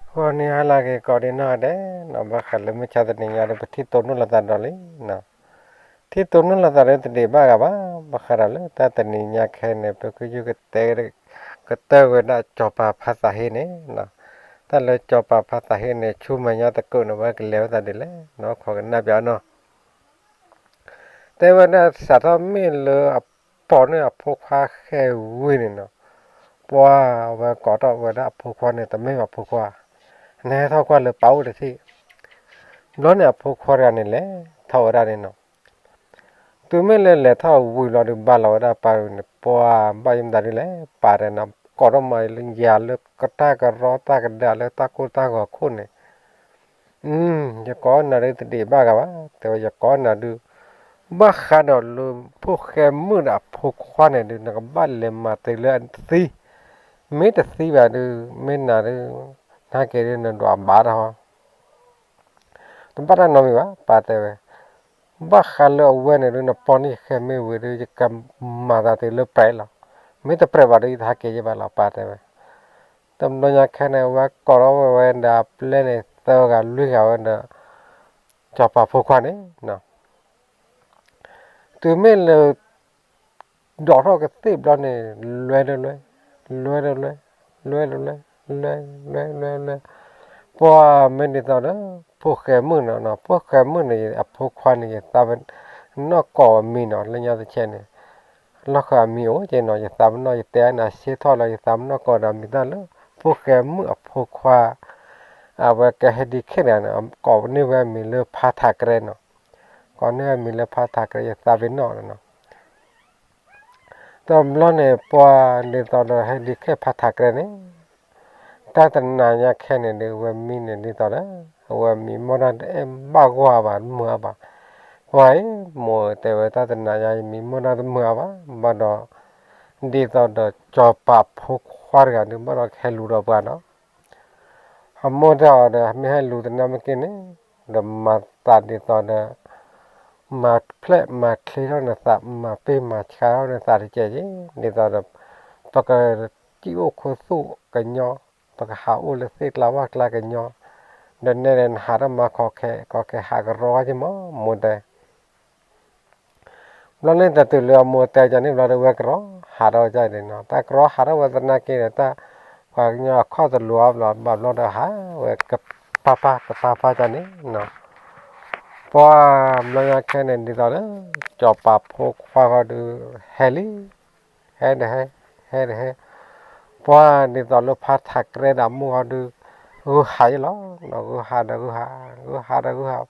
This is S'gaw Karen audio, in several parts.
ဂီၤနံၤဟါလၢအဂ့ၤ ကိးဒံနီၢ်ဂၤဒဲးနီၤ, ဘၣ်ဃးလၢမုၢ်ဆါတနံၤညါဒီး ပထံၣ်တိၢ်နီၣ်လိာ်သးဒီးလံနီၤ. ထံၣ်တိၢ်နီၣ်လိာ်သးဒီးတဒံးဘၣ်ဂၤဘၣ်, ဘၣ်ဃးဒီးလၢတၢ်တနံၤညါခဲအံၤန့ၣ် ပကယုၢ်ကတဲ ကတၢၢ်ဝဲဒၣ်စီၤပၤဖါသးဟ့န့ၣ်နီၤ. တၢ်လၢစီၤပၤဖါသးဟ့န့ၣ် ဆူမဲာ်ညါသကိးန့ၣ် ဝဲကလဲၤဝဲသးဒ်လဲၣ်နီၤ, ခိးကနၣ်ပၠးနီၤ. တဲဝဲဒၣ်စးထီၣ်မ့ၢ်လၢအပိာ်န့ၢ်အဖိခွါဃဲၤဝံၤန့ၣ်နီၤ, ပှၤဝဲကိးထီၣ်ဝဲဒၣ်အဖိခွါန့ၣ် တမ့ၢ်ဘၣ်အဖိခွါ, နဟဲထီၣ်ကွၢ်လၢပၢ်အိၣ်တထံၣ်. ဘျီန့ၣ်အဖိခွါတဂၤန့ၣ်လဲၤထီၣ်ဝဲဒၣ်န့ၣ်နီၤ. တုၤမ့ၢ်လၢလဲၤထီၣ်ဝံၤလီၤဒီး ဘၣ်လီၤဝဲဒၣ်ပၢ်န့ၣ် ပှၤဘၣ်ယိၣ်မတၤဒ်လဲၣ် ပၢ်တဲနီၤ, ကိးထီၣ်မးယၤလၢကတၢ်ကရီတၢ်ကဒၢလၢတၢ်ကိၢ်တၢ်ဂီၤခိၣ်န့ၣ် ယကိးနၤဒုးတဒံးဘၣ်ဂၤဘၣ်, တဲဝဲယကိးနၤဒုး, ဘၣ်ဃးဒီးလၢဖိဃဲမုၣ်ဒီးအဖိခွါန့ၣ်ဒုး နကဘၣ်လဲၤမၤတ့ၢ်လၢအသံ, မ့ၢ်တသံဘၣ်ဒုး မ့ၢ်နၤဒုး နဟဲက့ၤဒုး နဒွးဘၣ်တၢ်ဟီ တဘၣ်တၢ်နီတမံၤဘၣ် ပၢ်တဲဝဲ, ဘၣ်ဃးလၢအဝဲန့ၣ်ဒုး နပိာ်န့ၢ်ဃဲမ့ၢ်ဝံၤဒုး ယကမၤသးတ့ၢ်လၢပြဲးလီၤ, မ့ၢ်တပြဲးဘၣ်ဒုး ယတဟဲက့ၤယဘၣ်လီၤ ပၢ်တဲဝဲ. တဘျီညါခဲန့ၣ် ဝဲကိးထီၣ်ဝဲဝဲဒၣ်ပျဲၢ်န့ၣ် သၢဂၤလွံၢ်ဂၤဝဲဒီး စီၤပၤဖိခွါန့ၣ် တုၤမ့ၢ်လၢ ဒိးထီၣ်ကသ့ၣ်ဘျီန့ၣ် လွဲတလွဲ, လွဲတလွဲ, လွဲတလွဲ, လွဲ, လွဲ, လွဲ, လွဲ, ပှၤမ့ၢ်ဒ်သိးဒီး ဖိဃဲမုၣ်နီၤ, ဖိဃဲမုၣ်န့ၣ် အဖိခွါန့ၣ် ယသးပ့ၤနီၣ်ကိးအမံၤနီၤ, လၢညါတဆဲးန့ၣ် လီၢ်ဃၢၤအမံၤအိၣ်က့နီၤ, ယသးပ့ၤနီၣ် ယတဲနၤဆ့ထီၣ်လီၤ, ယသးပ့ၤနီၣ်ကိးဒီးမံၤတၢ်လၢ ဖိဃဲမုၣ်အဖိခွါ အဝဲကဟဲဒံးခဲန့ၣ် ကိးန့ၢ်ဝဲအမံၤလၢဖါထးကရဲနီၤ, ကိးန့ၢ်ဝဲအမံၤလၢဖါထးကရဲ ယသးပ့ၤနီၣ်နီၤ. တဘျီန့ၣ် ပှၤဒ်သိးဒီးဟဲဒံးခဲဖါထးကရဲန့ၣ် တၢ်တနၤညါခဲန့ၣ်ဒုး အဝဲမံန့ၣ်ဒ်သိးဒီး အဝဲမံမီၢ်တၢ်တအဲၣ်ဘၣ်ဂီၢ်ဘၣ်တမုာ်အါဘၣ်, ပှၤအံၤ မိၢ်တဲဝဲတၢ်တနၤညါ ယမံမီၢ်တၢ်တမုာ်အါဘၣ်, ဘၣ်ဒီး ဒ်သိးဒီးစီၤပၤဖိခွါတဂၤဒုး ဘၣ်ဒီးကဟဲလူၤဒီးပှၤနီၤ. အမိၢ်တဲအီၤဒီး မ့ၢ်ဟဲလူၤတနၢ်မ့ၢ်က့န့ၣ် ဒီးမၤသးဒ်သိးဒီး မၤဖျဲးမၤချ့ထီၣ်နသး မၤပ့ၢ်မၤဆှးထီၣ်နသးတကဲးက့, ဒ်သိးဒီး ပကစံၣ်အိၣ်ခူသူၣ်ကညီ, ပကဟးအိၣ်လၢသ့ၣ်ကျါဝၣ်ကျါကညီ, ဒီးနဲဒၣ်နဟးထီၣ်မၤခီခဲ ခီခဲဟးကရီက့မး မိၢ်တဲ ဘျီန့ၣ်တတုၤလၢအမိၢ်တဲကန့ၣ်ဘျီဒီး ဝဲကရီဟးထီၣ်ဝဲဒၣ်န့ၣ်နီၤ, တၢ်ကရီဟးထီၣ်ဝဲသနာ်က့ဒီး တၢ်ပှၤကညီအခီၣ်တလိၤအဘျီ ဘၣ်ဘျီဒီးဟးဝဲကပၤပၤကပၤပၤကန့ၣ်နီၤ. ပှၤဘျီညါခဲန့ၣ်ဒ်သိးလၢ စီၤပၤဖိခွါဃီဒုး ဟဲလံ, ဟဲတဟဲ, ဟဲတဟဲ, ပှၤဒ်သိးလၢဖါထးကရဲဒီးမိၢ်ဃီဒုး ဂုာ်ဟးယဲလီၤ, ဂုာ်ဟးဒီးဂုာ်ဟး, ဂုာ်ဟးဒီးဂုာ်ဟး,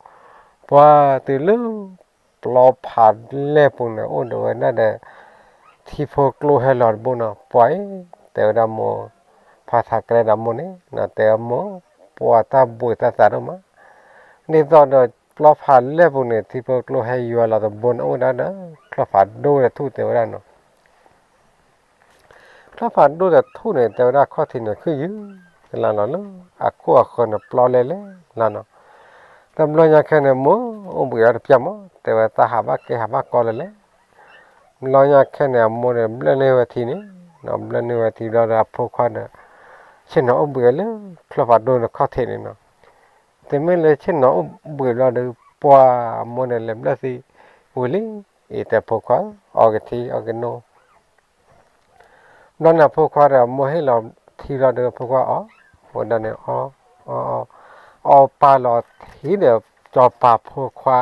ပှၤတုၤလၢ ပျီဖးလဲၢ်ပူၤန့ၣ် အိၣ်ဒီးဝဲဒၣ်ဒီး ထံဖိကျိဟဲလီၤတဘိနီၤ, ပှၤအံၤ တဲဝဲဒၣ်မိၢ်, ဖါထးကရဲဒီးမိၢ်န့ၣ် တဲဝဲမိၢ်, ပှၤတၢ်ဘှံးတၢ်သးဒိၣ်မး, ဒ်သိးဒီးပျီဖးလဲၢ်ပူၤန့ၣ် ထံဖိကျိဟဲယွၤလီၤတဘိန့ၣ် အိၣ်ဝဲဒၣ်ဒီး ချီၣ်ဖးဒိၣ်တထူၣ်တဲဝဲဒၣ်နီၤ. ချီၣ်ဖးဒိၣ်တထူၣ်န့ၣ် တဲဝဲဒၣ်ခီၣ်ထံးန့ၣ် ခုၣ်ယုၢ်ကလါလီၤလၢ အခိၣ်အဃၢၤန့ၣ် ပျီလဲၣ်လဲၣ်လီၤနီၤ. တဘျီညါခဲန့ၣ် မိၢ်အိၣ်ဘှံးအီၤတပျၢ်မး တဲဝဲတၢ်ဟးဘၣ်ကဲဟးဘၣ်ကီလၢၤလဲၣ်. ဘျီညါခဲန့ၣ် အမိၢ်န့ၣ် ဘျၢၣ်န့ၢ်ဝဲထံန့ၣ်, ဘျၢၣ်န့ၢ်ဝဲထံဘျီဒီး အဖိခွါဒီး ဆ့ၣ်နီၤအိၣ်ဘှံးအီၤလၢ ချီၣ်ဖးဒိၣ်န့ၣ်ခီၣ်ထံးန့ၣ်နီၤ. တုၤမ့ၢ်လၢဆ့ၣ်နီၤအိၣ်ဘှံးဘျီဒီး ပှၤအမိၢ်န့ၣ်လဲၤဘျၢၣ်သံဝံၤလံ, အံၤတဲဖိခွါ အီကထံအီကနိ ဘျီန့ၣ်အဖိခွါဒီး အမိၢ်ဟ့ၣ်လီၤထံလီၤဒီး အဖိခွါအီၣ်ဝဲဒၣ်န့ၣ် အီၣ်အီၣ်အီၣ် အီၣ်ပာ်လီၤထံဒီး စီၤပၤဖိခွါ,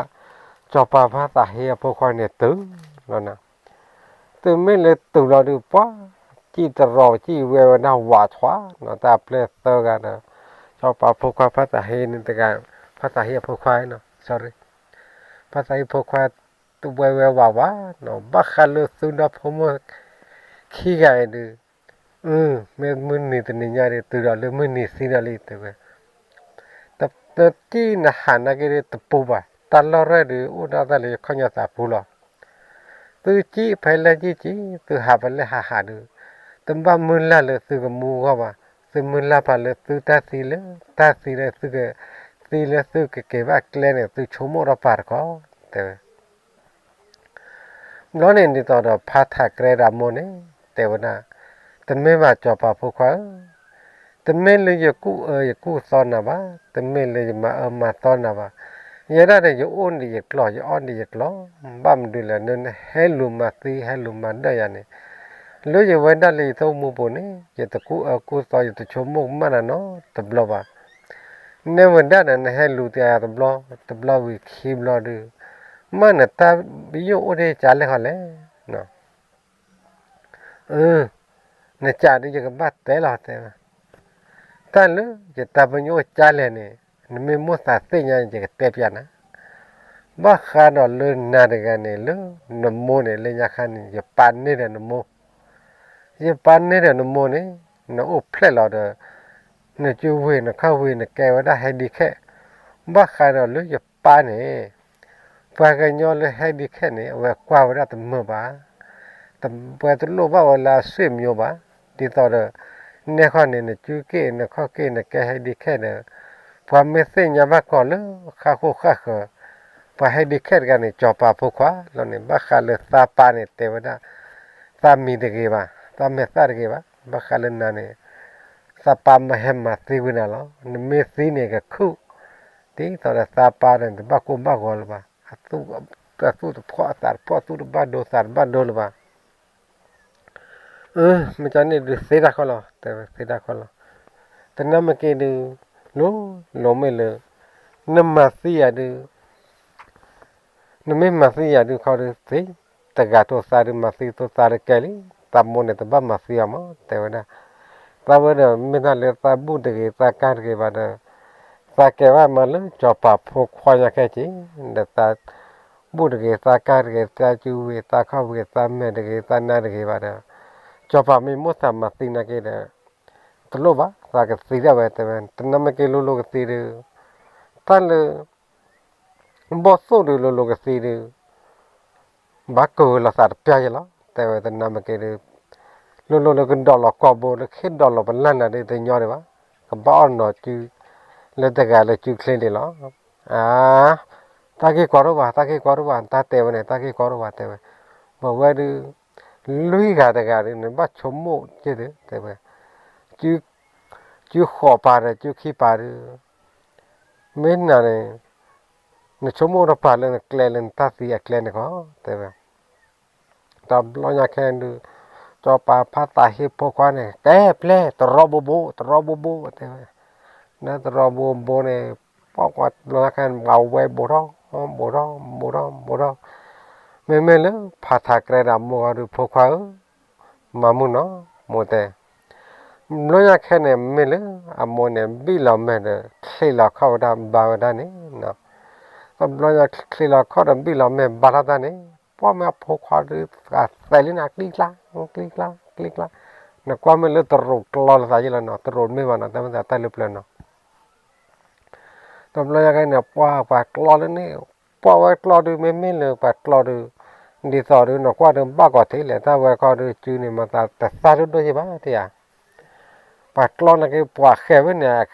စီၤပၤဖါသးဟ့အဖိခွါန့ၣ်တုၤလီၤနၤ. တုၤမ့ၢ်လၢတုၤလီၤဒီး ပှၤစံၣ်တရီစံၣ်ဝဲဝဲဒၣ်ဝးထွးနီၤ တၢ်ပျဲၢ်သၢဂၤဒီး စီၤပၤဖိခွါဖါသးဟ့န့ၣ်တဂၤ, ဖါသးဟ့အဖိခွါနီၤ sorry, ဖါသးဟ့အဖိခွါ တဝဲဝဲဝးဝးနီၤ ဘၣ်ဃးလၢသုဒီဖိမိၢ်ခံဂၤအံၤဒုး မ့ၢ်မုၢ်နံၤတနံၤညါဒီး တုၤဒီးလၢမုၢ်နံၤသံဒီးလံ တဲဝဲ, တကံၢ်နဟးနာ်က့ဒီးတပူၤဘၣ် တၢ်လီၢ်ရဲၣ်ဒုး အိၣ်ဒၣ်တၢ်လၢယခီၣ်ညီသးပူၤလီၤ. သုစံၣ်ဖဲလဲၣ်စံၣ်စံၣ် သုဟးဖဲလဲၣ်ဟးဟးဒုး တဘၣ်မုၢ်လၢ်လၢသုကမူဂီၢ်ဘၣ်, သုမုၢ်လၢ်ဖးလၢသုတၢ်သံလၢ တၢ်သံလၢသုက သံလၢသုကက့ၤဘၣ်ကျဲန့ၣ် သုဆိကမိၣ်ထီၣ်ပာ်တခီ တဲဝဲ ဘျီန့ၣ်ဒ်သိးဒီးဖါထးကရဲဒီးအမိၢ်န့ၣ် တဲဝဲဒၣ်, တမ့ၢ်ဘၣ်စီၤပၤဖိခွါဧၢ, တမ့ၢ်လၢယကူၣ်အၢယကူၣ်သီနၤဘၣ်, တမ့ၢ်လၢယမၤအၢမၤသီနၤဘၣ်. ယဲဒၣ်ဒီးယအိၣ်ဒံးယကျိၤ ယအီၣ်ဒံးယကျိၤ, ဘၣ်မနုၤလဲၣ် နဟဲလူၤမၤသံဟဲလူၤမၤဒၢၣ်ယၤန့ၣ်, လၢယဝဲဒၣ်လၢယသးမူပူၤန့ၣ် ယတကူၣ်အၢကူၣ်သီ ယတဆိကမိၣ်ကမၣ်နၤနီတဘျီဘၣ်. နဲဝဲဒၣ်ဒီးနဟဲလူၤတယၤတဘျီ, တဘျီဝံၤခံဘျီဒုး, မ့ၢ်နတၢ်ပညိၣ်အိၣ်ဒံးကလဲၣ်ဃီလဲၣ်. အၢ, နကးဒုးယကဘၣ်တဲလီၤတဲဝဲ, တၢ်လၢယတၢ်ပညိၣ်ကလဲၣ်န့ၣ်, နမ့ၢ်မိၣ်သးသ့ၣ်ညါန့ၣ် ယကတဲပျးနၤ. ဘၣ်ဃးဒီးလၢနၤတဂၤန့ၣ် လၢနမိၢ်န့ၣ် လၢညါခါန့ၣ် ယပာ်န့ၢ်ဒီးနမိၢ်, ယပာ်န့ၢ်ဒီးနမိၢ်န့ၣ်, နအိၣ်ဖျဲၣ်လီၤဒီး နစုဝ့ၤနခီၣ်ဝ့ၤ နကဲဝဲဒၣ် handicap. ဘၣ်ဃးဒီးလၢယပၢ်န့ၣ်, ပှၤကညီလၢ handicap န့ၣ် အဝဲကွၢ်ဝဲဒၣ်တမုာ်ဘၣ်, ပှၤတလိၣ်ဘၣ်ဝဲလၢအဆွေမျိုးဘၣ်. ဒ်သိးဒီး နဲခီန့ၣ် နစုက့ၣ်နခီၣ်က့ၣ် နကဲ handicap ဒီး ပှၤမ့ၢ်သ့ၣ်ညါဘၣ်ကီးလၢဃၣ်ဃိၣ်ဃၣ်ဃၢၤ, ပှၤ handicap တဂၤန့ၣ် စီၤပၤဖိခွါလီၤန့ၣ်. ဘၣ်ဃးလၢသးပၢ်န့ၣ် တဲဝဲဒၣ် သးမံၤတဂ့ၤဘၣ်, သးမဲာ်သၣ်တဂ့ၤဘၣ်. ဘၣ်ဃးလၢနၤန့ၣ် သးပၢ်မ့ၢ်ဟဲမၤသံဝံၤနၤလီၤ. နမ့ၢ်သံန့ၣ်ကခုၣ်, ဒ်သိးဒီးသးပၢ်န့ၣ် တဘၣ်ကိၢ်ဘၣ်ဂီၤလၢၤဘၣ်, အသူၣ်တဖီၣ်အသးတဖီၣ် သူၣ်တဘၣ်ဒိသးတဘၣ်ဒိလၢၤဘၣ်. အၢ, မ့ၢ်ကန့ၣ်ဒုးသ့တၢ်ခီလီၤ, တဲဝဲသ့တၢ်ခီလီၤ. တနၢ်မ့ၢ်က့ဒုး, လိၤလိၤမ့ၢ်လၢ နမၤသံယၤဒုး နမ့ၢ်မၤသံယၤဒုးခီဒုးသ့, တဂၤတိၢ်သးဒုးမၤသံတိၢ်သးတကဲလံ, သးမိၢ်န့ၣ်တဘၣ်မၤသံအီၤမး တဲဝဲဒၣ်. သးဝဲဒီးမ့ၢ်တၢ်လၢသးဘူၣ်တဂ့ၤ သးကါတဂ့ၤဘၣ်ဒီး, သးကဲဘၣ်မးလၢစီၤပၤဖိခွါညါခဲက့ၤ, ဒီးသးဘူၣ်တဂ့ၤ သးကါတဂ့ၤ သးစုဝ့ၤ သးခီၣ်ဝ့ၤ သးမဲာ်တဂ့ၤ သးနါတဂ့ၤဘၣ်ဒီး, စီၤပၤမ့ၢ်မိၣ်သးမၤသံနာ်က့ဒီး တလိၣ်ဘၣ် သးကသံဒၣ်ဝဲ တဲဝဲ. တနၢ်မ့ၢ်က့လိၤလိၤကသံဒုး, တၢ်လၢ ဘီၣ်သိၣ်ဒုးလိၤလိၤကသံဒုး, ဘၣ်ကလီၤသးတပျၢ်ယဲလီၤ တဲဝဲ. တနၢ်မ့ၢ်က့ဒုး, လိၤလိၤလၢကဒိးလီၤကီၢ်ဘိ လၢခ့ဒိးလီၤပလၢ်နၤဒုးတညီဒံးဘၣ်, ကဘၣ်အီၣ်နီၤစု လၢတဂၤလၢစုချ့ဒံးလီၤ. အါ, တၢ်ဂ့ၢ်ကီတအိၣ်ဘၣ် တၢ်ဂ့ၢ်ကီတအိၣ်ဘၣ် တၢ်တဲဝဲန့ၣ် တၢ်ဂ့ၢ်ကီတအိၣ်ဘၣ် တဲဝဲ. ပဝဲဒုး လွံၢ်ဂၤတဂၤဒုး နဘၣ်ဆိကမိၣ်က့ဒုး တဲဝဲ, စုဃိးပၤဒီးစုခံပၤဒုး, မ့ၢ်နၤန့ၣ် နဆိကမိၣ်တပၤလၢနကျဲလၢနတၢ်သံအကျဲန့ၣ်ခီ တဲဝဲ. တဘျီညါခဲဒုး, စီၤပၤဖးသးဟ့ဖိခွါန့ၣ် ကဲပျဲ တရီဘိဘိ တရီဘိဘိ တဲဝဲ. နတရီဘိဘိန့ၣ် ပှၤဘျီညါခဲန့ၣ် ပှၤဝဲဘိထီၣ် ဘိထီၣ် ဘိထီၣ် ဘိထီၣ်, မ့မ့ၢ်လၢဖးထးကြဲဒီးအမိၢ်ဂီၤဒုး ဖိခွါဧၢ, မၤမုၢ်နီၤ မိၢ်တဲ. ဘျီညါခဲန့ၣ် မ့ၢ်လၢအမိၢ်န့ၣ် ဘံၣ်လီၤမဲာ်ဒီး ချံးလီၤခီၣ်ဝဲဒၣ်ဘါဝဲဒၣ်န့ၣ်, တဘျီညါချံးလီၤခီၣ်ဒီးဘံၣ်လီၤမဲာ်ဘါထီၣ်တၢ်န့ၣ်, ပှၤမ့ၢ်အဖိခွါဒုး သးသဲလံနၤ ကျံကျါ ကျံကျါ ကျံကျါ, နကွၢ်မ့ၢ်လၢတရူးကျီလၢသးယ့လီၤနီၤ, တရူးမ့ၢ်ဘၣ်နီၤ တၢ်မ့ၢ်သးတၢ်လၢပျၢၤနီၤ. တဘျီညါခဲန့ၣ် ပှၤပှၤကျီလၢန့ၣ်, ပှၤဝဲကျီဒုး မ့မ့ၢ်လၢပှၤကျီဒုး, ဒ်သိးဒုး နကွၢ်ဒုးဘၣ်ကီးထံးလဲၣ် တၢ်ဝဲခီဒုး စုန့ၣ် မၤသးတသၣ်ဒိၣ်ဒိၣ်ယ့ၢ်ဘၣ်တယၤ. ပှၤကျီနာ်က့ ပှၤဃဲၤဝဲန့ၣ်,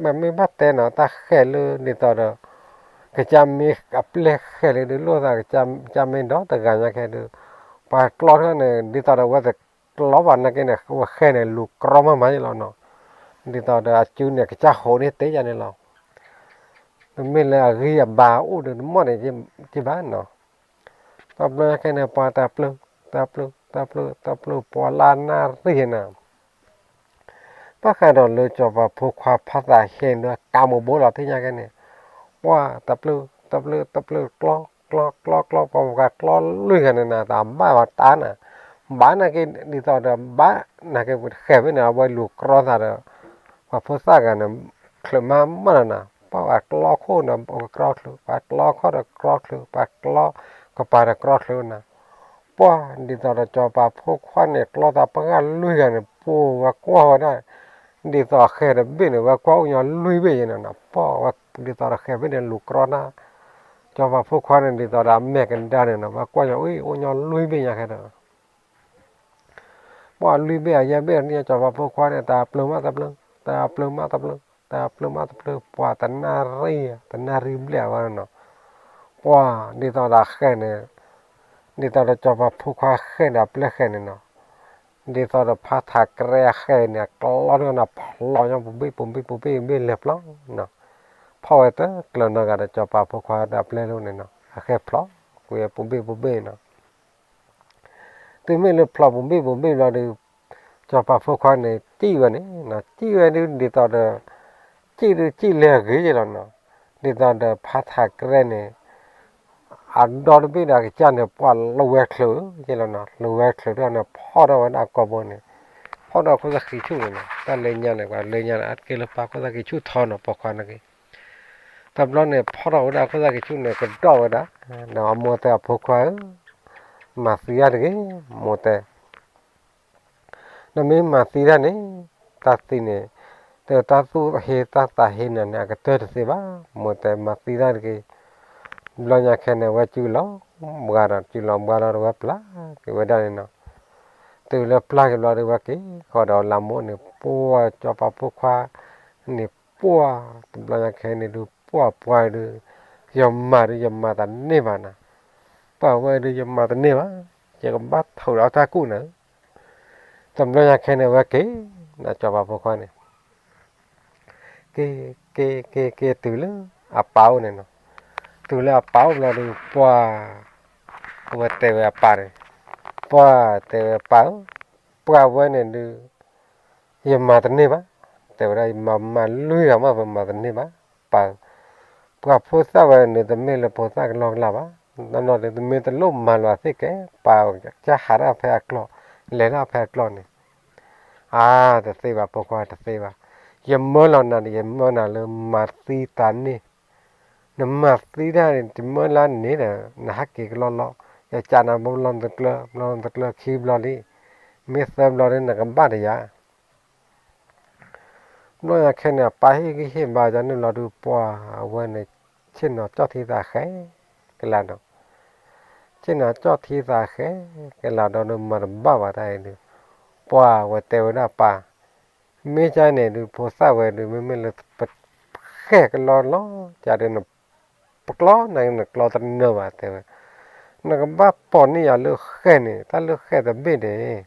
မ့မ့ၢ်ဘၣ်တဲနီၤ တၢ်ဃဲၤလၢဒ်သိးဒီး ကစၢ်မ့ၢ်အပျဲၢ်ဃဲၤလၢဒုးလိၣ်သး ကစၢ်မ့ၢ်ဒီတဂၤညါခဲဒုး, ပှၤကျီထီၣ်န့ၣ် ဒ်သိးဒီးဝဲတကျီဘၣ်နာ်က့န့ၣ် ဝဲဃဲၤန့ၣ် လူၤကြီမးမးယ့ၢ်လီၤနီၤ. ဒ်သိးဒီးအစုန့ၣ် ကစၢ်ဟိးန့ၢ်တ့ၢ်ယၤန့ၣ်လီၤ. တမ့ၢ်လၢအဂံၢ်အဘါအိၣ်ဒီးတမီၢ်န့ၣ် ယ့ၢ်ဘၣ်နီၤ. တဘျီညါခဲန့ၣ် ပှၤတၢ်ပျုၢ် တၢ်ပျုၢ် တၢ်ပျုၢ် တၢ်ပျုၢ် ပှၤလၢနၣ်ရံၣ်နၤ, ဘၣ်ဃးဒီးလၢစီၤပၤဖိခွါဖးသးဟ့ဒီး ကးမိၢ်ဘိလီၤ သ့ၣ်ညါခဲန့ၣ်, ပှၤတၢ်ပျုၢ် တၢ်ပျုၢ် တၢ်ပျုၢ် ကျီ ကျီ ကျီ ကျီ ပှၤပှၤကျီလွံၢ်ဂၤန့ၣ်နၤ တၢ်ဘၣ်ဝဲတၢ်နၤ, ဘၣ်နာ်က့ ဒ်သိးဒီးဘၣ်နာ်က့ ဃဲၤဖဲန့ၣ် အဝဲလူၤကြီသးဒီး ပှၤဖိသၣ်ဂၤန့ၣ် ချုးမးမးလီၤနၤ, ပှၤကျီခိၣ်န့ၣ် ကကြီချုး ပှၤကျီခီၣ်ဒီးကြီချုး ပှၤကျီကပၤဒီးကြီချုးနၤ, ပှၤဒ်သိးဒီးစီၤပၤဖိခွါန့ၣ် ကျီသးပှၢ်ဂၤလွံၢ်ဂၤန့ၣ် ပှၤဝဲကွၢ်ဝဲဒၣ်, ဒ်သိးဃဲၤတဘ့ၣ်န့ၣ် ဝဲကွၢ်အိၣ်ညီလွံၢ်ဘ့ၣ်ယဲန့ၣ်နၤ, ပှၤဝဲဒ်သိးဒီးဃဲၤဖဲန့ၣ်လူၤကြီနၤ, စီၤပၤဖိခွါန့ၣ် ဒ်သိးဒီးအမဲာ်ကဒါန့ၣ်နၤ ဝဲကွၢ်ညီအိၣ်ညီလွံၢ်ဘ့ၣ်ညါခဲဒီး ပှၤလွံၢ်ဘ့ၣ်အယဲၢ်ဘ့ၣ်န့ၣ် စီၤပၤဖိခွါန့ၣ် တၢ်ပျုၢ်မးတၢ်ပျုၢ် တၢ်ပျုၢ်မးတၢ်ပျုၢ် တၢ်ပျုၢ်မးတၢ်ပျုၢ် ပှၤတနၣ်ရံၣ် တနၣ်ရံၣ်ဘျဲၣ်ဝဲနီၤ, ပှၤဒ်သိးဒီးဃဲၤန့ၣ်, ဒ်သိးဒီးစီၤပၤဖိခွါဃဲၤဒီးအပျဲၢ်ဃဲၤန့ၣ်နီၤ, ဒ်သိးဒီးဖါထးကရဲအဃဲၢ်န့ၣ် အကျီထီၣ်န့ၣ် ဖျိးညီ ပူၤဘ့ၣ်ပူၤဘ့ၣ်ပူၤဘ့ၣ်ပူၤဘ့ၣ်လဲၤဖျိနီၤ, ဖီၣ်ဝဲတကျၢၤနီတဂၤဒီး စီၤပၤဖိခွါဒီးအပျဲၢ်လိၤန့ၣ်နီၤ အဃဲၢ်ဖျိးကွံာ်ပူၤဘ့ၣ်ပူၤဘ့ၣ်နီၤ. တုၤမ့ၢ်လၢဖျိးပူၤဘ့ၣ်ပူၤဘ့ၣ်ဘျီဒီး စီၤပၤဖိခွါန့ၣ် စံၣ်ဝဲန့ၣ်နီၤ, စံၣ်ဝဲဒ်သိးဒီး စံၣ်ဒုးစံၣ်လဲၤဂ့ၤယဲလီၤနီၤ, ဒ်သိးဒီးဖါထးကရဲန့ၣ် အဒီတဘ့ၣ်ဒီးအကစၢ်န့ၣ် ပှၤလီၤဝဲချုးယဲလီၤနီၤ, လီၤဝဲချုးထီၣ်န့ၣ် ဖီၣ်ထီၣ်ဝဲဒၣ်အကိာ်ဘိန့ၣ်, ဖီၣ်ထီၣ်ခိၣ်သၣ်ဃံဆူၣ်န့ၣ်နီၤ, တၢ်လၢညါန့ၣ် ပှၤလၢညါန့ၣ် အါတက့ၢ်လၢပၢ်ခိၣ်သၣ်ဃံဆူၣ်ထီနီၤ ပိာ်ခွါန့ၣ်က့ၤ, တဘျီန့ၣ် ဖီၣ်ထီၣ်ဝဲဒၣ်ခိၣ်သၣ်ဃံဆူၣ်န့ၣ် ကဒီးဝဲဒၣ်, ဒီးအမိၢ်တဲအဖိခွါဧၢ, မၤသံတၢ်တဂ့ၤ, မိၢ်တဲ နမ့ၢ်မၤသံတၢ်န့ၣ်, တၢ်သံန့ၣ်, တၢ်သူၣ်ဟ့တၢ်သးဟ့နၤန့ၣ် အကတၢၢ်တသ့ဘၣ်, မိၢ်တဲမၤသံတၢ်တဂ့ၤ. ဘျီညါခဲန့ၣ် အဝဲစုလီၤဘှါဒီး စုလီၤဘှါလီၤဒီး ဝဲပျၢ်က့ၤဝဲဒၣ်န့ၣ်နီၤ, တုၤလၢပျၢ်က့ၤဘျီဒီး ဝဲက့ၤဃီဒီးလၢမိၢ်န့ၣ် ပှၢ်စီၤပၤဖိခွါန့ၣ် ပှၢ်တဘျီညါခဲန့ၣ်ဒုး ပှၢ်ပှၢ်ဒုး, ယမၤဒုး ယမၤတန့ၢ်ဘၣ်နၤ, ပှၢ်ဝဲဒုး ယမၤတန့ၢ်ဘၣ်, ယကဘၣ်ထိးဒီးအီၣ်တၢ်ကူၣ်နၤ, တဘျီညါခဲန့ၣ် ဝဲက့ၤ, စီၤပၤဖိခွါန့ၣ် က့ၤ က့ၤ က့ၤ က့ၤတုၤလၢအပၢ်အိၣ်န့ၣ်နီၤ, တုၤလၢအပၢ်အိၣ်ဘျီဒီး ပှၢ်, အဝဲတဲဝဲအပၢ်န့ၣ်, ပှၢ်တဲဝဲပၢ်ဧၢ, ပှၢ်ဝဲန့ၣ်ဒုး ယမၤတန့ၢ်ဘၣ်, တဲဝဲဒၣ် ယမၤမၤလွံၢ်ဂၤမး ပမၤတန့ၢ်ဘၣ်, ပၢ်, ပှၢ်ဖိသၣ်ဝဲန့ၣ် တမ့ၢ်လၢဖိသၣ်ကလီကလီဘၣ်, နီၢ်နီၢ်ဒုး တမ့ၢ်တလိၣ်မၤလီၤသ့ၣ်ကဲ, ပၢ်ကစၢ်ဟးဒၣ်ဖဲအကျိၤ, လဲၤဒၣ်ဖဲအကျိၤန့ၣ်, အါ, တသ့ဘၣ် ဖိခွါတသ့ဘၣ်, ယမၢလီၤနၤန့ၣ် ယမၢနၤလၢမၤသံတၢ်န့ၣ်, နမၤသံတၢ်န့ၣ် ယမၢလၢန့ၣ်ဒီး နဟးက့ၤကလီလီၤ, ယကးနၤဘျီတကျၢၤ ဘျီတကျၢၤခံဘျီလံ, မ့ၢ်သၢဘျီဒီး နကဘၣ်ဒီးယၤ ဘျီညါခဲန့ၣ် အပၢ်ဟ့ၣ်ဂံၢ်ဟ့ၣ်ဘါန့ၣ်လီၤဒုး ပှၢ်ဝဲန့ၣ် ဆ့ၣ်နီၤကၠီၣ်ထံသးဃဲ ကလၤဒီး, ဆ့ၣ်နီၤကၠီၣ်ထံသးဃဲ ကလၤဒီး မၤတဘၣ်ဘၣ်တၢ်အံၤဒုး, ပှၢ်ဝဲတဲဝဲဒၣ်ပၢ်, မ့ၢ်ကန့ၣ်ဒုး ဖိသၣ်ဝဲဒုး မ့မ့ၢ်လၢပဃဲၢ်ကလီလီၤ ကဒုး ပကျီနၤ နကျီတနၢၤဘၣ် တဲဝဲ, နကဘၣ်ပိာ်န့ၢ်ယၤလၢဃဲၢ်န့ၣ် တၢ်လၢဃဲၢ်တဘ့ၣ်န့ၣ်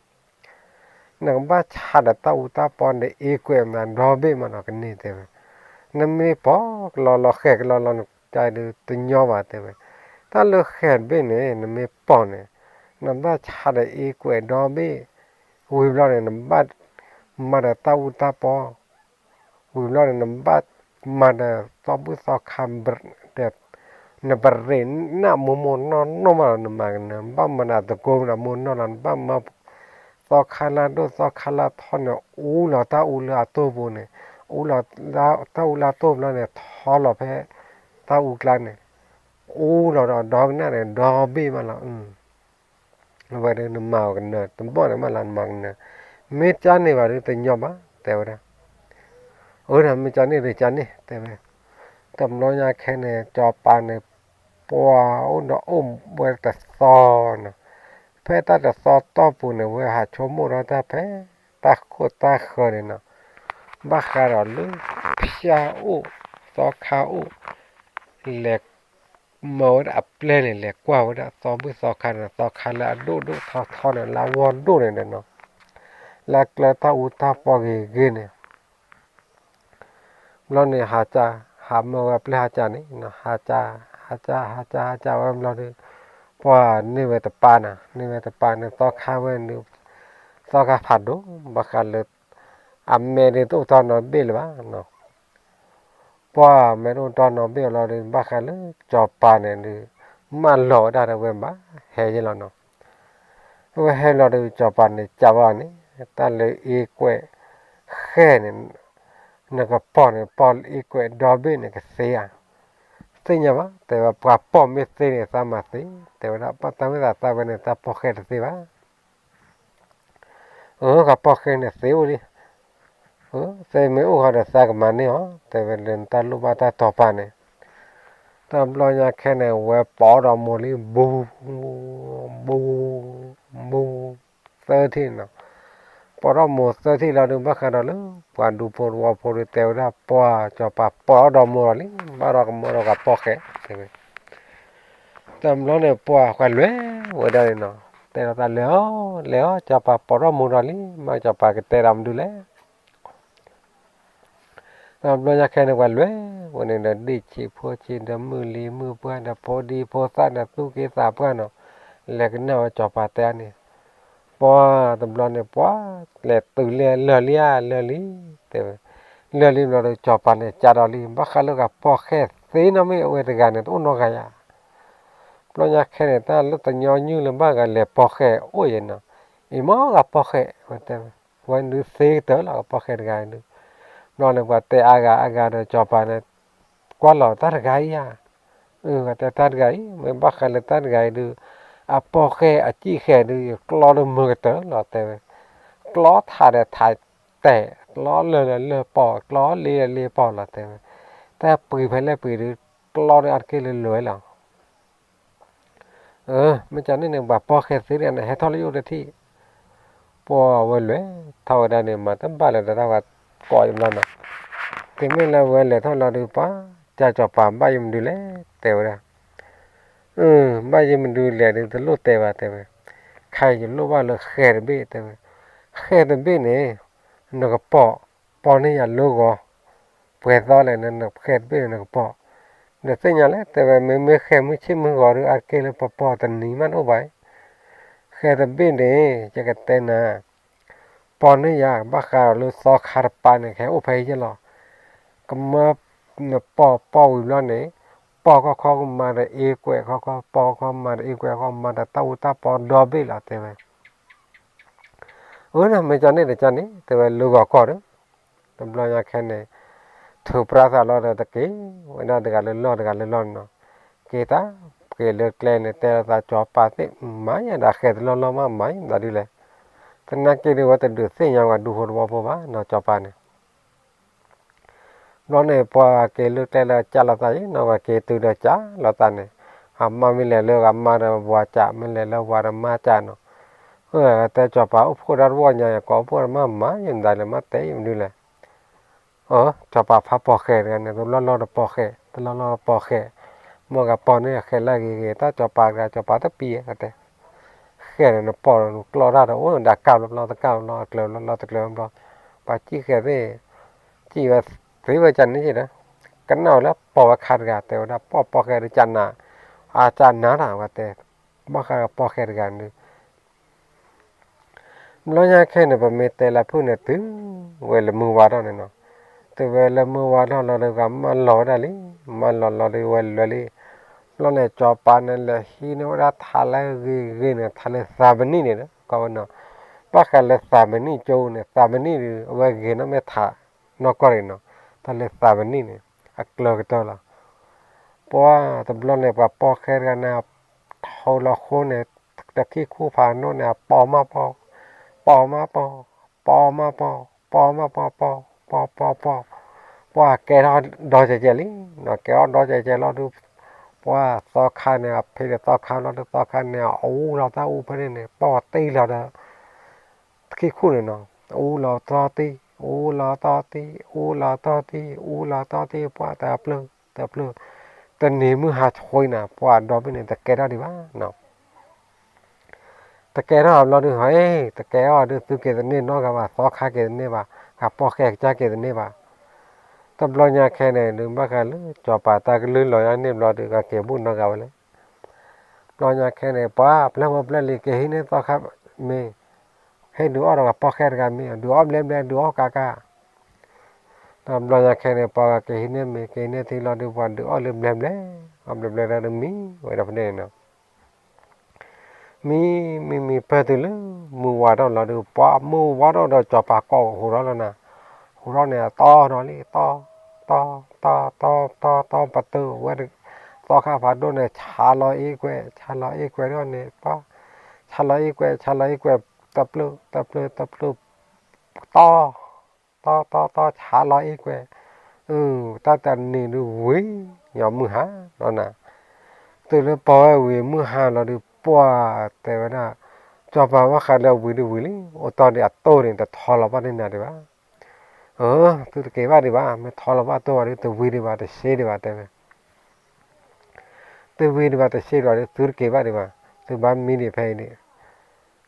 နကဘၣ်ဆါဒီးတၢ်အူတၢ်ပီဒီး အ့ကွဲးမးဒီဘ့ၣ်မးဒီးကန့ၢ် တဲဝဲ, နမ့ၢ်ပိာ်ကလီလီၤ ဃဲၢ်ကလီလီၤ နကဒုးတညီဘၣ် တဲဝဲ, တၢ်လၢဃဲၢ်တဘ့ၣ်န့ၣ် နမ့ၢ်ပိာ်န့ၣ် နဘၣ်ဆါဒီးအ့ကွဲးဒီဘ့ၣ်, ဝံၤဘျီန့ၣ် နဘၣ်မၤဒီးတၢ်အူတၢ်ပီ ဝံၤဘျီန့ၣ် နဘၣ်မၤဒီးသီဘူၣ်သီခါ, ဒီး နပရ့းနၢ်မိၢ်မိၢ်နီၢ်နီၢ်မးလီၤ နမၤကနၢၤ, နဘၣ်မၤဒီးတကိးမးဒီးမိၢ်နီၢ်လီၤ, နဘၣ်မၤသီခါလၢဒိၣ်သီခါလၢထီန့ၣ် အူလီၤတၢ်အူလၢအတိၢ်ပူၤန့ၣ်, အူလီၤတၢ်အူလၢအတိၢ်ဘျီန့ၣ် ထီလီၤဖဲတၢ်အူကျါန့ၣ်, အူလီၤဒီးဒီကနၣ်န့ၣ် ဒီဘ့ၣ်မးလီၤ. အဝဲဒၣ်နမၤအီၤကနၢၤ တဘီၣ်န့ၣ်မးလၢနမၤကနၢၤ, မ့ၢ်ကန့ၣ်ဘၣ်ဒုးတညီဘၣ် တဲဝဲဒၣ်, အၢ မ့ၢ်ကန့ၣ်ဒုးကန့ၣ် တဲဝဲ, တဘျီညါခဲန့ၣ် စီၤပၤန့ၣ် ပှၢ်အိၣ်ဒီးအိၣ်ဝဲတသီနီၤ, ဖဲတၢ်တသီတီၢ်ပူၤန့ၣ် ဝဲဟးဆိကမိၣ်ဒီးတၢ်ဖဲ တၢ်ခိၣ်တၢ်ဃၢၤန့ၣ်နီၤ, ဘၣ်ဃးဒီးလၢ ဖၠၣ်အိၣ် သီခါအိၣ် လဲၤ မၢဝဲဒၣ်အပျဲၢ်န့ၣ် လဲၤကွၢ်ဝဲဒၣ်သီဘူၣ်သီခါန့ၣ် သီခါလၢအဒိၣ်ဒိၣ်ထီထီန့ၣ် လၢအဝီဒိၣ်န့ၣ်ဒီးနီၤ, လၢကျၢၤတၢ်အူတၢ်ပီဂ့ၤဂ့ၤန့ၣ်, ဘျီန့ၣ်ဟးကၢ် ဟးမၢဝဲအပျဲၢ်ဟးကၢ်န့ၣ် ဟးကၢ် ဟးကၢ် ဟးကၢ် ဟးကၢ်ဝဲဘျီဒီး ပှၢ်န့ၢ်ဝဲတပၤနီၤ, န့ၢ်ဝဲတပၤန့ၣ် သီခါဝဲန့ၣ် သီခါဖးဒိၣ် ဘၣ်ဃးလၢ အမဲာ်ဒုးတအိၣ်တီနီတဘ့ၣ်လၢၤဘၣ်နီၤ. ပှၢ်မဲာ်တအိၣ်တီနီတဘ့ၣ်လီၤဒီး ဘၣ်ဃးလၢစီၤပၤန့ၣ်ဒုး မၢလီၤဝဲဒၣ်ဒီးဝဲဘၣ်ဟဲယဲလီၤနီၤ. အဝဲဟဲလီၤဒီးစီၤပၤန့ၣ် ကးဘၣ်န့ၣ် တၢ်လၢအ့ကွဲးဃဲၢ်န့ၣ် နကပိာ်န့ၣ် ပိာ်လၢအ့ကွဲးဒီဘ့ၣ်န့ၣ် ကသ့ဧါ. သ့ၣ်ညါဘၣ် တဲဝဲ ပှၤပိာ်မ့ၢ်သ့န့ၣ် သးမၤသ့ တဲဝဲဒၣ် တၢ်မ့ၢ်သးသးဝဲန့ၣ် တၢ်ပိာ်ဃဲၢ်တသ့ဘၣ် အၢ ကပိာ်ဃဲၢ်န့ၣ်သ့အိၣ်လံ, သ့မ့ၢ်အိၣ်ဃီဒီးသးကမၤန့ၢ်အီၤ တဲဝဲလၢနတၢ်လိၣ်ဘၣ်တၢ်တီၤပာ်န့ၣ်, တဘျီညါခဲန့ၣ် ဝဲပိာ်ဒီးမိၢ်လံ ဘူး ဘူး ဘူး သၢထံၣ်နီၤ, ပိာ်ဒီးမိၢ်သၢထံၣ်လီၤဒီး ဘၣ်ဃးဒီးလၢ ပှၤဒူဖိတဝီဖိဒီး တဲဝဲဒၣ်ပှၢ်စီၤပၤပိာ်ဒီးမိၢ်လီၤလံ ဘၣ်ဒီးကမၢဒီးကပိာ်ဃဲၢ် တဲဝဲ တဘျီန့ၣ် ပှၢ်ဃီလွဲဝဲဒၣ်န့ၣ်နီၤ, တဲလီၤသးလဲၤအီၤ လဲၤအီၤ စီၤပၤပိာ်ထီၣ်မူဒီးလံ မ့ၢ်စီၤပၤကတဲဒီးမနုၤလဲၣ်. ဒီးဘျီညါခဲန့ၣ် ပှၤလဲၤဝဲန့ၣ်ဒီး ဒ့ၣ်ဆံးဖိဆံးဒီး မုၢ်လံၤမုၢ်ပှၢ်ဒီး ဖိဒံဖိသၣ်ဒီး သူၣ်က့သးပှၢ်နီၤ, လဲၤကနၣ်ဝဲစီၤပၤတဲန့ၣ်, ပှၤတဘျီန့ၣ် ပှၤလဲၤတုၤလၢ လၢာ်လံဧါ လၢာ်လံ, တဲဝဲ, လၢာ်လံဘျီဒီး စီၤပၤန့ၣ် ကးဒီးလံ ဘၣ်ဃးလၢဂၤပီၢ်ဃဲၣ်သ့နီတမ့ၢ် အဝဲတဂၤန့ၣ် တအိၣ်နီတဂၤယၤ ဘျီညါခဲန့ၣ် တၢ်လၢတညီနုၢ်လၢဘၣ်ဂၤလဲၤပီၢ်ဃဲၣ်အိၣ်ယဲနီၤ, အံၤမ့ၢ်ဂၤပီၢ်ဃဲၣ် ဝဲတဲဝဲ, ဝဲဒုးသ့ကတၢၢ်လီၤ ပီၢ်ဃဲၣ်တဂၤဒုး, ဘျီန့ၣ် ပှၤတဲအါဂၤအါဂၤဒီး စီၤပၤန့ၣ် ကွၢ်လီၤတၢ်တဂၤအံၤဧါ, အဝဲတဲတၢ်တဂၤအံၤ မ့ၢ်ဘၣ်ဃးလၢတၢ်တဂၤအံၤဒုး, အပီၢ်ဃဲၣ်အစံၣ်ဃဲၣ်ဒုး ယကျီဒုးမုာ်ကတၢၢ်လီၤ တဲဝဲ, ကျီထးဒီးထးတဲာ် ကျီလၢာ်ဒီးလၢာ်ပီၢ် ကျီလ့ဒီးလ့ပီၢ်လီၤ တဲဝဲ, တၢ်ပှ့ၤဖဲလဲၣ်ပှ့ၤဒုး ကျီဒုးအါတက့ၢ်လၢလၢာ်လီၤ မ့ၢ်ကန့ၣ်န့ၣ် ပှၤပီၢ်ဃဲၣ်သ့န့ၣ် ဟဲထီၣ်လၢယအိၣ်တထံၣ်, ပှၤဝဲလဲၤထီၣ်ဝဲဒၣ်န့ၣ် မၤတဘၣ်လၢၤတၢ်ဝဲကိးယဘျီနီၤ, ကမ့ၢ်လၢဝဲလဲၤထီၣ်လီၤဒုး ပှၤ ကၢ်စီၤပၤဘၣ်ယမနုၤလဲၣ် တဲဝဲဒၣ်, ဘၣ်ယမနုၤလဲၣ်ဒုး တလိၣ်တဲဘၣ် တဲဝဲ, ခဲအံၤယလိၣ်ဘၣ်လၢဃဲၣ်တဘ့ၣ် တဲဝဲ, ဃဲၣ်တဘ့ၣ်န့ၣ် နကပီၢ်, ပီၢ်န့ၢ်ယၤလၢဂီၤ ပှဲၤသီလဲၣ် နဃဲၣ်တဘ့ၣ်န့ၣ်နကပီၢ်, နသ့ၣ်ညါလဲၣ် တဲဝဲ မ့မ့ၢ်ဃဲၣ်မုၢ်ဆ့ၣ်မုၢ်ဂီၤဒုး အါတက့ၢ်လၢပပီၢ်တနံၤမးတအိၣ်ဘၣ်, ဃဲၣ်တဘ့ၣ်န့ၣ် ယကတဲနၤ, ပီၢ်န့ၢ်ယၤ ဘၣ်ဃးဒီးလၢသီခါတပၤန့ၣ် ကဟဲအိၣ်ဖဲအံၤယဲလီၤ, ကမၢနပီၢ်ပီၢ်ဝံၤဘျီန့ၣ်, ပီၢ်ခီခီကမၤဒီးအ့ကွဲးခီခီ ပီၢ်ခီမၤဒီးအ့ကွဲးခီ မၤဒီးတၢ်အူတၢ်ပီဒီဘ့ၣ်လီၤ တဲဝဲ အၢ နမ့ၢ်ကန့ၣ်တကန့ၣ် တဲဝဲလၢဂီၤကီၢ်ဒီး, တဘျီညါခဲန့ၣ် ထုးပြါသးလီၤဒီးတက့ၢ်, ဝဲဒၣ်တဂၤလၢလီၢ်တဂၤလၢလီၢ်န့ၣ်နီၤ, က့ၤသး, က့ၤလၢကျဲန့ၣ် တဲလီၤသးစီၤပၤသ့ၣ် မၤယဲဒၣ်ဃဲၣ်တလီၢ်လီၢ်မး မၤယဲဒၣ်ဒ်လဲၣ်, သနာ်က့ဒုးဝဲတဒုးသ့ၣ်ညါဝဲဒူဖိတဝီဖိဘၣ်နီၤ စီၤပၤန့ၣ် ဘျီန့ၣ် ပှၤက့ၤလၢကျဲလၢကၢ်လီၤသးအံၤ နီၤ ပှၤက့ၤတုၤဒီးကၢ်လီၤသးန့ၣ်, အမါမ့ၢ်လဲၤလၢအမါဒီးဝၤကၢ် မ့ၢ်လဲၤလၢဝၤဒီးမါကၢ်နီၤ, တဲစီၤပၤအိၣ်ဖှိၣ်တၢ်တဝီညါ ယကိးအိၣ်ဖှိၣ်တမၤမၤ ယမတၤလဲၣ်မ့ၢ်တဲယမနုၤလဲၣ်, စီၤပၤဖးပီၢ်ဃဲၣ်တဂၤန့ၣ် တလီၢ်လီၢ်တပီၢ်ဃဲၣ် တလီၢ်လီၢ်တပီၢ်ဃဲၣ်, မ့ၢ်ဂၤပီၢ်န့ၢ်ဃဲၣ်လၢအဂ့ၤဂ့ၤ တၢ်စီၤပၤတဂၤ စီၤပၤတပံၤတဲ ဃဲၣ်န့ၣ်နပီၢ်ဒီးနကျီတၢ်ဒီး အိၣ်ဒၣ်ကၢ်ဘျီဘျီတကၢ်ဘျီဘျီ အကျၢၤဘျီဘျီတကျၢၤဘျီ, ပှၤစံၣ်ဃဲၣ်သ့ၣ်, စံၣ်ဝဲသ့ဝဲကန့ၣ်က့ဒီး, ကနၣ်ဝဲလၢပီၢ်ဝဲခါတဂၤ တဲဝဲဒၣ် ပီၢ်ပီၢ်ဃဲၣ်ဒီးကနၣ်, အကနၣ်တၢ်ဝဲတဲ, ဘၣ်ဃးပီၢ်ဃဲၣ်တဂၤန့ၣ် ဘျီညါခဲန့ၣ် ပမ့ၢ်တဲလၢဖုၣ်န့ၣ် တုၤဝဲလၢမုၢ်ဝါထီၣ်န့ၣ်နီၤ, တုၤဝဲလၢမုၢ်ဝါထီၣ်လီၤဒီး ဂၤမၢလီၤဝဲဒၣ်လံ, မၢလီၤလီၤဒီးဝဲလဲၤလံ, ဘျီန့ၣ် စီၤပၤန့ၣ် လဲၤဟံးန့ၢ်ဝဲဒၣ်ထးလၢဂ့ၤဂ့ၤန့ၣ် ထးလၢသးပနံၣ်န့ၣ်ဒီး ကီဝဲနီၤ, ဘၣ်ဃးလၢသးပနံၣ်ကၠိန့ၣ် သးပနံၣ်ဒီး အဝဲဂ့ၤနီၣ်မ့ၢ်ထးနီၢ်ကီၢ်န့ၣ်နီၤ, ထးလၢသးပနံၣ်န့ၣ် အကျၢၤကတၢၢ်လီၤ ပှၤတဘျီန့ၣ် ပှၤပီၢ်ဃဲၣ်တဂၤန့ၣ် ထိးလီၤဃိန့ၣ် တခံခူၣ်ဖးဒိၣ်န့ၣ် အပီၢ်မးပီၢ်, ပီၢ်မးပီၢ်, ပီၢ်မးပီၢ်, ပီၢ်မးပီၢ်, ပီၢ်, ပီၢ်, ပီၢ်, ပီၢ်, ပှၤကဲထီၣ်ဒီကဲကဲလံ, ကဲထီၣ်ဒီကဲကဲလီၤဒုး, ပှၤသီခါန့ၣ် အဖံးဒီးသီခါလီၤဒုး သီခါန့ၣ် အအူလီၤတၢ်အူဖဲန့ၣ်န့ၣ် ပီၢ်တံၢ်လီၤဒီး တခံခူၣ်န့ၣ်နီၤ, အူလီၤသီတံၢ်, အူလီၤသီတံၢ်, အူလီၤသီတံၢ်, အူလီၤသီတံၢ်, ပှၤတၢ်ပျုၢ်, တၢ်ပျုၢ်, တနံၤမုၢ်ဟါဆှံနၤ ပှၤဒီဘ့ၣ်န့ၣ် တကဲထီၣ်ဒံးဘၣ်နီၤ, တကဲထီၣ်ဘျီဒုး ဟဲ တကဲထီၣ်ဒုး သုက့ၤသန့ၢ်နီတဂၤဘၣ်, သီခါက့ၤသန့ၢ်ဘၣ်, ဂၤပီၢ်ဃဲၣ်ကစၢ်က့ၤသန့ၢ်ဘၣ်, တဘျီညါခဲန့ၣ်ဒုး ဘၣ်ဃးလၢစီၤပၤတၢ်ကလုၢ်လီၤယါန့ၣ်ဘျီဒုး ကက့ၤဘူၣ်နီတဂၤဝဲလဲၣ် ဘျီညါခဲန့ၣ် ပှၤပျဲၢ်မိၢ်ပျဲၢ်လံၤ က့ၤဟံးန့ၢ်သီခါမ့ၤ, ဟဲဒုးအီၣ်ဒီးပှၤပီၢ်ဃဲၣ်တဂၤမ့ၤ, ဒုးအီၣ်ဘျဲဘျဲ ဒုးအီၣ်ကးကး, ဒီးဘျီညါခဲန့ၣ် ပှၤက့ၤဟံးန့ၢ်မ့ၤ က့ၤဟံးန့ၢ်ထံလီၤဒုး ပှၤဒုးအီၣ်လၢဘျဲဘျဲ, အီၣ်ဘျဲဘျဲဒီးမံဝဲဒၣ်ဖဲန့ၣ်န့ၣ်နီၤ မံ မံ မံ ပၢၢ်တုၤလၢ မုၢ်ဝါထီၣ်လီၤဒီး ပှၤမုၢ်ဝါထီၣ်ဒီး စီၤပၤကိးဟူးထီၣ်လီၤနၤ, ဟူးထီၣ်န့ၣ် အတီဒီးလံ တီ တီ တီ တီ တီ တီ ပတုာ်ဝဲ သီခါဖးဒိၣ်န့ၣ် ဆါလီၤအ့ကွဲး ဆါလီၤအ့ကွဲးဒီးန့ၣ် ပှၤ ဆါလီၤအ့ကွဲး ဆါလီၤအ့ကွဲး တပျုာ် တပျုာ် တပျုာ် တီ တီ တီ တီ ဆါလီၤအ့ကွဲး တၢ်တနံၤဒုးဝံၤ ယီၤမုၢ်ဟါလီၤနၤ, တုၤလၢပီၢ်ဝဲဝံၤမုၢ်ဟါလီၤဒုး ပှၤတဲဝဲဒၣ် စီၤပၤဘၣ်ဃးဒီးဝံၤဒုးဝံၤလံ အိၣ်တီၢ်ဒံးအတိၢ်န့ၣ် တထီလီၤဘၣ်န့ၢ်နၤဒံးဘၣ်, အၢ သုတက့ၤဘၣ်ဒံးဘၣ် မ့ၢ်ထီလီၤဘၣ်တိၢ်ဝဲဒုး တဝံၤဒံးဘၣ် တဆ့ဒံးဘၣ်တဲဝဲ တဝံၤဒံးဘၣ် တဆ့ဒံးဘၣ်ဒီး သုတက့ၤဘၣ်ဒံးဘၣ်, သုဘၣ်မံဒံးဖဲအံၤန့ၣ်,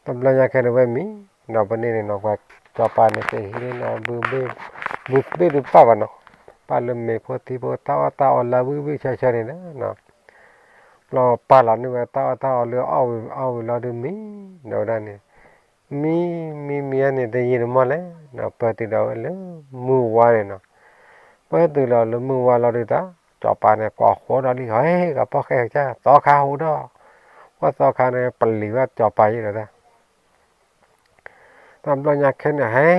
တဘျီညါခဲန့ၣ်ဝဲမံ, ဒီးပန့ၣ်န့ၣ်နီၤ ပှၤစီၤပၤန့ၣ်ကဟံးန့ၢ် ဘုဘ့ၣ်တဘၣ်ဘၣ်နီၤ, ပာ်လၢမ့ၤဖိသံဖိတၢ်အီၣ်တၢ်အီလၢဝံၣ်ဝံၣ်ဆၢဆၢန့ၣ်ဒီး ဘျီပာ်လီၤန့ၢ်ဝဲတၢ်အီၣ်တၢ်အီလၢအီၣ်ဝံၤအီၣ်ဝံၤလီၤဒုးမံ, ဒီးဝဲဒၣ်န့ၣ် မံမံမံန့ၣ် တယံာ်တမီၢ်လဲၣ်, ပၢၢ်တုၤဒီးဝဲလၢမုၢ်ဝါန့ၣ်နီၤ, ပၢၢ်တုၤလီၤလၢမုၢ်ဝါလီၤဒုးတၢ် စီၤပၤန့ၣ် ကိးဃီဒီးလံ ဟဲ ကပီၢ်ဃဲကစၢ် သီခါဟူဒီး, ပှၤသီခါန့ၣ် ပလံၤဘၣ်စီၤပၤယံၤဒီးတၢ် တဘျီညါခဲန့ၣ် ဟဲ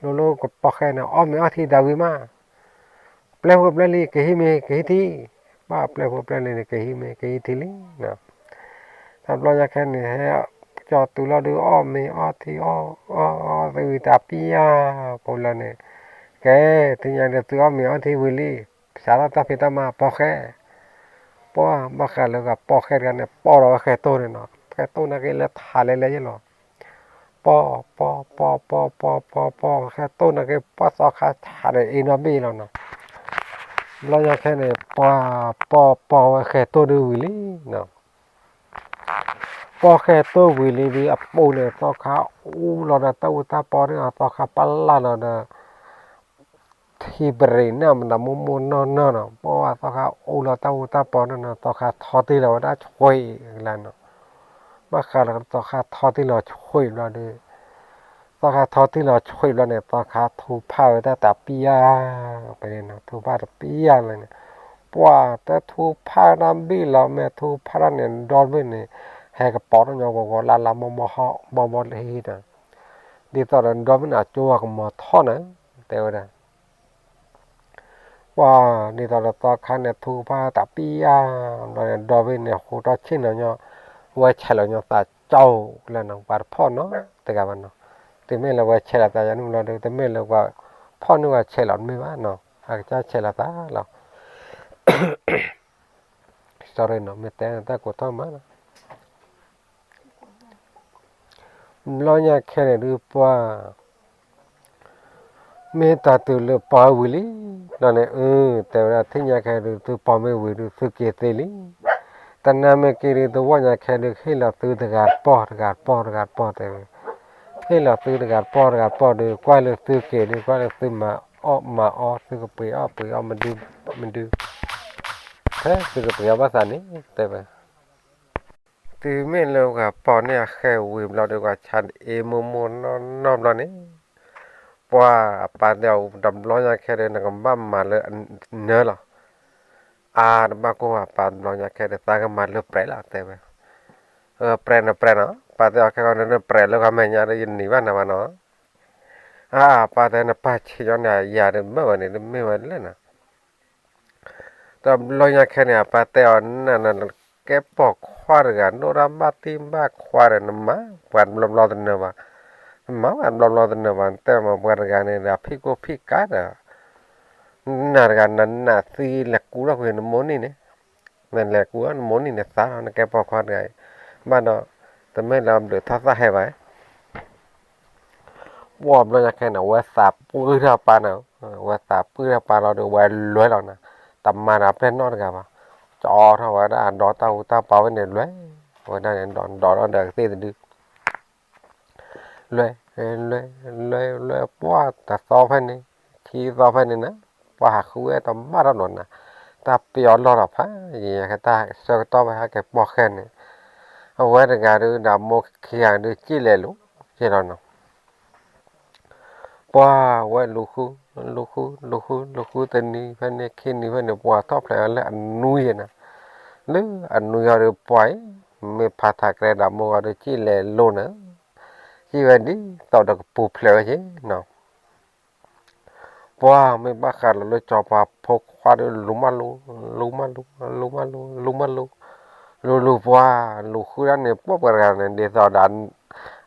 လိၤလိၤကပီၢ်ဃဲန့ၣ် အီၣ်မ့ၤအီထံတၢ်ဝံၤမး, ပျဲၢ်ဖိပျဲၢ်လံၤ ကဟံးမ့ၤကဟံးထံ, ဘၣ်ပျဲၢ်ဖိပျဲၢ်လံၤန့ၣ် ကဟံးမ့ၤကဟံးထံလံနီၤ, တဘျီညါခဲန့ၣ် ဟဲ ကၠီၤတုၤလီၤဒုး အီၣ်မ့ၤအီထံအီၣ်အီသဝံၤတၢ်ပံယါ, ပူၤလီၤန့ၣ်, ကဲ ထံၣ်ညါဒီးသုအီၣ်မ့ၤအီထံဝံၤလံ, စးထီၣ်တၢ်ဖံးတၢ်မၤပီၢ်ဃဲ ပှၤဘၣ်ဃးလၢကပီၢ်ဃဲတဂၤန့ၣ် ပီၢ်ဒီးဝဲဃဲတိၢ်န့ၣ်နီၤ, ဃဲတိၢ်နာ်က့လၢထးလဲၤလဲၤယဲလီၤ, ပီၢ် ပီၢ် ပီၢ် ပီၢ် ပီၢ် ပီၢ် ပီၢ် ဃဲတိၢ်နာ်က့ ပှၤသီခါထးဒီးအ့နီဘ့ၣ်လီၤနီၤ, ဘျီညါခဲန့ၣ် ပှၤ ပီၢ်ပီၢ်ဝဲဃဲတိၢ်ဒုးဝံၤလံနီၤ, ပီၢ်ဃဲတိၢ်ဝံၤလံဒုးအပူၤန့ၣ် သီခါအူလီၤဒီးတၢ်အူတၢ်ပီန့ၣ် သီခါပလၢ်လီၤဒီး ထံပရံးန့ၣ်မတၤမိၢ်မိၢ်နီၢ်နီၢ်နီၤ, ပှၤသီခါအူလီၤတၢ်အူတၢ်ပီန့ၣ်နီၤ သီခါထီတ့ၢ်လီၤဝဲဒၣ်ဆှံလီၤနီၤ, ဘၣ်ဃးလၢသီခါထီတ့ၢ်လီၤဆှံဘျီဒီး သီခါထီတ့ၢ်လီၤဆှံဘျီန့ၣ် သီခါထူဖးဝဲဒၣ်တၢ်ပံယါ, ပန့ၣ်နီၤ ထူဖးတၢ်ပံယါလီၤန့ၣ်, ပှၤတထူဖးတၢ်ဘ့ၣ်လီၤ မ့ၢ်ထူဖးတၢ်န့ၣ် ဒီဘ့ၣ်န့ၣ် ဟဲကပီၤထီၣ်ညီဂီၤဂီၤလၢ်လၢ်မီၢ်မီၢ်ဟီၣ်မီၢ်မီၢ်လၢဟံၣ်နီၤ, ဒ်သိးဒီးဒီဘ့ၣ်န့ၣ် အကၠိအကမီၤထီၣ်န့ၣ်, တဲဝဲဒၣ် ပှၤဒ်သိးဒီးသီခါန့ၣ် ထူဖးတၢ်ပံယါ, ဘျီန့ၣ် ဒီဘ့ၣ်န့ၣ် ဟူထီၣ်ဆ့ၣ်နီၤညီ, ဝဲဆဲးလီၤညီသးကၠီလၢနီၤ ပှၤတဖီၣ်နီတဂၤဘၣ်နီၤ, တမ့ၢ်လၢဝဲဆဲးလီၤသးယၤန့ၣ်ဘျီဒီး တမ့ၢ်လၢပှၤဖီၣ်န့ၢ်ဝဲဆဲးလီၤတမ့ၢ်ဘၣ်နီၤ အကစၢ်ဆဲးလီၤသးလီၤ sorry နီၤ မ့ၢ်တဲတၢ်ကိးထီၣ်မးနီၤ, ဘျီညါခဲန့ၣ်ဒုးပှၤ မ့ၢ်တၢ်တုၤလၢပီၢ်ဝံၤလံ, ဘျီန့ၣ် အၢ တဲဝဲဒၣ် ထံၣ်ညါခဲဒုး သုပီၢ်မ့ၢ်ဝံၤဒုး သုက့ၤသ့လံ, တနာ်မ့ၢ်က့ၤဒုး တဝီညါခဲဒုး ဟ့ၣ်လီၤသုတဂၤတပီၢ် တဂၤတပီၢ် တဂၤတပီၢ် တဲဝဲ, ဟ့ၣ်လီၤသုတဂၤတပီၢ် တဂၤတပီၢ်ဒုး ကွၢ်လၢသုက့ၤဒုး ကွၢ်လၢသုမၤအီၣ်မၤအီ သုကပှ့ၤအီၣ်ပှ့ၤအီၣ်မဒု မဒု ဖဲသုကပှ့ၤအီၣ်ဘၣ်သးန့ၣ် တဲဝဲ တုၤမ့ၢ်လၢပှၤပီၢ်န့ၣ်အဃဲဝံၤဘျီဒီး ပှၤဆါအ့မိၢ်မိၢ်နီၢ်နီၢ်ဘျီန့ၣ်, ပှၤအပၢ်တဲအီၤတဘျီညါခဲဒီး နကဘၣ်မၤလၢနၢလီၤ, အါတဘၣ်ကိၢ်အပၢ်တဘျီညါခဲဒီး သးကမၤလၢပြဲးလီၤ တဲဝဲ, ပြဲးနပြဲးနီၤ, ပၢ်တဲအီၤခဲကီး နပြဲးလၢကီၢ်မဲာ်ညါဒီး ယနံၤဘၣ်နၤဘၣ်နီၤ, အါ အပၢ်တဲ နပၢ်ဆံးညီန့ၣ် ယၤဒီးမ့ၢ်ဝဲန့ၣ် တမ့ၢ်ဝဲလဲၣ်နီၤ တဘျီညါခဲန့ၣ် အပၢ်တဲအီၤ န န နကဲပိာ်ခွါတဂၤ ဒိၣ်တၢ်ဘၣ်တံၢ်ဘၣ်ခွါဒီး နမၤပှၤတဘျီဘျီတနၢၤဘၣ်, နမၤပှၤတဘျီဘျီတနၢၤဘၣ် နတဲမၤပှၤတဂၤန့ၣ်ဒီး အဖံၣ်ကိၢ်ဖံၣ်ကါဒီး နတဂၤ နနၢ်သံလဲၤကူထီၣ်ကွံာ်နမိၢ်နံၤန့ၣ်, နလဲၤကူထီၣ်နမိၢ်နံၤန့ၣ်သးလီၤ နကဲပိာ်ခွါတဂၤအံၤ, ဘၣ်ဒီး တမ့ၢ်လၢအဘျုးထီၣ်သၣ်ဟဲဘၣ် ပှၤဘျီညါခဲန့ၣ် အဝဲသးပှၢ်ထီၣ်ပၢ်န့ၣ်, အဝဲသးပှၢ်ထီၣ်ပၢ်လီၤဒီး အဝဲလဲၤလီၤန့ၣ်, တမၤဒီးအပျဲၢ်နီတဂၤဘၣ်, ကၠီထီၣ်ဝဲဒၣ်အဒီတၢ်ဟူတၢ်ပာ်ဝဲန့ၣ် လဲၤဝဲဒၣ်န့ၣ် ဒီးဒီးဒီးကသ့ၣ်တဒု လဲၤ လဲၤ လဲၤ လဲၤ ပှၢ်တသီဖဲန့ၣ် ခံသီဖဲန့ၣ်န့ၣ်, ပှၢ်ဟးဃုဝဲတဘၣ်ထီၣ်နီၤနၤ, တၢ်ပျီလီၢ်လီၤဖးယံၤ တၢ်ဆၢကတီၢ်ဖဲဟဲက့ၤပိာ်ဃဲန့ၣ်, အဝဲတဂၤဒုးဒီးမိၢ်ခံဂၤဒုးစံၣ်လဲၤလိၤက့ၤလီၤနီၤ ပှၢ်ဝဲလူၤဃု, လူၤဃု လူၤဃု လူၤဃုတနံၤဖဲန့ၣ် ခံနံၤဖဲန့ၣ် ပှၢ်ထီၣ်ဖျဲးလၢအနွံယဲၢ်န့ၣ်, လၢအနွံယဲၢ်ဒီးပှၢ်အံၤ, မ့ၢ်ဖးထးကရဲဒီးမိၢ်ဂီၤဒီးစံၣ်လဲၤလိၤန့ၣ်, စံၣ်ဝဲဒ်သိးဒီးကပူၤဖျဲးဝဲက့ၤနီၤ ပှၢ်မ့ၢ်ဘၣ်ဃးလီၤလၢစီၤပၤဖိခွါဒီးလူၤမးလူၤ, လူၤမးလူၤ, လူၤမးလူၤ, လူၤမးလူၤ, လူၤလူၤပှၢ်, လူၤဃုဒၣ်န့ၣ် ပှၢ်ပှၤတဂၤန့ၣ် ဒ်သိးဒီး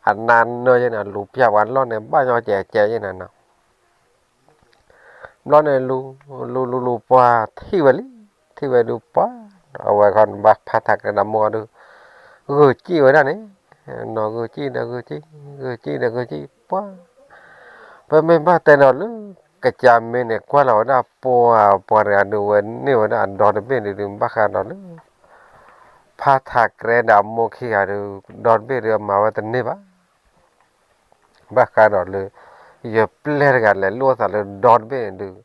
အနါနၢယဲၢ်န့ၣ် လူၤပျၢ်ပှၤလီၢ်န့ၣ် ဘၣ်ညီကဲးကဲးယဲၢ်န့ၣ်နီၤ ဘျီန့ၣ်လူၤ, လူၤလူၤလူၤပှၢ်ထံၣ်ဝဲလံ, ထံၣ်ဝဲဒုးပှၢ်, အဝဲခီဘၣ်ဖးထးကရဲဒီးမိၢ်ဂီၤဒီး, ဂုာ်စံၣ်ဝဲဒၣ်န့ၣ်, နီၤဂုာ်စံၣ်ဒီးဂုာ်စံၣ်, ဂုာ်စံၣ်ဒီးဂုာ်စံၣ်ပှၢ်, ပမ့ၢ်ဘၣ်တဲနီၤလၢ ကစၢ်မ့ၢ်န့ၣ် ကွၢ်လီၤဝဲဒၣ်ပှၢ်ပှၤတဂၤဒုးဝဲန့ၢ်ဝဲဒၣ်အဒီတဘ့ၣ်ဒုး ဘၣ်ဃးဒီးလၢ ဖးထးကရဲဒီးမိၢ်ခံဂၤဒုး ဒီတဘ့ၣ်ဒုးမၤဝဲတန့ၢ်ဘၣ် ဘၣ်ဃးဒီးလၢ ယပျဲၢ်တဂၤလဲၤလိၣ်သးလၢဒီတဘ့ၣ်န့ၣ်ဒုး,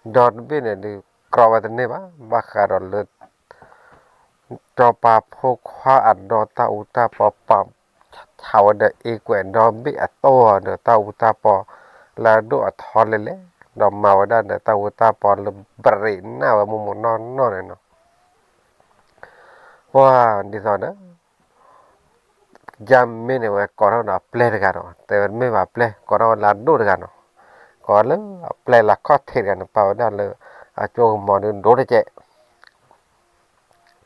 ဒီတဘ့ၣ်န့ၣ်ဒုး ကြီဝဲတန့ၢ်ဘၣ်, ဘၣ်ဃးဒီးလၢ စီၤပၤဖိခွါအဒီတၢ်အူတၢ်ပီ ပာ်ဆါဝဲဒီးအ့ကွဲးဒီဘ့ၣ်အတီၢ်ဒီးတၢ်အူတၢ်ပီ လၢအဒိၣ်အထီလဲၣ်လဲၣ်, ဒီးမၤဝဲဒၣ်ဒီးတၢ်အူတၢ်ပီလၢဘရံးနၢ်ဝဲမိၢ်မိၢ်နီၢ်နီၢ်န့ၣ်နီၤ. ပှၤဒ်သိးဒီး ကစၢ်မ့ၢ်န့ၣ်ဝဲကိးထီၣ်ဒီးအပျဲၢ်တဂၤဒီး တဲဝဲတမ့ၢ်ဘၣ်အပျဲၢ် ကိးထီၣ်ဝဲလၢအဒိၣ်တဂၤနီၤ, ကိးလၢအပျဲၢ်လၢခီၣ်ထံးတဂၤန့ၣ် ပာ်ဝဲဒၣ်လၢ အကၠိကမီၤဒုးဒိၣ်တကဲး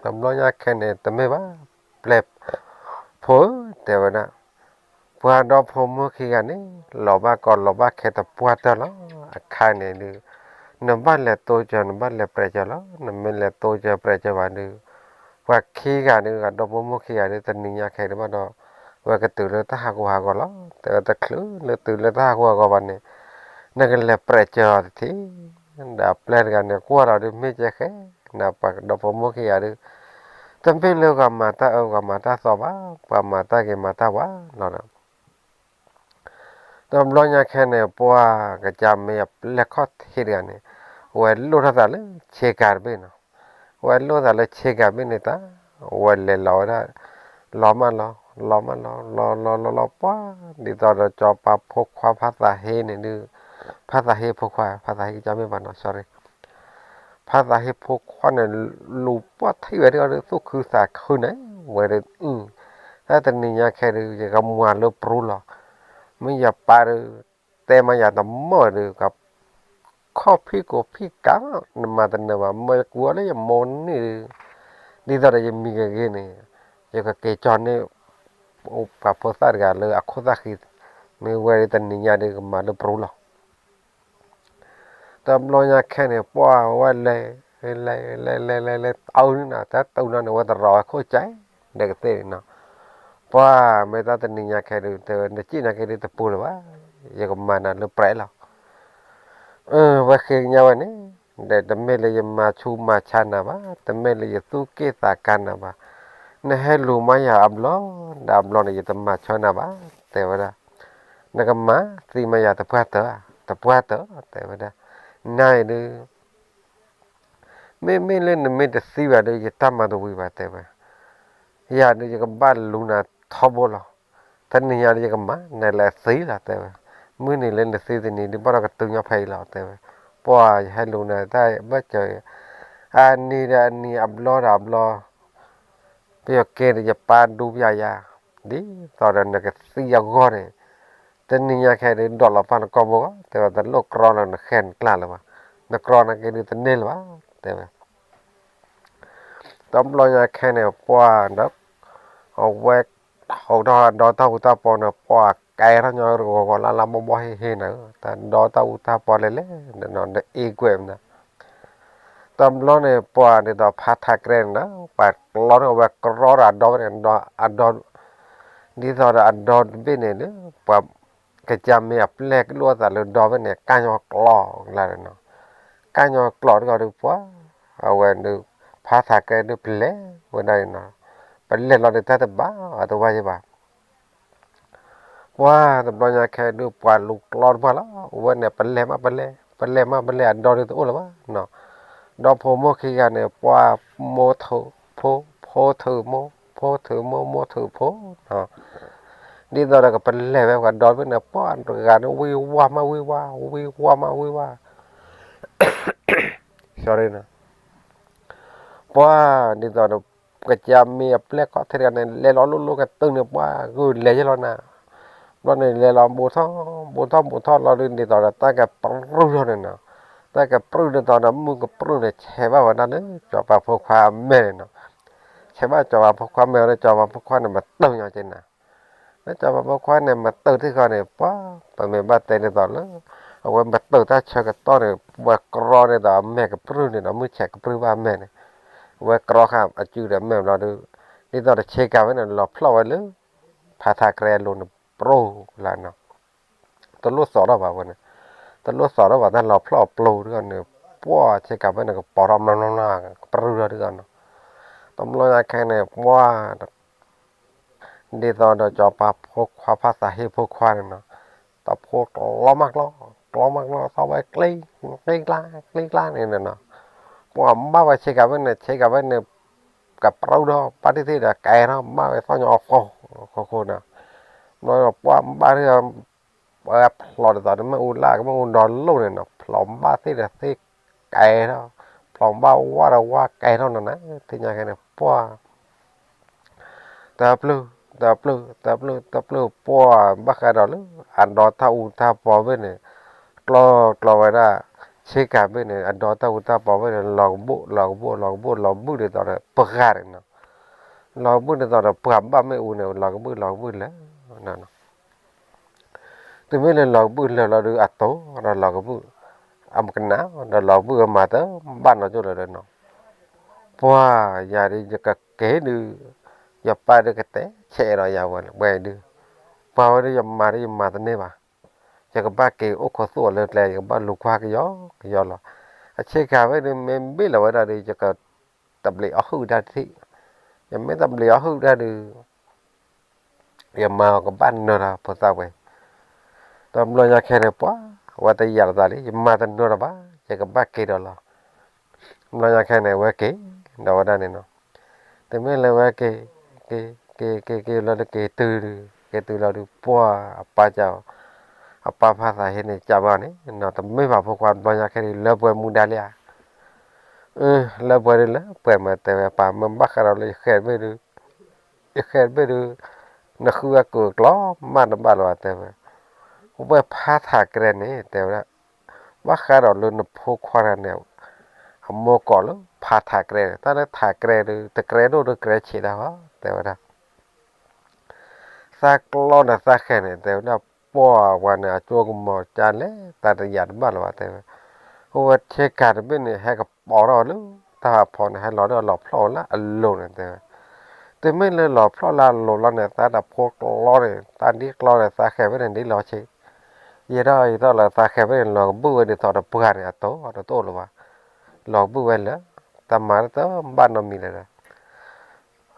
တဘျီညါခဲန့ၣ် တမ့ၢ်ဘၣ် ပျဲၢ်ဖိဧၢ တဲဝဲဒၣ်, ပှၤဒီဖိမိၢ်ခံဂၤန့ၣ် လီၤဘၣ်ကီလီၤဘၣ်ခဲတပှၢ်တၢၢ်လီၤ. အခါန့ၣ်ဒုး နဘၣ်လဲၤတိစၢၤ နဘၣ်လဲၤပြဲးစၢၤလီၤ. နမ့ၢ်လဲၤတိစၢၤပြဲးစၢၤဘၣ်ဒုး ပှၤခံဂၤဒုး အဒီဖိမိၢ်ခံဂၤဒုး တနံၤညါခဲဒုးဘၣ်ဒီး ဝဲကတုၤလၢတၢ်ဟးဂူာ်ဟးဂီၤလီၤ. တဲဝဲတချုးလၢတုၤလၢတၢ်ဟးဂူာ်ဟးဂီၤဘၣ်န့ၣ် နကလဲၤပြဲးစၢၤအီၤတထံၣ် ဒီးအပျဲၢ်တဂၤန့ၣ် ကွၢ်လီၤဒုး မ့ၢ်ကဲဃဲ နပှၤဒီဖိမိၢ်ခံဂၤဒုး တမ့ၢ်လၢပှၤမၤတၢ်အၢပှၤမၤတၢ်သီဘၣ်, ပှၤမၤတၢ်ဂ့ၤမၤတၢ်ဝါလီၤဒီး တဘျီညါခဲန့ၣ် ပှၤကစၢ်မ့ၢ်အပျဲၢ်ခီၣ်ထံးတဂၤန့ၣ် ဝဲလိၣ်ထီၣ်သးလၢဆ့ကၤတဘ့ၣ်နီၤ, ဝဲလိၣ်သးလၢဆ့ကၤဘ့ၣ်န့ၣ်တၢ် ဝဲလဲၤလီၤဝဲဒၣ် လီၤမးလီၤ လီၤမးလီၤ လီၤလီၤလီၤလီၤ ပှၤဒ်သိးဒီးစီၤပၤဖိခွါဖါသးဟ့န့ၣ်ဒုး ဖါသးဟ့ဖိခွါ ဖါသးဟ့ကစၢ်မ့ၢ်ဘၣ်နီၤ sorry ဖါသးဟ့ဖိခွါန့ၣ် လူၤပှၢ်ထံၣ်ဝဲဒၣ်ဒီး သူၣ်ခုသးခုန့ၣ် ဝဲဒၣ် တၢ်တနံၤညါခဲဒုး ယကမၤလၢပြူလီၤ. မ့ၢ်ယပၢ်ဒုး တဲမးယၤတမီၢ်ဒုး ကခီၣ်ဖံးကိးဖံးကါ နမၤတနၢၤဘၣ် မ့ၢ်ယကူအီၤလၢယမိၢ်န့ၣ်ဒုး ဒ်သိးဒီးယမံၤကဂ့ၤန့ၣ် ယကက့ၤကၠီန့ၢ် ပှၤဖိသၣ်တဂၤလၢအခိၣ်သၣ်ဃံ မ့ၢ်ဝဲဒၣ်တနံၤညါဒုး ကမၤလၢပြူလီၤ. တဘျီညါခဲန့ၣ် ပှၢ်ဝဲလဲၤ လဲၤ လဲၤ လဲၤ လဲၤ လဲၤ တအုးန့ၣ်နီၤ တၢ်တအုးနီၤန့ၣ် ဝဲတရီဝဲခိၣ်ကဲ ဒီးကသ့ၣ်န့ၣ်နီၤ ပှၢ်မ့ၢ်တၢ်တနံၤညါခဲဒုး တဲဝဲ နစံၣ်နာ်က့ဒုးတပူၤလၢၤဘၣ် ယကမၤနၤလၢပြဲးလီၤ. ဝဲဃ့ကညးဝဲန့ၣ် ဒီးတမ့ၢ်လၢယမၤဆူးမၤဆါနၤဘၣ် တမ့ၢ်လၢယသူၣ်က့ၣ်သးကါနၤဘၣ် နဟဲလူၤမးယၤအဘျီ ဒီးအဘျီန့ၣ် ယတမၤဆၢနၤဘၣ် တဲဝဲဒၣ် နကမၤသံမးယၤတပှၢ်တၢၢ် တပှၢ်တၢၢ် တဲဝဲဒၣ် နၤအံၤဒုး မ့မ့ၢ်လၢနမ့ၢ်တသံဘၣ်ဒီး ယတၢ်မၤတဝံၤဘၣ် တဲဝဲ ယၤဒုးယကဘၣ်လူၤနၤထီဘိလီၤ. တနံၤညါဒုးယကမၤနၤလၢအသံလီၤ တဲဝဲ မုၢ်နံၤလၢနသံတနံၤဒုး ဘၣ်ဒီးကတုၤညီဖဲအံၤလီၤ တဲဝဲ ပှၢ်ယဟဲလူၤနၤတၢ်ဘၣ်စၢၤ အနံၤဒီးအနံၤအဘျီဒီးအဘျီ ပယီၤကဲဒီးယပၢ်ဒူပယၤယၤ ဒ်သိးဒီးနကသံအဂီၢ်န့ၣ် တနံၤညါခဲဒုး ဒိးလီၤပာ်နကိာ်ဘိဂီၢ် တဲဝဲ တလိၣ်ကြီလၢနဃဲနကျါလၢၤဘၣ် နကြီနာ်က့ဒုးတန့ၢ်လၢၤဘၣ် တဲဝဲ တဘျီညါခဲန့ၣ် ပှၢ်ဒီး အဝဲ ဟိးထီၣ်ဒီတၢ်အူတၢ်ပီန့ၣ် ပှၢ်ကဲထီၣ်ညီဂီၤဂီၤလၢ်လၢ်ဘီဘီဟ့ၣ်ဟ့ၣ်န့ၣ် တၢ်ဒီတၢ်အူတၢ်ပီလဲၤလဲၤ ဒီးအ့ကွဲးမနုၤ တဘျီန့ၣ် ပှၢ်ဒ်သိးဖါထးကြဲန့ၣ်ဒီး ပှၢ်ကျီန့ၣ် အဝဲကြီဒီးအဒီဘ့ၣ်န့ၣ် အဒီ ဒ်သိးဒီးအဒီတဘ့ၣ်န့ၣ်ဒီး ပှၢ်ကစၢ်မ့ၢ်အပျဲၢ်ကလိၣ်အသးလၢဒီဘ့ၣ်န့ၣ် ကၢ်ညီကျီလၢ်န့ၣ်နီၤ ကၢ်ညီကျီတဂီၢ်ဒုးပှၢ် အဝဲဒုး ဖါထးကြဲဒုးပလဲၤဝဲဒၣ်န့ၣ်နီၤ ပလဲၤလီၤဒုးတၢ်တဘၣ်အတဝါယဲဘၣ် ပှၢ်တဘျီညါခဲဒုးပှၢ်လူၤကျီတပှၢ်လီၤ အဝဲန့ၣ် ပလဲၤမးပလဲၤ ပလဲၤမးပလဲၤအဒီဒုးတအိၣ်လၢၤဘၣ်နီၤ ဒီဖိမိၢ်ခံဂၤန့ၣ် ပှၢ်မိၢ်ထုးဖိ ဖိထုးမိၢ် ဖိထုးမိၢ် မိၢ်ထုးဖိနီၤ ဒ်သိးဒီးကပလဲၤဝဲ ပှၤဒီဘ့ၣ်န့ၣ် ပှၢ်တဂၤန့ၣ် ဝံဝါမးဝံဝါ ဝံဝါမးဝံဝါ sorry နီၤ ပှၢ်ဒ်သိးဒီး ကစၢ်မ့ၢ်အပျဲၢ်ခီၣ်ထံးတဂၤန့ၣ် လဲၤလီၤလိၤလိၤကတုၤန့ၣ် ပှၢ်ဂုာ်လဲၤယဲလီၤနၤ ဘျီန့ၣ် လဲၤလီၤဘူးထီၣ် ဘူးထီၣ်ဘူးထီၣ်လီၤဒုး ဒ်သိးဒီးတၢ်ကပြုၢ်ထီၣ်န့ၣ်နီၤ တၢ်ကပြုၢ်ဒ်သိးဒီးမုၢ်ကပြုၢ်န့ၣ် ဆဲးဘၣ်ဝဲဒၣ်လၢ စီၤပၤဖိခွါအမဲာ်န့ၣ်နီၤ ဆဲးဘၣ်စီၤပၤဖိခွါမဲာ်ဝဲဒၣ် စီၤပၤဖိခွါန့ၣ် မတုၤညီက့နၤ လၢစီၤပၤဖိခွါန့ၣ် မတုၤတခီန့ၣ် ပှၢ် ပမ့ၢ်ဘၣ်တဲဒ်သိးလၢ အဝဲမတုၤတၢ်ဆၢကတီၢ်န့ၣ် ဝဲကြီဒ်သိးအမဲာ်ကပြုၢ်န့ၣ်ဒီး မုၢ်ဆဲးကပြုၢ်ဘၣ်အမဲာ်န့ၣ် ဝဲကြီဃာ်အစုဒီးအမဲာ်ဘျီဒုး ဒ်သိးဒီးဆ့ကၤဝဲန့ၣ် လီၤဖျီၣ်ဝဲလၢ ဖါထးကြဲအလိၤန့ၣ် ပြိလၢနီၤ တလိၣ်သီၣ်ထီၣ်ဘၣ်ဝဲန့ၣ် တလိၣ်သီၣ်ထီၣ်ဘၣ်တၢ်လီၤဖျီၣ်အပျိတခီန့ၣ် ပှၢ်ဆ့ကၤဝဲန့ၣ် ကပီၤထီၣ်မျီမျီမျီ ကပြုၢ်ထီၣ်တခီနီၤ တဘျီညါခဲန့ၣ် ပှၢ် ဒ်သိးဒီးစီၤပၤဖိခွါ ဖါသးဟ့ဖိခွါန့ၣ်နီၤ တၢ်ဖိကျီမးကျီ, ကျီမးကျီ သီၣ်ဝဲကျ့, ကျ့ကျါ, ကျ့ကျါန့ၣ်နီၤ, ပှၤဘၣ်ဝဲဆ့ကၤဘ့ၣ်န့ၣ် ဆ့ကၤဘ့ၣ်န့ၣ် ကပြုၢ်ထီၣ်ဘၣ်တ့ၢ်သ့ၣ်ဒီးကဲထီၣ် ဘၣ်ဝဲသီၣ်ညီအီၤဃိဃိဃိနီၤ, ဘျီပှၤဘၣ်ထံၣ် ပှၤဖျိးဒ်သိးန့ၣ် မ့ၣ်အူလၢ်ကမ့ၣ်အူဒီလိၣ်န့ၣ်နီၤ, ဖျိးဘၣ်သ့ၣ်ဒီးသ့ၣ်ကဲထီၣ်, ဖျိးဘၣ်ဝါဒီးဝါကဲထီၣ်နီၤန့ၣ် သ့ၣ်ညါခဲန့ၣ် ပှၤ တပျုၢ်, တပျုၢ်, တပျုၢ်, တပျုၢ်ပှၤ ဘၣ်ဃးဒီးလၢ အဒီတၢ်အူတၢ်ပီဘ့ၣ်န့ၣ် ကျီကျီဝဲဒၣ် ဆ့ကၤဘ့ၣ်န့ၣ် အဒီတၢ်အူတၢ်ပီဘ့ၣ်န့ၣ် လီၤကဘိၣ် လီၤကဘိၣ် လီၤကဘိၣ် လီၤဘုၣ်ဒ်သိးဒီး ပှၤဂၤန့ၣ်နီၤ, လီၤကဘုၣ်ဒ်သိးဒီး ပှၤဘၣ်မ့ၣ်အူန့ၣ် လီၤကဘုၣ် လီၤကဘုၣ်လၢာ် တုၤမ့ၢ်လၢလီၤကဘုၣ်လၢာ်လီၤဒုး အတိၢ်ဒီးလီၤကဘုၣ် အကနၣ် ဒီးလီၤကဘုၣ်အမၤတဘၣ်နီတကၠိၢ်လၢာ်ဒီးနီၤ, ပှၤယၤဒုး ယကက့ၤဒုး ယပၢ်ဒုးကတဲဆဲးဒီးယၤဝဲဒုး, ပှၤဝဲဒုးယမၤဒုးယမၤတန့ၢ်ဘၣ်, ယကဘၣ်က့ၤအိၣ်ခိးသူၣ်အီၤလၢကျဲ ယကဘၣ်လူၤကွၢ်ကယီကယီလီၤ, အဆ့ကၤဝဲဒုး မ့ၢ်ဘ့ၣ်လီၤဝဲဒၣ်ဒီး ယကတဘျံးအီၣ်ဟုၣ်တၢ်တထံၣ်, ယမ့ၢ်တဘျံးအီၣ်ဟုၣ်တၢ်ဒုး ယမၤအီၤကဘၣ်နၢၤဒီးဖိသၣ်ဝဲ, ဒီးဘျီညါခဲန့ၣ် ပှၤဝဲတယာ်လီၤသးလံ ယမၤတနၢၤဒီးဘၣ် ယကဘၣ်က့ၤဒီးလီၤ, ဘျီညါခဲန့ၣ် ဝဲက့ၤဒီးဝဲဒၣ်န့ၣ်နီၤ, တုၤမ့ၢ်လၢဝဲက့ၤ က့ၤ က့ၤ က့ၤ က့ၤလီၤဒုး က့ၤတုၤဒုး က့ၤတုၤလီၤဒုး ပှၤအပၢ်က အပၢ်ဖးသးဟ့န့ၣ် ကၢ်ဘၣ်န့ၣ်နီၤ တမ့ၢ်ဘၣ်ဖိခွါ ဘျီညါခဲဒုး လၢပှဲၤမူဒါလံဧါ လၢပှဲၤဒုးလၢပှဲၤမး တဲဝဲ ပၢ်မ့ၢ်ဘၣ်ဃးဒီးလၢယဃဲးတဘ့ၣ်ဒုး ယဃဲးတဘ့ၣ်ဒုး နဃုအကုာ်အကျီမးတဘၣ်လၢၤဘၣ် တဲဝဲ, ဝဲဖးထးကရဲန့ၣ် တဲဝဲဒၣ်, ဘၣ်ဃးဒီးလၢနဖိခွါတဂၤန့ၣ် အမိၢ်ကိးလၢဖးထးကရဲန့ၣ် တၢ်လၢထးကရဲဒုး တကရဲဒိၣ်ဒုးကရဲဆံးတၢ်ဃီ တဲဝဲဒၣ် သးကျီဒီးသးဃဲးန့ၣ် တဲဝဲဒၣ် ပှၤဝဲန့ၣ် အကၠိကမီၤကၢ်လဲၣ် တၢ်တယာ်တဘၣ်လၢၤဘၣ် တဲဝဲ, အဝဲဆ့ကၤတဘ့ၣ်န့ၣ် ဟဲကပီၤထီၣ်လၢတၢ်ဖးဖီန့ၣ် ဟဲလီၤဒီးလီၤဖျီၣ်ဝဲလၢအလိၤန့ၣ် တဲဝဲ, တုၤမ့ၢ်လၢလီၤဖျီၣ်လၢအလိၤလီၤန့ၣ် သးတၢ်ဖိကျီန့ၣ် သးဒ်ကျီန့ၣ် သးဃဲးဖဲန့ၣ်ဒ်လီၤဆံး, ယဲၢ်ထီၣ်ယဲၢ်ထီၣ်လၢသးဃဲးဖဲန့ၣ် လီၤကဘုၣ်ဝဲဒ်သိးဒီးပှၤန့ၣ် အတိၢ်တတိၢ်လၢၤဘၣ်, လီၤကဘုၣ်ဝဲလၢာ်, တၢ်မၤတဘၣ်နီတမံၤလၢၤဒီး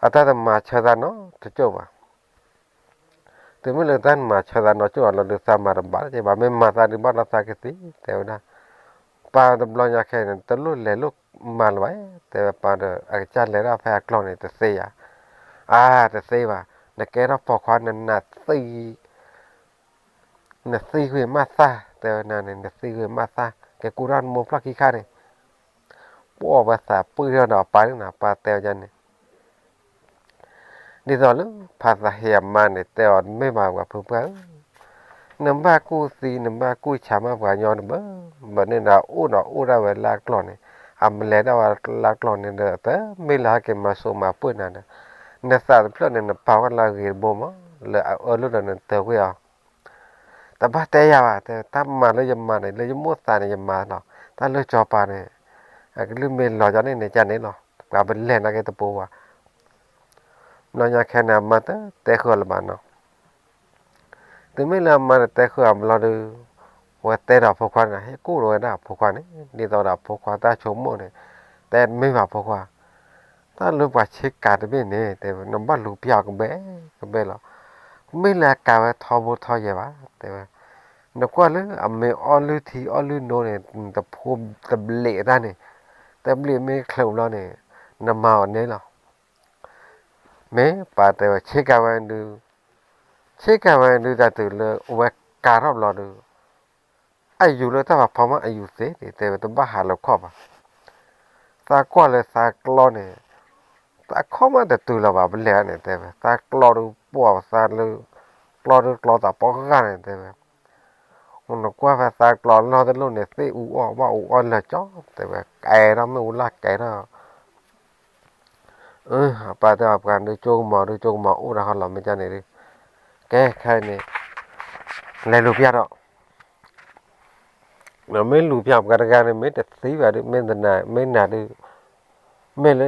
အတၢ်တမၤဆၢသးနီတကၠိၢ်ဘၣ် တုၤမ့ၢ်လၢတၢ်မၤဆၢသးနီကၠိၢ်အီၤလီၤဒုး သးမၤတဘၣ်လၢၤဘၣ် မ့ၢ်မၤသးဒုးဘၣ်ဒီးသးကသံ တဲဝဲဒၣ်, ပၢ်တဘျီညါခဲအံၤန့ၣ် တလိၣ်လဲၤလိၣ်မၤလၢၤဘၣ်, တဲဝဲပၢ်ဒီး အကစၢ်လဲၤဒၣ်ဖဲအကျီၢ်န့ၣ် တသ့ယၤ, အါ တသ့ဘၣ်, နကဲထီၣ်ပိာ်ခွါ နနၢ်သံ နသံကွံာ်မးသၣ် တဲဝဲန့ၣ် နသံကွံာ်မးသၣ် ကဲကူၣ်ထီၣ်နမိၢ်ဖျီၣ်ခံခါန့ၣ်, ပှၤဝဲသးပှၢ်ထီၣ်ဒီးအပၢ်န့ၣ်နီၤ ပၢ်တဲဝဲန့ၣ် ဒ်သိးလၢဖးသးဟ့အမါန့ၣ် တဲအီၤမ့ၢ်ဘၣ်ပှၤဖုပှၢ်ဧၢ, နဘၣ်ကူၣ်သံ နဘၣ်ကူၣ်ဆါမးပှၤညီတဘၢ, ဘၣ်န့ၣ်ဒီးအိၣ်ဒီးအိၣ်ဒၣ်ဝဲလၢအကျီၢ်န့ၣ်, အမလဲၤဒၣ်ဝဲလၢအကျီၢ်န့ၣ်ဒီး တမ့ၢ်လၢဟဲက့ၤမၤစိာ်မၤပှၢ်နၤဒီး, နသးတဖျၢၣ်န့ၣ် နပာ်ဝဲလၢအဂ့ၤတဘိမး, လၢအအၢလီၤဒီးနတၢၤကွံာ်အီၤ တဘၣ်တဲယၤဘၣ်, တဲတၢ်မၤလၢယမၤန့ၣ် လၢယမိၣ်သးန့ၣ်ယမၤလီၤ, တၢ်လၢစီၤပၤန့ၣ် အကလုၢ်မ့ၢ်လီၤကန့ၣ်န့ၣ် ကန့ၣ်လီၤ, ပှၤပလဲၤနာ်က့တပူၤဘၣ်, ဘျီညါခဲန့ၣ် အမါတတဲဃုာ်အီၤလၢၤဘၣ်နီၤ, တုၤမ့ၢ်လၢအမါတတဲဃုာ်အီၤဘျီဒီး, ဝဲတဲဒီးဖိခွါန့ၣ် ဟ့ၣ်ကူၣ်ဒီးဝဲဒၣ်ဖိခွါန့ၣ် ဒ်သိးဒီးဖိခွါတၢ်ဆိကမိၣ်န့ၣ်, တဲမ့ၢ်ဘၣ်ဖိခွါ တၢ်လၢပှၤဆ့ကၤတဘ့ၣ်န့ၣ် တဲဝဲ နဘၣ်လူၤပျၢ်အီၤကဘဲကဘဲလီၤ, မ့ၢ်လၢအကၤဝဲထီဘိထီယဲၢ်ဘၣ် တဲဝဲ, နကွၢ်လၢအမ့ၢ်အီၣ်လုၢ်ထံအီၣ်လုၢ်နိန့ၣ် နတဖိတဘျံးတၢ်န့ၣ်, တဘျံးမ့ၢ်ချုးဘျီန့ၣ်, နမၤအီၤန့ၣ်လီၤ, မ့ၢ်ပၢ်တဲဝဲ ဆ့ကၤဝဲဒုး, ဆ့ကၤဝဲဒုးတၢ်တုၤလၢအဝဲကၤထီၣ်ဘျီဒီး အယူၤလၢတၢ်ဖးဖီမးအယူၤသ့န့ၣ် တဲဝဲတဘၣ်ဟးလၢခီၣ်ဘၣ်, သးကွၢ်လၢသးကျီန့ၣ်, သးခီၣ်မးတတုၤလၢၤဘၣ် ပလဲၤန့ၣ် တဲဝဲ သးကျီဒုးပှၢ်သးလၢ, ကျီဒုးကျီသးပှၢ်ဂၤန့ၣ် တဲဝဲ, နကွၢ်ဖဲသးကျီလီၢ်တလိၣ်န့ၣ် သ့ၣ်အူအီၣ်ဘၣ်အူအီၣ်လၢာ်ကၠီ, တဲဝဲ ကဲထီၣ်မ့ၣ်အူလၢ်ကဲထီၣ် အပၢ်တဲအီၤ ပှၤဒုးကၠိကမီၤဒုးကၠိကမီၤအိၣ်တၢ်ဃီလီၤ မ့ၢ်ကန့ၣ်ဒုး, ကဲခဲအံၤန့ၣ်, လဲၤလူၤပျၢ်ဒီး, မ့ၢ်လူၤပျၢ်ပှၤတဂၤန့ၣ် မ့ၢ်တသံဘၣ်ဒုး မ့ၢ်တနာ် မ့ၢ်နာ်ဒုး, မ့ၢ်လၢ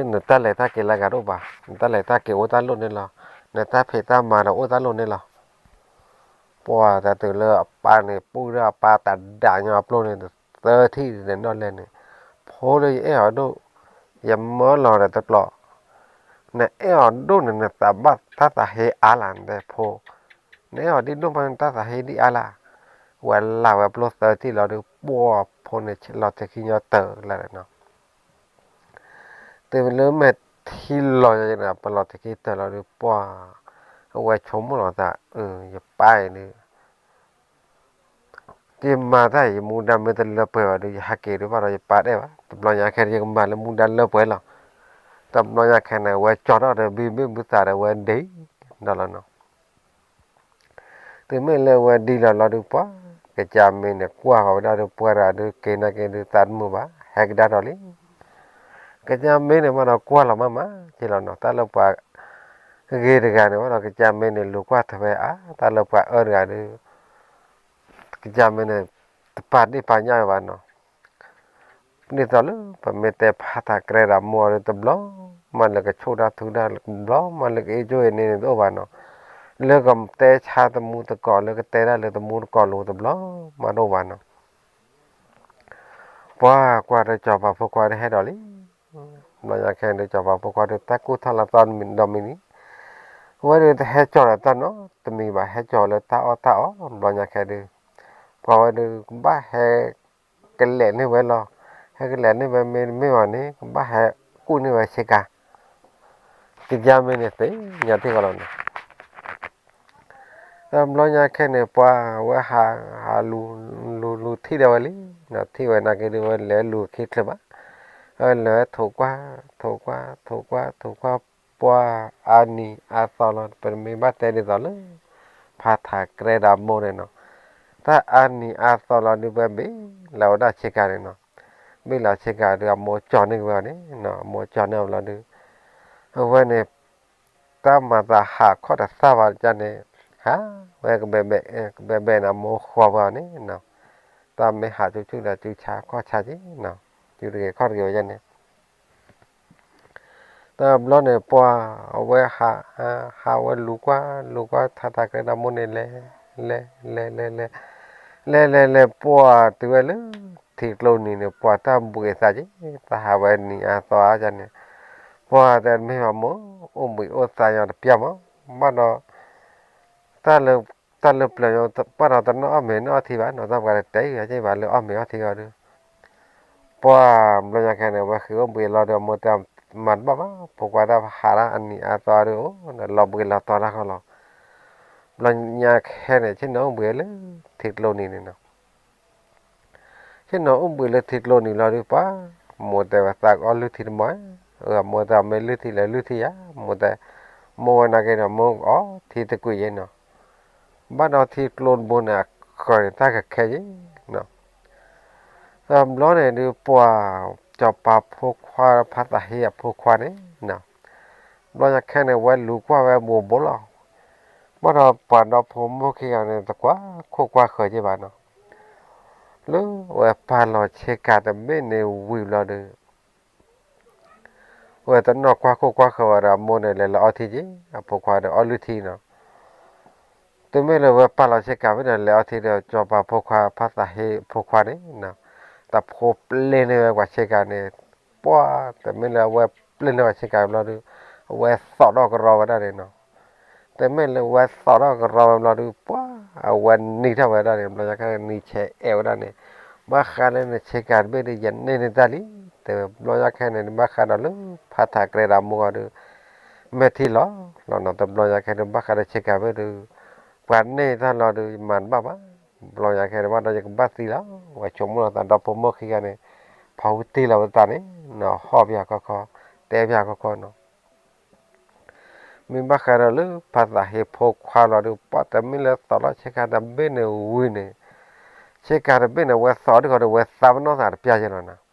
နတၢ်လဲၤတၢ်က့ၤလၢဂၤတအိၣ်ဘၣ်, နတၢ်လဲၤတၢ်က့ၤအိၣ်တၢ်လိၣ်န့ၣ်လီၤ, နတၢ်ဖံးတၢ်မၤဒီးအိၣ်တၢ်လိၣ်န့ၣ်လီၤ. ပှၤတၢ်တုၤလၢအပၢ်န့ၣ် ပူၣ်ဒၣ်အပၢ်တၢ်ဒၣ်ညီအပျိၢ်န့ၣ် သၢထံၣ်န့ၣ်နီၢ်လဲၣ်န့ၣ်, ဖိလၢယအဲၣ်အီၤဒိၣ်, ယမၢလီၤဒီးတကျိး, နအဲၣ်အီၤဒိၣ်န့ၣ် နသးဘၣ်တၢ်သးဟ့အါလၢ် နတဲဖိ, နအဲၣ်အီၤဒ်ဒိၣ်မး နတၢ်သးဟ့ဒ်အါလၢ်, ဝဲလၢ်ဝဲပျိၢ်သၢထံၣ်လီၤဒုး ပှၢ်ဖိန့ၣ်လီၤထံးခံညီတၢၤလၢာ်နီၤ. တုၤလၢမဲာ်ထံလီၤယၤန့ၣ် ပလီၤထံးခံတၢၤလီၤဒုး ပှၢ်အဝဲဆိကမိၣ်လီၤသး အၢ ယပၢ်အံၤဒုး ယမၤတၢ်အံၤ ယမူဒါမ့ၢ်တလၢပှဲၤဘၣ်ဒီး ယဟးက့ၤဒုးဘၣ်ဒီး ယပၢ်ဒဲးဘၣ်. တဘျီညါခဲအံၤ ယကမၤလၢမူဒါလၢပှဲၤလီၤ. တဘျီညါခဲန့ၣ် အဝဲကၠီထီၣ်ဒီး ဘုဘ့ၣ်ဘုသးဒီး အဝဲဒ်ဒီးလီၤနီၤ. တုၤမ့ၢ်လၢအဝဲဒ်လီၤလီၤဒုး ပှၢ်ကစၢ်မ့ၢ်န့ၣ် ကွၢ်ဃီၤဝဲဒၣ်ဒီး ပှၢ်တဂၤဒုး က့ၤနာ်က့ၤဒုး သးတမုာ်ဘၣ် ဟဲကဒါဒီးလံ. ကစၢ်မ့ၢ်န့ၣ်မးဒီး ကွၢ်လီၤမးမးက့ၤလီၤနီၤ. တၢ်လၢပှၤဂ့ၤတဂၤန့ၣ်မးဒီး ကစၢ်မ့ၢ်န့ၣ် လူၤကွၢ်ထွဲဝဲအါ, တၢ်လၢပှၤအၢတဂၤဒုး ကစၢ်မ့ၢ်န့ၣ် တပာ်ဒ့ၣ်ပာ်ညၣ်ဝဲဘၣ်နီၤ. ဒ်သိးလၢပမ့ၢ်တဲဖးထးကရဲဒီးမိၢ်အီၤဒီး တဘျီမးလၢကဆိၣ်တၢ်ထုတၢ်, တဘျီမးလၢကအ့ၣ်ကၠိအ့ၣ်န့ၣ်န့ၣ်တအိၣ်ဘၣ်နီၤ. လၢကတဲဆါသမူသကိး လၢကတဲတၢ်လၢသမူသကိးလိၤ တဘျီမးတအိၣ်ဘၣ်နီၤ. ပှၢ်ကွၢ်ဒီး စီၤပၤဖိခွါဒီးဟဲဒီးလံ. ဘျီညါခဲန့ၣ်ဒီး စီၤပၤဖိခွါဒီး တၢ်ကူၣ်ထီၣ်လၢသီဒီးမံၤလံ. အဝဲဒုးတဟဲကၠီၤဒီးတၢ်နီတမံၤဘၣ်, ဟဲကၠီၤလၢတၢ်အီၣ်တၢ်အီ, ဘျီညါခဲဒုး ပှၤဝဲဒုးကဘၣ်ဟဲကလဲၤန့ၢ်ဝဲလီၤ. ဟဲကလဲၤန့ၢ်ဝဲမ့တမ့ၢ်ဘၣ်န့ၣ် ကဘၣ်ဟဲကူၣ်န့ၢ်ဝဲဆ့ကၤ. ကစၢ်မ့ၢ်န့ၣ်သ့ၣ်ညါထံၣ်ဃီလီၤနီၤ. တဘျီညါခဲန့ၣ် ပှၤဝဲဟး ဟးလူၤ လူၤလူၤထံၣ်ဒီးဝဲလံ. ထံၣ်ဝဲနာ်က့ဒုး ဝဲလဲၤလူၤခံချုးဘၣ်. ဝဲလဲၤထိးကွၢ် ထိးကွၢ် ထိးကွၢ် ထိးကွၢ် ပှၢ်အါနံၤအါသီလီၤ. ပမ့ၢ်ဘၣ်တဲဒ်သိးလၢ ဖးထးကရဲဒီးအမိၢ်န့ၣ်နီၤ. တၢ်အါနံၤအါသီလီၤဒုး ဝဲဘ့ၣ်လီၤဝဲဒၣ်ဆ့ကၤန့ၣ်နီၤ. ဘ့ၣ်လီၤဆ့ကၤဒုး အမိၢ်ကၠီၤန့ၢ်ဝဲအီၤန့ၣ်နီၤ. အမိၢ်ကၠီၤန့ၢ်အီၤလီၤဒုး အဝဲန့ၣ် တၢ်မၤသးဟးခီၣ်တသၣ်ဘၣ်ဒ်န့ၣ် ဟးဝဲကဘဲဘဲ ကဘဲဘဲန့ၣ် အမိၢ်ဃီၤဝဲအီၤန့ၣ်နီၤ. တၢ်မ့ၢ်ဟးဆူၣ်ဆူၣ်ဒီး စုဆါခီၣ်ဆါက့ၤနီၤ. စုတဂ့ၤခီၣ်တဂ့ၤဝဲဒ်န့ၣ် တဘျီန့ၣ် ပှၢ်အဝဲဟး ဟးဝဲလူၤကွၢ် လူၤကွၢ် ဖးထးကရဲဒီးမိၢ်န့ၣ် လဲၤ လဲၤ လဲၤ လဲၤ လဲၤ လဲၤ လဲၤ လဲၤ ပှၢ်တုၤဝဲလၢ ထံကျိနံၤန့ၣ် ပှၢ်တၢ်ဘှံးအသးက့ၤ တၢ်ဟးဝဲနံၤအါသီအါန့ၣ် ပှၢ်တဲမ့ၢ်ဘၣ်မိၢ် အိၣ်ဘှံးအိၣ်သါညီတပျၢ်မး ဘၣ်ဒီး တၢ်လၢပျၢၤ ဘၣ်ဒီးတနီၣ်အီၣ်မ့ၤနီၣ်အီထံဘၣ်နီၤ. တၢ်ပှၤတတဲအံၤဘၣ်လၢအီၣ်မ့ၤအီထံအီၤဒုး ပှၢ်ဘျီညါခဲန့ၣ် ဝဲဃ့ၢ်အိၣ်ဘှံးအလီၢ်ဒီး အမိၢ်တဲမၤတဘၣ်ဘၣ် ဖိခွါတၢ်ဟးဒၣ်အနံၤအါသီဒုး အိၣ်ဒီးလီၤဘှံးလီၤတီၤတၢ်ဃီလီၤ. ဘျီညါခဲန့ၣ် ဆ့ၣ်နီၤအိၣ်ဘှံးလၢထံကျိနံၤန့ၣ်နီၤ. ဆ့ၣ်နီၤအိၣ်ဘှံးလၢထံကျိနံၤလီၤဒုး ပှၢ် မိၢ်တဲဝဲသးကအီၣ်လုၢ်ထံတမီၢ်ဧါ. အမိၢ်တဲမ့ၢ်လုၢ်ထံလဲၣ်လုၢ်ထံယါ မိၢ်တဲ မိၢ်ဝဲနာ်က့ဒီး မိၢ်အီထံတကွံာ်ယဲနီၤ. ဘၣ်ဒီးထံကျိတဘိန့ၣ် အဃၢၤန့ၣ် တၢ်ကခဲယဲနီၤ. တဘျီန့ၣ်ဒုး ပှၢ်စီၤပၤဖိခွါ ဖါသးဟ့အဖိခွါန့ၣ်နီၤ. ဘျီညါခဲန့ၣ် ဝဲလူၤကွၢ်ဝဲဘူးဘူးလီၤ. ဘၣ်ဒီးပှၤဒီဖိမိၢ်ခံဂၤန့ၣ် တကွၢ်ခိၣ်ကွၢ်ဃၢၤက့ၤဘၣ်နီၤ. လၢဝဲပာ်လီၤဆ့ကၤတဘ့ၣ်န့ၣ်ဝံၤဘျီဒုး ဝဲတနီၣ်ကွၢ်ခိၣ်ကွၢ်ဃၢၤဝဲဒီး အမိၢ်န့ၣ် လဲၤလၢအီထံက့ၤ အဖိခွါဒီးအီလုၢ်ထံနီၤ. တုၤမ့ၢ်လၢဝဲပာ်လီၤဆ့ကၤဖဲန့ၣ် လဲၤအီထံဒီး စီၤပၤဖိခွါ ဖါသးဟ့ဖိခွါန့ၣ် တဖိပျဲန့ၢ်ဝဲပှၤဆ့ကၤန့ၣ် ပှၢ် တမ့ၢ်လၢအဝဲပျဲန့ၢ်ပှၤဆ့ကၤဘျီဒုး အဝဲသိးထီၣ်ကရီဝဲဒၣ်န့ၣ်နီၤ. တမ့ၢ်လၢဝဲသိးထီၣ်ကရီဝဲဘျီဒုး ပှၢ် အဝဲနံၤထီၣ်ဝဲဒၣ်န့ၣ် ဘျီညါခဲန့ၣ် နံၤဆဲးအဲၣ်ဝဲဒၣ်န့ၣ် ဘၣ်ဃးလၢနဆ့ကၤတဘ့ၣ်ဒီး ယန့ၢ်န့ၢ်တၢ်လံ တဲဝဲ ဘျီညါခဲန့ၣ် ဘၣ်ဃးဒီးလၢဖါထးကရဲဒီးမိၢ်အီၤဒုး မဲာ်ထံလီၤလီၤနီၤ. တဘျီညါခဲဒုး ဘၣ်ဃးဒီးဆ့ကၤဘ့ၣ်ဒုး ပှၤန့ၢ်တၢ်လီၤဒုး ယမၤတဘၣ်ဘၣ်. ဘျီညါခဲန့ၣ် ဘၣ်ဒီးယကဘၣ်သံလီၤ. ဝဲဆိကမိၣ်လီၤသးဒီဖိမိၢ်ခံဂၤန့ၣ် ဖီဝံတ့ၢ်လီၤဝဲသးန့ၣ်နီၤ ဟီၣ်ပယီၤခီခီ တဲပယီၤခီခီနီၤ. မ့ၢ်ဘၣ်ဃးဒီးလၢဖါသးဟ့ဖိခွါလီၤဒုး ပှၢ် တမ့ၢ်လၢသိးထီၣ်ဆ့ကၤတဘ့ၣ်န့ၣ်ဝံၤန့ၣ် ဆ့ကၤတဘ့ၣ်န့ၣ် ဝဲသိးဒ်ဃီဒီး ဝဲသးပနီၣ်သးတပျၢ်ယဲနီၤနီၤ.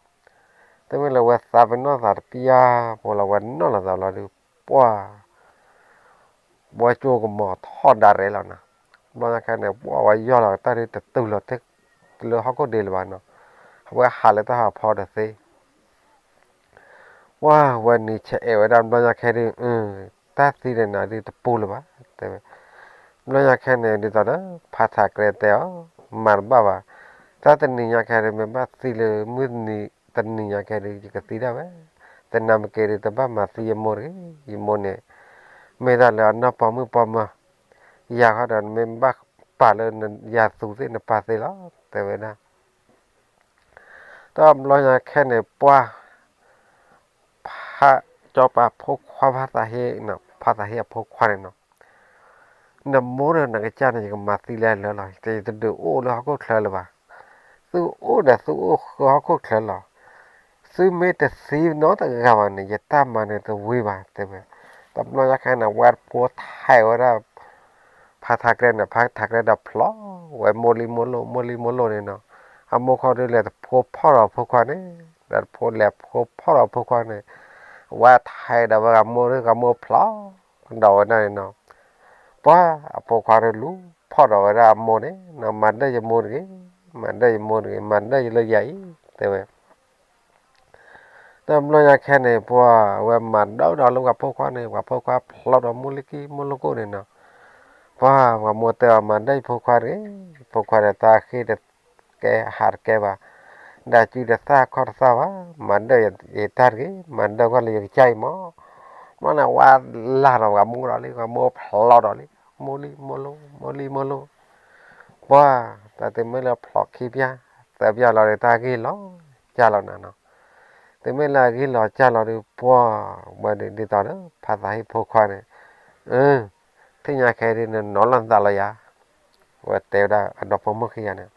တမ့ၢ်လၢဝဲသးပနီၣ်သးတပျၢ် ပှၤလီၤဝဲနီၣ်လီၤသးလီၤဒုး ပှၢ် ဝဲကၠိကမီၤထီၣ်ဒၣ်ရဲၣ်လီၤနီၤ. ဘျီညါခဲန့ၣ် ပှၢ် ဝဲယီၢ်လီၤတၢ်ဒုးတတုၤလီၤထဲလၢဟီၣ်ခိၣ်ဒ့လၢၤဘၣ်နီၤ. အဝဲဟးလၢတၢ်ဟးဖီတသ့ ပှၢ် ဝဲနံၤဆဲးအဲၣ်ဝဲဒၣ် ဘျီညါခဲဒုး တၢ်သံန့ၣ်နၤဒုးတပူၤလၢၤဘၣ် တဲဝဲ. ဘျီညါခဲန့ၣ် ဒ်သိးဒီး ဖါထးကရဲတဲအီၤ မၤတဘၣ်ဘၣ်. တၢ်တနံၤညါခဲဒုး မ့ၢ်ဘၣ်သံလၢမုၢ်နံၤတနံၤညါခဲဒုး ယကသံဒၣ်ဝဲ. တနၤမ့ၢ်က့ၤဒုး တဘၣ်မၤသံယမိၢ်တဂ့ၤ. ယမိၢ်န့ၣ် မ့ၢ်တၢ်လၢအနီၢ်ပိာ်မုၣ်ပိာ်မၢၤ ယၤဃီဒီး မ့ၢ်ဘၣ် နပာ်လၢယၤသူးသ့ၣ် နပာ်သ့လီၤ တဲဝဲဒၣ်. တဘျီညါခဲန့ၣ် ပှၢ် ဖး စီၤပၤဖိခွါ ဖါသးဟ့ ဖါသးဟ့အဖိခွါန့ၣ်နီၤ, နမိၢ်ဒီးနကစၢ်န့ၣ် ယကမၤသံလၢအလၢာ်လီၤ, ယတဒုးအိၣ်လၢဟီၣ်ခိၣ်ချၢလၢၤဘၣ်. သုအိၣ်ဒီးသုအိၣ်ဃၢဟီၣ်ခိၣ်ချၢလီၤ. သုမ့ၢ်တသံနီတဂၤဘၣ်န့ၣ် ယတၢ်မၤန့ၣ်တဝံၤဘၣ် တဲဝဲ. တဘျီညါခဲန့ၣ် ဝဲဖိထဲးဝဲဒၣ် ဖါထးကြဲန့ၣ် ဖါထးကြဲဒီးဖျိးဝဲ မိၢ်လံမိၢ်လိၣ် မိၢ်လံမိၢ်လိၣ်န့ၣ်နီၤ. အမိၢ်ခီဒုးလဲၤတဖိဖီၣ်ဒီးဖိခွါန့ၣ်, ဒီးတဖိလဲၤဖိဖီၣ်ဒီးဖိခွါန့ၣ်, ဝဲထဲးဒီးဝဲဂၤမိၢ်ဒီး ဂၤမိၢ်ဖျိးဒီးဝဲဒၣ်န့ၣ်နီၤ. ပှၢ်အဖိခွါဒုးလူၤဖီၣ်ဒီးဝဲဒၣ်အမိၢ်န့ၣ်နီၤ, မၤဒၢၣ်ယမိၢ်တဂ့ၤ, မၤဒၢၣ်ယမိၢ်တဂ့ၤ, မၤဒၢၣ်ယလၢယၤအံၤ တဲဝဲ. တဘျီညါခဲန့ၣ် ပှၢ်ဝဲမၤဒၢၣ်ဒီးလၢပှၤဖိခွါန့ၣ်, ပှၤဖိခွါဖျိးဒီးမိၢ်လံခံ မိၢ်လံကိၣ်န့ၣ်နီၤ. ပှၢ်ပှၤမိၢ်တဲအီၤ မၤဒၢၣ်ယဖိခွါတဂ့ၤ, ဖိခွါဒီးတၢ်ဃ့တကဲဟးတကဲဘၣ်, ဒီးစုတသၣ်ခီၣ်တသၣ်ဘၣ်, မၤဒၢၣ်ယတၢ်တဂ့ၤ, မၤဒၢၣ်ကွၢ်လၢယကစၢ်အံၤမး. ဘျီန့ၣ် ဝဲလၢ်ဒီးပှၤမိၢ်ဒီးလံ, ပှၤမိၢ်ဖျိးဒီးလံ, မိၢ်လံမိၢ်လိၣ် မိၢ်လံမိၢ်လိၣ်. ပှၢ်တၢ်တမ့ၢ်လၢဖျိးခံပျၢ် သၢပျၢ်လီၤဒီး တၢ်ဂ့ၢ်လီၤကၢ်လီၤနၤနီၤ. တမ့ၢ်လၢအဂ့ၢ်လီၤကၢ်လီၤဒီး ပှၢ်ဝဲဒ်သိးဒီး ဖါသးဟ့ဖိခွါန့ၣ်, ထံၣ်ညါခဲဒုး နနီၤလီၤနသးလီၤယၤ, ဝဲတဲဝဲဒၣ်အဒီဖိမိၢ်ခံဂၤန့ၣ်.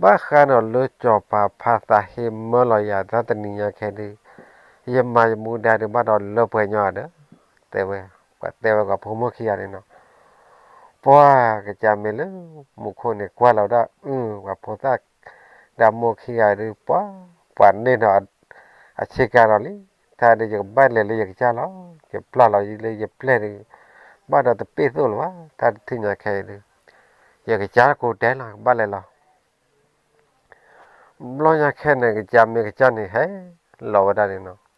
ဘၣ်ဃးဒီးလၢစီၤပၤဖါသးဟ့မၢလီၤယၤ တၢ်တနံၤညါခဲဒုး, ယမၤယမူဒါဒုးဘၣ်ဒီးလၢပှဲၤညီဒီး, တဲဝဲ, ပှၤတဲဝဲပှၤဖိမိၢ်ခံဂၤန့ၣ်နီၤ. ပှၢ်ကစၢ်မ့ၢ်လၢမူခိၣ်န့ၣ် ကွၢ်လီၤဝဲဒၣ် အၢ ပှၤဖိသၣ် ဒီးမိၢ်ခံဂၤဒုး ပှၢ် ပှၤန့ၢ်ဒီးအဆ့ကၤဒီးလံ, တၢ်ဒုးယကဘၣ်လဲၤလၢယကစၢ်လီၤ, ယပျၢ်လီၤလၢယပျဲၢ်ဒုး ဘၣ်ဒီးတပ့ၢ်သိၣ်လၢၤဘၣ်, တၢ်တထံၣ်ညါခဲအံၤဒုး, ယကစၢ်ကိးတဲလီၤ ကဘၣ်လဲၤလီၤ. ဘျီညါခဲန့ၣ် ကစၢ်မ့ၢ်ကစၢ်န့ၣ် ဟဲလီၤဝဲဒၣ်န့ၣ်နီၤ.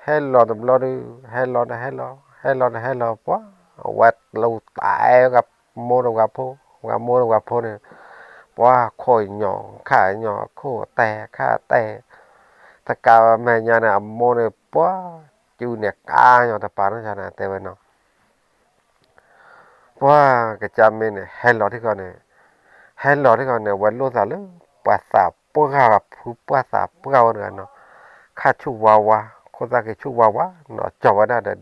ဟဲလီၤတဘျီဒုး ဟဲလီၤဒီးဟဲလီၤ ဟဲလီၤဒီးဟဲလီၤ ပှၢ် ဝဲလူၤတဲဝဲဂၤမိၢ်ဒီးဂၤဖိ, ဂၤမိၢ်ဒီးဂၤဖိန့ၣ်, ပှၢ်ခိၣ်ညီ ခါညီ ခိၣ်တဲ ခါတဲ, တကးဝဲမဲာ်ညါန့ၣ် အမိၢ်န့ၣ် ပှၢ် စုန့ၣ်ကါညီတပၤနီၢ်ဆါန့ၣ် တဲဝဲနီၤ. ပှၢ်ကစၢ်မ့ၢ်န့ၣ် ဟဲလီၤထံၣ်ဃီန့ၣ်, ဟဲလီၤထံၣ်ဃီန့ၣ် ဝဲလိၣ်သးလၢ ပှၤသးပှၢ် ဖုပှၢ်သးပှၢ်ဝဲတဂၤနီၤ, ခါဆူၣ်ဝါဝါ, ခိၣ်သၣ်က့ၤဆူၣ်ဝါဝါနီၤ, ကၠီၤဝဲဒၣ်ဒီး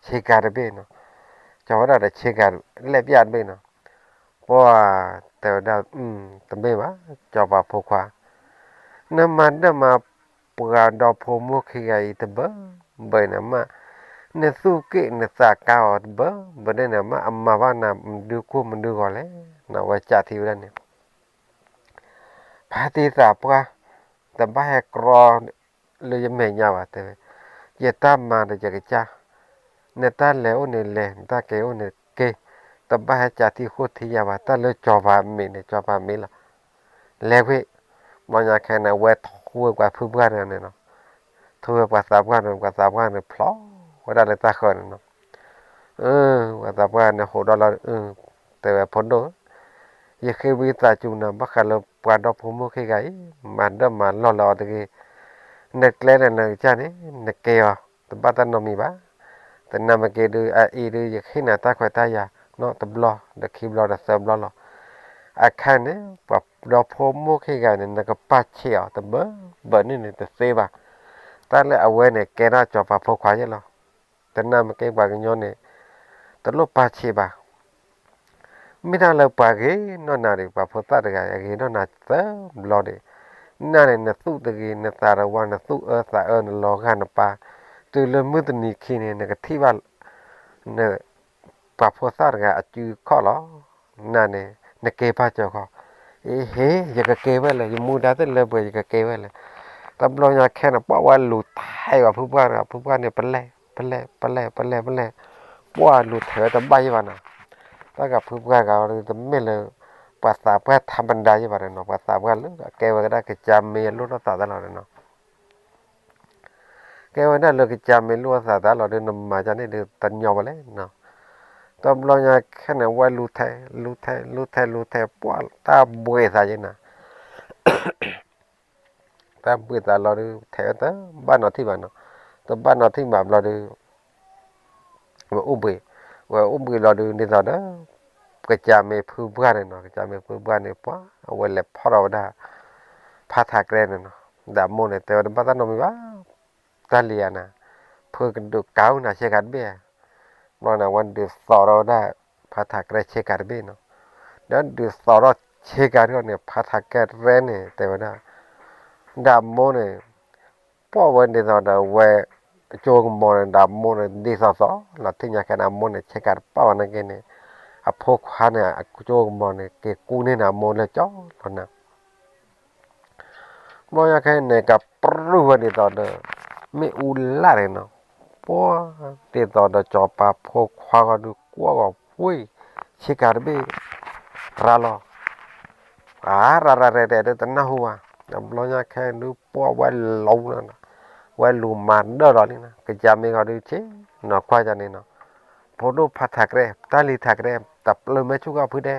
ဆ့ကၤတဘ့ၣ်နီၤ, ကၠီၤဝဲဒၣ်ဒီးဆ့ကၤလဲၣ်ပျၢ်တဘ့ၣ်နီၤ. ပှၢ်တဲဝဲဒၣ် တမ့ၢ်ဘၣ်, စီၤပၤဖိခွါ, နမၤဒၢၣ်မၤပှၤဒီဖိမိၢ်ခံဂၤအံၤတဘၢဘၢန့ၣ်မး, နသူၣ်က့ၣ်နသးကါအီၤတဘၢဘၢန့ၣ်န့ၣ်မး အမၤဘၣ်နၤမဒုကိၢ်မဒုဂီၤလဲၣ်, နဝဲကးထံၣ်ဝဲဒၣ်န့ၣ် ဖါတံၢ်သးပှၢ်, တဘၣ်ဟဲကြီလၢယမဲာ်ညါဘၣ် တဲဝဲ, ယတၢ်မၤဒီးယကစၢ်, နတၢ်လဲၤအိၣ်န့ၣ်လဲၤ နတၢ်က့ၤအိၣ်န့ၣ်က့ၤ, တဘၣ်ဟဲကးထံၣ်ဃိထံၣ်ယၤဘၣ်, တၢ်လၢစီၤပၤမ့ၢ်န့ၣ် စီၤပၤမ့ၢ်လီၤ. လဲၤကွံာ်, ဘျီညါခဲန့ၣ် ဝဲထိဝဲပှၤဖုပှၢ်န့ၣ်န့ၣ်လီၤ, ထိဝဲပှၤသးပှၢ်န့ၣ် ပှၤသးပှၢ်န့ၣ်ဖျိးဝဲဒၣ်လၢတၢ်ဃၢၤန့ၣ်လီၤ. ပှၤသးပှၢ်န့ၣ်ဟိးဒီးလီၤ, တဲဝဲဖိဒိၣ်ဧၢ, ယဃ့ဝံသးစူၤနၤ ဘၣ်ဃးလၢပှၤဒီဖိမိၢ်ခံဂၤအံၤ, မၤဒၢၣ်မၤလီၢ်လၢအီၤတဂ့ၤ, နကျဲန့ၣ်နကစၢ်န့ၣ် နကဲအီၤ, တဘၣ်တၢ်နီတမံၤဘၣ်. သနာ်က့ဒုး အအံၤဒုး ယကဟ့ၣ်နၤတၢ်ခွဲးတၢ်ယာ်နီၤ, တဘျီဒီးခံဘျီဒီးသၢဘျီလီၤ. အခါန့ၣ် ပှၤဒီဖိမိၢ်ခံဂၤန့ၣ် နကပာ်ဆံးအီၤတဘၢဘၢန့ၣ်န့ၣ် တသ့ဘၣ်. တၢ်လၢအဝဲန့ၣ် ကဲဒၣ်စီၤပၤဖိခွါယဲလီၤ. သနာ်က့ပှၤကညီန့ၣ် တလိၣ်ပာ်ဆံးဘၣ်. မ့ၢ်တၢ်လၢပှၤဂ့ၤနီၢ်နၤဒီး ပှၤဖိသၣ်တဂၤအဂ့ၤနီၢ်နၤသၢဘျီဒီး, နၤန့ၣ် နသူၣ်တဂ့ၤ နသးတဝါ နသူၣ်အၢသးအၢ နလီၤဂာ်နပၢ်, တုၤလၢမုၢ်တနံၤခံန့ၣ် နကထံၣ်ဘၣ် န ပှၤဖိသၣ်တဂၤအစုခီၣ်လီၤ. နၤန့ၣ် နက့ၤဘၣ်စၢၤခီ, အ့ဟ့ ယကက့ၤဝဲလဲၣ်, ယမူဒါသ့ၣ်လၢပှဲၤ ယကက့ၤဝဲလဲၣ်. တဘျီညါခဲန့ၣ် ပှၢ်ဝဲလူၤထဲးဝဲဖုပှၢ်န့ၣ်, ဖုပှၢ်န့ၣ် ပလဲၣ် ပလဲၣ် ပလဲၣ် ပလဲၣ် ပလဲၣ်, ပှၢ်လူၤထဲးဝဲတဘၣ်ယဲၢ်ဘၣ်နၤ. တၢ်ဂၤဖုပှၢ်ဂၤအံၤတမ့ၢ်လၢ ပှၤသးပှၢ်ထးမဒါယဲၢ်ဘၣ်န့ၣ်နီၤ, ပှၤသးပှၢ်လၢအကဲဝဲဒၣ်ကစၢ်မ့ၢ်အလိၣ်ထီၣ်သးတၢ်လီၤန့ၣ်နီၤ. ကဲဝဲဒၣ်လၢကစၢ်မ့ၢ်လိၣ်ထီၣ်သးတၢ်လီၤဒီး နမၤဒ်န့ၣ်ဒီးတညီဘၣ်လဲၣ်နီၤ. တဘျီညါခဲန့ၣ် ဝဲလူၤထဲး လူၤထဲး လူၤထဲး လူၤထဲး ပှၢ်တၢ်ဘှံးသးယဲၢ်နၤ တၢ်ဘှံးသးလီၤဒီး ထဲးဝဲတဘၣ်နီၤထံၣ်ဘၣ်နီၤ, တဘၣ်နီၤထံၣ်ဘၣ်ဘျီဒီး ဝဲအိၣ်ဘှံး, ဝဲအိၣ်ဘှံးလီၤဒီး ဒ်သိးဒီး ကစၢ်မ့ၢ်ဖုပှၢ်န့ၣ်နီၤ, ကစၢ်မ့ၢ်ဖုပှၢ်န့ၣ် ပှၤအဝဲလဲၤဖီၣ်ထီၣ်ဝဲဒၣ် ဖါထးကြဲန့ၣ်နီၤ, ဒီးအမိၢ်န့ၣ် တဲဝဲတဘၣ်တၢ်နီတမံၤဘၣ်, တၢ်လံၤဧါနၤ, ဖုကဒုးကးဝဲနၤဆ့ကၤတဘ့ၣ်, ဘျီန့ၣ် အဝဲဒုးသိးထီၣ်ဝဲဒၣ် ဖါထးကြဲဆ့ကၤတဘ့ၣ်နီၤ, ဒီးဒုးသိးထီၣ်ဆ့ကၤတဘ့ၣ်န့ၣ် ဖါထးကြဲန့ၣ် တဲဝဲဒၣ်, ဒီးအမိၢ်န့ၣ် ပှၢ်ဝဲဒ်သိးဒီးဝဲ ကၠိကမီၤန့ၣ် ဒီးအမိၢ်န့ၣ် ဒ်သိးသိးလီၤ ထံၣ်ညါခဲန့ၣ် အမိၢ်န့ၣ် ဆ့ကၤတပာ်ဝဲနာ်က့န့ၣ် အဖိခွါန့ၣ် အကၠိကမီၤန့ၣ် က့ၤကူန့ၢ်န့ၣ် အမိၢ်လၢကၠီလီၤနၤ ဘျီညါခဲအံၤန့ၣ် ကပြုၢ်ဝဲဒ်သိးဒီး မ့ၣ်အူလၣ်န့ၣ်နီၤ, ပှၢ်ဒ်သိးဒီးစီၤပၤဖိခွါဂီၤဒုး ကွၢ်ဂီၤဝ့ၢ် ဆ့ကၤတဘ့ၣ် ရၤလီၤ, အါ ရၤရၤရဲၣ်ရဲၣ်ဒီးတနၢ်ဟူဘၣ်, တဘျီညါခဲဒုး ပှၢ်ဝဲလူၤလီၤ, ဝဲလူၤမၤဒၢၣ်လီၤလံနီၤ, ကစၢ်မ့ၢ်ဂီၤဒုးဆ့ၣ်နီၤကွၢ်ယၤန့ၣ်နီၤ, ဖိဒိၣ်ဖါထးကြဲ တၢ်လံၤထးကြဲ တပျၢၤမ့ၢ်ဆူၣ်ဂီၢ်ဖုတဲ,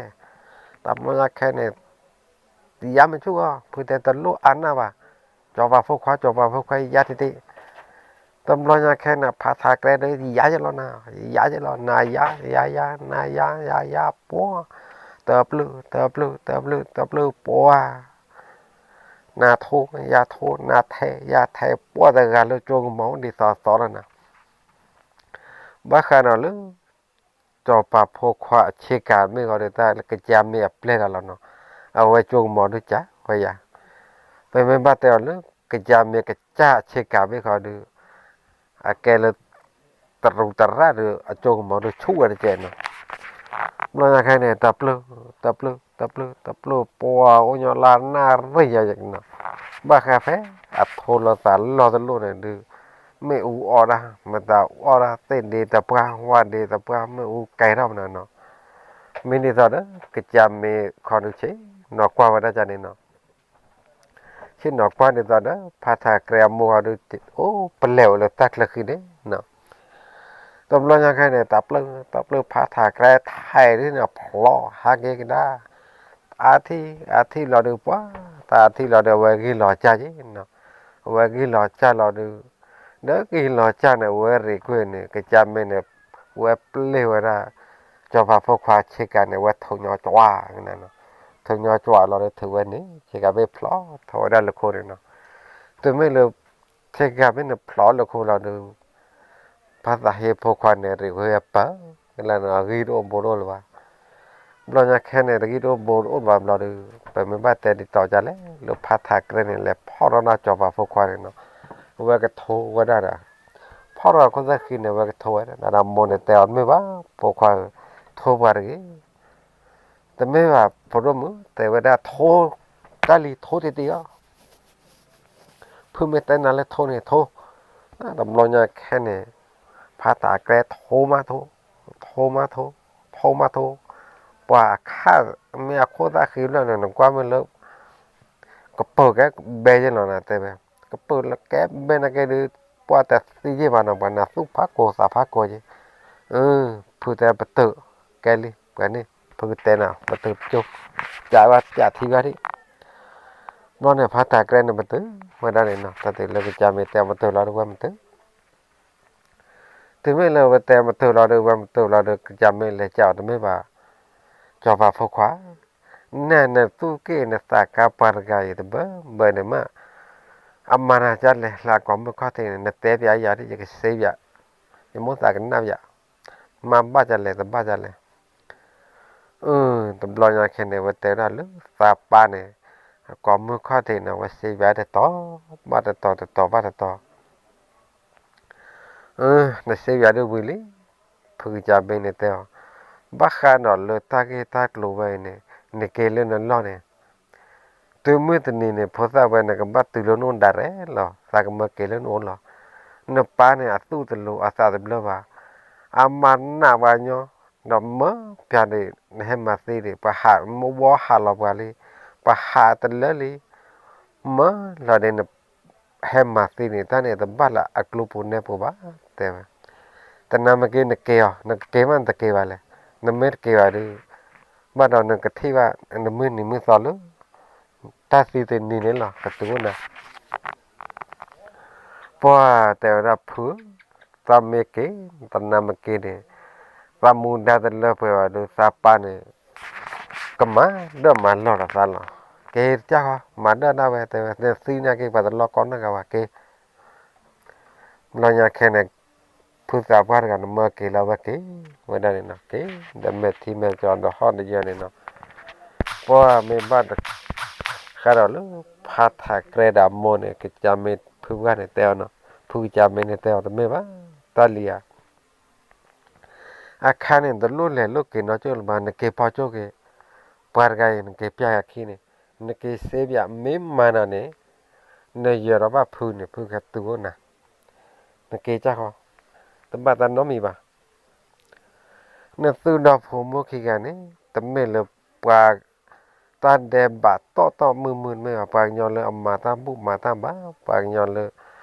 တဘျီညါခဲန့ၣ် ယါမ့ၢ်ဆူၣ်ဂီၢ် ဖုတဲတလိၣ်အါနၢ်ဘၣ်, စီၤပၤဖိခွါ စီၤပၤဖိခွါ ယါတ့ၢ်တ့ၢ်, တဘျီညါခဲန့ၣ် ဖါထးကြဲဒီး ယါယဲလီၤနၤ, ယါယဲလီၤ နၤယါ ယါယါ နၤယါ ယါယါ ပှၢ်, တပျၢၤ တပျၢၤ တပျၢၤ တပျၢၤ ပှၢ်, နၤထိ ယါထိ နၤထဲ ယါထဲ ပှၢ်တဂၤလၢကၠိကမီၤဒ်သိးသိးလီၤနၤ, ဘၣ်ဃးဒီးလၢ စီၤပၤဖိခွါအဆ့ကၤမ့ၢ်ဂီၤဒီး တၢ်လၢကစၢ်မ့ၢ်အပျဲၢ်လီၤလီၤနီၤ, အဝဲကၠိကမီၤဒုးကးဝဲယၤ, ပမ့ၢ်ဘၣ်တဲအီၤလၢ ကစၢ်မ့ၢ်ကစၢ်အဆ့ကၤမ့ၢ်ဂီၤဒုး အကဲလၢ တရူးတရၣ်ဒီး အကၠိကမီၤဒုးဆူၣ်ဝဲတကဲးနီၤ, ဘျီညါခဲန့ၣ် တပျၢၤ တပျၢၤ တပျၢၤ တပျၢၤ ပှၢ်အိၣ်ညီလၢနၣ်ရံၣ်ယၤယၤနီၤ, ဘၣ်ဃးဖဲ အထိလီၤသးလီၢ်တလိၣ်န့ၣ်ဒုး မ့ၣ်အူအီၣ်ဒၣ် မတၤအီၣ်ဒၣ် သ့ၣ်ဒ့တပှၢ် ဝၣ်ဒ့တပှၢ် မ့ၣ်အူကဲထီၣ်မနုၤနီၤ, မ့ၢ်ဒ်သိးဒီး ကစၢ်မ့ၢ်ခီဒုးဆ့ၣ်နီၤကွၢ်ဝဲဒၣ်ကန့ၣ်နီၤ ဆ့ၣ်နီၤကွၢ်ဒ်သိးဒီး ဖါထးကြဲအမိၢ်ဂီၤဒုး အိၣ်ပလဲၤဝဲလၢတၢ်ချၢဃံန့ၣ်နီၤ, တဘျီညါခဲန့ၣ် တပျၢၤ တပျၢၤ ဖါထးကြဲထဲဒ်န့ၣ်ဖျိဟးက့ၤကဒါ, အါထံၣ် အါထံၣ်လီၤဒုးပှၢ်, တၢ်အါထံၣ်လီၤဒီး အဝဲဂ့ၢ်လီၤစၢ်က့ၤနီၤ, အဝဲဂ့ၢ်လီၤစၢ်လီၤဒုး, ဒီးဂ့ၢ်လီၤစၢ်န့ၣ် အဝဲရံးကွံာ်န့ၣ် ကစၢ်မ့ၢ်န့ၣ် ဝဲပျဲၢ်ဝဲဒၣ် စီၤပၤဖိခွါဆ့ကၤန့ၣ် ဝဲထိးညီကွၢ်ကန့ၣ်နီၤ, ထိးညီကွၢ်လီၤဒီး ထုးဝဲန့ၣ် ဆ့ကၤဘ့ၣ်ဖျိထီၣ်ဝဲဒၣ်လၢခိန့ၣ်နီၤ, တမ့ၢ်လၢ ဆ့ကၤဘ့ၣ်န့ၣ်ဖျိလၢခိလီၤဒုး ဖါသးဟ့ဖိခွါန့ၣ် ရံးဝဲပၢၤ လၢနီၤ အဂံၢ်တအိၣ်ဘူးတအိၣ်လၢၤဘၣ်, ဘျီညါခဲန့ၣ် တဂံၢ်တအိၣ်ဘူးတအိၣ်ဘၣ်ဘျီဒုး ပမ့ၢ်ဘၣ်တဲဒ်သိးဒ်လဲၣ် လၢဖါထးကြဲန့ၣ် လဲၤဖီၣ်ထီၣ်ဒၣ်စီၤပၤဖိခွါန့ၣ်နီၤ, အဝဲကထိဝဲဒၣ်ဒီး ဖီၣ်ထီၣ်ခိၣ်သၣ်ဃံန့ၣ် အဝဲကထိဝဲဒၣ် ဒီးမိၢ်န့ၣ်တဲအီၤတမ့ၢ်ဘၣ် ဖိခွါဧၢ, ထိပှၤတဂ့ၤ တမ့ၢ်ဘၣ် ဖိဒိၣ်မုၣ် တဲဝဲဒၣ်ထိ, တၢ်လံၤထိတ့ၢ်တ့ၢ်အီၤ, ဖုမ့ၢ်တဲနၤလၢထိန့ၣ်ထိ, တဘျီညါခဲန့ၣ် ဖါထးကြဲထိမးထိ, ထိမးထိ, ထိမးထိ, ပှၤအခါမ့ၢ်အခိၣ်သၣ်ဃံလၢာ်န့ၣ် နကွၢ်မ့ၢ်လၢ ကပၢၤကဲဘဲယဲၢ်လီၤနၤတဲဝဲ, ကပၢၤလၢကဲဘဲနၤကဲဒုး ပှၤတသံယဲၢ်ဘၣ်နီၤ ပှၤနၤသူၣ်ဖးကိာ်သးဖးကိာ်ယဲၢ်, ဖုတဲပတုာ်, ကဲလံ ပှၤန့ၣ် ဖုကတဲနၤ ပတုာ်ပကၠိ, ကးဘၣ်ကးထံဘၣ်ဒံး, ဘျီန့ၣ် ဖါထးကြဲန့ၣ်ပတုာ်ဝဲဒၣ်န့ၣ်နီၤ တၢ်တုၤလၢကစၢ်မ့ၢ်တဲပတုာ်လီၤဒုးဝဲမတုာ် တုၤမ့ၢ်လၢဝဲတဲမတုာ်လီၤဒုး ဝဲမတုာ်လီၤဒုး ကစၢ်မ့ၢ်လဲၤကးအီၤတမ့ၢ်ဘၣ်, စီၤပၤဖိခွါ, နဲနသူၣ်က့ၣ်နသးကါပှၤတဂၤအံၤ တဘၢဘၢန့ၣ်မး, အမၤနၤဒ်လဲၣ် လၢအကိာ်မုၣ်ခီၣ်ထံးန့ၣ် နတဲပျးယၤဒ် ယကစ့ပျး, ယမိၣ်သးကနၣ်ပျး, မၤဘၣ်ဒ်လဲၣ် တဘၣ်ဒ်လဲၣ် တဘျီညါခဲန့ၣ် ဝဲတဲဝဲဒၣ်လၢသးပၢ်န့ၣ် အကိာ်မုၣ်ခီၣ်ထံးန့ၣ် ဝဲစ့ပျးတတီၤဘၣ်တတီၤ တတီၤဘၣ်တတီၤ နစ့ပျးဒ်ဝံၤလံ, ဖုကစၢ်ဘ့န့ၣ်တဲအီၤ, ဘၣ်ဃးဒီးလၢတၢ်ဂ့ၢ်တၢ်ကျိၤဝဲအံၤန့ၣ် နက့ၤလၢနလီၢ်န့ၣ်, တုၤမုၢ်တနံၤန့ၣ် ဖိသၣ်ဝဲန့ၣ်ကဘၣ်တုၤလၢနအိၣ်ဒၣ်ရဲၣ်လီၤ သးကမၢက့ၤလၢနအိၣ်လီၤ, နပၢ်န့ၣ်အသူၣ်တလိၤအသးတဘျၢဘၣ်, အမၤနးဝဲညီ, ဒီးမၢပျးဒ် နဟဲမၤသံဒ် ပှၤဟးမ့ၢ်ဝီဟးလီၤပှၤလံ, ပှၤဟးတလၢလံ, မၢလီၤဒ်န ဟဲမၤသံန့ၣ် တၢ်န့ၣ်တဘၣ်လၢအကျိပူၤနဲပူၤဘၣ် တဲဝဲ, တနၤမ့ၢ်က့ၤနက့ၤအီၤ နကက့ၤမးနတက့ၤဘၣ်လဲၣ်, နမ့ၢ်တက့ၤဘၣ်ဒီး ဘၣ်ဒီးနကထံၣ်ဘၣ် နမုၢ်နံၤမုၢ်သီလၢ တၢ်သံတနံၤန့ၣ်လီၤ ကတုၤအိၣ်နၤ ပှၤတဲဝဲဒၣ်ဖု, သးမ့ၢ်က့ၤ တနၤမ့ၢ်က့ၤန့ၣ် သးမူဒါတလၢပှဲၤဘၣ်ဒီး သးပၢ်န့ၣ် ကမၤဒၢၣ်မၤလီၢ်ဒီးသးလီၤ. က့ၤတကၢ်ဃီ မၤဒၢၣ်ဒၣ်ဝဲ တဲဝဲ နသံန့ၣ်က့ၤ ပှၤတလီၢ်ကီနၢ်ဂၤဝဲက့ၤ. ဘျီညါခဲန့ၣ် ဖုသးပှၢ်တဂၤန့ၣ် မၢက့ၤလီၤဝဲက့ၤ ဝဲဒၣ်န့ၣ်နီၤ က့ၤ ဒီးမဲာ်ထံမဲာ်ကၠီဒီးဟီၣ်တယၢန့ၣ်နီၤ. ပှၢ်မ့ၢ်ဘၣ်တ ဃးဒီးလၢဖါထးကြဲဒီးအမိၢ်န့ၣ် ကစၢ်မ့ၢ်ဖုပှၢ်န့ၣ်တဲအီၤနီၤ ဖုကစၢ်မ့ၢ်န့ၣ်တဲအီၤတမ့ၢ်ဘၣ် တၢ်လံၤဧါ အခါန့ၣ် တလိၣ်လဲၤလိၣ်က့ၤနီကၠိၣ်လၢၤဘၣ် နက့ၤဖီကၠိၣ်က့ၤ ပှၤတဂၤအံၤ နက့ၤပျၢ်ယၤခံန့ၣ် နက့ၤစ့ပျၢ် မ့ၢ်မၤနၤန့ၣ် နယၢၤဒီးဘၣ်ဖုန့ၣ် ဖုကဟဲတုၤအိၣ်နၤ နက့ၤကၢ်ဃီ တဘၣ်တၢ်နီတမံၤဘၣ်. နသုဒီဖိမိၢ်ခံဂၤန့ၣ် တမ့ၢ်လၢပှၤ တၢ်ဒဲးဘးတီၢ်တီၢ်မုၢ်မုၢ်တမ့ၢ်ဘၣ် ပှၤကညီလၢအမၤတၢ်ဘူၣ်မၤတၢ်ဘါ ပှၤကညီလၢ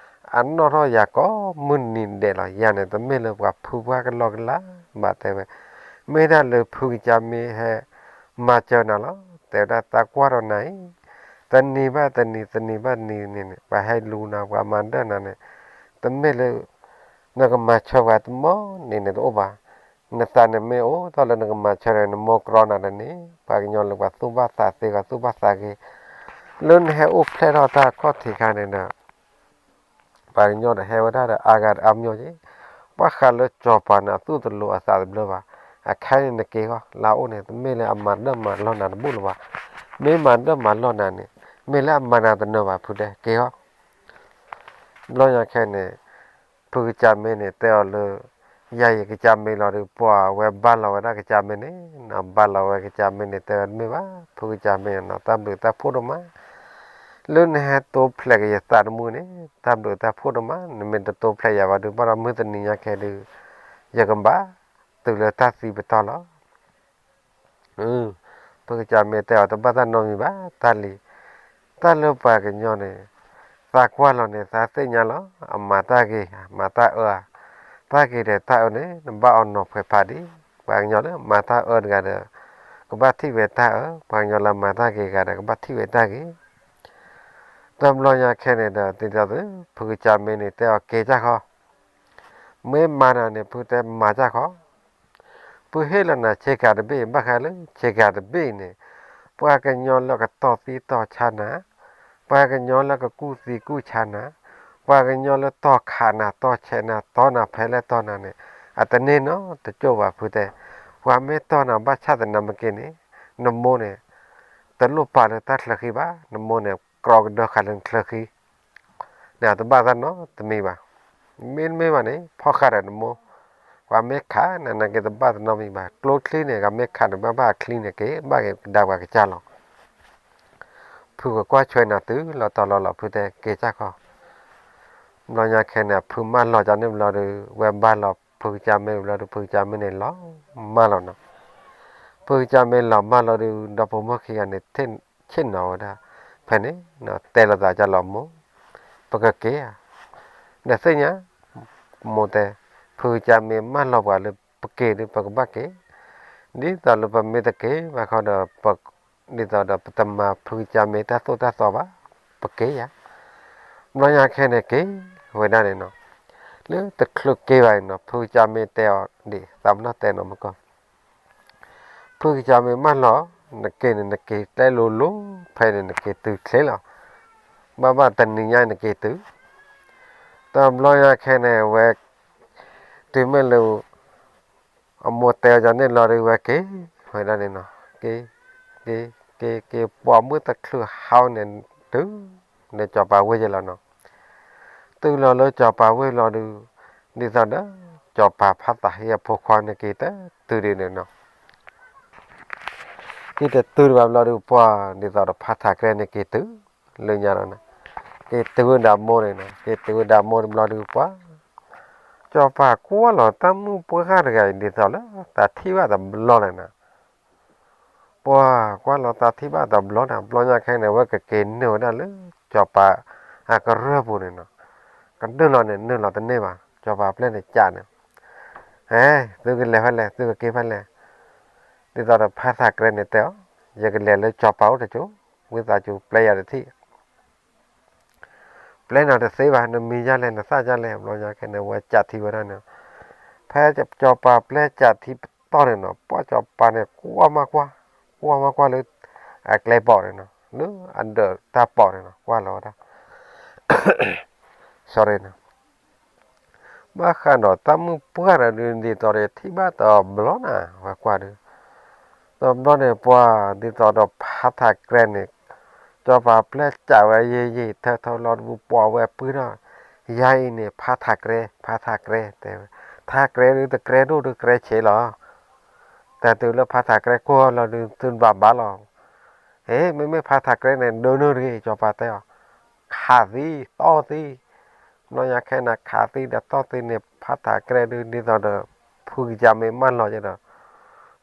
အနီၣ်ထီၣ်ယၤကိးမုၢ်နံၤဒဲးလီၤ ယၤန့ၣ် တမ့ၢ်လၢပှၤဖုပှၢ်ကလီကလီဘၣ်တဲဝဲ မ့ၢ်ဒၣ်လၢဖုကစၢ်မ့ၢ်ဟဲမၤစၢၤနၤလီၤ တဲဝဲဒၣ်သးကွၢ်ဒီးနၤအံၤ တနံၤဘၣ်တနံၤ တနံၤဘၣ်တနံၤန့ၣ် ပှၤဟဲလူၤနၤ ပှၤမၤဒၢၣ်နၤန့ၣ် တမ့ၢ်လၢ နကမၤဆၢပှၤတမံၤန့ၣ်န့ၣ်တအိၣ်ဘၣ်. နသးန့ၣ်မ့ၢ်အိၣ်ထီၣ်လၢနကမၤဆၢန့ၣ် နမိၢ်ကြီနၤဒီးန့ၣ် ပှၤကညီလၢပှၤသူၣ်ဘၣ်သးသ့ ပှၤသူၣ်ဘၣ်သးဂ့ၤ လၢနဟဲအိၣ်ဖျဲၣ်ထီၣ်တၢ်ခီၣ်ထံးခါန့ၣ်ဒီး ပှၤကညီဒီးဟဲဝဲဒၣ်ဒီးအါဂၤဒီးအါမၠိၣ်က့ၤ ဘၣ်ဃးလၢစီၤပၤန့ၣ် အသူၣ်တလိၤအသးတဘျၢဘၣ်. အခါန့ၣ်နက့ၤဃီ လၢအအိၣ်န့ၣ် တမ့ၢ်လၢအမၤဒၢၣ်မၤလီၢ်နၤတဘူၣ်လၢၤဘၣ်. မ့ၢ်မၤဒၢၣ်မၤလီၢ်နၤန့ၣ် မ့ၢ်လၢအမၤနၤတနၢၤဘၣ် ဖုတဲ က့ၤဃီ ဘျီညါခဲန့ၣ် ဖုကစၢ်မ့ၢ်န့ၣ် တဲအီၤလၢ ယၤယကစၢ်မ့ၢ်လီၤဒီး ပှၤဝဲဘါလီၤဝဲဒၣ်ကစၢ်မ့ၢ်န့ၣ် ဘါလီၤဝဲကစၢ်မ့ၢ်န့ၣ် တဲဝဲတမ့ၢ်ဘၣ် ဖုကစၢ်မ့ၢ်န့ၣ် တၢ်ဘျုးတၢ်ဖှိၣ်ဒိၣ်မး လၢနဟဲတိဖျဲးက့ၤယသးတမုာ်န့ၣ် တၢ်ဘျုးတၢ်ဖှိၣ်ဒိၣ်မး နမ့ၢ်တတိဖျဲးယၤဘၣ်ဒီး ဘၣ်ဒီးမုၢ်တနံၤညါခဲဒီး ယကဘၣ်တုၤလၢတၢ်သံပတီၢ်လီၤ. ဖုကစၢ်မ့ၢ်တဲအီၤ တဘၣ်တၢ်နီတမံၤဘၣ် တၢ်လံၤ, တၢ်လၢပှၤကညီန့ၣ် သးကွၢ်လီၤန့ၣ် သးသ့ၣ်ညါလီၤ အမၤတၢ်ဂ့ၤ မၤတၢ်အၢဧါ, တၢ်ဂ့ၤဒီးတၢ်အၢန့ၣ် နဘၣ်အီၤနီၤဖှဲးဖးဒံး, ပှၤကညီလၢမၤတၢ်အၢတဂၤဒီး ကဘၣ်ထံၣ်ဝဲတၢ်အၢ, ပှၤကညီလၢမၤတၢ်ဂ့ၤတဂၤဒီး ကဘၣ်ထံၣ်ဝဲတၢ်ဂ့ၤ. တဘျီညါခဲန့ၣ်ဒီး ဒ်သိးသု ဖုကစၢ်မ့ၢ်န့ၣ် တဲအီၤက့ၤတၢ်ဃီ မ့ၢ်မၤနၤန့ၣ် ဖုတဲမၤတၢ်ဃီ, ဖုဟ့ၣ်လီၤနၤဆ့ကၤတဘ့ၣ် ဘၣ်ဃးလၢဆ့ကၤတဘ့ၣ်န့ၣ် ပှၤကညီလၢကတီၢ်သံတီၢ်ဆါနၤ, ပှၤကညီလၢကကူၣ်သံကူၣ်ဆါနၤ, ပှၤကညီလၢတီၢ်ခးနၤ တီၢ်ဆဲးနၤ တီၢ်နၤဖဲလဲၣ်တီၢ်နၤန့ၣ် အတန့ၢ်နီတကၠိၢ်ဘၣ်ဖုတဲ, ပှၤမ့ၢ်တီၢ်နၤဘၣ်ဆၣ်သနာ်က့န့ၣ် နမိၢ်န့ၣ် တလိၣ်ပာ်လၢတၢ်ချၢဃံဘၣ်, နမိၢ်န့ၣ် ကြီကဒၢဃာ်လၢနချၢဃံ န့ၣ် တဘၣ်တၢ်နီတမံၤဘၣ်. မ့တမ့ၢ်ဘၣ်န့ၣ် ဖီၣ်ဃာ်ဒီးနမိၢ်, ပှၤမ့ၢ်ခးနၤနာ်က့ တဘၣ်တၢ်နီတမံၤဘၣ်. ကျိချံန့ၣ် ကမ့ၢ်ခးန့ၣ် ဘၣ်ဘၣ်အချံန့ၣ်က့ၤ ဘၣ်က့ၤကဒါပှၤကစၢ်လီၤ. ဖုကကွၢ်ဆွဲနၤတုၤလီၤတီၤလီၤလီၤ ဖုတဲက့ၤစၢ်ခီ. ဘျီညါခဲန့ၣ် ဖုမၢလီၤကန့ၣ်ဘျီဒီး ဝဲဘါလီၤဖုကစၢ်မ့ၢ်ဘျီဒီး ဖုကစၢ်မ့ၢ်န့ၣ်လီၤမၢ်လီၤနီၤ. ဖုကစၢ်မ့ၢ်လီၤမၢ်လီၤဒီး ဒီဖိမိၢ်ခံဂၤန့ၣ် ဆ့ၣ်နီၤဝဲဒၣ် ဖဲန့ၣ် တဲလိာ်သးကၢ်လီၤမိၢ်, ပကက့ၤဧါ. နသ့ၣ်ညါ, မိၢ်တဲ, ဖုကစၢ်မ့ၢ်မၢလီၤပှၤလၢပက့ၤဒီး ပကဘၣ်က့ၤ, ဒ်သိးလၢပမ့ၢ်တက့ၤဘၣ်ခီဒီး ဒ်သိးဒီးပတမၤဖုကစၢ်မ့ၢ်တၢ်သိၣ်တၢ်သီဘၣ်, ပက့ၤဧါ. ဘျီညါခဲန့ၣ်က့ၤဝဲဒၣ်န့ၣ်နီၤ. လၢတချုးက့ၤဘၣ်န့ၣ်နီၤ ဖုကစၢ်မ့ၢ်တဲအီၤဒ်သးပနီၣ်တဲနီၤမကီၢ် ဖုကစၢ်မ့ၢ်မၢလီၤ, နက့ၤန့ၣ် နက့ၤကျဲလိၤလိၤ, ဖဲန့ၣ်နက့ၤတုၤချ့လီၤ. ဘၣ်ဘၣ်တနံၤညါနက့ၤတုၤ, တဘျီညါခဲန့ၣ်ဝဲ တုၤမ့ၢ်လၢ အမိၢ်တဲအီၤန့ၣ်လီၤဒီး ဝဲက့ၤဝဲဒၣ်န့ၣ်နီၤ, က့ၤ, က့ၤ, က့ၤ, က့ၤ, ပှၤမုၢ်တချုးဟါန့ၣ် တုၤလၢစီၤပၤဝ့ၢ်ယဲလီၤနီၤ. တုၤလီၤလၢစီၤပၤဝ့ၢ်လီၤဒီး ဒ်သိးဒီး စီၤပၤဖါသးဟ့အဖိခွါန့ၣ်က့ၤတတုၤဒ်န့ၣ်နီၤ. က့ၤတတုၤဒံးဘၣ်ဘျီဒီး ပှၤဒ်သိးဒီးဖါထးကြဲန့ၣ်က့ၤတုၤလၢညါလီၤနီၤ. က့ၤတုၤဝဲဒၣ်မိၢ်န့ၣ်နီၤ, က့ၤတုၤဝဲဒၣ်မိၢ်တဘျီဒီး ပှၤ စီၤပၤကွၢ်လီၤတၢ်မုၣ်ပှၢ်တဂၤအံၤ ဒ်သိးလၢသးထံၣ်ဘၣ်တဘျီလၢၤနီၤ. ပှၤကွၢ်လီၤသးထံၣ်ဘၣ်တဘျီန့ၣ် ဘျီညါခဲန့ၣ် ဝဲကက့ၤနုာ်ဝဲဒၣ်လၢ စီၤပၤအကရၢၢ်ပူၤန့ၣ်နီၤ. ကဒုၣ်လီၤန့ၣ် နုာ်လီၤတန့ၢ်ဘၣ်, စီၤပၤပျဲၢ်န့ၣ်ကးန့ၣ်, ဟဲ, သုကလဲၤဖဲလဲၣ်, သုကက့ၤဖဲလဲၣ်. ဒ်သိးဒီးဖါထးကြဲန့ၣ်တဲအီၤ, ယကလဲၤလၢစီၤပၤအိၣ်တကၠိ, ဝံသးစူၤပျဲယၤတထံၣ် ပျဲနၤတသ့ဘၣ်, နမံၤဒ်လဲၣ် နသၣ်ဒ်လဲၣ်. ဘျီညါခဲန့ၣ် ဝဲကးထံဝဲဒၣ်န့ၣ်, ဖဲစီၤပၤပျဲကးထံပတီၢ်န့ၣ်နီၤ, ပှၤစီၤပၤန့ၣ် ကွၢ်မးကွၢ်, ကွၢ်မးကွၢ်လၢ အကျဲပီၤန့ၣ်နီၤ လၢအဒၢးတၢ်ပီၤန့ၣ်နီၤ ကွၢ်လီၤဝဲဒၣ် sorry နီၤ ဘၣ်ဃးဒီးတၢ်မုၣ်ပှၢ်ဒီးဒုး ဒ်သိးဒီးထံၣ်ဘၣ်တဘျီနၤ ဝဲကွၢ်ဒီး တဘျီန့ၣ် ပှၤဒ်သိးဒီးဖးထးကြဲန့ၣ် စီၤပၤပျဲၢ်စးဝဲယံာ်ယံာ်ထၢထၢလီၤတဘူၣ် ပိာ်ဝဲပုၢ်ထီၣ် ယၤအံၤန့ၣ် ဖးထးကြဲ ဖးထးကြဲတဲဝဲ ထးကြဲဒုးတကြဲဒိၣ်ဒုးကြဲဆံးလီၤ တၢ်တုၤလၢဖးထးကြဲကွၢ်လီၤဒုး သုတဘၣ်ဘၣ်လီၤ အ့ မ့မ့ၢ်ဖးထးကြဲန့ၣ် ဒိၣ်နုၢ်တဂ့ၤ စီၤပၤတဲအီၤ ခးသံ တီၢ်သံ ဘျီညါခဲအံၤန့ၣ် ခးသံဒီးတီၢ်သံန့ၣ် ဖးထးကြဲဒုး ဒ်သိးဒီး ဖုကစၢ်မ့ၢ်မၢလီၤက့ၤဒီး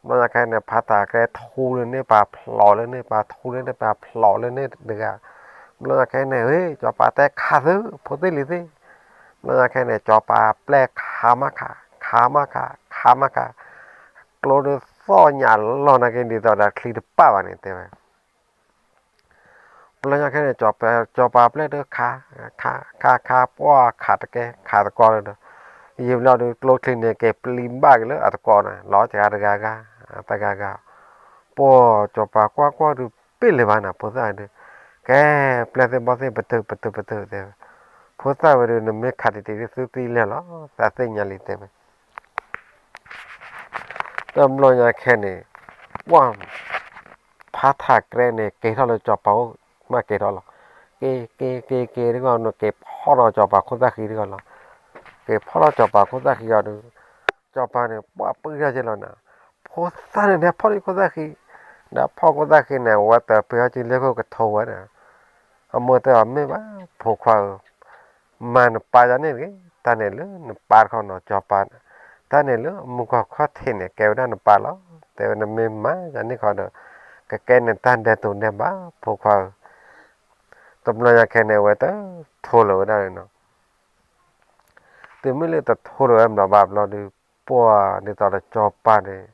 ဘျီညါခဲအံၤန့ၣ် ဖးထးကြဲထူလၢန့ၢ်ပာ်ဖျိးလၢန့ၢ် ပာ်ထူလၢန့ၢ်ပာ်ဖျိးလၢန့ၢ်တဂၤ ဘျီညါခဲအံၤန့ၣ် ဟ့ၣ် စီၤပၤတဲခးသု ဖိသ့ၣ်လံၤသ့ၣ် ဘျီညါခဲအံၤန့ၣ် စီၤပၤပျဲၢ်ခးမးခး ခးမးခး ခးမးခး ကျိဒုးသီၣ်ညၣ်လီၤနာ်က့ ဒ်သိးဒီးချံတပာ်ဘၣ်န့ၣ်တဲဝဲ ဘျီညါခဲအံၤန့ၣ် စီၤပၤပျဲၢ်ဒုးခး ခး ခး ခး ပှၢ်ခးတကဲ ခးတကီလၢဒီး ယံာ်ဘျီဒုး ကျိချံန့ၣ် က့ၤပျံၤဘၣ်က့ၤလၢအတကီန့ၣ် လီၤစှၤတဂၤဂၤ တဂၤဂၤ ပှၢ်စီၤပၤကွၢ်ကွၢ်ဒုး ပ့ၢ်လၢၤဘၣ်နၤ ဖိသၣ်ဒုး ကဲ ပျဲၢ်သ့ၣ်ဘီၣ်သ့ၣ် ပတုာ် ပတုာ် ပတုာ်တဲဝဲ ဖိသၣ်ဝဲဒုး နမ့ၢ်ခးတံၢ်တံၢ်ဒုး သုသံလဲၢ်လီၤ သးသ့ၣ်ညါလံတဲဝဲ တဘျီညါခဲန့ၣ် ပှၢ် ဖးထးကြဲန့ၣ် က့ၤထီၣ်လၢစီၤပၤအိၣ် မ့ၢ်က့ၤထီၣ်လီၤ က့ၤ က့ၤ က့ၤ က့ၤတဂီၢ်န့ၣ် က့ၤဖီၣ်ဒီးစီၤပၤခိၣ်သၣ်ဃံတဂီၢ်လီၤ က့ၤဖီၣ်ဒီးစီၤပၤခိၣ်သၣ်ဃံအီၤဒီး စီၤပၤန့ၣ် ပှၢ်ပၢၢ်ထီၣ်က့ၤလီၤနၤ ဖိသၣ်န့ၣ် နဟဲဖီၣ်လံခိၣ်သၣ်ဃံ ဒီးဖီၣ်ခိၣ်သၣ်ဃံန့ၣ် ဝဲတပ့ၤဟီၣ်ကံလ့ခိၣ်ကထိဝဲဒီး အမိၢ်တဲအီၤမ့ၢ်ဘၣ် ဖိခွါဧၢ မၤနပၢ်ယၤန့ၣ်တဂ့ၤ တၢ်န့ၣ်လၢနပၢ်တခီနီၤ စီၤပၤ တၢ်န့ၣ်လၢမူကီၢ်ခီၣ်ထံးန့ၣ် ကဲဝဲဒၣ်နပၢ်လီၤ တဲဝဲနမ့ၢ်မၤယၤန့ၣ်ခီဒီး ကကဲန့ၣ်တၢ်ဒဲးတိၤဒဲးဘး ဖိခွါဧၢ တဘျီညါခဲန့ၣ် အဝဲတထိလၢၤဝဲဒၣ်န့ၣ်နီၤ တုၤမ့ၢ်လၢတထိလၢၤဝဲဘျီဘၣ်ဘျီဒီး ပှၢ်ဒ်သိးဒီးစီၤပၤန့ၣ်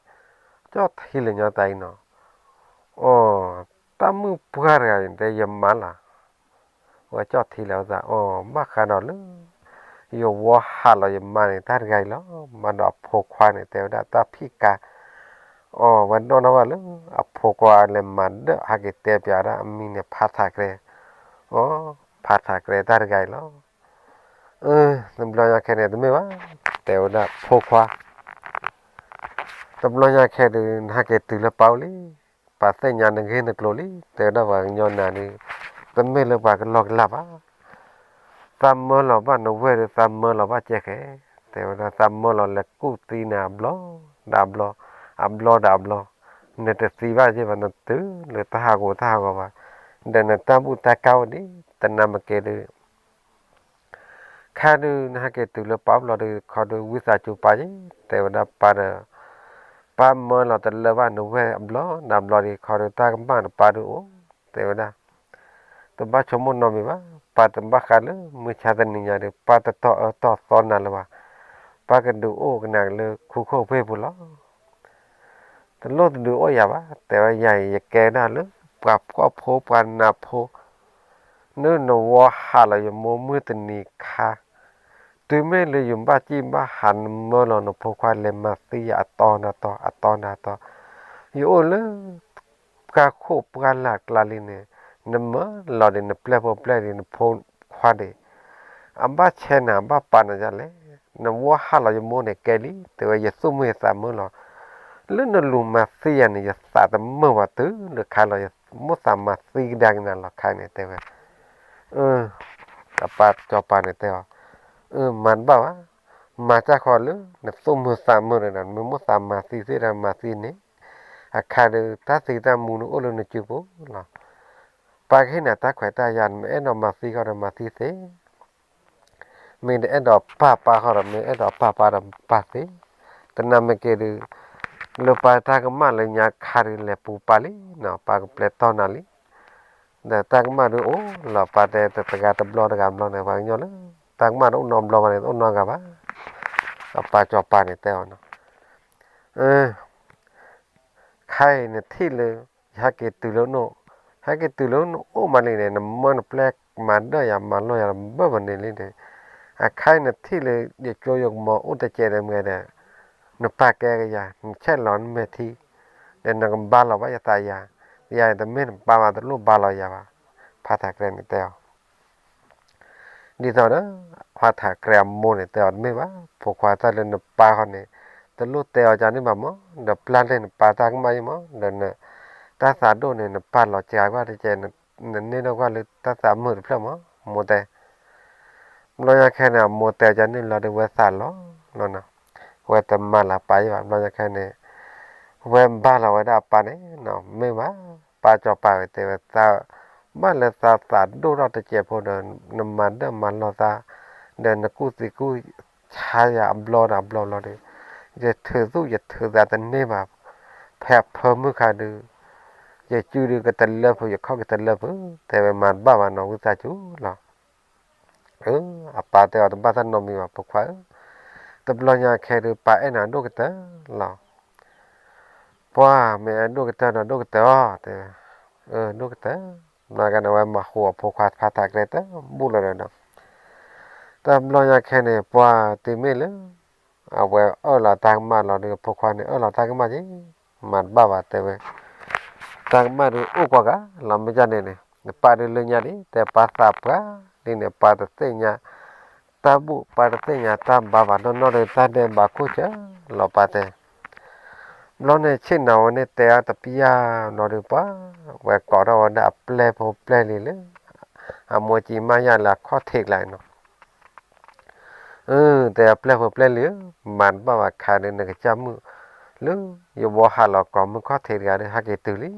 ကၠီၣ်ထံလၢာ်ညီတၢ်အံၤနီၤ အိ တၢ်မုၣ်ပှၢ်တဂၤအံၤတဲယမါလီၤ ဝဲကၠီၣ်ထံလၢာ်ဝဲသး အိ ဘၣ်ဃးဒီးလၢ ယဝီဟးလီၤယမါန့ၣ် တၢ်တဂၤအံၤလီၤ မၤဒီးအဖိခွါန့ၣ် တဲဝဲဒၣ်တၢ်ဖံးကါ အိ ဝဲနီၣ်ထီၣ်ဘၣ်လၢ အဖိခွါလဲၤမၤဒၢၣ် ဟဲက့ၤတဲပၠးဒၣ်အမံၤန့ၣ် ဖးထးကြဲ အိ ဖးထးကြဲတၢ်တဂၤအံၤလီၤ အၢ တဘျီညါခဲန့ၣ် တမ့ၢ်ဘၣ် တဲဝဲဒၣ်ဖိခွါ တဘျီညါခဲဒုး နဟဲက့ၤတုၤလၢပၢ်အိၣ်လံ ပၢ်သ့ၣ်ညါနဂ့ၢ်နကျိၤလံ တဲဝဲဒၣ်ပှၤကညီနၤဒုး တမ့ၢ်လၢပှၤကလီကလီဘၣ် သးမၢလီၤဘၣ်နဝဲၢ်ဒီး သးမၢလီၤဘၣ်ကဲဃဲ တဲဝဲဒၣ် သးမၢလီၤလဲၤကူၣ်သံနၤအဘျီ ဒီးအဘျီ အဘျီဒီးအဘျီ နတသံဘၣ်က့ဘၣ် နတုၤလၢတၢ်ဟးဂီၤတၢ်ဟးဂီၤဘၣ် ဒီးနတၢ်ဘူၣ်တၢ်ကါအိၣ်ဒံး တနၤမ့ၢ်က့ၤဒုး ခါဒုး နဟဲက့ၤတုၤလၢပၢ်အိၣ်ဘျီဒုး ခီဒုးဝံသးစူၤပၢ်ယ့ၢ် တဲဝဲဒၣ်ပၢ်ဒီး ပၢ်မၢလီၤတလၢဘၣ်နဝဲၢ်အဘျီ ဒီးအဘျီဒုး ခီဒုးတၢ်ကမၣ်နပၢ်ဒုးအိၣ် တဲဝဲဒၣ် တဘၣ်ဆိကမိၣ်နီတမံၤဘၣ် ပၢ်တဘၣ်ဃးလၢမုၢ်ဆါတနံၤညါဒုး ပၢ်တတီၢ်အၢတီၢ်သီနၤလၢၤဘၣ် ပၢ်ကဒုးအိၣ်ကနၣ်လၢခူခိၣ်ဖ့ၣ်ပူၤလီၤ တလိၣ်တဒုးအိၣ်ယၤဘၣ် တဲဝဲယၤအံၤ ယကဲဒၣ်လၢ ပှၤဖှီၣ်ဖိပှၤနးဖိ နနဝီဟးလီၤယမိၢ်မုၢ်တနံၤခါ တုၤမ့ၢ်လၢယဘၣ်စံၣ်ဘၣ်ဟး နမၢလီၤနဖိခွါလဲၤမၤသံယၤအတီနၤတီ အတီနၤတီ ယအိၣ်လၢ ပှၢ်ခိၣ်ပှၢ်လၢ်ကျါလံန့ၣ် နမၢလီၤဒီးနပျဲၢ်ဖိပျဲၢ်ဒီး နဖိခွါဒီး အဘၣ်ဆဲးနၤ အဘၣ်ပာ်နၤဒ်လဲၣ် နဝီဟးလီၤယမိၢ်န့ၣ်ကဲလံ တဲဝဲယသူၣ်မုာ်ယသးမုာ်လီၤ လၢနလူၤမၤသံယၤန့ၣ် ယသးတမုာ်ဘၣ်တုၤလၢခါလီၤ ယမိၣ်သးမၤသံကဒါက့ၤနၤလီၤခါန့ၣ်တဲဝဲ အပၢ်စီၤပၤန့ၣ်တဲအီၤ အၢ မၤတဘၣ်ဘၣ် မၤတၢ်ဃီလၢ နသူၣ်မုာ်သးမုာ်ဒီး နမ့ၢ်မိၣ်သးမၤသံသ့ဒီးမၤသံန့ၣ် အခါဒီး တၢ်သံတၢ်မူန့ၣ်အိၣ်လၢနစုပူၤလီၤ ပၢ်ကဟ့ၣ်နၤတၢ်ခွဲးတၢ်ယာ် နမ့ၢ်အဲၣ်ဒိးမၤသံဃီဒီးမၤသံသ့ မ့ၢ်တအဲၣ်ဒိးပာ်ပၢ်ဃီဒီး မ့ၢ်အဲၣ်ဒိးပာ်ပၢ်ဒီးပာ်သ့ တနၤမ့ၢ်က့ၤဒုး လၢပၢ်တၢ်ကမၣ်လၢညါခါဒုးလဲၤပူၤပၢ်လံနီၤ ပၢ်ကပျဲတီၢ်နၤလံ ဒီးတၢ်ကမၣ်ဒုးအိၣ်လီၤ ပၢ်တဲတဂၤတဘျီတဂၤဘျီန့ၣ် ပှၤကညီလၢ တၢ်ကမၣ်တအိၣ်နီတဘျီဘၣ်န့ၣ် တအိၣ်နီတဂၤဘၣ် အပၢ်စီၤပၤန့ၣ်တဲအီၤနီၤ ခါအံၤနထံၣ်လၢ ယဟဲက့ၤတုၤလၢနအိၣ် ဟဲက့ၤတုၤလၢနအိၣ်မးလံန့ၣ် နမၢနပျဲၢ်မၤဒၢၣ်ယၤမၤလိာ်ယၤဘၢၣ်ဘၣ်န့ၣ်လံန့ၣ် အခါအံၤနထံၣ်လၢ ယကၠိယကမီၤအိၣ်တစဲးဒီးမ့ၢ်ဒီး နပာ်ကဲကယၤ နဆဲးလီၤနမဲာ်ထံ ဒီးနကဘါလီၤဘၣ်ယသးယၤ, ယၤန့ၣ်တမ့ၢ်နပၢ်ဘၣ် တလိၣ်ဘါလီၤယၤဘၣ်, ဖါထးကြဲန့ၣ်တဲအီၤ ဒ်သိးဒီး ဖါထးကြဲအမိၢ်န့ၣ် တဲအီၤတမ့ၢ်ဘၣ်, ဖိခွါတၢ်လၢနပၢ်ဃီန့ၣ် တလိၣ်တဲအီၤကန့ၣ်ဘၣ်မး, ဒီးပျၢ်လၢနပၢ်တၢ်ကမၣ်ယံမး, ဒီးန တၢ်သးဒိၣ်န့ၣ် နပာ်လီၤစှၤကွၢ်တကဲး, နန့ၢ်ထီၣ်ကွၢ်လၢတၢ်သးမုာ်တဖျၢၣ်မး, မိၢ်တဲ ဘျီညါခဲန့ၣ် အမိၢ်တဲကန့ၣ်လီၤဒီး ဝဲသးလီၤလီၤနီၤ, ဝဲတမၤလၢပၢ်ယံဘၣ်, ဘျီညါခဲန့ၣ် ဝဲဘၣ်လီၤဝဲဒၣ်အပၢ်န့ၣ်နီၤ, မ့ၢ်ဘၣ်, ပၢ်စီၤပၤဝဲတဲဝဲသး, ဘၣ်လၢသးသးဒိၣ်ထီၣ်တစဲးဖိဒီး နမၤဒၢၣ်မၤလီၤသး, ဒီးနကူၣ်သံကူၣ်ဆါယၤအဘျီဒီးအဘျီလီၤဒီး, ယထုးသူၣ်ယထုးသးတန့ၢ်ဘၣ်, ဖဲအဖၢမုၢ်ခါဒုး ယစုဒုးကတလၢဖုး ယခီၣ်ကတလၢဖုး, တဲဝဲမၤတဘၣ်ဘၣ်နီၤ ဝံသးစူၤလီၤ. အပၢ်တဲအီၤတဘၣ်တၢ်နီတမံၤဘၣ် ဖိခွါဧၢ, တဘျီညါခဲဒုး ပၢ်အဲၣ်နၤဒိၣ်ကတၢၢ်လီၤ. ပှၢ်မ့ၢ်အဲၣ်ဒိၣ်ကတၢၢ်ဒီး ဒိၣ်ကတၢၢ်အီၤ, တဲဝဲ, အၢ ဒိၣ်ကတၢၢ်, ဘျီကန့ၣ် အဝဲမၤဃုာ်အဖိခွါဖါထးကြဲတဘူၣ်လီၤဒီးနီၤ, တဘျီညါခဲန့ၣ် ပှၢ်တုၤမ့ၢ်လၢ အဝဲအၢၣ်လီၤတၢ်ကမၣ်လီၤဒီး အဖိခွါန့ၣ် အၢၣ်လီၤတၢ်ကမၣ်က့ၤ, မၤတဘၣ်ဘၣ်တဲဝဲ, တၢ်ကမၣ်ဒုးအိၣ်ကွၢ်ဂၤလီၤ မ့ၢ်ဒ်န့ၣ်န့ၣ် နပၢ်ဒုးလၢညါဒံး တဲပၢ်သးပှၢ်ဒ်န့ၣ် ပၢ်တသ့ၣ်ညါ တၢ်ဘူၣ် ပၢ်တသ့ၣ်ညါတၢ်ဘါဘၣ်နီၢ်နီၢ်ဒီး တၢ်ဒဲးဘးခိၣ်ဆၢလီၤ ပၢ်တဲ ဘျီန့ၣ် ဆ့ၣ်နီၤဝဲန့ၣ် တဲအီၤတပျၢ်ဘျီဒီး ပှၢ်ဝဲကိးထီၣ်ဝဲဒၣ်အပျဲၢ်ဖိပျဲၢ်လံၤလၢ အမိၢ်ကံမါယၢ်လၢအခီၣ်ထံးကျါန့ၣ်နီၤ, အၢ တဲအပျဲၢ်ဖိပျဲၢ်လံၤဧၢ, မၤတဘၣ်ဘၣ်ခါဒီး နကစၢ်မုၣ်လၢယဘီဟးလီၤကိးမုၢ်ခီၣ်ထံးတဂၤဒီး ဟဲက့ၤတုၤလံ,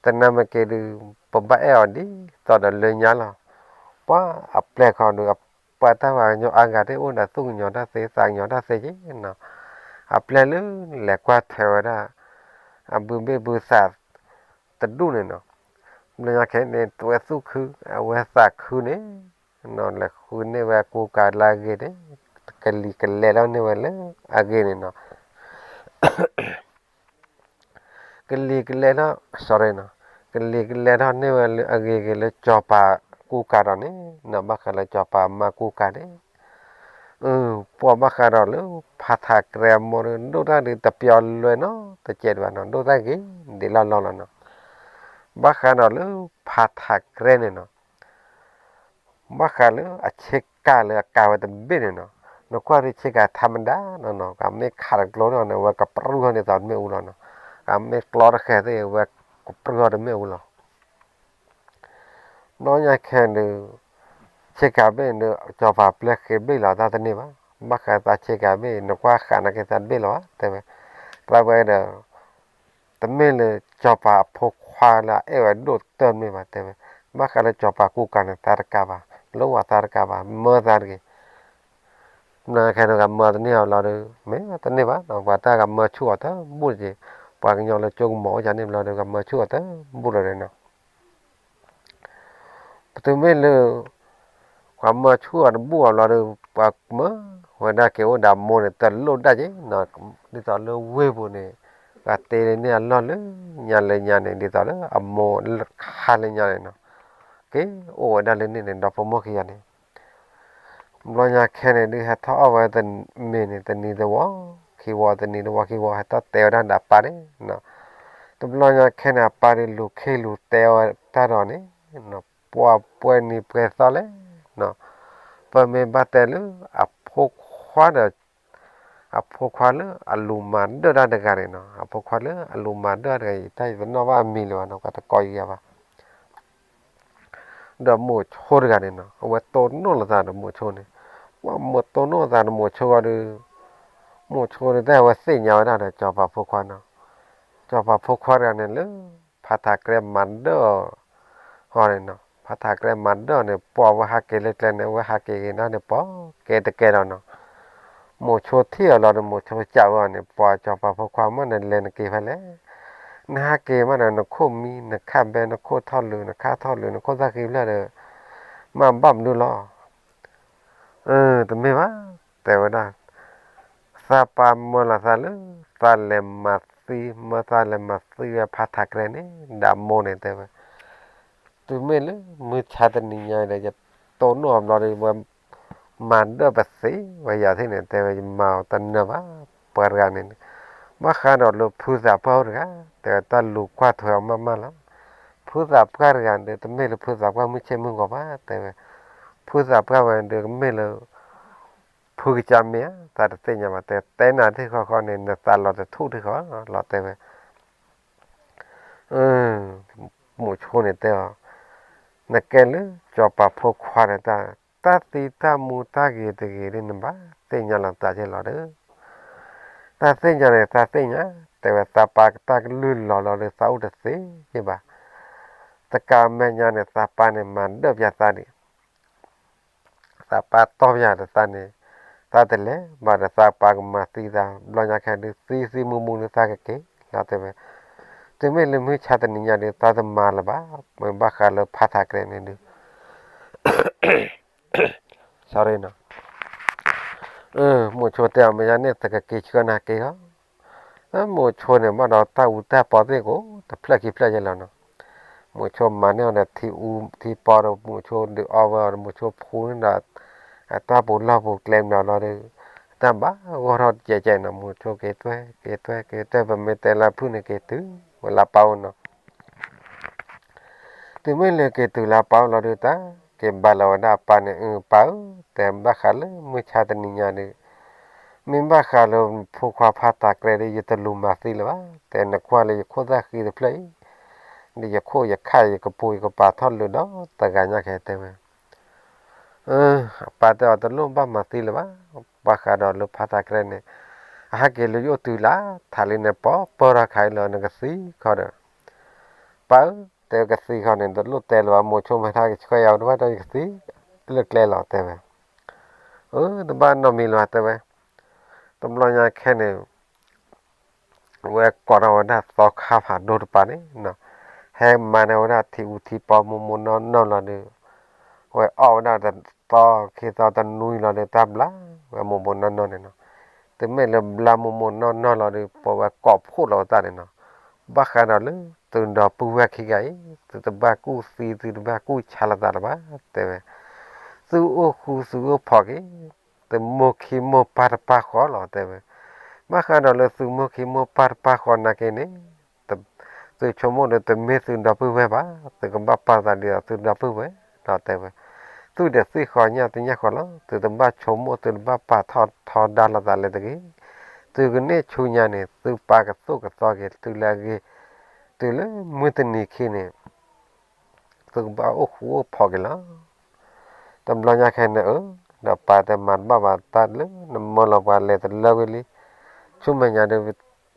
တနာ်မ့ၢ်က့ၤဒုး ပဘၣ်အဲၣ်အီၤဒ်သိးဒီးလၢညါလီၤ, ပှၢ်အပျဲၢ်ခီဒုး ပှၢ်တၢ်ပှၤကညီအါဂၤသ့ၣ် အိၣ်ဒီးသူၣ်ကညီၤတၢ်သ့ သးကညီၤတၢ်သ့က့ၤနီၤ, အပျဲၢ်လၢလဲၤကွၢ်ထွဲဝဲဒၣ် အဘုဘ့ၣ်ဘုသးတဒူၣ်န့ၣ်နီၤ, ဘျီညါခဲန့ၣ် သွဲသူၣ်ခု အဝဲသးခုန့ၣ် လဲၤဃုန့ၢ်ဝဲအကူကၤလၢအဂ့ၤန့ၣ်, ကလံၤကလဲၤထီၣ်န့ၢ်ဝဲလၢအဂ့ၤန့ၣ်နီၤ, ကလံၤကလဲၤထီၣ် sorry နီၤ, ကလံၤကလဲၤထီၣ်န့ၢ်ဝဲလၢအဂ့ၤဂ့ၤလၢစီၤပၤကူကၤဒီးန့ၣ်နီၤ, ဘၣ်ဃးလၢစီၤပၤမါကူကၤန့ၣ် ပှၢ်ဘၣ်ဃးဒီးလၢဖါထးကြဲအမိၢ်ဒီး ဒိၣ်တၢ်ဒုးတပျီလွဲနီတစဲးဒံးဘၣ်နီၤ, ဒိၣ်တၢ်ဂ့ၤဒ်လီၢ်လီၢ်လီၤနီၤ, ဘၣ်ဃးဒီးလၢဖါထးကြဲန့ၣ်နီၤ ဘၣ်ဃးလၢအဆ့ကၤလၢအကၤဝဲတဘ့ၣ်န့ၣ်နီၤ, နကွၢ်ဒ်ဆ့ကၤထါမဒါနီၤနီၤ, ကမ့ၢ်ခးတကျိန့ၣ် အဝဲကပြုၢ်ထီၣ်န့ၢ်သးတမ့ၣ်အူလီၤနီၤ, ကမ့ၢ်ကျီတဃဲၤသ့ၣ် အဝဲကပြုၢ်ထီၣ်တမ့ၣ်အူလီၤ ဘျီညါခဲန့ၣ်ဒုး ဆ့ကၤဘ့ၣ်န့ၣ်ဒုး စီၤပၤပျဲၢ်ဃ့ဘ့ၣ်လီၤတၢ်တန့ၢ်ဘၣ်, ဘၣ်ဃးသးဆ့ကၤဘ့ၣ် နကွၢ်ဃးနာ်က့ၤသးတဘ့ၣ်လီၤဘၣ် တဲဝဲ, သးဝဲဒီး တမ့ၢ်လၢစီၤပၤအဖိခွါလၢအအဲၣ်ဝဲဒိၣ်တၢၢ်တမ့ၢ်ဘၣ် တဲဝဲ, ဘၣ်ဃးလၢစီၤပၤကူကၤန့ၣ် သးတကးဘၣ်, လိၣ်ဝဲသးတကးဘၣ်, မၢသးတဂ့ၤ ဘျီညါခဲန့ၣ် ကမၢတန့ၢ်အီၤဘျီဒီး မ့ၢ်တန့ၢ်ဘၣ်နီၤ, ပှၤတၢ်ကမၢဆူၣ်အီၤတဘူၣ်တက့ၢ်, ပှၤကညီလၢကၠိကမီၤအိၣ်ကန့ၣ်ဘျီဒီး ကမၢဆူၣ်အီၤတဘူၣ်လီၤဒီးနီၤ ပတုၤမ့ၢ်လၢ ပှၤမၢဆူၣ်အီၤတဘူၣ်အီၤဘျီဒီး ပှၤမၢဝဲဒၣ်က့ၤအိၣ်ဒီးအမိၢ်န့ၣ် တလိၣ်ဒၣ်က့ၤနီၤ, ဒ်သိးလၢဝ့ၢ်ပူၤန့ၣ် ပှၤတ့လၢန့ၢ်အလီၢ်လၢညါလၢညါန့ၣ် ဒ်သိးလၢအမိၢ်ခါလၢညါန့ၣ်နီၤ, က့ၤအိၣ်ဝဲဒၣ်လၢန့ၣ်န့ၣ် ဒီဖိမိၢ်ခံဂၤန့ၣ် ဘျီညါခဲန့ၣ်ဒုး ဟဲထီၣ်အီၣ်ဝဲတမံၤန့ၣ် တနံၤတဝီ ခံဝီ တနံၤတဝီခံဝီ ဟဲထီၣ်တဲဝဲဒၣ်ဒီးအပၢ်န့ၣ်နီၤ, တဘျီညါခဲန့ၣ် အပၢ်ဒုးလူၤခ့လူၤတဲဝဲတၢ်ဒီးန့ၣ် ပှၢ်ပှဲၤနံၤပှဲၤသီလဲၣ်နီၤ, ပမ့ၢ်ဘၣ်တဲလၢအဖိခွါဒီး အဖိခွါလၢအလူၤမၤဒၢၣ်တၢ်တဂၤန့ၣ်နီၤ, အဖိခွါလၢအလူၤမၤဒၢၣ်တၢ်တဂၤအံၤ တၢ်ယတနီၣ်ဘၣ်အမံၤလၢၤဘၣ်နီၤ, ပှၤတကိးယံၤယၤဘၣ် ဒီးမိၤဆိတဂၤန့ၣ်နီၤ, အဝဲတိၢ်နီၣ်လိာ်သးဒီးမိၤဆိန့ၣ်, ပှၢ်မိၤတိၢ်နီၣ်သးဒီးမိၤဆိအီၤဒီး မိၤဆိန့ၣ် တၢ်အဝဲသ့ၣ်ညါဝဲဒၣ်ဒီးစီၤပၤဖိခွါနီၤ, စီၤပၤဖိခွါတဂၤန့ၣ်လၢ ဖါထးကြဲမၤဒၢၣ်အီၤန့ၣ်နီၤ, ဖါထးကြဲမၤဒၢၣ်အီၤန့ၣ် ပှၢ်ဝဲဟးက့ၤလၢကျဲန့ၣ် အဝဲဟးက့ၤက့ၤန့ၣ်န့ၣ် ပှၢ်ကဲတကဲလီၤနီၤ, မိၤဆိထံၣ်အီၤလီၤဒီး မိၤဆိစံးဝဲအီၤန့ၣ်, ပှၢ်စီၤပၤဖိခွါမ့ၢ်နလဲၤနက့ၤဖဲလဲၣ်, နဟးက့ၤမးဒီး နခိၣ်မံ နခၣ်ဘဲ နခိၣ်ထီၣ်လုာ် နခၣ်ထီၣ်လုာ် နခိၣ်သၣ်ဃံဖျၢၣ်ဒီး မ့ၢ်ဘၣ်မနုၤလီၤ အၢ တမ့ၢ်ဘၣ်, တဲဝဲဒၣ်, သးပၢ်မၢလီၤသးလၢ သးလဲၤမၤသံ မၢသးလဲၤမၤသံဝဲဖါထးကြဲန့ၣ် ဒီးမိၢ်န့ၣ်တဲဝဲ, တုၤမ့ၢ်လၢ မုၢ်ဆါတနံၤညါဒီး ယတိၢ်နီၣ်အဘျီဒီး ဝဲမၤဒၢၣ်ပသ့ဝဲယၤသ့ၣ်န့ၣ် တဲဝဲ ယမၤအီၤတနၢၤဘၣ်, ပှၤတဂၤန့ၣ်န့ၣ်, ဘၣ်ဃးဒီးလၢဖုသးပှၢ်အိၣ်တဂၤ တဲဝဲတၢ်လူၤကွၢ်ထွဲအီၤမးမးလီၤ. ဖုသးပှၢ်တဂၤဒီး တမ့ၢ်လၢဖုသးပှၢ်မုၢ်ဆ့ၣ်မုၢ်ဂီၤဘၣ် တဲဝဲ, ဖုသးပှၢ်ဝဲဒီး ကမ့ၢ်လၢ ဖုကစၢ်မ့ၢ်ဧါ သးတသ့ၣ်ညါဘၣ် တဲ, တဲနၤထံၣ်ဃီဃီန့ၣ် နသးလီၤတထူၣ်ထံၣ်ဃီလီၤ တဲဝဲ. မုဆိန့ၣ်တဲအီၤ, နကဲလၢစီၤပၤဖိခွါန့ၣ် တၢ်သံတၢ်မူတၢ်ဂ့ၤတဂ့ၤဒ် နဘၣ်သ့ၣ်ညါလီၤသးက့ၤလီၤဒီး, တၢ်သ့ၣ်ညါန့ၣ် သးသ့ၣ်ညါ, တဲဝဲ သးပၢ်ကတၢ်ကလုၢ်လီၤလီၤဒီး သးအိၣ်တသ့ဘၣ်. တကးမဲာ်ညါန့ၣ် သးပၢ်န့ၣ် မၤဒၢၣ်ပၠးသးဒံး သးပၢ်တီၢ်ပၠးဒီးသးန့ၣ်, သးတလဲၤဘၣ်ဒီး သးပၢ်ကမၤသံသး ဘျီညါခဲဒုး သံသံမူမူဒုး သးကက့ၤလီၤ တဲဝဲ. တုၤမ့ၢ်လၢမုၢ်ဆါတနံၤညါဒုး သးတမၤလၢၤဘၣ်, မ့ၢ်ဘၣ်ဃးလၢဖးထးကြဲန့ၣ်ဒုး sorry နီၤ, မုဆိတဲအီၤ မ့ၢ်ယါန့ၣ် သကက့ၤဆှၢနၤက့ၤဃီ, မုဆိန့ၣ် ဘၣ်ဒီးတၢ်အူတၢ်ပီသ့ၣ်ကိး တဖျၢၣ်ခံဖျၢၣ်ယဲလီၤနီၤ. မုဆိမၤန့ၢ်အီၤဒီးထံအူထံပီဒီး မုဆိဒုးအီဝဲအီၤဒီး မုဆိဖှူန့ၢ်ဒီး အတၢ်ပူၤလီၢ်ပူၤကျဲမနုၤလီၤဒီး တၢ်ဘၣ်ဂီၢ်ထီၣ်ကဲကဲနီၤ. မုဆိက့ၤတွဲက့ၤတွဲက့ၤတွဲ ပမ့ၢ်တဲလၢဖုၣ်န့ၣ် က့ၤတုၤဝဲလၢပၢ်အိၣ်နီၤ. တုၤမ့ၢ်လၢက့ၤတုၤလၢပၢ်အိၣ်လီၤဒုး တၢ်က့ၤဘၣ်လီၤဝဲဒၣ်အပၢ်န့ၣ်, အၢ ပၢ်ဧၢ, တဲဘၣ်ဃးလၢမုၢ်ဆါတနံၤညါဒုး မ့ၢ်ဘၣ်ဃးလၢဖိခွါဖးထးကြဲဒီး ယတလူၤမၤသံလၢၤဘၣ်, တဲနကွၢ်လၢယခိၣ်သၣ်ဃံတဖျၢၣ်အံၤ ဒီးယခိၣ်ယခါယကပူၤယကပာ်ထီၣ်လၢၤဒီးတဂၤညါခဲတဲဝဲ. အပၢ်တဲအီၤ တလိၣ်ဘၣ်မၤသံလၢၤဘၣ်, ဘၣ်ဃးဒီးလၢဖးထးကြဲန့ၣ် အဟဲက့ၤလၢယအိၣ်တုၤလၢထးလံန့ၣ် ပီပၢၢ်ထီၣ်ခါအံၤလီၤ နကသံခီဒီး, ပၢ်ဧၢ, တဲကသံခီန့ၣ် တလိၣ်တဲလၢၤဘၣ်, မုဆိမၤတၢ်ကဆှၢယၤတဘၣ်ဒီး ယကသံလၢကျဲလီၤ တဲဝဲ. အၢ တဘၣ်နီတမံၤလၢၤဘၣ် တဲဝဲ. တဘျီညါခဲန့ၣ် ဝဲကိးထီၣ်ဝဲဒၣ်သီခါဖးဒိၣ်တပၤန့ၣ်နီၤ, ဟဲမၤန့ၢ်ဝဲဒၣ်ထံအူထံပီမိၢ်မိၢ်နီၢ်နီၢ်လီၤဒီး ဝဲအီၣ်ဝဲဒၣ်တသီခံသီတနွံလီၤဒီး တၢ်ဘျါဝဲမိၢ်မိၢ်နီၢ်နီၢ်န့ၣ်နီၤ. တုၤမ့ၢ်လၢဘျါမိၢ်မိၢ်နီၢ်နီၢ်လီၤဒီး ပဝဲကိးဖှိၣ်လီၤဝဲသးန့ၣ်နီၤ, ဘၣ်ဃးဒီးလၢသုဒီပုၢ်ဝဲၢ်ခံဂၤအံၤ သုတဘၣ်ကူၣ်သံ သုတဘၣ်ကူၣ်ဆါလိာ်သးလၢၤဘၣ် တဲဝဲ. သုအိၣ်ဃူသုအိၣ်ဖိးက့ၤ သုမိၢ်ခံမိၢ်ပၢ်တပၢ်ဃီလီၤ တဲဝဲ. ဘၣ်ဃးဒီးလၢသုမိၢ်ခံမိၢ်ပၢ်တပၢ်ဃီနာ်က့န့ၣ် သုဆိကမိၣ်ဒီးတမ့ၢ်သုဒီပုၢ်ဝဲၢ်ဘၣ်, သုကဘၣ်ပာ်သးဒ်သိးသုဒီပုၢ်ဝဲၢ်လီၤ တဲဝဲ. သုဒီးသ့ၣ်ဃီညၣ်သ့ၣ်ညၣ်ဃီလီၤ, သုတဘၣ်ဆိကမိၣ် သုတဘၣ်ပာ်ထီၣ်ထီဒါလိာ်သးလၢၤတဂ့ၤ. သုကန့ၢ်ဆူညါန့ၣ် သုပၢ်ကသိၣ်ကသီက့ၤသုလၢအဂ့ၤ, တုၤလၢမုၢ်တနံၤခံန့ၣ် သုကဘၣ်အိၣ်ဃူအိၣ်ဖိးက့ၤလီၤ. တဘျီညါခဲန့ၣ် အၢ ဒီးပၢ်တဲ မၤတဘၣ်ဘၣ် တၢ်လၢနမၢလီၤပှၤလဲၤတလၢဝံၤလံ, ဆူမဲာ်ညါဒီး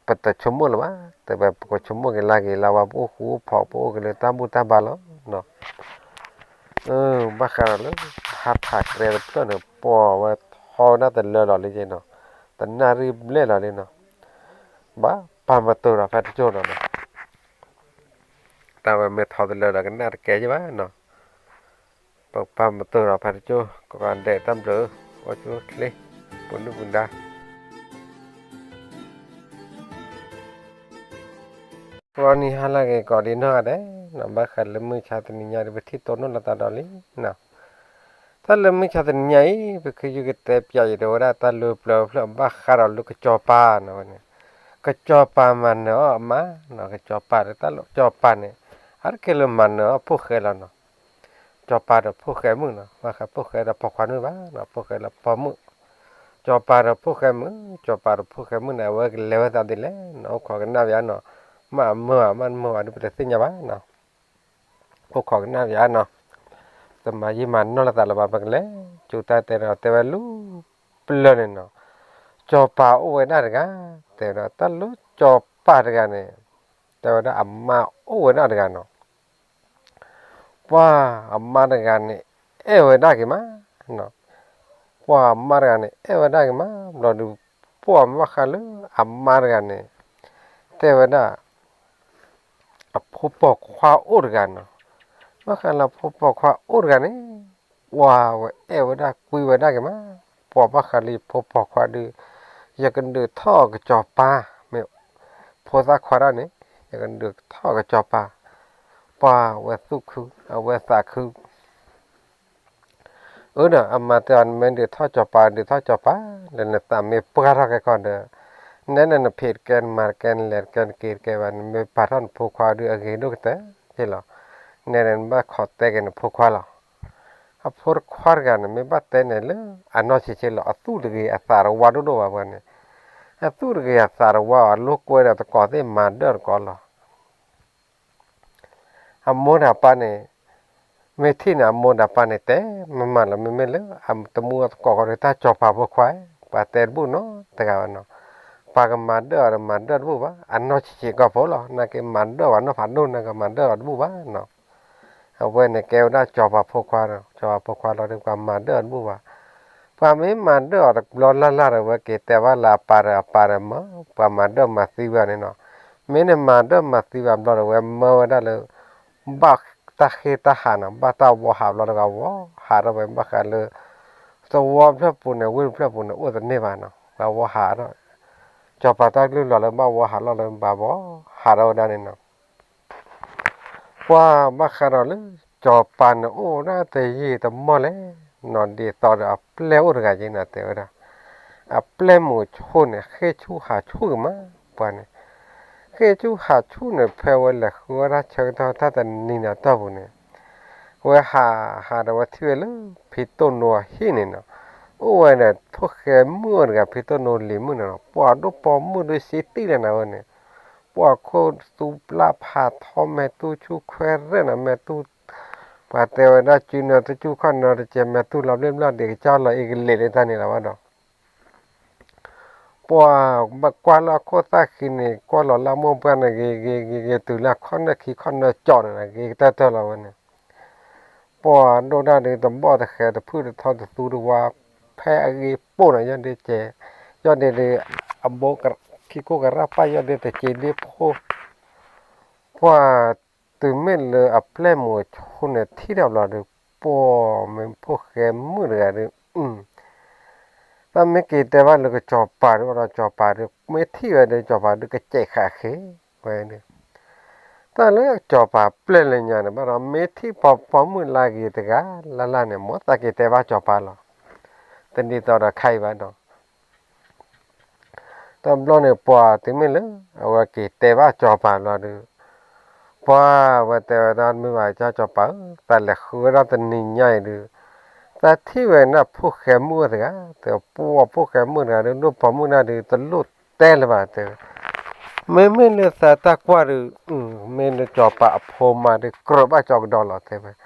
ပတဆိကမိၣ်လၢၤဘၣ်, တဲဝဲ ပကဆိကမိၣ်က့ၤလၢဂ့ၤလၢဝါ ပအိၣ်ဃူအိၣ်ဖိး ပအိၣ်က့ၤလၢတၢ်ဘူၣ်တၢ်ဘါလီၤ. ဘၣ်ဃးဒီးလၢ ဖးထးကြဲတဖျၢၣ်န့ၣ် ပှၤဝဲထီဝဲဒၣ်တလၢလီၤလံနီၤ, တနၣ်ရံၣ်ဘျဲၣ်လီၤလံနီၤ, ဘၣ်ပာ်မတၢၢ်ဒီးဖဲတကၠိၢ်နီၤနီၤ တၢ်ဝဲမ့ၢ်ထီတလၢဒီးကနၣ်တကဲယဘၣ်နီၤ, ပပာ်မတၢၢ်ဒီးဖဲတကၠိၢ် ကဒဲးတၢ်ဘျုး အိၣ်ဆူၣ်အိၣ်ချ့ ပူၤဒုၣ်ပူၤဒါ ကီနံၤဟါလၢဂ့ၤ ကိးဒံနီၢ်ဂၤဒဲးနီၤ, ဘၣ်ဃးလၢမုၢ်ဆါတနံၤညါဒီး ပထံၣ်တိၢ်နီၣ်လိာ်သးဒီးလံနီၤ. တၢ်လၢမုၢ်ဆါတနံၤညါအံၤ ပကယုၢ်ကတဲပၠးယံၤဒီးဝဲဒၣ်တၢ်လၢပျၢၤတဖျၢၣ် ဘၣ်ဃးဒီးလၢကစီၤပၤနီၤဝဲန့ၣ်, ကစီၤပၤမၤနၢၤအီၣ်အမါနီၤ, ကစီၤပၤဒီးတၢ်လၢကစီၤပၤန့ၣ် အါတက့ၢ်လၢမၤနၢၤအီၣ်ဖိၣ်ဃဲလီၤနီၤ. စီၤပၤဒီးဖိၣ်ဃဲမုၣ်နီၤ, ဘၣ်ဃးဖိၣ်ဃဲဒီးပိာ်ခွါနုၣ်ဘၣ်နီၤ, ဖိၣ်ဃဲလၢပိာ်မုၣ်, စီၤပၤဒီးဖိၣ်ဃဲမုၣ်, စီၤပၤဒီးဖိၣ်ဃဲမုၣ်န့ၣ် အဝဲကလဲၤဝဲသးဒ်လဲၣ်နီၤ, အိၣ်ခိးကနၣ်ပၠးနီၤ, မ့ၢ်အမၢဘၣ် မ့ၢ်တမၢဘၣ်ဒီး ပတသ့ၣ်ညါဘၣ်နီၤ. အိၣ်ခိးကနၣ်ပၠးနီၤ, တမၤယံာ်မၤနီၢ်လိာ်သးလၢၤဘၣ်, ပကလဲၤကၠိတၢ်တဲဒီး တဲဝဲလၢပျၢၤန့ၣ်နီၤ, စီၤပၤအိၣ်ဝဲဒၣ်တဂၤ, တဲဝဲဒၣ်တၢ်လၢစီၤပၤတဂၤန့ၣ်, တဲဝဲဒၣ်အမါအိၣ်ဝဲဒၣ်တဂၤနီၤ. ပှၤအမါတဂၤန့ၣ် အဲၣ်ဝဲဒၣ်က့ၤမး, ပှၤအမါတဂၤန့ၣ် အဲၣ်ဝဲဒၣ်က့ၤမး, ဘျီဒုး ပှၤဘၣ်ဃးလၢအမါတဂၤန့ၣ်, တဲဝဲဒၣ် အဖိပိာ်ခွါအိၣ်တဂၤနီၤ, ဘၣ်ဃးလၢအဖိပိာ်ခွါအိၣ်တဂၤန့ၣ်, ပှၤဝဲအဲၣ်ဝဲဒၣ်ကွံဝဲဒၣ်က့ၤမး, ပှၤဘၣ်ဃးလၢယဖိပိာ်ခွါဒုး, ယကဒုးထီၣ်ကစီၤပၤ, မ့ၢ်ဖိသၣ်ခွါဒၣ်န့ၣ် ယကဒုးထီၣ်ကစီၤပၤ, ပှၤဝဲသူၣ်ခု, အဝဲသးခု အၢဒီး အမါတဲအီၤ နမ့ၢ်ဒုးထီၣ်ကစီၤပၤ ဒုးထီၣ်ကစီၤပၤ, ဒီးနသးမ့ၢ်ပှၢ်ထီၣ်ခဲကီၢ်ဒီး, နဲန့ၣ်နဖံးတကဲ နမၤတကဲ နလဲၤတကဲ နက့ၤတကဲဘၣ် နမ့ၢ်ပာ်ထီၣ်နဖိခွါဒုးအဂ့ၤဒိၣ်ကတၢၢ်က့လီၤ. နဲန့ၣ်နဘၣ်ခိးတဲက့ၤနဖိခွါလီၤ. အဖိတခွါတဂၤန့ၣ် မ့ၢ်ဘၣ်တဲန့ၣ်လၢ အနီၢ်ဆံးဆံးလီၤ အသူၣ်တဂ့ၤအသးတဝါဒိၣ်ဒိၣ်ဘၣ်ပှၤန့ၣ်, အသူၣ်တဂ့ၤအသးတဝါအလိာ်ကွဲဒီးသကိးသ့ၣ်မၤဒၢၣ်တကိးလီၤ. အမိၢ်ဒီးပၢ်န့ၣ် မ့ၢ်ထံၣ်န့ၣ် အမိၢ်ဒီးပၢ်န့ၣ် တဲမၤမၤလီၤ မ့မ့ၢ်လၢ အတမူအသကိးကီးဒီးတၢ်စီၤပၤဖိခွါ, ပှၤတဲတဘူၣ်နီတဂၤဘၣ်နီၤ, ပှၤကမၤဒၢၣ်အီၤဒီးမၤဒၢၣ်တဘူၣ်ဘၣ်, အနီၢ်ဆံးဆံးကီၢ်ဖိလီၤ, နာ်က့မၤဒၢၣ်အီၤနီၢ်ဖးဒိၣ် နာ်ကမၤဒၢၣ်အီၤတဘူၣ်ဘၣ်နီၤ. အဝဲန့ၣ်ကဲဝဲဒၣ်စီၤပၤဖိခွါ, စီၤပၤဖိခွါလီၤဒီး ပှၤမၤဒၢၣ်အီၤတဘူၣ်ဘၣ်. ပှၤမ့ၢ်မၤဒၢၣ်အီၤတဘျီလၢ်လၢ်ဒီး ဝဲက့ၤတဲဘၣ်လၢအပၢ်ဒီးအပၢ်ဒီးမၢ ပှၤမၤဒၢၣ်မၤသံဝဲအီၤန့ၣ်နီၤ. မ့ၢ်န့ၣ်မၤဒၢၣ်မၤသံဝဲအဘျီဒီး ဝဲမၢဝဲဒၣ်လၢ ဘၣ်တၢ်ဃ့တၢ်ဟးနီၤ, ဘၣ်တၢ်ဝီဟးဘျီဒီး ပှၤဝီဟးထီၣ်ဝဲ ဘၣ်ဃးလၢ သဝီဖျၢၣ်ပူၤန့ၣ် ဝ့ၢ်ဖျၢၣ်ပူၤန့ၣ် အိၣ်တန့ၢ်ဘၣ်နီၤ, ပှၤဝီဟးထီၣ်, စီၤပၤတၢ်ကလုၢ်လီၤလၢဘၣ်ဝီဟးလီၢ်လၢဘၣ်ဝီဟးထီၣ်ဝဲဒၣ်န့ၣ်နီၤ. ပှၤဘၣ်ဃးဒီးလၢ စီၤပၤန့ၣ်အိၣ်ဒၣ်တယံာ်တမီၢ်လဲၣ်, နီၢ်ဒ်သိးဒီးအပျဲၢ်အိၣ်တဂၤက့နီၤ တဲဝဲဒၣ်, အပျဲၢ်မိၤဆိန့ၣ် ဃ့ၢ်ဆူၣ်ဟးဆူၣ်ကမး, ပှၤန့ၣ် ဃ့ၢ်ဆူၣ်ဟးဆူၣ်န့ၣ် ဖဲဝဲလဲၤဃုဝဲဒၣ်ဆၢကတီၢ်တၢ်တနံၤန့ၣ်အတီၢ်ပူၤန့ၣ်, ဝဲဟးဟးဒီးဝဲထံၣ်ဝဲလၢ ဖံတိၢ်နိအဟံၣ်န့ၣ်နီၤ, အိၣ်ဝဲဒီးဖိၣ်ဃဲမုၣ်အိၣ်တဂၤ ဖံတိၢ်နိလံၤမုၣ်န့ၣ်နီၤ, ပှၤဒိၣ်ပိာ်မုၣ်ဒုးစ့တံၢ်လၢနၤဝဲန့ၣ်, ပှၤခိၣ်သူပျၢ်ဖးထီ မဲာ်တူၢ်ဆူၣ်ခွဲးရဲၣ်နီၤ, မဲာ်တူၢ် ပှၤတဲဝဲဒၣ်စုနၢတဆူၣ်ခီၣ်နၢတကဲ မဲာ်တူၢ်လီၤဘျ့ၣ်ဘျီၣ်ဒံးကစၢ်လီၤအ့ကလံးလၢတၢ်န့ၣ်လီၤဘၣ်ဒီး ပှၤဘၣ်ကွၢ်လၢအခိၣ်သၣ်ဃံန့ၣ် ကွၢ်လီၤလၢအမိၢ်ပှၢ်န့ၣ် ဂ့ၤဂ့ၤဂ့ၤဂ့ၤ တုၤလၢအခီၣ်နၢၣ်ခံခီၣ်နၢၣ်ကၠီန့ၣ် ဂ့ၤကတၢၢ်တၢၢ်လီၤဝဲန့ၣ်, ပှၤဒိၣ်ဒၣ်ဒုးတဘီၣ်တဃဲၤတဖုၣ်တထီတသူတဝါ ဖဲအဂ့ၤပိၢ်န့ၣ် ယီၢ်ဒ့ကဲ, ယီၢ်ဒ့ဒုး အဘိခံခိၣ်ကရၣ်ပၢ် ယီၢ်ဒ့တက့ဒ့ဖိ ပှၤတုၤမ့ၢ်လၢအပျဲၢ်မိၤဆိန့ၣ်ထံၣ်ဒီးဘျီဒီး ပိာ်မ့ၢ်ဖိၣ်ဃဲမုၣ်တဂၤဒီး တၢ်မ့ၢ်က့ၤတဲဘၣ်လၢကစီၤပၤဒုး ဒီးစီၤပၤဒုး မ့ၢ်ထံၣ်ဝဲဒီး စီၤပၤဒုးကစဲးဃာ်ဃ့ဝဲဒုး, တၢ်လၢစီၤပၤပျဲၢ်လၢညါန့ၣ် ဘၣ်ဒီးမ့ၢ်ထံၣ်ပှၤပိာ်မုၣ်လၢအဂ့ၤတဂၤလၢ်လၢ်န့ၣ် မ်သးက့ၤတဲဘၣ်စီၤပၤလီၤ, တဒ်သိးဒီးခဲအံၤဘၣ်ဒီး တဘျီန့ၣ်ပှၤတုၤမ့ၢ်လၢ အဝဲက့ၤတဲဘၣ်စီၤပၤလီၤဒီး ပှၤဝဲတဲဝဲဒၣ်မ့ၢ်ဘၣ်ကစၢ်စီၤပၤဧၢ, တၢ်လဲၤဃုဝဲဒၣ်တနံၤညါအံၤဒုး တၢ်ထံၣ်ဝဲဒၣ်ဖိၣ်ဃဲမုၣ်အိၣ်တဂၤ, တဲပှၤဖိၣ်ဃဲမုၣ်တဂၤဒုး ဒိၣ်ပိာ်မုၣ်ဒၣ်ဒုး တလိၣ်တဲလၢၤဘၣ်တဲဝဲ, မ့မ့ၢ်လၢသးတၢ်ကွၢ်ဒုး မ့ၢ်လၢစီၤပၤအဖိမါဒုး ကြၢးဘၣ်ကၠီကဒီးလီၤတဲဝဲ,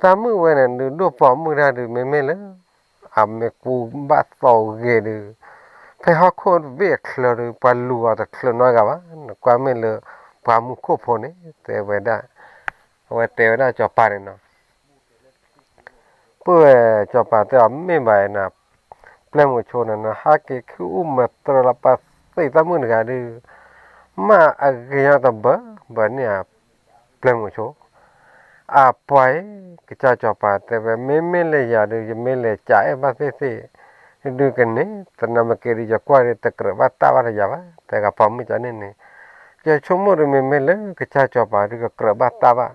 တၢ်မုၣ်ဝဲန့ၣ်ဒုး ဒိၣ်ပိာ်မုၣ်ဒၣ်ဒုး မ့မ့ၢ်လၢ အမ့ၢ်ကူဘၣ်သိးဂ့ၤဒုး ဖဲဟီၣ်ခိၣ်တဘ့ၣ်အချၢဒုး ပှၤလူၤအီၤတချုးနီတဂၤဘၣ်, နကွၢ်မ့ၢ်လၢ ပှၤမူခိၣ်ဖိန့ၣ် တဲဝဲဒၣ်, အဝဲတဲဝဲဒၣ်စီၤပၤန့ၣ်နီၤ, ပှၤစီၤပၤတဲအီၤမ့ၢ်ဘၣ်နၤ, ပျဲၢ်မိၤဆိန့ၣ် နဟးက့ၤခုအိၣ်မၤတြီလၢပှၤသ့ၣ်တၢ်မုၣ်တဂၤဒုး မ့ၢ်အဂ့ၤအီၤတဘၢဘၢန့ၣ်ဧါ ပျဲၢ်မိၤဆိ, အပှၤအံၤ ကစၢ်စီၤပၤတဲဝဲ မ့မ့ၢ်လၢယၤဒုး ယမ့ၢ်လဲၤကအဲၣ်ဘၣ်သ့ၣ်သ့ၣ် ဒုးကန့ၢ် သနာ်က့ဒုး ယကွၢ်ဒုး တကြၢးဘၣ်တၢ်ဘၣ်တယၤဘၣ် တဲကပိာ်မုၣ်ကန့ၣ်န့ၣ်, ယဆိကမိၣ်ဒုး မ့မ့ၢ်လၢကစၢ်စီၤပၤဒုး ကကြၢးဘၣ်တၢ်ဘၣ်,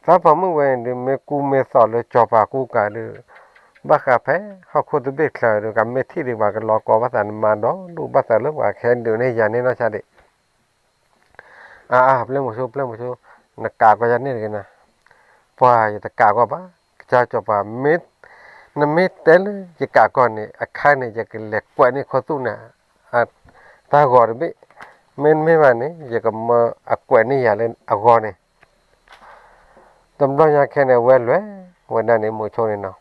သးပိာ်မုၣ်ဝဲန့ၣ်ဒုး မ့ၢ်ကူမ့ၢ်သိးလၢစီၤပၤကူကၤဒုး ဘၣ်ဃးဖဲ ဟီၣ်ခိၣ်တဘ့ၣ်ချၢဒုး ကမ့ၢ်ထံၣ်ဒုး ပှၤကလီၤကီဘၣ်သး နမၤဒီဒူၣ်ဘၣ်သးလၢပှၤကဟဲဒုးန့ၢ်ယၤန့ၣ်နီၢ်ဆါဒံး အါ အါ ပျဲၢ်မိၤဆိ ပျဲၢ်မိၤဆိ, နကးကီယၤန့ၣ်တဂ့ၤနၤ, ပှၤယတကးကီဘၣ်, ကစၢ်စီၤပၤ, နမ့ၢ်တဲလၢယကးကီန့ၣ် အခါန့ၣ် ယကလဲၤကွဲးန့ၢ်ခိၣ်သူၣ်နၤ, တၢ်ဂီၤတဘ့ၣ်, မ့တမ့ၢ်ဘၣ်န့ၣ် ယကမၢအကွဲးန့ၢ်ယၤလၢအဂီၢ်န့ၣ်, တဘျီညါခဲန့ၣ် ဝဲလဲၤဝဲဒၣ်န့ၣ် မိၤဆိန့ၣ်နီၤ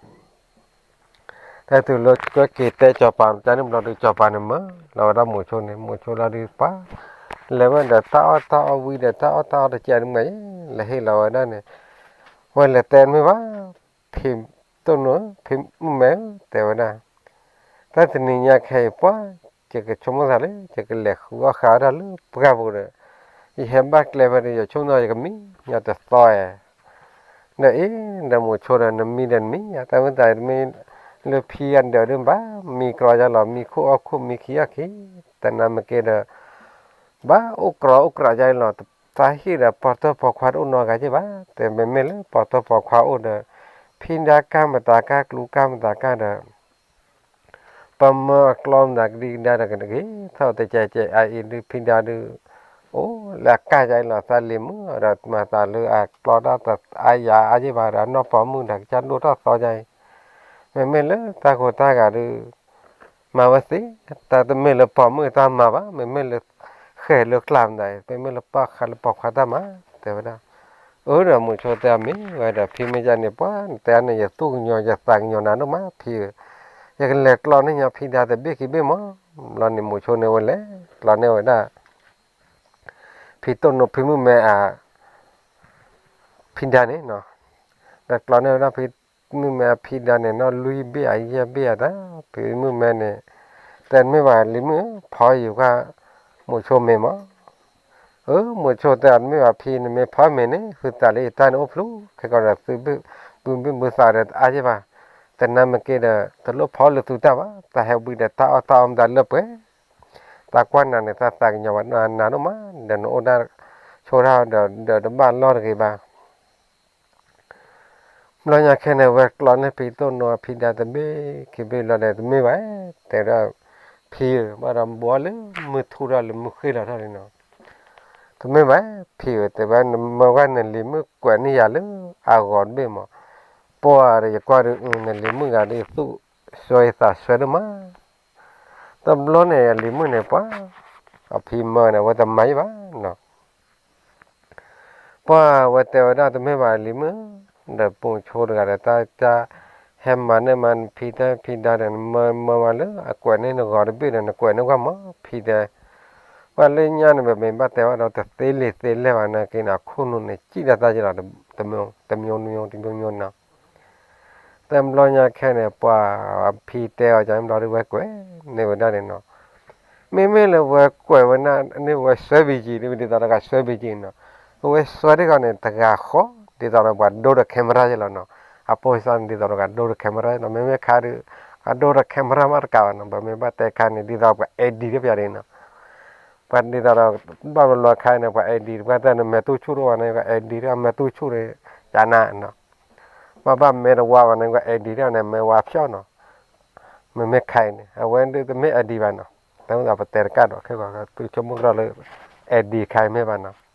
တၢ်တုၤလၢကက့ၤတဲစီၤပၤန့ၣ်ဘျီဒုး စီၤပၤန့ၣ်မၢလီၤဝဲဒၣ်မိၤဆိန့ၣ် မိၤဆိလီၤဒုးပှၤ, လဲၤဝဲဒီးတၢ်အီၣ်တၢ်အီဝံၤဒီးတၢ်အီၣ်တၢ်အီတကဲဒုးမး, လဲၤဟ့ၣ်လီၤဝဲဒၣ်န့ၣ်, ဝဲလဲၤတဲမ့ၢ်ဘၣ်, ဖံတိၢ်နိ ဖံမုၣ်မဲဧၢ တဲဝဲဒၣ်, တၢ်တနံၤညါခဲအံၤပှၤ, ယကဆိကမိၣ်သးလၢ ယကလဲၤဃုအီၣ်ဃာ်ဝဲဒၣ်လၢပှၢ်ပူၤဒီး, ယဟဲဘၣ်ကျဲဖဲဒီး ယဆိကမိၣ်သးယကမံ ညီတသီဧါ ဒီးအ့ၣ် ဒီးမိၤဆိဒီး နမံဒီးနမံဧါ, တၢ်မ့ၢ်သးတမ့ၢ်လၢဖံအဒၢးဒုးဘၣ်, မံကြီယါလီၤ, မံခိၣ်အီၣ်ခိၣ် မံခံအီၣ်ခံ, တနာ်မ့ၢ်က့ၤဒီး ဘၣ်အိၣ်ကြီအိၣ်ကြီယါလီၤ, သးဟ့ၣ်ဒီးပှၤတီၢ်ပှၤခွါတအိၣ်နီတဂၤက့ဘၣ်, တဲမ့မ့ၢ်လၢပှၤတီၢ်ပှၤခွါအိၣ်ဒီး ဖံဒါကၢ်မတၤကၢ် ကျူကၢ်မတၤကၢ်ဒီး ပမၢအကျီမတၤကဒံကဒါဒီးကဂ့ၤထီၣ်တကဲးကဲးအအံၤဒုး ဖံဒါဒုး အိၣ်လၢအကၢ်ယါအံၤလီၤ သးလံၤမုၣ်ဒီး မၤသးလၢအကျီတၢ်တအါယၤအါယံၤဘၣ်ဒီး အနီၢ်ပိာ်မုၣ်ဒီးကစၢ်ဒိၣ်ထီၣ်သီယါအံၤ, မ့မ့ၢ်လၢတၢ်ကိၢ်တၢ်ဂီၤဒုး မၤဝဲသ့, တၢ်တမ့ၢ်လၢပိာ်မုၣ်တၢ်မၤဘၣ်, မ့မ့ၢ်လၢ ဃဲၢ်လၢကျါမတၤအံၤ မ့မ့ၢ်လၢပၢ်ဃးလၢပိာ်ခွါတၢ်မၤ, တဲဝဲဒၣ်. အၢဒီးမုဆိတဲအီၤမ့ၢ်ဝဲဒီး ဖံမ့ၢ်ဒ်န့ၣ် ပှၤတဲန့ၣ် ယသူၣ်ကညီၤယသးကညီၤနၤဒိၣ်မး ဖံဧၢ, ယကလဲၤကျီန့ၢ်ညီဖံဒါတဘ့ၣ်ခံဘ့ၣ်မး, ဘျီန့ၣ်မုဆိန့ၣ်ဝဲလဲၤကျီန့ၢ်ဝဲဒၣ် ဖံတိၢ်နိဖံမုၣ်မဲအ ဖံဒါန့ၣ်နီၤ, ဒီးကျီန့ၢ်ဝဲဒၣ်ဖံမုၣ်မဲအဖံဒါန့ၣ် နီၢ်လွံၢ်ဘ့ၣ်အယဲၢ်ဘ့ၣ်အတၢ် ဖံမုၣ်မဲန့ၣ်, တဲမ့ၢ်ဘၣ်လံၤမုၣ်ဧၢ ဖီယံၤကွၢ် မုဆိမ့ၢ်မး, အၢ မုဆိတဲအီၤ တမ့ၢ်ဘၣ်ဖံ နမ့ၢ်ဖီမ့ၤန့ၣ် ဃုသးလၢယတၢ်န့ၣ်အိၣ်ဖျိ ခဲကီးဒီးသုဘုဘုသးဒီးတအါယံၤဘၣ်, တနၢ်မ့ၢ်က့ၤဒီး တလိၣ်ဖီလၢသုတၢ်ဘၣ်, တၢ်ဟဲဝံၤဒီးတၢ်အီၣ်တၢ်အီမတၤလၢပှဲၤ တၢ်ကွၢ်နၤန့ၣ် သးသးကညီၤဘၣ်နၤဒိၣ်မး, ဒီးနအိၣ်ဒၣ်ဆိဒၣ်ဒီး ဒီးတဘၣ်လီၢ်တဂ့ၤဘၣ်. ဘျီညါခဲန့ၣ် ဝဲကျီန့ၢ်ဖံတိၢ်နိအဖံဒါတဘ့ၣ်ခံဘ့ၣ်လီၤဒီး တမ့ၢ်ဘၣ်, တဲဝဲဒၣ်, ဖံဧၢ ဘၣ်ဒီးဘှီလၢမုၢ်ထူၣ်ထီၣ်လၢမုၢ်ဃ့ၢ်လီၤထီၣ်လံနီၤ, တမ့ၢ်ဘၣ်, ဖံဧၢ တဲဝဲ နမၢဝဲနလံၤမုၣ်ကွဲးန့ၢ်ယၤလၢအဂီၤတဘ့ၣ်မး, ပှၤဒီးယကွၢ်ဒီး နလံၤမုၣ်ဂၤဒီး သူၣ်ဆှၢယသးဆှၢဒိၣ်မး, တဘျီန့ၣ် အလံၤမုၣ်န့ၣ် ပှၤ အဖံမၢန့ၣ် အဝဲတမၤယံၤဘၣ်နီၤ ပှၤဝဲတဲဝဲဒၣ် တမ့ၢ်ဘၣ်လံၤမုၣ်, ဒီးပိာ်ဆိတဂၤဒီး တၢ်တၢ်ဟဲမၤန့ၢ်မၤဖံတၢ်ဖံဒါဒီး နမၢမၤလၢအကွဲးန့ၢ်နဂီၤတဘ့ၣ်ဒီး နကွဲးန့ၢ်ကွၢ်မး ဖံတဲ, ပှၤလၢညါန့ၣ် ပမ့ၢ်ဘၣ်တဲဘၣ်ဒီး တသ့လံာ်သ့လဲၢ်ဘၣ်နာ်က့န့ၣ် အခိၣ်နူာ်န့ၣ် စံၣ်တၢ်သၣ်ယလီၤ တမျိုးတမျိုးတမျိုးနီၤ တဘျီညါခဲန့ၣ် ပှၤဖံတဲအီၤ ကဘျီဒုးဝဲကွဲးန့ၢ်ဝဲဒၣ်န့ၣ်နီၤ, မ့မ့ၢ်လၢဝဲကွဲးဝဲန့ၣ် ဝဲစွဲဘံကံ ဒ်သိးဒီးဂၤစွဲဘံကံနီၤ, အဝဲစွဲဒ်ဂီၤန့ၣ် တဂၤဃီ ဒ်သိးဒီးပှၤဒိတ camera ယလီၤနီၤ, အပိာ်သးန့ၣ် ဒ်သိးဒီးဂၤဒိတ camera နီၤ, မ့မ့ၢ်ခါဒုး အဒိတ camera မးတကးဘၣ်နီၤ, ပမ့ၢ်ဘၣ်တဲခါန့ၣ် ဒ်သိးပှၤ edit ဒ်ပယါဒ်နီၤ ပှၤဒ်သိးဒီး ဘၣ်ဘျီခါန့ၣ် ပှၤ edit ပှၤတဲန့ၣ် မဲာ်တူၢ်ဆူၣ်တအိၣ်ဘၣ်န့ၣ် ပှၤ edit ဒ်မဲာ်တူၢ်ဆူၣ်န့ၣ် ကနၣ်နီၤ, ဘၣ်ဘၣ်မဲာ်တဝါဘၣ်န့ၣ် ပှၤ edit ဒ်န့ၣ် မဲာ်ဝါဖျီၣ်နီၤ, မ့မ့ၢ်ခါအံၤန့ၣ် အဝဲဒုးတမ့ၢ် edit ဘၣ်နီၤ, တၢ်မ့ၢ်သးပတဲတကးဒီး ခဲကီးသုဆိကမိၣ်ကဒီးလၢ edit ခါအံၤမ့ၢ်ဘၣ်နီၤ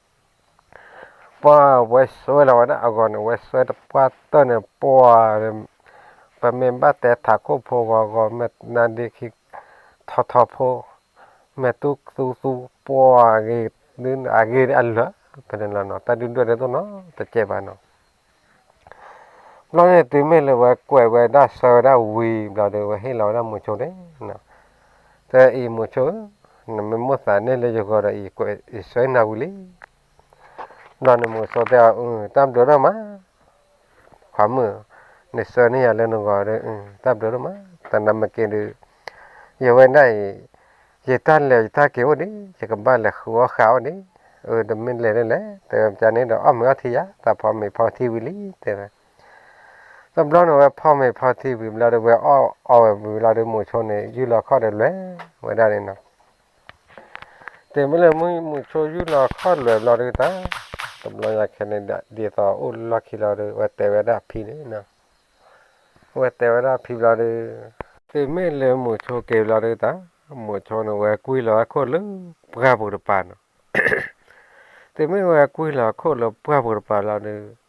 ပှၤဝဲစွဲလီၤဝဲဒၣ်အဂီၤန့ၣ် ဝဲစွဲတပှၢ်တၢၢ်န့ၣ် ပှၤ ပမ့ၢ်ဘၣ်တဲထးခိၣ်ဖိဂီၤဂီၤ မဲာ်နါဒ့ခံ ထီထီဖိ မဲာ်တူၢ်သူသူ ပှၤဂ့ၤ ဒုးအဂ့ၤအလၢာ် ဖဲန့ၣ်လီၤနီၤ တၢ်ဒုၣ်ဒွဲၣ်ဒ်သိးနီၤ တကဲးဘၣ်နီၤ ဘျီန့ၣ်တုၤမ့ၢ်လၢဝဲကွဲးဝဲဒၣ်ဆၢဝဲဒၣ်ဝံၤဘျီဒီး ဝဲဟ့ၣ်လီၤဝဲဒၣ်မုဆိန့ၣ်, တဲအံၤမုဆိဧၢ, နမ့ၢ်မိၣ်သးန့ၢ်လၢယဂီၤဒီး ယကွဲးယဆၢနၤဝံၤလံ. ဘျီန့ၣ်မုဆိတဲအီၤ အၢ တၢ်ဘျုးဒိၣ်မး ခွါမုၣ်, နဆၢန့ၢ်ယၤလၢနဂီၤဒီး တၢ်ဘျုးဒိၣ်မး, တနၢ်မ့ၢ်က့ၤဒုး ယဝဲဒၣ်အံၤ ယတၢ်လဲၤယတၢ်က့ၤအိၣ်ဒံး ယကဘၣ်လဲၤဃုအီၣ်ဃာ်အိၣ်ဒံး, အၢ တမ့ၢ်လဲၤလၢလဲၣ် တဲဝဲ ပန့ၣ်ဒီးအီၣ်မ့ၤအီထံယါ သးဖီမ့ၤဖီထံဝံၤလံ တဲဝဲ. တဘျီန့ၣ်ဝဲဖီမ့ၤဖီထံဝံၤဘျီဒီး ဝဲအီၣ်အီဝဲဝံၤဘျီဒီး မုဆိန့ၣ် ယူၢ်လီၤခီၣ်ဒီးလဲၤဝဲဒၣ်န့ၣ်နီၤ. တုၤမ့ၢ်လၢမုဆိယူၢ်လီၤခီၣ်လဲၤဘျီဒီးတၢ် တဘျီညါခဲန့ၣ် ဒ်သိးအိၣ်လၢလီၢ်ခံလီၤဒီး ဝဲတဲဝဲဒၣ်ဖံန့ၣ်နီၤ ဝဲတဲဝဲဒၣ်ဖံဘျီဒီး တုၤမ့ၢ်လၢမုဆိက့ၤဘျီဒီးတၢ် မုဆိန့ၣ် ဝဲကွံာ်လီၤဝဲခိၣ်လၢပှၢ်ပူၤတပၤနီၤ. တုၤမ့ၢ်ဝဲကွံာ်လီၤခိၣ်လၢပှၢ်ပူၤတပၤလီၤဒီး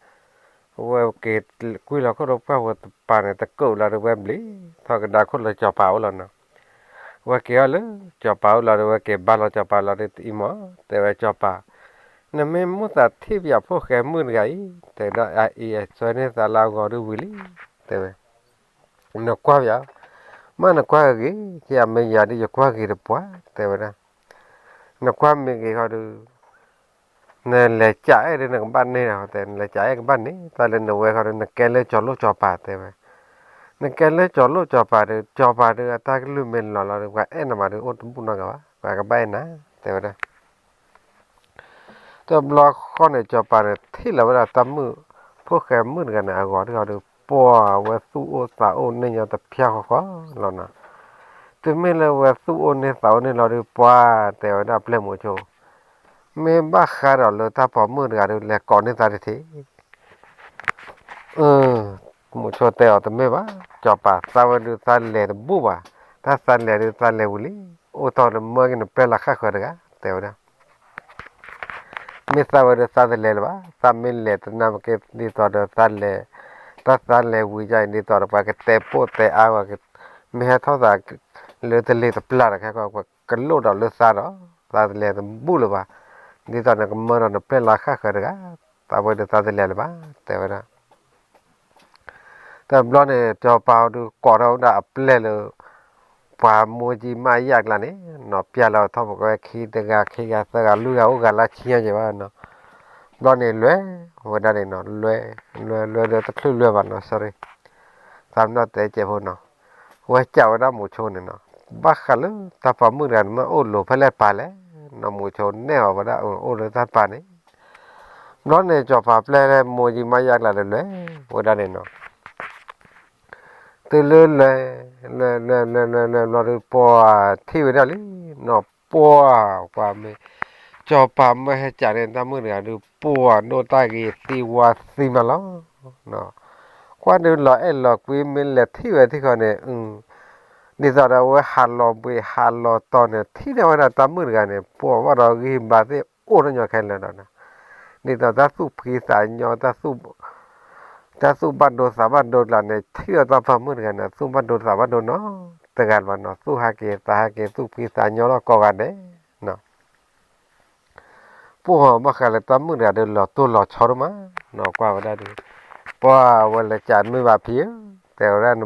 ဝဲက့ၤကွံာ်လီၤခိၣ်လၢပှၢ်ပူၤတပၤန့ၣ် တကိးလီၤဒီး ဝဲဘျံးထီၣ်ကဒါခိၣ်လၢစီၤပၤအိၣ်လီၤနီၤ. ဝဲက့ၤအီၤလၢစီၤပၤအိၣ်လီၤဒီး ဝဲက့ၤဘါလီၤစီၤပၤလီၤဒီး အံၤမး တဲဝဲစီၤပၤ နမ့ၢ်မိၣ်သးထံၣ်ပယီၤဖိၣ်ဃဲမုၣ်တဂၤအံၤ တဲဝဲဒၣ်အအံၤအစွဲန့ၢ်သးလၢအဂီၤဒုးဝံၤလံ တဲဝဲ နကွၢ်ပယီၤ မ့ၢ်နကွၢ်ဂ့ၤဂ့ၤ ယမ့ၢ်ယၤဒုးယကွၢ်ဂ့ၤတပှၢ် တဲဝဲဒၣ် နကွၢ်မ့ၢ်ဂ့ၤဃီဒီး နလဲၤကးအဲၣ်ဒီးနကဘၣ်န့ၢ်ဒီး တဲ နလဲၤကးအဲၣ်ကဘၣ်န့ၢ် တၢ်လၢနဝဲဃီဒီး နကဲလၢစီၤလိၣ်စီၤပၤ တဲဝဲ နကဲလၢစီၤလိၣ်စီၤပၤဒီး စီၤပၤဒီး အတၢ်ကလုၢ်မ့ၢ်လီၤလီၤဒီး ပှၤအဲၣ်နမးဒီး အိၣ်တဘူၣ်နီတဂၤဘၣ် ပှၤကဘၣ်အဲၣ်နၤ တဲဝဲဒၣ် တဘျီဃီန့ၣ် စီၤပၤန့ၣ် ထံၣ်လီၤဝဲဒၣ်တၢ်မုၣ် ဖိၣ်ဃဲမုၣ်တဂၤန့ၣ် အဂီၤတဂၤဒီး ပှၤဝဲသူၣ်အိၣ်သးအိၣ်န့ၢ်ညီတဖျၢၣ်ဃီဃီလီၤနီၤ. တုၤမ့ၢ်လၢဝဲသူၣ်အိၣ်န့ၢ်သးအိၣ်န့ၢ်လီၤဒီး ပှၤတဲဝဲဒၣ်ပျဲၢ်မုဆိ မ့ၢ်ဘၣ်ဃးဒီးလၢတၢ်ပိာ်မုၣ်တဂၤဒီး လဲၤကိးန့ၢ်သးတထံၣ် အၢ မုဆိတဲအီၤတမ့ၢ်ဘၣ်, စီၤပၤသးဝဲဒုးသးလဲၤတဘူၣ်ဘၣ်, တၢ်သးလဲၤဒုးသးလဲၤဝံၤလံ, အိၣ်တီၢ်လၢမၢက့ၤနပျဲၢ်လီၤဃၣ်ဃၢၤတဂၤ တဲဝဲဒၣ် မ့ၢ်သးဝဲဒီးသးတလဲၤလၢၤဘၣ်, သးမ့ၢ်လဲၤတနၢ်မ့ၢ်က့ၤဒ်သိးဒီး သးလဲၤ, တၢ်သးလဲၤဝံၤယါအံၤဒ်သိးဒီး ပှၤကတဲပိၢ်တဲအါဝဲ, မ့ၢ်ဟဲထီၣ်သးလၢတလ့ၤတပျၢ်ဒီး ခဲကီး ပှၤကလိၣ်ဒီးလၢသးဒီး သးတလဲၤတဘူၣ်လၢၤဘၣ်, ဒ်သိးန့ၣ်ကမၢဒီးနပျဲၢ်လီၤဃၣ်ဃၢၤတဂၤ, သးဝဲဒီးသးတလဲၤလၢၤဘၣ် တဲဝဲဒၣ် တဘျီန့ၣ် စီၤပၤဒုးကိးထီၣ်ဝဲဒၣ်အပျဲၢ်လၢ ပှၤမိၢ်ကံမးယၣ်ကျါန့ၣ်နီၤ, ပျဲၢ်လီၤထီၣ်ပကဝဲခံတဂၤခံဂၤသၢဂၤလွံၢ်ဂၤအိၣ်ဂၤလၢဆံညါက့ၤဘၣ်နီၤ, ဘျီန့ၣ်လဲၤဝဲဒၣ်န့ၣ်နီၤ, လဲၤ, လဲၤ, လဲၤဒီးတချုးလဲၤဘၣ်နီၤ, sorry, သးပနီၣ်တဲကဲးဖိနီၤ, ဝဲစံးဝဲဒၣ်မူဆိန့ၣ်နီၤ, ဘၣ်ဃးလၢတၢ်ပိာ်မုၣ်တဂၤန့ၣ် မ့ၢ်အိၣ်လိၤဖဲလဲၣ်ပာ်လဲၣ်နီၤ, မူဆိနဲၣ်အီၤဝဲဒၣ်အိၣ်လၢတၢ်ပာ်န့ၣ်, ဘျီန့ၣ် စီၤပၤပျဲၢ်လၢမိၢ်ကံမးယၣ်ကျါလဲၤလဲၤဝဲဒၣ်န့ၣ်နီၤ တုၤလၢလဲၤ, လဲၤ, လဲၤ, လဲၤ, လဲၤ, လဲၤ, လဲၤ, ဘျီဒုးပှၤထံၣ်ဝဲဒၣ်လံနီၤ, ပှၤ, ပှၤမ့ၢ်, စီၤပၤမၢဟဲစံးန့ၣ် တၢ်မုၣ်တဂၤဒုး ပှၤဒိၣ်တၢ်ဂ့ၤသံဝါသံမးလီၤ. ကွၢ်ဒုးလီၤအဲၣ်လီၤကွံ မ့ၢ်လဲၤထံၣ်ဝဲထံၣ်ဃီန့ၣ်, ဒ်သိးဒီးအဝဲဟးလီၤဘှံးဟးလီၤတီၤန့ၣ် ထံၣ်ထီၣ်ဝဲဒၣ်တၢ်မုၣ်တဂၤန့ၣ် ပှၤဘၣ်ဒီးဂံၢ်ဘါသ့ၣ်အိၣ်ထီၣ်ညီခဲလၢာ်ဒီး, ဒ်သိးတၢ်သူၣ်ဖှံသးညီ တၢ်သူၣ်ဘၣ်ဒိသးဘၣ်ဒိကျါန့ၣ် ထံၣ်ဒီးတၢ်ပိာ်မုၣ်တဂၤန့ၣ် သူၣ်ဘၣ်ဒိသးဘၣ်ဒိနီတဂၤလၢၤဘၣ်နီၤ, သူၣ်ဟးက့ၤသးဟးက့ၤ သူၣ်ဖှံသးညီလီၤကိးဂၤဒဲးနီၤ. ပှၤဘၣ်ဃးလၢတၢ်မုၣ်တဂၤဒုးလီၤတိၢ်လီၤဆီဒိၣ်မးနီၤ, ကွၢ်ဝဲဒၣ်ဒုး, ပှၤဝဲလဲၤစံးမ့ၢ်ဘၣ်ဖံဧၢ, တဲဝဲဒၣ်,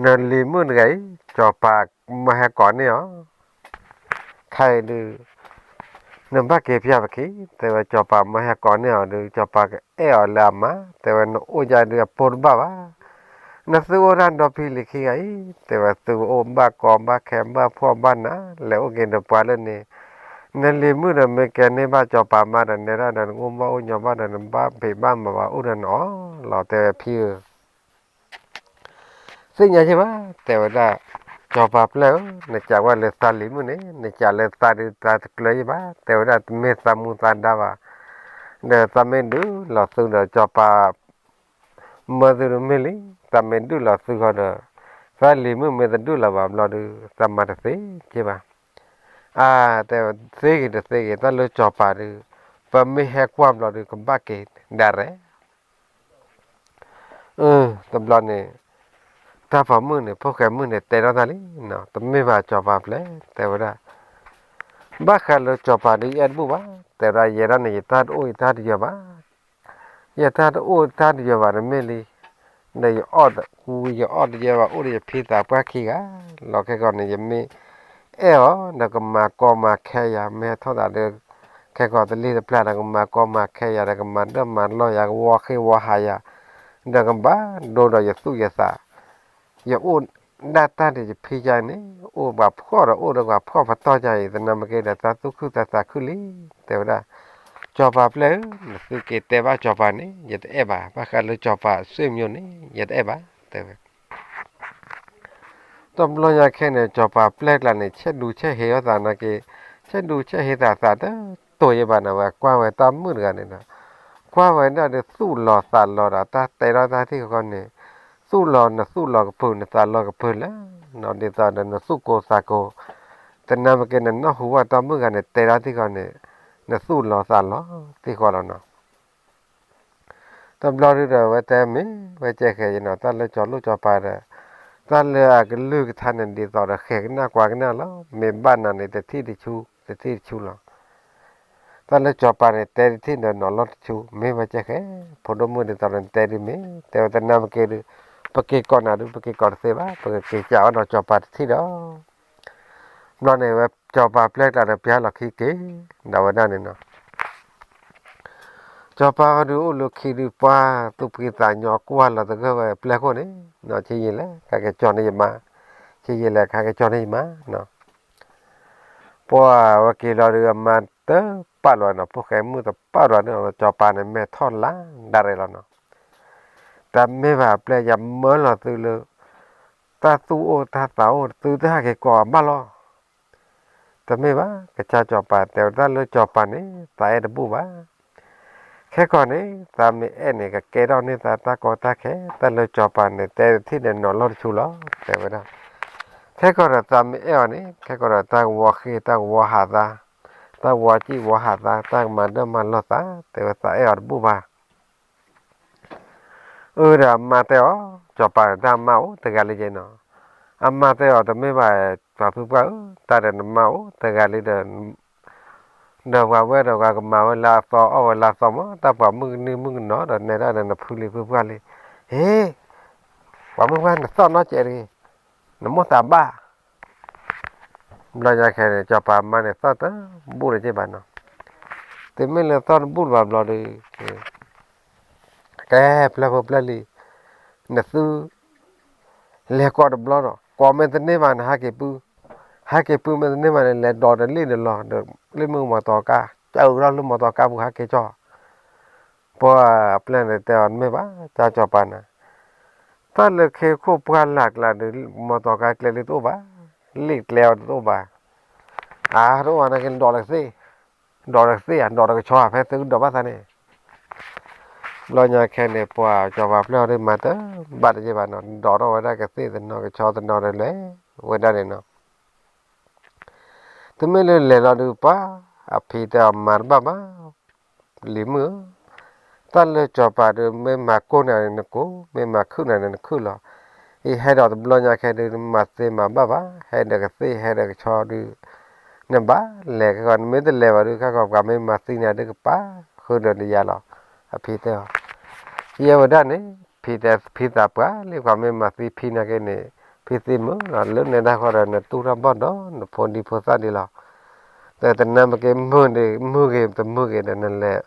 နလံၤမုၣ်တဂၤအံၤ စီၤပၤမၢဟဲကိးန့ၢ်အီၤ ခဲအံၤဒုး နဘၣ်က့ၤဖျါပခံ, တဲဝဲစီၤပၤမၢဟဲကိးန့ၢ်အီၤဒုး စီၤပၤကအဲၣ်အီၤလၢအမါ, တဲဝဲနအိၣ်ယါဒုးအပိတဘၣ်ဘၣ်, နသုအိၣ်တၢ်ဒီဖံလံၤခံဂၤအံၤ, တဲဝဲသုကအိၣ်ဘၣ်ကီဘၣ်ခဲဘၣ်ဖှီၣ်ဘၣ်နး လဲၤအိၣ်က့ၤဒီးပှၤလၢန့ၣ်, နလံၤမုၣ်ဒီးမ့ၢ်ကဲန့ၢ်ဘၣ်စီၤပၤမါဒီး နဲဒၣ်ဒီးနအိၣ်ဘၣ်အိၣ်ညီဘၣ်ဒီး နဘၣ်ဖံးဘၣ်မၤဘၣ်အိၣ်ဒီးနအီၤလီၤ, တဲဝဲဖံဧၢ သ့ၣ်ညါယဲၢ်ဘၣ်, တဲဝဲဒၣ်, စီၤပၤပျဲၢ်ဧၢ, နစံးဝဲလၢသးလံၤမုၣ်န့ၣ် နစံးလၢသးဒုးသးတကျၢၤယဲၢ်ဘၣ်, တဲဝဲဒၣ်တမ့ၢ်သးမူသးဒါဘၣ်, ဒီးသးမ့ၢ်ဒုးလီၤသုဒီးစီၤပၤ မၢသုတမ့ၢ်လံ, သးမ့ၢ်ဒုးလီၤသုဃီဒီး သးလံၤမုၣ်မ့ၢ်တဒုးလီၤဘၣ်ဘျီဒုး သးမၤတသ့က့ဘၣ်, အါ, တဲသ့ဂ့ၤတသ့ဂ့ၤ တၢ်လၢစီၤပၤဒုး ပမ့ၢ်ဟဲကွၢ်ဘျီဒုး ကဘၣ်က့ၤဒၣ်ရဲ တဘျီန့ၣ် တၢ်ပိာ်မုၣ်န့ၣ် ဖိၣ်ဃဲမုၣ်န့ၣ် တဲထီၣ်တၢ်လံနီၤ, တမ့ၢ်ဘၣ်စီၤပၤပျဲၢ် တဲဝဲဒၣ်, ဘၣ်ဃးလၢစီၤပၤဒုးယအဲၣ်တဘူၣ်ဘၣ်, တဲဝဲဒၣ် ယဲဒၣ်န့ၣ် ယတၢ်တအိၣ်ယတၢ်တယၢၤဘၣ်, ယတၢ်တအိၣ်တၢ်တယၢၤဘၣ်တမ့ၢ်လံ, ဒီးယအီၣ်တကူ ယအီၣ်တယၢၤဘၣ် အိၣ်ဒီးယဖံသးပှၢ်ခံဂၤ, လီၤခဲကီးန့ၣ် ယမ့ၢ်အဲၣ်အီၤဒီးကမၤကီမၤခဲယၤ, မ့ၢ်ဟဲထီၣ်သးဒီး ခဲကီးတလ့ၢ်တပျၢ်ဒီး ကမၤကီမၤခဲယၤဒီး ကမၤဒၢၣ်မၤလီၢ်ယၤ ကဝီဃ့ဝီဟးယၤ, ဒီးကဘၣ်ဒိဒီးယသူၣ်ယသး, ယအိၣ်ဒၣ်တၢ်ဒီးယဖံယါန့ၣ် အိၣ်ပှၤဖှီၣ်ဒီးအိၣ်ဒီးပှၤဖှီၣ်ပတီၢ်ယါအံၤ သနာ်မ့ၢ်က့ဒီးတၢ်သူၣ်ခုသးသးခုလံ, တဲဝဲဒၣ်, စီၤပၤပျဲၢ်ဧၢ, နသုက့ၤတဲဘၣ်စီၤပၤန့ၣ် ယတအဲၣ်ဘၣ်, ဘၣ်ဃးလၢစီၤပၤအဆွေမျိုးန့ၣ် ယတအဲၣ်ဘၣ်, တဲဝဲ တဘျီညါခဲန့ၣ် စီၤပၤပျဲၢ်ကျါန့ၣ် ဆဲးဒူဆဲးဟ့အီၣ်သးနာ်က့, ဆဲးဒူဆဲးဟ့သးသးတတိၤယဲဘၣ်န့ၣ် ဝဲကွၢ်ဝဲတၢ်မုၣ်တဂၤန့ၣ်ဒီး, ကွၢ်ဝဲဒၣ်ဒီးသူၣ်လီၤသးလီၤဒီး တၢ်တဲထီၣ်တၢ်သ့ၣ်ဃီန့ၣ်, သူၣ်လီၤနသူၣ်လီၤကပုာ် နသးလီၤကပုာ်လၢ ဒ်သိးဒီးနသူၣ်ကိၢ်သးကိၢ်, သနာ်မ့ၢ်က့ နနၢ်ဟူဘၣ်တၢ်မုၣ်တဂၤန့ၣ် တဲတၢ်သ့ၣ်ဃီန့ၣ်, နသူၣ်လီၤသးလီၤသ့ၣ်ဃီလီၤနီၤ. တဘျီဒုဒီး ဝဲတဲမ့ၢ်ဝဲကဲဃဲၤယနီၤ, တၢ်လၢစီၤလိၣ်စီၤပၤဒီး တၢ်လၢအကလုၢ်ကထါန့ၣ် ဒ်သိးဒီးဃဲၤကနၣ်ကွၢ်ကနၣ်လီၤ. မ့ၢ်ဘၣ်နၤန့ၣ် တထံၣ်တဆူ တထံၣ်တဆူလီၤ. တၢ်လၢစီၤပၤန့ၣ် တဲတထံၣ်ဒီးနီၤလီၢ်တဆူ, မ့ၢ်ဝဲကဲဃဲၤ ဖိဒိၣ်မုၣ်ဒ်သိးဒီးနတဲဒ်မ့ၢ် တဲဝဲသနာ်မ့ၢ်က့ဒီး ပက့ၤကိးနၤဒု ပက့ၤကိးတသ့ဘၣ်, ပကက့ၤစံးအီၤဒီးစီၤပၤတထံၣ်ဒီး ဘျီန့ၣ်ဝဲစီၤပၤပျဲၢ်ကျါဒီးပျဲလီၤခံက့ၤ ဒီးဝဲဒၣ်န့ၣ်နီၤ. စီၤပၤဒုးအိၣ်လၢခံဒုးပှၢ်သူၣ်ဖှံသးညီကွၢ်လီၤသဂၢၢ်ဝဲပျဲၢ်ခိၣ်န့ၣ်, ဆံးယံာ်လဲၣ် ခါက့ၤကၠီန့ၢ်ယမါ, ဆံးယံာ်လဲၣ် ခါက့ၤကၠီန့ၢ်ယမါနီၤ. ပှၢ်ဝဲက့ၤလီၤဒုးအမါတပာ်လီၤနီၤ, ဖိၣ်ဃဲမုၣ်တပာ်လီၤနီၤ, စီၤပၤန့ၣ်မဲာ်ထီၣ်လါဒၣ်ရဲၣ်လီၤနီၤ. တမ့ၢ်ဘၣ်ပျဲၢ် ယမၢလီၤသုလၢ တၢ်သူၣ်အိၣ်တၢ်သးအိၣ် သုတဟဲက့ၤကိးအဘၣ်လီၤ. တမ့ၢ်ဘၣ် ကစၢ်စီၤပၤ တဲဝဲတၢ်လၢစီၤပၤန့ၣ် သးအဲၣ်တဘူၣ်ဘၣ်. ခဲကီးန့ၣ် သးမ့ၢ်အဲၣ်န့ၣ် ကကဲထီၣ်န့ၢ်သးတၢ်ကီတၢ်ခဲ, တၢ်လၢစီၤပၤန့ၣ် တဲတထံၣ်ဒီးနီၤလီၢ်တဆူလီၤ တဲဝဲဒၣ်. ခဲကီၢ်ဒီးသးမ့ၢ်အဲၣ်အီၤန့ၣ် ခဲကီၢ်ဒီးတၢ်ကဝီၤဃ့ တၢ်ကဝီၤဟးသး, တၢ်ကဝီၤစံၣ်ဝီၤဟးသး, တၢ်ကမၤဒၢမၤလီၢ်သး, တဲဝဲသးအဲၣ်အီၤတဘူၣ်ဘၣ်. အၢ ဒီးအမါတဲအီၤ, စီၤပၤဒီးတၢ်အမါအိၣ်တဂၤလံက့နီၤ. အမါတဲအီၤ တမ့ၢ်ဘၣ် ပှၤဖုပှၢ်ဧၢ, တၢ်ဒီးနမါအိၣ်တဂၤလံဒီး ဒီးပှၤဝဲဒီးပှၤကမၤဝဲလၢအသီ အီၣ်ဝဲလၢအသီမး, တၢ်ပှၤမုၣ်ကနုၢ်မုၣ်ကနီၤဒီးနဲဒၣ်ဒီးနဖုလံဖုပှၢ်လံ. ဟ့, ပှၤမုၣ်ပှၢ်နသီၣ်နီတစဲးတဂ့ၤ, နမိၢ်သးဘၣ်. ဘျီညါခဲန့ၣ် စီၤပၤအမါန့ၣ်သီၣ်တဘူၣ်တက့ၢ်ဘၣ်နီၤ. တုၤမ့ၢ်လၢသီၣ်တဘူၣ်လၢၤဘၣ်ဘျီဒီး ကဲဖျၢၣ်ဖိဖျၢၣ်လံ, နသု လဲၤကိးတဘျီဒီး ကိးမ့ၢ်တန့ၢ်ဘၣ်န့ၣ် ဟဲက့ၤပုၢ်, ဟဲက့ၤပုၢ်မ့ၢ်တန့ၢ်ဘၣ်န့ၣ် လဲၤဒိးတလ့ၣ်ဒီးလီၤဒီး လၢမုၢ်မီတီကါ ကၢထီၣ်လၢမီတီကါပူၤဟဲက့ၤကၠီ. ပှၤအပျဲၢ်န့ၣ်တဲအီၤ တမ့ၢ်ဘၣ် ကၠီစီၤပၤန့ၣ်, တၢ်လၢခ့ခိၣ်ပှၢ်လၢ်ကျါဒီး မီတီကါကျဲလၢတအိၣ်ဘၣ်, လ့ၣ်ကျဲအီၤတအိၣ်ဘၣ်. အါတအိၣ်ဘၣ်နာ်က့ ဒိးတကသ့ၣ်, ဒိးတကသ့ၣ်ဧါ, ဒိးတကဆီဧါ, ဖဲသုကဒိးဘၣ်သးန့ၣ် ဘျီညါခဲန့ၣ် ပှၤစီၤပၤပျဲၢ်အီၤဒ်မၤတဘၣ်တယဲၢ်ဘၣ်နီၤ, ဒိးထီၣ်ဝဲဒၣ်ကသ့ၣ်တနီၤ ကဆီတနီၤဒီးလဲၤဝဲဒၣ်န့ၣ်နီၤ. တုၤမ့ၢ်လၢလဲၤလီၤဒုး ပှၤအဖံတဲအီၤ မၤတဘၣ်ဘၣ်, လံၤမုၣ်ဧၢ, တၢ်လၢစီၤပၤဒီး မ့ၢ်မၤကိၢ်နၤန့ၣ်နကိၢ်, မ့ၢ်မၤခုၣ်နၤန့ၣ်နခုၣ်လီၤ. အံၤဟဲဒီးတဘျီညါခဲဒုး နမၤသ့မၤဘၣ်ဘၣ်, ဟဲဒီးကသ့ၣ် ဟဲဒီးကဆီဒုး နဘၣ်လဲၤခဲဂီၤ, နမ့ၢ်တလဲၤဘၣ်ဒုး ခဲဂီၤပှၤမ့ၢ်မၤသံနၤဒုး ကပာ်ဃုာ်ဒီးနယၤလီၤ, အဖံတဲအီၤ. ယဲဝဲဒၣ်န့ၣ် ဖံတဲ ဖံသးပှၢ်လံ, ပှၤမ့ၢ်မၤသံဖံနာ်က့န့ၣ် ဖံသံမုာ်လီၤ, လၢနဲဒၣ်ဃီဒီး နတူၢ်တၢ်ဘီၣ်ဒီး နဖိဒံဖိသၣ်ဒံးလီၤ. ဒီးတနါမ့ၢ်က့ၤမုာ်န့ၣ် မုာ်ဂ့ၤတမုာ်ဂ့ၤဒီး နလဲၤ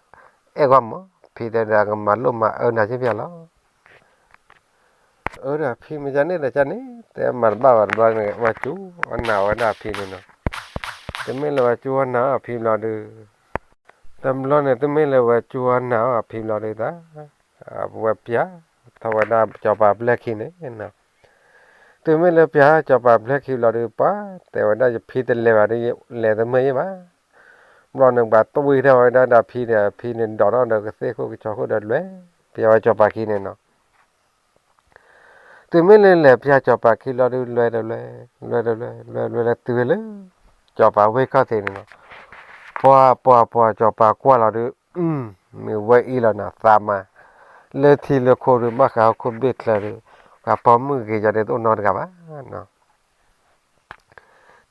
အဲၣ်ကွၢ်မး, ဖံတဲဒီး ကမၤလိၣ်မၤအၢနၤက့ပျဲလီၤ. အၢ ဒီးဖံမ့ၢ်ကန့ၣ်ဒီးကန့ၣ် တဲမၤတဘၣ်ဘၣ်တဘျီန့ၣ် ဝဲကၠူအီၣ်နၤဝဲဒၣ်ဖံန့ၣ်နီၤ. တမ့ၢ်လၢဝဲကၠူအီၣ်နၤအီၤဖံဘျီဒုး, တဘျီန့ၣ် တမ့ၢ်လၢဝဲကၠူအီၣ်နၤအီၤဖံဘျီဒုးသး, ဝဲပျၢ်ထီၣ်ဝဲဒၣ်စီၤပၤဘျဲၣ်ခံန့ၣ်နီၤ. တုၤမ့ၢ်လၢပျၢ်စီၤပၤဘျဲၣ်ခံဘျီဒုး ပှၤတဲဝဲဒၣ် ယဖံတလဲၤဘၣ်ဒီး လဲၤတမုာ်ယဲၢ်ဘၣ်. ဘျီန့ၣ် ပှၤတဝံထီၣ်ဝဲဒၣ်ဒီးဖံန့ၣ်, ဖံန့ၣ်ဒိးထီၣ်ဒီးကသ့ၣ်ခိၣ်ကဆီခိၣ်ဒီးလဲၤပျၢ်ဝဲစီၤပၤခံန့ၣ်နီၤ. တုၤမ့ၢ်လၢလဲၤပျၢ်စီၤပၤခံဘျီဒုး လဲၤဒီးလဲၤ, လဲၤဒီးလဲၤ, လဲၤလဲၤလဲၤတုၤဝဲလၢ စီၤပၤဝ့ၢ်ခီၣ်ထံးန့ၣ်နီၤ. ပှၤပှၤပှၤစီၤပၤကွၢ်လီၤဒုး, မ့ၢ်ဝဲအံၤလီၤနၤ သးမၤ, လၢထံလၢခိၣ်ဒုး ဘၣ်ဃးဟီၣ်ခိၣ်ဘ့ၣ်ချၢဒုး, ပှၤပိာ်မုၣ်ဂ့ၤယီၤဒုးတအိၣ်နီတဂၤဘၣ်နီၤ.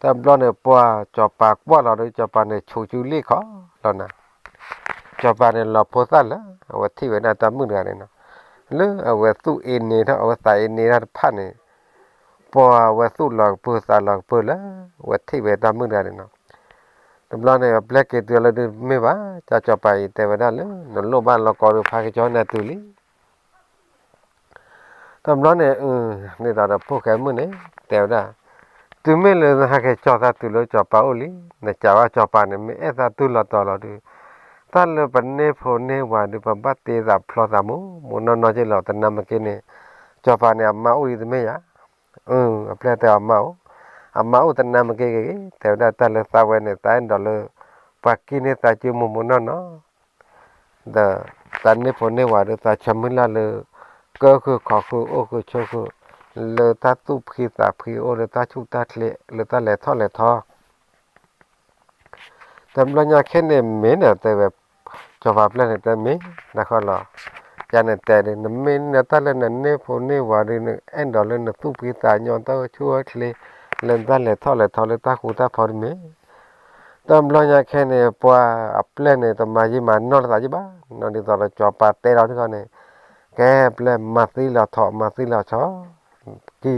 တဘျီန့ၣ် ပှၤစီၤပၤကွၢ်လီၤဒုး စီၤပၤန့ၣ် ဆူးကၠူလ့ၣ်ခီလီၤနၤ. စီၤပၤန့ၣ်လီၤဖိသၣ်လၢ အဝဲထံၣ်ဝဲဒၣ်တၢ်မုၣ်တဂၤန့ၣ်နီၤ, လၢအဝဲသူၣ်အ့န့ထီၣ် အဝဲသးအ့န့ထီၣ်တဖၣ်န့ၣ်, ပှၤအဝဲသူၣ်လီၤကပၢၢ်သးလီၤကပၢၢ်လၢ အဝဲထံၣ်ဝဲတၢ်မုၣ်တဂၤန့ၣ်နီၤ. တဘျီန့ၣ် အပျဲၢ်က့ၤတုၤလၢဒုး မ့ၢ်ဘၣ် ကၠီစီၤပၤအံၤတဲဝဲဒၣ်လၢ နလိၣ်ဘၣ်လီၤကီဒုး ဖးကၠီနၤတုၤလံ တဘျီန့ၣ် ဒ်သိးဒီးဖိၣ်ဃဲမုၣ်န့ၣ် တဲဝဲဒၣ်, တုၤမ့ၢ်လၢနဟဲက့ၤကၠီသးတုၤလၢစီၤပၤအိၣ်လံ, နစံးဘၣ်စီၤပၤန့ၣ် မ့ၢ်အဲၣ်သးတုၤလီၤတီၤလီၤဒုး, တၢ်လၢပန့ၢ်ဖိန့ၢ်ဝၤဒုး ပဘၣ်တ့သးဖျီသးမူးမူးနီၢ်နီၢ်က့လီၤ. တနါမ့ၢ်က့န့ၣ် စီၤပၤန့ၣ် အမါအိၣ်လံတမ့ၢ်ဧါ. အပျဲၢ်တဲအီၤမါအိၣ်, အမါအိၣ်တနါမ့ၢ်က့ဂ့ၤဂ့ၤ တဲဝဲဒၣ်တၢ်လၢသးဝဲန့ၣ် သးအဲၣ်ဒိးလၢ ပှၤကံၢ်န့ၢ်သးစုမူးမူးနီၢ်နီၢ် ဒီး သးန့ၢ်ဖိန့ၢ်ဝၤဒီး သးဆၢမုၢ်လၢ်လၢ ကၢဃုာ်ခီၣ်ဃုာ်အိၣ်ဃုာ်ဆိးဃုာ် လၢတၢ်သူၣ်ဖှံသးဖှံအိၣ်လၢတၢ်ဆူၣ်တၢ်ချ့ လၢတၢ်လဲၤထီၣ်လဲၤထီ တဘျီညါခဲန့ၣ်မ့ၢ်န့ၣ်တဲဝဲ, စီၤပၤပျဲၢ်န့ၣ်တဲမ့ၢ် နၢ်ဃီလီၤ. ယၤန့ၣ်တဲဒုး နမ့ၢ်နတၢ်လၢနန့ၢ်ဖိန့ၢ်ဝၤဒုး နအဲၣ်ဒိးလၢနသူၣ်ဖှံသးညီတၢ်ဆူၣ်တၢ်ချ့ လၢနတၢ်လဲၤထီၣ်လဲၤထီလၢတၢ်ဃူတၢ်ဖိးတမ့ၢ် တဘျီညါခဲန့ၣ် ပှၤအပျဲၢ်န့ၣ် တမၤယံာ်မၤနီၢ်လၢသးယံာ်ဘၣ်နီၤ ဒ်သိးဒီးစီၤပၤတဲလီၤန့ၣ်ဃီန့ၣ်, ကဲပျဲၢ်မၤသံလီၤထီၣ် မၤသံလီၤဆီ,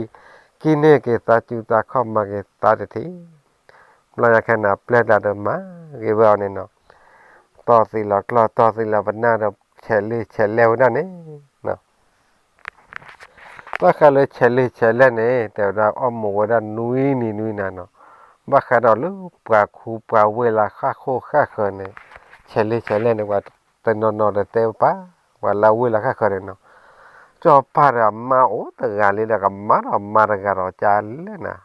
ကံၢ်န့ၢ်က့ၤသးစုသးခီၣ် မၤက့ၤသးတထံၣ်, တဘျီညါခဲန့ၣ် အပျဲၢ်တၢ်ဒီးမၤဂ့ၤဝဲအီၤန့ၣ်နီၤ, တီၢ်သံလီၤကျီၢ် တီၢ်သံလီၤပနၢ်ဒီး ဆဲးလ့ဆဲးလဲၢ်ဝဲဒၣ်န့ၣ် ဘၣ်ဃးလၢဆဲးလ့ဆဲးလဲၢ်န့ၣ် တဲဝဲဒၣ်အီၣ်မူးဝဲဒၣ်နွံနံၤနွံနၤနီၤ, ဘၣ်ဃးဒီးလၢပှၤခူပှၤဝ့ၢ်လၢဃၣ်ဃိၣ်ဃၣ်ဃၢၤန့ၣ်, ဆဲးလ့ဆဲးလဲၢ်န့ၣ် ပှၤတနီၤနီၤဒီးတဲပာ် ပှၤလၢဝ့ၢ်လၢဃၣ်ဃၢၤန့ၣ်နီၤ, စီၤပၤဒီးအမါအိၣ်တဂၤလံဒီး ကမါဒီးအမါတဂၤဒီးကလဲၣ်နၤ,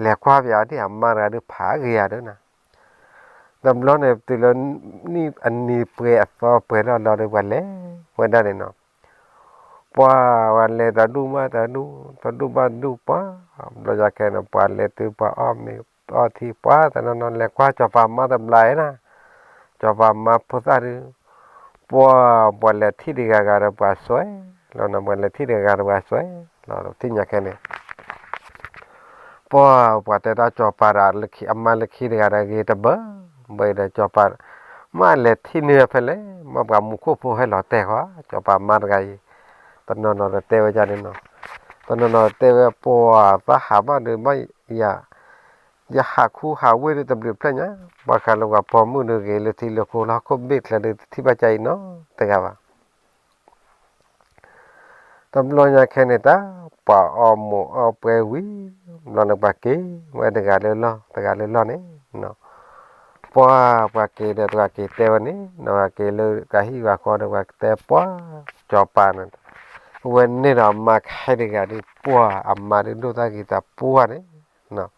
လဲၤကွၢ်ပယၤဒ်အမါတဂၤဒုးဖးဂ့ၤယၤဒုးနၤ တဘျီန့ၣ် တုၤလၢနံၣ်အနံၤပှဲၤအသီပှဲၤထီၣ်လီၤဒီး ပှၤလဲၤဝဲဒၣ်န့ၣ်နီၤ, ပှၤဝဲလဲၤတဒူၣ်ဘၣ်တဒူၣ် တဒူၣ်ဘၣ်တဒူၣ် ပှၤဘျီညါခဲန့ၣ် ပှၤလဲၤတုၤပှၤအီၣ်မ့ၤအီထံ ပှၤတနီၤနီၤလဲၤကွၢ်စီၤပၤမါတဘျီအံၤနၤ, စီၤပၤမါဖိသၣ်ဒုး ပှၤ ပှၤလဲၤထံၣ်တဂၤဂၤဒီးပှၤစွဲလီၤနီၤ, ပှၤလဲၤထံၣ်တဂၤဂၤဒီးပှၤစွဲလီၤ ထံၣ်ညါခဲန့ၣ် ပှၤ ပှၤတဲတၢ်စီၤပၤဒီးအမါလၢခံတဂၤဒီးဂ့ၤတဘၢ, ဘၣ်ဒီးစီၤပၤ မ့ၢ်လဲၤထံၣ်န့ၢ်ဖဲလဲၣ်, မ့ၢ်ပှၤမူခိၣ်ဖိဟဲလီၤတဲာ်ဃီ စီၤပၤမါတဂၤအံၤ, တနီၤနီၤဒီးတဲဝဲဒ်န့ၣ်နီၤ, တနီၤနီၤတဲဝဲပှၤသးဟးဘၣ်ဒီးဘၣ်ယၤ, ယဟးခူဟးဝ့ၢ်ဒီးတဘျုးဖျၢၣ်ညါ, ဘၣ်ဃးလၢပှၤပိာ်မုၣ်ဒီး ဂ့ၤလၢထံလၢကီၢ်လၢဟီၣ်ခိၣ်ဘ့ၣ်ချၢဒီး တထံၣ်ဘၣ်ကါအံၤနီတဂၤဘၣ်. တဘျီညါခဲန့ၣ် တၢ်ပှၤအီၣ်မိၢ်အီၣ်ပှဲၤဝံၤ ဘျီန့ၣ်ပှၤက့ၤဝဲတဂၤလၢလီၢ် တဂၤလၢလီၢ်န့ၣ်, ပှၤ ပှၤက့ၤဒီးပှၤက့ၤတဲဝဲန့ၣ် ပှၤက့ၤလၢကဟံၣ်ပှၤဃီဒီးပှၤတဲပှၤ စီၤပၤန့ၣ် ဝဲန့ၢ်ဒီးအမါခဲတဂၤဒီး ပှၤအမါဒုးဒိၣ်တၢ်ဂ့ၤတၢ်ပှၢ်န့ၣ်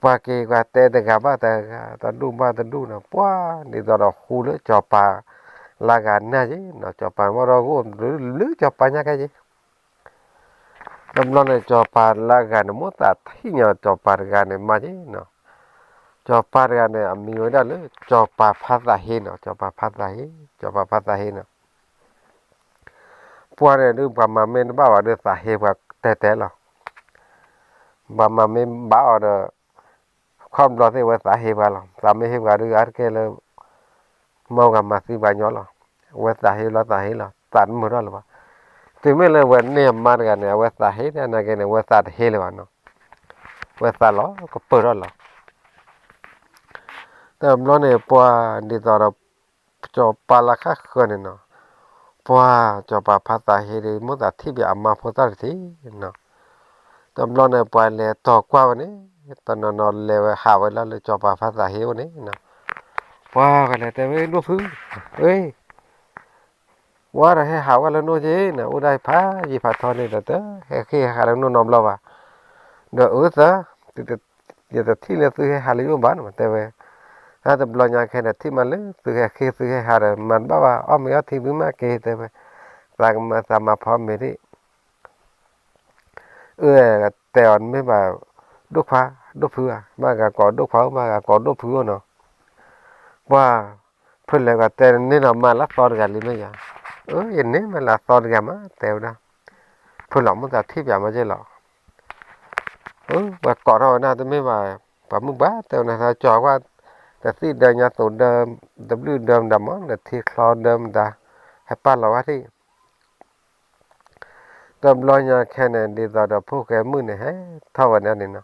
ပှၤက့ၤပှၤတဲတဂၤဘၣ်တဂၤ တဒူၣ်ဘၣ်တဒူၣ်န့ၣ် ပှၤဒ်သိးဒီးဟူလၢစီၤပၤလၢဂၤနၢ်က့ၤနီၤ, စီၤပၤမ့ၢ်ဒီးဂိၢ်ဘျုးစီၤပၤညါခဲက့ၤ, တဘျီန့ၣ် စီၤပၤလၢဂၤန့ၣ် မိၣ်သးထံၣ်ညါစီၤပၤတဂၤန့ၣ်မးက့ၤနီၤ, စီၤပၤတဂၤန့ၣ် အမံၤဝဲဒၣ်လၢ စီၤပၤဖးသးဟ့နီၤ, စီၤပၤဖးသးဟ့, စီၤပၤဖးသးဟ့န့ၣ် ပှၤန့ၣ်ဒုး ပှၤမၤမ့ၢ်တဘၣ်ဘၣ်ဒီးသးဟ့ပှၤတဲတဲလီၤ, ပှၤမၤမ့ၢ်ဘၣ်အီၤဒီး ခီဘျီသ့ၣ်ဝဲသးဟ့ပှၤလီၤ, သးမ့ၢ်ဟ့ပှၤဒုးအါတက့ၢ်လၢ မ့ၢ်ဂၤမၤသံပှၤညီလီၤ, အဝဲသးဟ့လီၤသးဟ့လီၤ သးတမုာ်ထီၣ်လၢၤဘၣ်, တုၤမ့ၢ်လၢဝဲန့ၢ်အမါတဂၤန့ၣ် အဝဲသးဟ့တနာ်က့န့ၣ် အဝဲသးတဟ့လၢၤဘၣ်နီၤ, အဝဲသးလီၤကပၢၢ်ထီၣ်လီၤ တဘျီန့ၣ် ပှၤဒ်သိးဒီး စီၤပၤလၢခါဃၢၤန့ၣ်နီၤ, ပှၤစီၤပၤဖးသးဟ့ဒီး မိၣ်သးထံၣ်ဘၣ်အမါဖိသၣ်တထံၣ်နီၤ, တဘျီန့ၣ် ပှၤလဲၤတီၤကွၢ်ဝဲန့ၣ် တနီၤနီၤလဲၤဝဲဟးဝဲလၢလၢစီၤပၤဖးသးဟ့အိၣ်န့ၣ်နီၤ, ပှၤကလဲၤတဲဝဲဒိၣ်ဖု, ဝဲ ဝါဒီးဟဲဟးဝဲလၢနအိၣ်က့ၤန့ၣ် အိၣ်ဒၣ်ဖးယံာ်ဖးထီန့ၣ်ဒီး တဟဲဃ့ၢ်ဟဲဟးလၢနအိၣ်နီတဘျီဘၣ်, ဒီးအၢသၢ, ယတထံၣ်လၢသုဟဲဟးလၢယအိၣ်ဘၣ်န့ၣ် တဲဝဲ, တၢ်တဘျီညါခဲန့ၣ် ထံၣ်မးလၢသုဟဲဃ့ၢ်သုဟဲဟးဒီး မၤတဘၣ်ဘၣ် အီၣ်မ့ၤအီထံသုမ့ၢ်က့ၤတဲဝဲ, သးကမၤသးမၤဖီမ့ၤဒၣ် အၢ တဲအီၤနမ့ၢ်ဘၣ် ဒိၣ်ခွါ ဒိၣ်ဖုဧါ, ဘၣ်ဂၤကိးဒိၣ်ခွါအိၣ် ဘၣ်ဂၤကိးဒိၣ်ဖုအိၣ်နီၤ, ပှၤ ဖုလဲၤကီးတဲန့ၢ်နီၤမါလၢသီတဂၤလံမ့ၢ်ယၤ, အၢ ယန့ၢ်မးလၢသီတဂၤမး တဲဝဲဒၣ်, ဖုလီၤမိၣ်သးထံၣ်ပၠးမးက့ၤလီၤ, ပှၤကိးထီၣ်ဝဲဒၣ်တမ့ၢ်ဘၣ်, ပှၤမုၢ်ဘၣ်တဲဝဲန့ၣ် သးကၠီၤကွၢ်, တသံၣ်ဒၢညါသိးဒၢ, တဘျုးဒၢမတၤမး နထံချီဒၢမတၤ, ဟဲပာ်လီၤဝဲထံၣ် တဘျီညါခဲန့ၣ် ဒ်သိးဒီးဖိၣ်ဃဲမုၣ်န့ၣ် ဟဲထီၣ်ဝဲဒၣ်န့ၣ်နီၤ,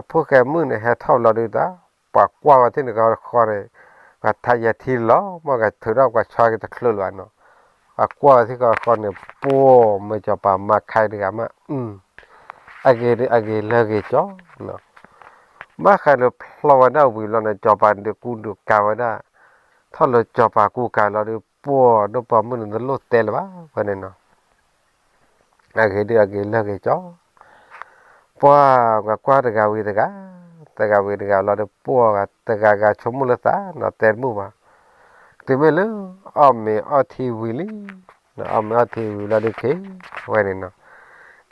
ဖိၣ်ဃဲမုၣ်န့ၣ် ဟဲထီၣ်လီၤဒုးတၢ်, ပှၤကွၢ်ဝဲထံၣ်န့ၣ်ကီတဃီန့ၣ်, ပှၤထါယဲၤထံလီၤ မ့ၢ်ကထုးထီၣ်ပှၤဆီက့ၤတချုးလၢၤဘၣ်နီၤ, ပှၤကွၢ်ဝဲထံၣ်ကီတဃီန့ၣ် ပှၤမ့ၢ်စီၤပၤမါခဲတဂၤမး, အဂ့ၤဒုးအဂ့ၤလၢအဂ့ၤကၠီ, ဘၣ်ဃးလၢဖျီဝဲဒၣ်ဝံၤလီၤန့ၣ် စီၤပၤဒုးကူဒုးကၤဝဲဒၣ်, ထီၣ်လၢစီၤပၤကူကၤလီၤဒုး ပှၤဒိၣ်ပိာ်မုၣ်န့ၣ် တလိၣ်တဲလၢၤဘၣ်ဝဲန့ၣ်နီၤ, အဂ့ၤဒုးအဂ့ၤလၢအဂ့ၤကၠီ, ပှၤကွၢ်ကွၢ်တဂၤဝံၤတဂၤ, တဂၤဝံၤတဂၤလီၤဒီး ပှၤတဂၤဂၤဆိကမိၣ်လၢသးနီၤ တဲတမုာ်ဘၣ်, တုၤမ့ၢ်လၢ အီၣ်မ့ၤအီထံဝံၤလံ, အီၣ်မ့ၤအီထံဝံၤလီၤဒုးက့ၤဝဲန့ၣ်နီၤ,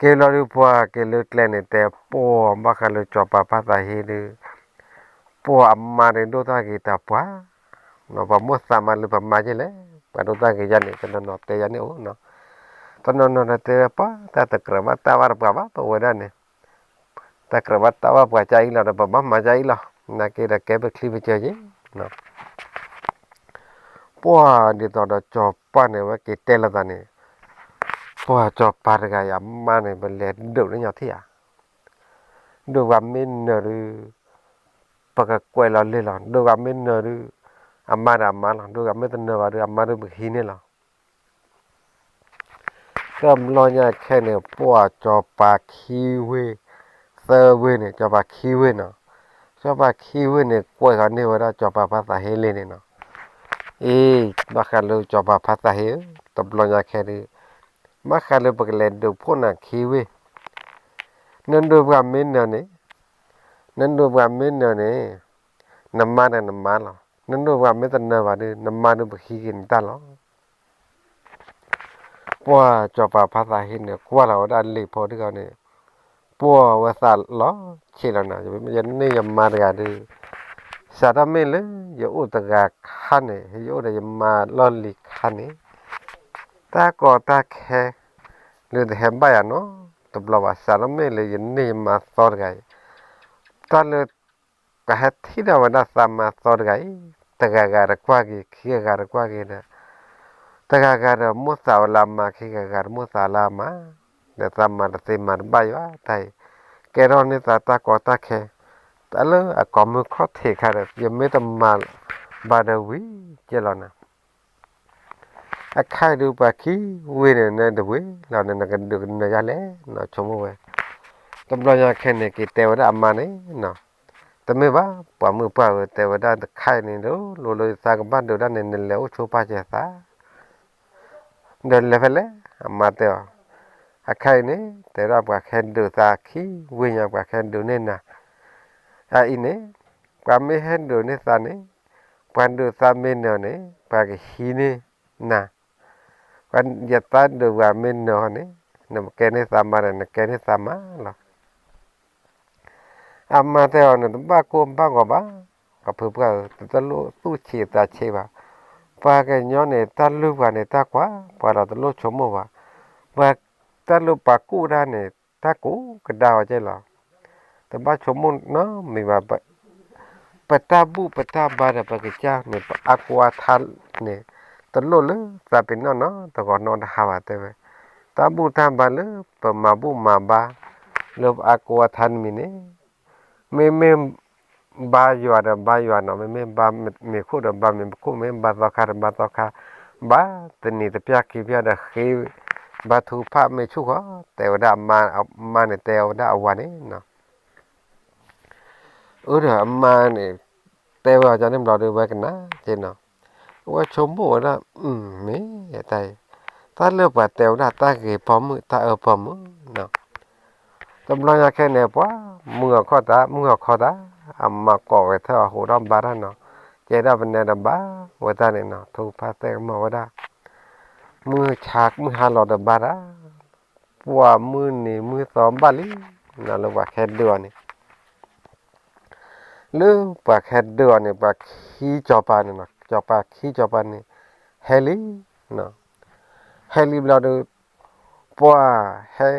က့ၤလီၤဒုးပှၤက့ၤလၢကျဲန့ၣ် တဲပှၤဘၣ်ဃးလၢစီၤပၤဖးသးဟ့ဒုး ပှၤအမါန့ၣ်ဒိၣ်တၢ်ဂ့ၤတၢ်ပှၤ, ပှၤမိၣ်သးမးလၢပမါက့ၤလဲၣ်, ပှၤဒိၣ်တၢ်ဂ့ၤယါန့ၣ် တနီၤနီၤတဲယါန့ၣ်အိၣ်နီၤ, တနီၤနီၤဒီးတဲဝဲပှၤ တၢ်တကြၢးဘၣ်တၢ်ဘၣ်တပှၤဘၣ်ပဝဲဒၣ်န့ၣ်, တၢ်ကြၢးဘၣ်တၢ်ဘၣ်ပှၤကအံၤလီၤဒီး ပဘၣ်မၤကအံၤလီၤ, နာ်က့ဒီးကဲပချံပကၢၤယ့ၣ် ပှၤဒ်သိးဒီးစီၤပၤန့ၣ် အဝဲက့ၤတဲလိာ်သးန့ၣ်, ပှၤစီၤပၤတဂၤအံၤအမါန့ၣ် ပလဲၤဒုးလၢညါထံၣ်ဧါ, ဒုးပှၤမ့ၢ်နၢၤဒုး ပကကွဲးလီၤလံလီၤ, ဒုးပှၤမ့ၢ်နၢၤဒုး အမါဒီးအမါလီၤ, ဒုးပှၤမ့ၢ်တနၢၤဘၣ်ဒုး အမါဒုးပကဟံးန့ၢ်လီၤ. တဘျီညါခဲန့ၣ် ပှၤစီၤပၤခံဝ့ၢ် သၢဝ့ၢ်န့ၣ် စီၤပၤခံဝ့ၢ်နီၤ, စီၤပၤခံဝ့ၢ်န့ၣ် ကွဲးဃီန့ၢ်ဝဲဒၣ်စီၤပၤဖးသးဟ့လံန့ၣ်နီၤ, အ့ ဘၣ်ဃးလၢစီၤပၤဖးသးဟ့ဧၢ, တဘျီညါခဲဒုး ဘၣ်ဃးလၢပကလဲၤဒုးဖှိၣ်နၤခံဝ့ၢ်, နဒုးပှၤမ့ၢ်နၢၤန့ၣ်, နဒုးပှၤမ့ၢ်နၢၤန့ၣ်, နမါန့ၣ်နမါလီၤ, နဒုးပှၤမ့ၢ်တနၢၤဘၣ်ဒုး နမါဒုးပကဟံးက့ၤနတၢ်လီၤ. ပှၢ်စီၤပၤဖါသးဟ့န့ၣ် ကွၢ်လီၤဝဲဒၣ်လံာ်ဖိတဂၤန့ၣ်, ပှၢ်ဝဲသးလီၤဆံးလီၤနၤ, ယန့ၢ်ယမါတဂၤဒီး စးထီၣ်မ့ၢ်လၢယအိၣ်တဂၤခါန့ၣ် ယအိၣ်ဒီးယမါလီၢ်လံၤခါန့ၣ်, တၢ်ကီတၢ်ခဲ လၢတဟဲဘၣ်ယၤနီတဘျီဘၣ်, စးထီၣ်မ့ၢ်လၢယန့ၢ်ယမါသီတဂၤအံၤ, တၢ်လၢ ပှၤဟဲထံၣ်ဒၣ်ဝဲဒၣ်သးမါသီတဂၤအံၤ, တဂၤဂၤတကွၢ်က့ၤ ခံဂၤဂၤတကွၢ်က့ၤဒီး, တဂၤဂၤဒီးမိၣ်သးဝဲလၢအမါ ခံဂၤဂၤတမိၣ်သးလၢအမါ, ဒီးသးမါတသ့မၤတဘၣ်ယၤဘၣ်, တၢ်အံၤ ကဲထီၣ်န့ၢ်သးတၢ်ကီတၢ်ခဲ, တၢ်လၢအကိးမုၢ်ခီၣ်ထံးခါဒီး ယမ့ၢ်တမၤဘၣ်ဒီးဝံၤကဲလီၤနၤ အခါအံၤဒုးပှၤခံဝ့ၢ်န့ၣ် နတဝ့ၤလီၤန့ၣ် နကဒုးကနၢၤယၤလဲၣ်နီၤ ဆိကမိၣ်ဝဲ, တဘျီညါခဲန့ၣ် က့ၤတဲဝဲဒၣ်အမါန့ၣ်နီၤ, တမ့ၢ်ဘၣ် ပှၤမုၣ်ပှၢ်ဧၢ တဲဝဲဒၣ်တခါအံၤန့ၣ် ဒ်လိၤလိၤသးကဘၣ်ဒုးဒၣ်န့ၣ် နလဲၤအိၣ်ဆိပာ်စဲၤသး ဒီးလဲၤဖဲလဲၣ် အမါတဲအီၤ, အခါအံၤန့ၣ် တဲဝဲဒၣ်ပှၤဟဲဒုးသးခံဝ့ၢ်ညါ ပှၤဟဲဒုးန့ၢ်နၤ, အအံၤန့ၣ် ပှၤမ့ၢ်ဟဲဒုးန့ၢ်သးန့ၣ် ပှၤဒုးသးမ့ၢ်နၢၤန့ၣ် ပှၤကဟံးန့ၢ်နၤ, ယသးဒုးပှၤမ့ၢ်နၢၤန့ၣ် နကဲန့ၢ်သးမါဒီး နကဲန့ၢ်သးမါလီၤ. အမါတဲအီၤန့ၣ် တဘၣ်ကိၢ်ဘၣ်ဂီၤဘၣ်, ပှၤဖုပှၢ်ဧၢ တလိၣ်သူၣ်ဆံးသးဆံးဘၣ်, ပှၤကညီန့ၣ် တၢ်လုၢ်ပှၤန့ၣ် တၢ်ကွၢ်ပှၤဒီး တလိၣ်ဆိကမိၣ်ဘၣ်, ပှၤတၢ်လၢပှၤကူၣ်တၢ်န့ၣ် တၢ်ကူၣ်ကဒါအီၤကဲလီၤ. တဘၣ်ဆိကမိၣ်နီတမံၤဘၣ်, ပတၢ်ဘူၣ်ပတၢ်ဘါဒီး ပကစၢ်န့ၣ် ပအါကိးအါထါန့ၣ် တလိၣ်လၢသးပ့ၤနီၣ်နီတဂီၤနီတဟါဘၣ် တဲဝဲ, တၢ်ဘူၣ်တၢ်ဘါလၢပမၤဘူၣ်မၤဘါ လၢပအါကိးအါထါတမံၤန့ၣ် မ့မ့ၢ်ဘါယွၤဒီးဘါယွၤနီၤ, မ့မ့ၢ်ဘါမ့ၤခိၣ်ဒီးဘါမ့ၤခိၣ်, မ့ၢ်ဘါသီခါဒီးဘါသီခါ, ဘါတနံၤတပျၢ်ခံပျၢ်ဒီးဃ့, ဘါထုကဖၣ်မ့ၢ်ဆူၣ်ဃီ, တဲဝဲဒၣ်အမါ, အမါန့ၣ်တဲဝဲဒၣ်အဝၤန့ၣ်နီၤ. အၢ ဒီးအမါန့ၣ် တဲဝဲအီၤန့ၣ်ဘျီဒီး ဝဲကနၣ်က့နီၤ, အဝဲဆိကမိၣ်ဝဲဒၣ် မ့ၢ်တၢ်အံၤ, တၢ်လၢပှၤတဲဝဲဒၣ်တၢ်ဂ့ၤပိာ်မုၣ် တၢ်အၢပိာ်မုၣ်နီၤ. တဘျီညါခဲန့ၣ် ပှၤမုၢ်အခီၣ်တၢ် မုၢ်အခီၣ်တၢ်, အမါကိးဝဲထၢၣ်အဟိးထီၣ်ဘါတၢ်နီၤ, ကဲဒၣ်ပနဲဒီးဘါဝဲတၢ်န့ၣ်နီၤ, ထုကဖၣ်သဲကမီၤဝဲဒၣ် မုၢ်ဆါမုၢ်ဟါလီၤဒီးဘါတၢ်, ပှၤမုၢ်နံၤမုၢ်သီဘၣ်လံနီၤ လၢပှၤဟဲဒုးအီၤန့ၣ် လၢပှၤဟဲဒုးအီၤန့ၣ် ပှၤခံစီၤပၤန့ၣ်နီၤ, စီၤပၤခံစီၤပၤန့ၣ် ဟဲလံ, ဟဲလံဘျီဒီး ပှၤဟဲ, ဟဲ,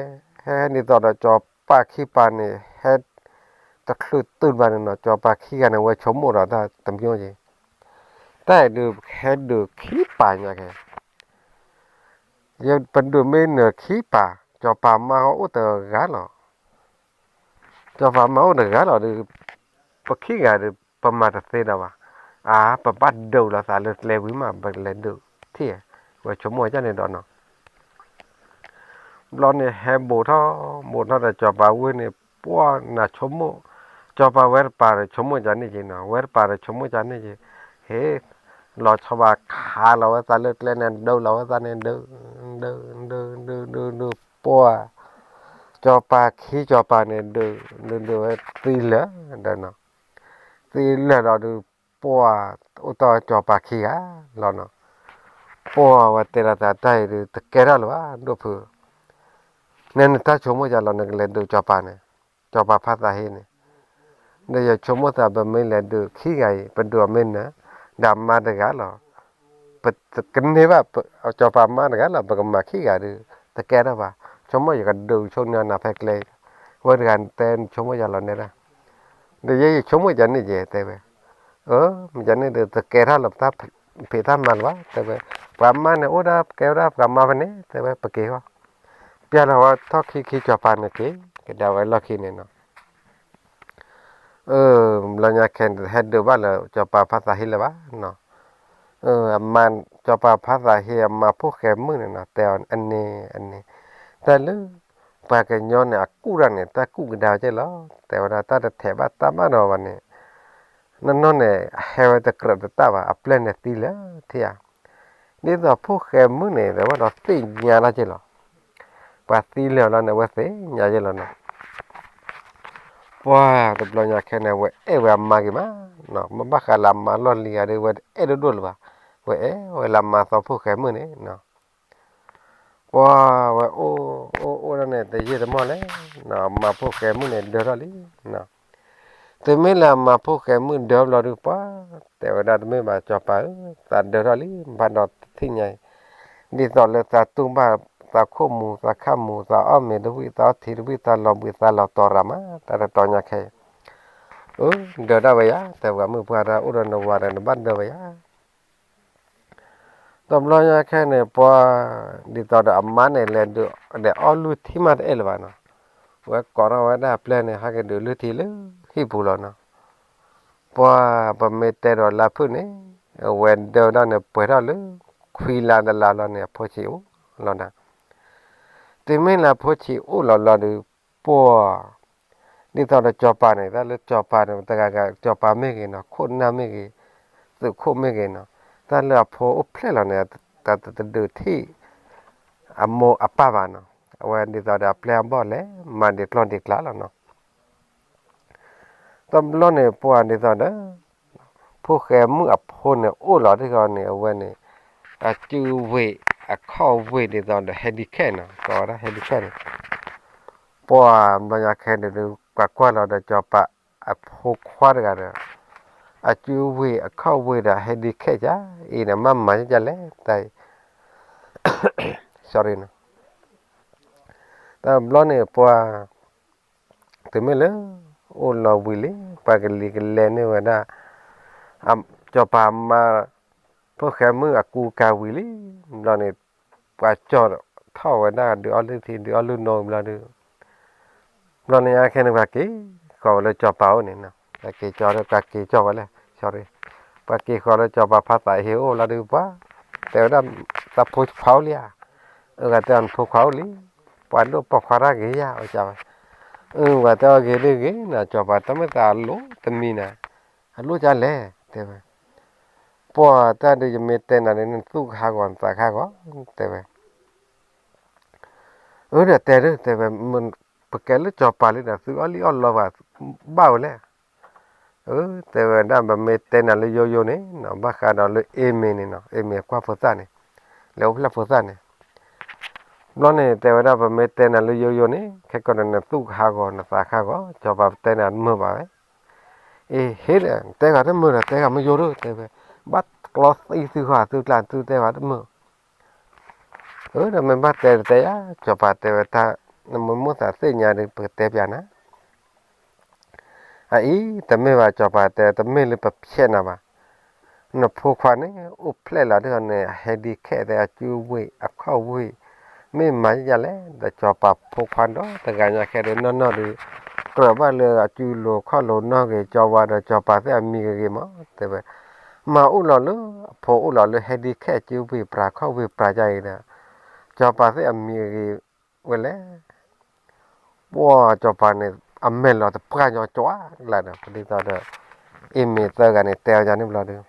ဟဲန့ၣ်သိးဒီး စီၤပၤခံပၤန့ၣ် ဟဲတချုးတုၤဘၣ်န့ၣ်နီၤ, စီၤပၤခံဂၤန့ၣ် ဝဲဆိကမိၣ်ဒီးတၢ်တမျိုးက့ၤ, တၢ်အံၤဒုးဟဲဒုးခံပၤညါက့ၤ ယပဒုးမ့ၢ်နၢၤခံပၤ, စီၤပၤမါအိၣ်တဂၤလီၤ. စီၤပၤမါအိၣ်တဂၤလီၤဒီး ပခံဂၤဒီး ပမၤတသ့ဒီးဘၣ်. အါ ပဘၣ်ဒုးလီၤသးလၢကျဲဝံၤမး ပလဲၤဒုးထံၣ်, ဝဲဆိကမိၣ်ဒ်န့ၣ်ဒီးနီၤ. ဘျီန့ၣ်ဟဲဘူးထီၣ်, ဘူးထီၣ်ဒီးစီၤပၤဝ့ၢ်န့ၣ် ပှၢ်နၤဆိကမိၣ်, စီၤပၤဝဲတပၤဒီးဆိကမိၣ်ကန့ၣ်က့ၤနီၤ, ဝဲတပၤဒီးဆိကမိၣ်ကန့ၣ်က့ၤ, ဟ့ၣ်, လီၤဆီဘၣ်ခးလီၤဝဲသးလၢကျဲန့ၣ် ဒုးလီၤဝဲသးန့ၣ် ဒုး, ဒုး, ဒုး, ဒုး, ဒုး, ဒုး, ပှၢ်, စီၤပၤခံစီၤပၤန့ၣ် ဒုး, ဒုး, ဒုးဝဲသံလၢာ်ဒီးနီၤ, သံလၢာ်ဒီးဒုး ပှၢ်အိၣ်တီၢ်စီၤပၤခံဂၤလီၤနီၤ. ပှၢ်ဝဲတဲလီၤသးတၢ်အံၤဒုး တကဲထီၣ်လၢၤဘၣ် ဒိၣ်ဖု, နဲနတၢ်ဆိကမိၣ်ယၤလီၤ နကလဲၤဒုးစီၤပၤန့ၣ်, စီၤပၤဖါသးဟ့န့ၣ်, ဒီးယဆိကမိၣ်သး ပမ့ၢ်လဲၤဒုးခံဂၤအံၤ ပဒုးအီၤမ့ၢ်နၤ, ဒီးအမါတဂၤလီၤ. ပကန့ၢ်ဘၣ် စီၤပၤမါတဂၤလီၤ ပကမၤခံဂၤဒီး တကဲထီၣ်ဘၣ်. ဆိကမိၣ်ယကဒုးဆိကမိၣ်နၤဖဲကျဲ, ဝဲတဂၤတဲဆိကမိၣ်ယၤလီၤနဲဒၣ်, ဒီးယဲယဆိကမိၣ်ယၤန့ၣ်ယဲတဲဝဲ, အၢ မ့ၢ်ယၤန့ၣ်ဒီး တကဲထီၣ်လၢၤ တၢ်ဖံးတၢ်မၤလၢၤဘၣ် တဲဝဲ, ပှၤမါန့ၣ်အိၣ်ဒၣ်ကဲဝဲဒၣ်ပှၤမါဖဲန့ၣ် တဲဝဲ ပက့ၤဃီ, ပျၢ်လီၤဝဲထီၣ်ခံခံစီၤပၤန့ၣ်က့ၤ ကဒါဝဲလီၢ်ခံန့ၣ်နီၤ. အၢ ဘျီညါခဲန့ၣ် ဟဲဒုးဘၣ်လၢစီၤပၤဖါသးဟ့လၢၤဘၣ်နီၤ. အမါ စီၤပၤဖါသးဟ့အမါဖိၣ်ဃဲမုၣ်န့ၣ်နီၤ တဲအီၤအန့ၣ်အန့ၣ်, တၢ်လၢ ပှၤကညီန့ၣ် အကူၣ်တၢ်န့ၣ် တၢ်ကူၣ်ကဒါကဲလီၤ. တဲဝဲဒၣ်တၢ်တထဲးဘၣ်တၢ်ဘၣ်ဒီးဘၣ်န့ၣ်, နီၢ်နီၢ်န့ၣ် အဟဲဝဲတကြၢးတတၢ်ဘၣ် အပျဲၢ်န့ၣ်သံလၢာ်ထံဧါ. ဒ်သိးဖိၣ်ဃဲမုၣ်န့ၣ် တဲဝဲဒီးသ့ၣ်ညါလီၤကဲလီၤ. ပှၤသံလၢာ်လီၤန့ၣ် အဝဲသ့ၣ်ညါကဲလီၤနီၤ. ပှၢ်တဘျီညါခဲန့ၣ် ဝဲအဲၣ်ဝဲအမါက့ၤမးနီၤ, မ့ၢ်ဘၣ်ဃးလၢအမါလီၢ်လံၤဂၤဒီး ဝဲတအဲၣ်ဒိၣ်ဒိၣ်လၢၤဘၣ်, ဝဲအဲၣ်ဝဲလၢအမါသီဖိၣ်ဃဲမုၣ်န့ၣ်နီၤ. ပှၤဝဲအိၣ်အိၣ်အိၣ်ဒၣ်န့ၣ် တယံာ်တမီၢ်လဲၣ်, မၤဖိၣ်ဃဲမုၣ်န့ၣ်ဒၢထီၣ်လံ. တုၤမ့ၢ်လၢအမၤဖိၣ်ဃဲမုၣ်ဒၢဘျီဒုး ပှၤတဲဝဲဒၣ်တမ့ၢ်ဘၣ် စီၤပၤဧၢ, သးဒၢထီၣ်လံ ဘၣ်ဒီးတထံၣ်ညါအံၤ, ဒ်သိးလၢသးတူၢ်ဘၣ်သးခိၣ်မူသးခၣ်မူ သးအီၣ်မ့ၤတဝံၣ် သးအီထံတဝံၣ် သးလီၤဘှံးသးလီၤတီၤရၤမး တၢ်တတီၤညါခဲအံၤ, အၢ ဒၢဒၣ်ဝဲယၤ တဲဝဲမုၣ်ပှၢ်တၢ်အိၣ်ဒီးနဝၤဒီးနဘၣ်ဒၢဝဲယၤ တဘျီညါခဲန့ၣ် ပှၤ ဒ်သိးဒီးအမါန့ၣ် လဲၤဒုးဒီးအီၣ်လုၢ်ထံမးတအဲၣ်လၢၤဘၣ်နီၤ, အဝဲကိးထီၣ်ဝဲဒၣ်အပျဲၢ်န့ၣ် ဟဲက့ၤဒုးလုၢ်ထံလၢဟံၣ်ပူၤလီၤနီၤ, ပှၤပမ့ၢ်တဲဒီးလါဖုၣ်န့ၣ် အဝဲဒၢဝဲဒၣ်န့ၣ် ပှဲၤထီၣ်လၢ ခွံလါတလါလီၤန့ၣ် အဖိဆံးအိၣ်လီၤနီၤ, တုၤမ့ၢ်လၢအဖိဆံးအိၣ်လီၤလီၤဒီး ပှၤ ဒ်သိးဒီးစီၤပၤန့ၣ် တၢ်လၢစီၤပၤန့ၣ် တဂၤဂၤ စီၤပၤမ့ၢ်ဂ့ၤနီၤ ခိၣ်နၢ်မ့ၢ်ဂ့ၤ သုးခိၣ်မ့ၢ်ဂ့ၤနီၤ တၢ်လၢအဖိအိၣ်ဖျဲၣ်လီၤန့ၣ် တဒုးထံၣ် အမိၢ်အပၢ်ဘၣ်နီၤ, အဝဲဒ်သိးဒီးအပျဲၢ်အဘီၣ်လဲၤမၤဒံးကျီၢ်ဒံးကျါလီၤနီၤ, တဘျီန့ၣ် ပှၤဒ်သိးဒီး ဖိၣ်ဃဲမုၣ်အဖိန့ၣ် အိၣ်လီၤတ့ၢ်ဃီန့ၣ် အဝဲန့ၣ် အစုဝ့ၢ်အခီၣ်ဝ့ၢ်ဒ်သိးဒီး handicap နီၤ ကိးဝဲဒၣ် handicap န့ၣ်, ပှၤဘျီညါခဲန့ၣ် ပှၤကွၢ်လီၤဒီးစီၤပၤအဖိခွါတဂၤဒီး အစုဝ့ၢ်အခီၣ်ဝ့ၢ်ဒီး handicap ကၢ်အံၤန့ၣ် မ့ၢ်မၤဒ်လဲၣ် တၢ်အံၤ sorry နီၤ, တဘျီန့ၣ် ပှၤ တုၤမ့ၢ်လၢ အိၣ်လီၤဝံၤလံ ပှၤကလံၤကလဲန့ၢ်ဝဲဒၣ် စီၤပၤမါ ဖိၣ်ဃဲမုၣ်အကူကၤဝံၤလံ, ဘျီန့ၣ် ပှၤကၠီထီၣ်ဝဲဒၣ်ဒုးအီၣ်လုၢ်ထံ ဒုးအီၣ်လုၢ်နိဘျီဒီး ဘျီန့ၣ်အခဲန့ၣ် ပှၤက့ၤဃီၤဝဲလၢစီၤပၤအိၣ်န့ၣ်, ပှၤက့ၤကၠီ ပှၤက့ၤကၠီဝဲလဲၣ် sorry, ပှၤက့ၤဃီၤလၢစီၤပၤဖါသးဟ့အိၣ်လီၤဒီး ပှၤတဲဝဲဒၣ် သးဖိခွါအိၣ်လံဧါ, အဂၤတဲအီၤ နဖိခွါအိၣ်လံ, ပှၤဒိၣ်ပိာ်ခွါတၢ်ဂ့ၤယါ အဝဲကဝဲ, အဂၤတဲအီၤဂ့ၤဒ်ဂ့ၤနီၤ စီၤပၤတမ့ၢ်သးအလိၣ်တမံၤနီၤ, အလိၣ်ကလဲၣ် တဲဝဲ, ပှၤတၢ်ဒုးယမ့ၢ်တဲနၤဒ်န့ၣ် နသူၣ်ကဟးဂီၤနသးကဟးဂီၤ တဲဝဲ အၢ ဒီးတဲဒၢ တဲဝဲ, ပကဲလၢစီၤပၤလံဒီး သုအီၣ်လံအီၣ်လီပှၤ ဘၣ်ဝဲလဲၣ်, အၢ တဲဝဲဒၣ် ပမ့ၢ်တဲနၤလၢယိယိန့ၣ်နီၤ ဘၣ်ဃးဒီးလၢအ့မ့ၢ်န့ၣ်နီၤ အ့မ့ၢ်ကွၢ်ဖိသၣ်န့ၣ်, လဲၤအိၣ်ဖျဲၣ်ဖိသၣ်န့ၣ်, ဘျီန့ၣ် တဲဝဲဒၣ် ပမ့ၢ်တဲနၤလၢယိယိန့ၣ် ခဲကီးဒီးနသူၣ်ကဟးဂီၤ နသးကဟးဂီၤ စီၤပၤပတဲနၤတမုာ်ဘၣ်ဝဲ, အ့ ဟ့ဒီး တဲဂၤတမုာ်ဒီး တဲဂၤမ့ၢ်ယိဒၢ တဲဝဲ, ဘၣ်ကျီသံသုဃီသုကျါသုတဲဂၤတမုာ် အၢ ဒီးမ့ၢ်ဘၣ်တဲတတဲယၤ စီၤပၤတဲဝဲတၢ် နမ့ၢ်မိၣ်သးသ့ၣ်ညါဒီး ပကတဲပျးနၤ, အအံၤ တမ့ၢ်ဘၣ် စီၤပၤတဲ တမ့ၢ်လၢပဖျဲးနၤဘၣ်, နဖိခွါန့ၣ် အိၣ်ဖျဲၣ်လီၤတ့ၢ်ဃီန့ၣ် အ handicap တဲ အစုဝ့ၢ် အခီၣ်ဝ့ၢ် မ့ၢ်မၤယၤလဲၣ်, ဒီးစီၤပၤဖိခွါဒီးတဂၤညါခဲဒီးနီၢ်နီၢ်ဒီး ကြၢးဘၣ်လၢအစုလိၤခီၣ်လိၤနီၢ်ဂ့ၤ ကၠီဝါဒီးစီၤပၤသ့ၣ်အမံၤဂ့ၤဂ့ၤမး တဲဝဲ, မၤအိၣ်လီၤလၢ အဖိအိၣ်လီၤလၢ handicap စုဝ့ၢ်ပြၤခီၣ်ဝ့ၢ်ပြၤယါအံၤဒီး စီၤပၤသ့ၣ်အမံၤဂ့ၤဝဲလဲၣ် ပှၤစီၤပၤန့ၣ် အမဲာ်လီၤတပှၢ်ညီကၠီကလါဒီး ဒ်သိးဒီး အ့မ့ၢ်သၢဂၤန့ၣ် တဲအီၤယၤန့ၣ်ဘျီဒီး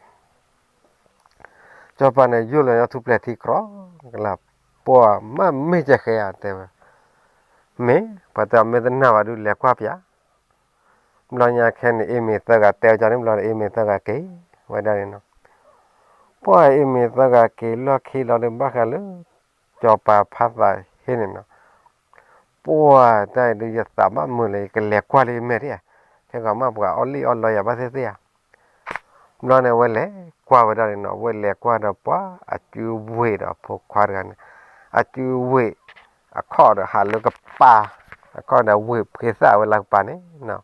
စီၤပၤန့ၣ် ယိၣ်လီၤညီထူၣ်ပျဲၤထံကြီကလါ, ပှၤမ့ၢ်မ့ၢ်ကဲဃဲဧါ တဲဝဲ, မ့ၢ် ပှၤတဲအီၤမ့ၢ်တနာ်ဘၣ်ဒုးလဲၤကွၢ်ပျး ဘျီညါခဲန့ၣ် အ့မ့ၢ်သၢဂၤတဲအီၤယၤန့ၣ်ဘျီဒီး အ့မ့ၢ်သၢဂၤက့ၤဝဲဒၣ်န့ၣ်နီၤ, ပှၤအ့မ့ၢ်သၢဂၤက့ၤလီၢ်ခံလီၤဒီး ဘၣ်ဃးလၢ စီၤပၤဖါသးဟ့န့ၣ်နီၤ ပှၤတၢ်အံၤဒုးယသးဘၣ်မုာ်လၢ ယကလဲၤကွၢ်လၢယမဲာ်ဒၣ်ဧါ, ခဲကီးမ့ၢ်ပှၤအီၣ်လံၣ်အီၣ်လီယၤဘၣ်သ့ၣ်သ့ၣ်ဧါ, ဘျီန့ၣ် အဝဲလဲၤကွၢ်ဝဲဒၣ်န့ၣ်နီၤ, အဝဲလဲၤကွၢ်ဒီးပှၤအစုဝ့ၢ်ဒီးဖိခွါတဂၤန့ၣ်, အစုဝ့ၢ်အခီၣ်ဒီးဟးလၢကပၤ, အခီၣ်ဒီးဝ့ၢ်ဖှ့သၣ်ဝဲလၢကပၤန့ၣ်နီၤ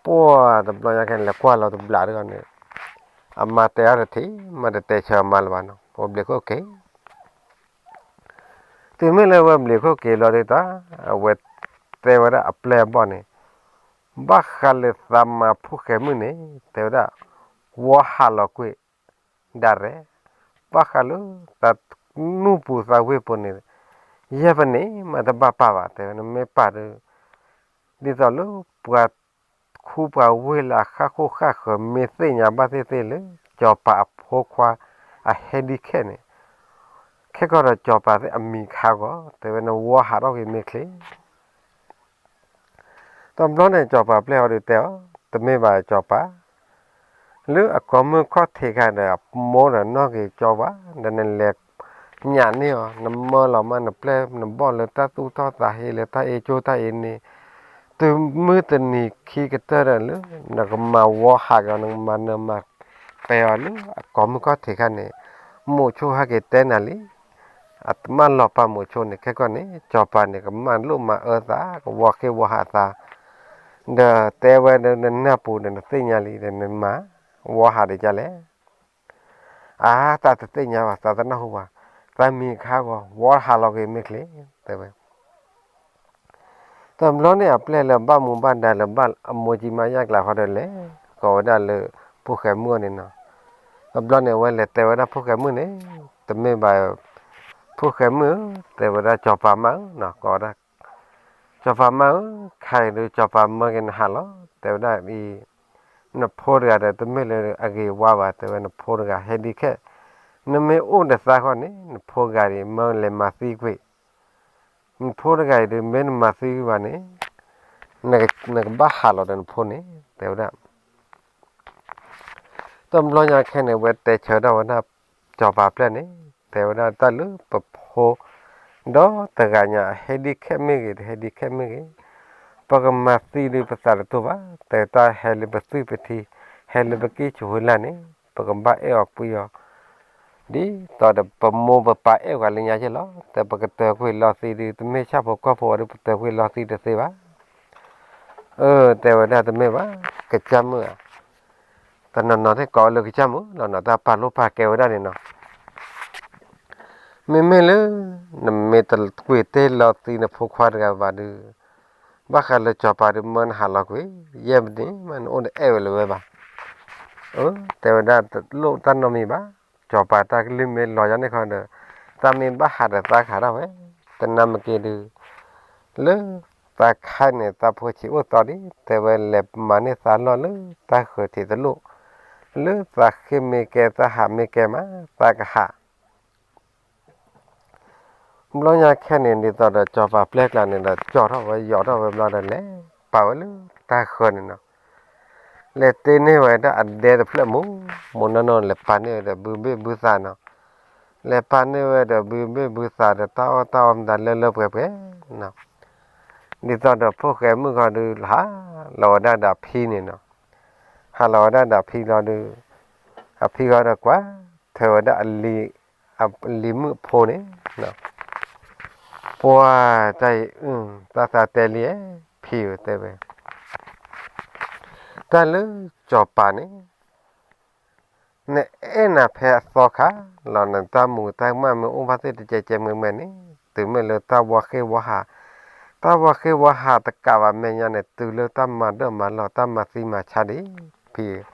ပှၤတဘျီညါခဲန့ၣ် လဲၤကွၢ်လီၤတဘျးတဂီၢ်န့ၣ်, အမါတဲအီၤတထံၣ် မ့ၢ်တတဲဆၢအမါလၢၤဘၣ်နီၤ, ပဝဲဘျံးခိၣ်က့ၤ, တုၤမ့ၢ်လၢဝဲဘျံးခိၣ်က့ၤလီၤဒ်သိး အဝဲတဲဝဲဒၣ်အပျဲၢ်အဘီၣ်န့ၣ်, ဘၣ်ဃးလၢသးမၤဖိၣ်ဃဲမုၣ်န့ၣ် တဲဝဲဒၣ်, ဝီဟးလီၤကွံာ် ဒၣ်ရဲၣ်, ဘၣ်ဃးလၢသးနူၢ်ပူၤသးဝ့ၢ်ပူၤန့ၣ်, ယဲၢ်ပန့ၣ် မ့ၢ်တဘၣ်ပာ်ဘၣ် တဲဝဲ နမ့ၢ်ပာ်ဒီး ဒ်သိးလၢပှၤခူပှၤဝ့ၢ်လၢအဃၣ်ဃိၣ်ဃၣ်ဃၢၤ မ့ၢ်သ့ၣ်ညါဘၣ်သ့ၣ်သ့ၣ်လၢ စီၤပၤအဖိခွါ အ handicap န့ၣ်, ခဲကီးဒီးစီၤပၤသ့ၣ်အမံၤကဟးဂီၤ တဲဝဲ နဝီဟးထီၣ်က့ၤမ့ၢ်ချ့ တဘျီန့ၣ် စီၤပၤပျဲၢ်အီၤဒုးတဲအီၤ, တမ့ၢ်ဘၣ်စီၤပၤ, လၢအကိးမုၢ်ခီၣ်ထံးခါဒီး အမိၢ်ဒီးနီၢ်ဂ့ၤကၠီဝါ ဒီးနလဲၤ ညၣ်န့ၢ်အီၤ, နမၢလီၤမးနပျဲၢ်နဘီၣ်လၢတၢ်သူၣ်ထီၣ်သးဟ့လၢတၢ်အ့ကၠိတၢ်အ့န့ၣ်, တုၤမုၢ်တနံၤခံကတၢၢ်ဒီးလၢ နကမၤဝီဟးက့ၤအီၤ နကမၤနၢၤမၤပဲာ်အီၤလၢအကိးမုၢ်ခီၣ်ထံးခါန့ၣ်, မိၤဆိဟဲက့ၤတဲနၤလံ. အတမၢလီၤပာ်မိၤဆိန့ၣ် ခဲကီၢ်န့ၣ် စီၤပၤန့ၣ် ကမၢလိၣ်မၤအၢသး ကဝီၤဃ့ဝီၤဟးသး, ဒီးတဲဝဲဒီးနနၢ်ပူၤဒီးနသ့ၣ်ညါလံဒီးနမၤဝီဟးဒံးကလဲၣ်. အါ သးတသ့ၣ်ညါဘၣ်, သးတနၢ်ဟူဘၣ်, သးမံၤခါဂီၤ ဝီဟးလီၤက့ၤမ့ၢ်ချ့ တဲဝဲ. တဘျီန့ၣ်အပျဲၢ်လၢဘၣ်မူဘၣ်ဒါလၢဘၣ်အမိၢ်ကံမါယၢ်ကျါဃီဒီးလဲၤ ကိးဝဲဒၣ်လၢ ဖိၣ်ဃဲမုၣ်အီၤန့ၣ်နီၤ. တဘျီန့ၣ်အဝဲလဲၤတဲဝဲဒၣ်ဖိၣ်ဃဲမုၣ်န့ၣ်, တမ့ၢ်ဘၣ် ဖိၣ်ဃဲမုၣ်ဧၢ, တဲဝဲဒၣ်စီၤပၤမါဧၢနီၤ, ကိးဝဲဒၣ် စီၤပၤမါဧၢ, ခဲအံၤဒုးစီၤပၤမၢက့ၤနဟးလီၤ, တဲဝဲဒၣ်အံၤ နဖိတဂၤဒီးတမ့ၢ်လၢအဂ့ၤဝါဘၣ်, တဲဝဲနဖိတဂၤဟဲဒံးခဲ, နမ့ၢ်အိၣ်ဒီးသးဃီန့ၣ် နဖိတဂၤအံၤ မၢလဲၤမၤသံကွံာ်, နဖိတဂၤအံၤဒုး မ့ၢ်နမၤသံကွံာ်ဘၣ်န့ၣ် နကဘၣ်ဟးလီၤဒီးနဖိန့ၣ် တဲဝဲဒၣ်. တဘျီညါခဲန့ၣ် ဝဲတဲဆၢထၢၣ်ဝဲဒၣ် စီၤပၤပျဲၢ်န့ၣ် တဲဝဲဒၣ်တၢ်လၢပဖိ ဒီးတဂၤညါ ဟဲဒံးခဲမ့ၢ်ဂ့ၤ တဟဲဒံးခဲမ့ၢ်ဂ့ၤ, ပကမၤသံဒုးပသးတတူာ်ဘၣ်, တဲတၢ်ဟဲလၢပသွံၣ်ပထံ ဟဲလၢပကံၢ်ဆူၣ်ဝဲလၢ်န့ၣ် ပကဘၣ်အဲၣ်အီၤကွံအီၤ ဒ်သိးဒီးပမိၢ်ပပၢ်အဲၣ်ပှၤလၢညါက့လီၤ, တဲပကတၢၢ်ကွံာ်လီၤသံဒုး တမ့ၢ်ဆၣ်ဖိကီၢ်ဖိဝဲဒုး ပတၢၢ်ကွံာ်လီၤသံတသ့ဘၣ်. အၢ တဲဝဲဒၣ်တမ့ၢ်ဘၣ်, ကစၢ်မုၣ်ဧါ, တနီၤနီၤသ့ၣ်ကိးလၢကစၢ်မုၣ်လီၤနီၤ, တၢ်ပာ်လိၣ်ပာ်ကဲဝဲဒၣ်န့ၣ်နီၤ. မ့မ့ၢ်လၢ နမ့ၢ်တကွံာ်တ့ၢ်လီၤသံနဖိခွါတဂၤဘၣ်ဒုး, ဘၣ်ဃးလၢစီၤပၤဒုးမၢနဟးလီၤကွံာ်, ယဲၢ်မံၤန့ၣ်မး နအိၣ်တအဲၣ်ဝဲလၢၤဝဲဘၣ်. အၢ တဲဝဲဒၣ်တလိၣ်တၢ်နီတမံၤဘၣ်, စီၤပၤတၢ်ကလုၢ်မ့ၢ်လီၤယၤန့ၣ်ခီဒီး သးမ့ၢ်ဘၣ်ဟးဒီးသးကဟးထီၣ်ဝဲ, တနၢ်မ့ၢ်က့ၤဒုး လၢသးခါန့ၣ် သးဖိဆံးအိၣ်သီဒံး, တဲဝဲလဲၤမၤန့ၢ်သးလီၢ်လၢတၢ်ဃၢၤထံးတလိၣ်, လၢသးဃ့မ့ၢ်ကဲသးဟးမ့ၢ်ကဲမး သးကဟး ဘျီညါခဲန့ၣ် ဒ်သိးဒီးစီၤပၤပျဲၢ်ကျါန့ၣ်ဒီး ကၠီထီၣ်ဝဲ ယီၤထီၣ်ဝဲဘျီဒီး လဲၤပာ်ဝဲလၢတၢ်ဃၢၤန့ၣ်နီၤ. လဲၤတ့န့ၢ်ဝဲဒၣ်အဒဲတဖျၢၣ်မူ မိၢ်နီၢ်နီၢ် လဲၤပာ်န့ၢ်ဝဲဒီးဘုဘ့ၣ်ဘုသးနီၤ. လဲၤပာ်န့ၢ်ဝဲဒီးဘုဘ့ၣ်ဘုသးဒီး တၢ်အီၣ်တၢ်အီမတၤလၢလၢပှဲၤပှဲၤနီၤ. ဒ်သိးဒီးဖိၣ်ဃဲမုၣ်ခီဒုး ဟးလီၤဝဲဒၣ်ဒီးအဖံန့ၣ်နီၤ. ဟးလီၤဝဲဒၣ်ဒီးအဖံလီၤဒုး အဖံဃီဒီးကွၢ်ထွဲဝဲဒၣ်အလံၤ အလံၤမုၣ်အဖိန့ၣ်, ပှၤတၢ်အံၤ တၢ်သးတဲလံဧၢ, ဖံဧၢ တဲဝဲ, တၢ်လၢစီၤပၤန့ၣ် နအဲၣ်နၤဖဲအသီခါလီၤ, နတၢ်မူတၢ်မၢ်မ့ၢ်အိၣ်ဘၣ်သ့ၣ်တကဲကဲမုၢ်မၢ်န့ၣ် တုၤမ့ၢ်လၢတၢ်ဝီဃ့ဝီဟး, တၢ်ဝီဃ့ဝီဟးတကးဘၣ်မဲာ်ညါန့ၣ် တုၤလၢတၢ်မၤဒၢၣ်မၤလီၢ် တၢ်မၤသံမၤဆါဒံး, ဖံဧၢ,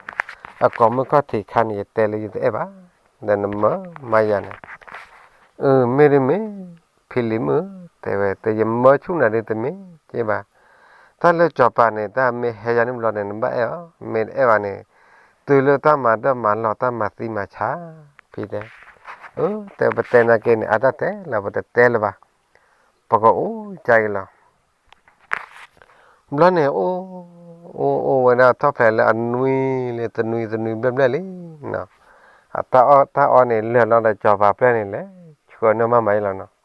အကိးမုၢ်ခီၣ်ထံးခါန့ၣ် ယတဲလၢယတအဲၣ်ဘၣ်, ဒီးနမၢမၤယၤန့ၣ်, အၢ မ့ၢ်ဒ်မ့ၢ် ဖံလံၤမုၣ်ဧၢ, တဲဝဲ တယမၢဆူၣ်နၤဒ်တမ့ၢ်က့ဘၣ်, တၢ်လၢစီၤပၤန့ၣ် တၢ်မ့ၢ်ဟဲယၤန့ၣ်ဘျီန့ၣ် နဘၣ်အဲၣ်အီၤ, မ့ၢ်တအဲၣ်ဘၣ်န့ၣ် တုၤလၢတၢ်မၤဒၢၣ်မၤလီၢ် တၢ်မၤသံမၤဆါ, ဖံတဲ, အၢ တဲပတဲနာ်က့န့ၣ် အတၢ်တဲလၢပတတဲလၢၤဘၣ်, ပကအိၣ်ကါအံၤလီၤ. ဘျီန့ၣ် အိၣ် အိၣ်အိၣ်ဝဲဒၣ်ထီၣ်ဖျဲးလၢအနွံလၢ တနွံတနွံဘျဲၣ်ဘျဲၣ်လံနီၤ, အတၢ်အီၣ်တၢ်အီန့ၣ် လၢာ်လီၤဒီးစီၤပၤပျဲၢ်န့ၣ် လဲၤဆှၢန့ၢ်မးမးအံၤလီၤနီၤ.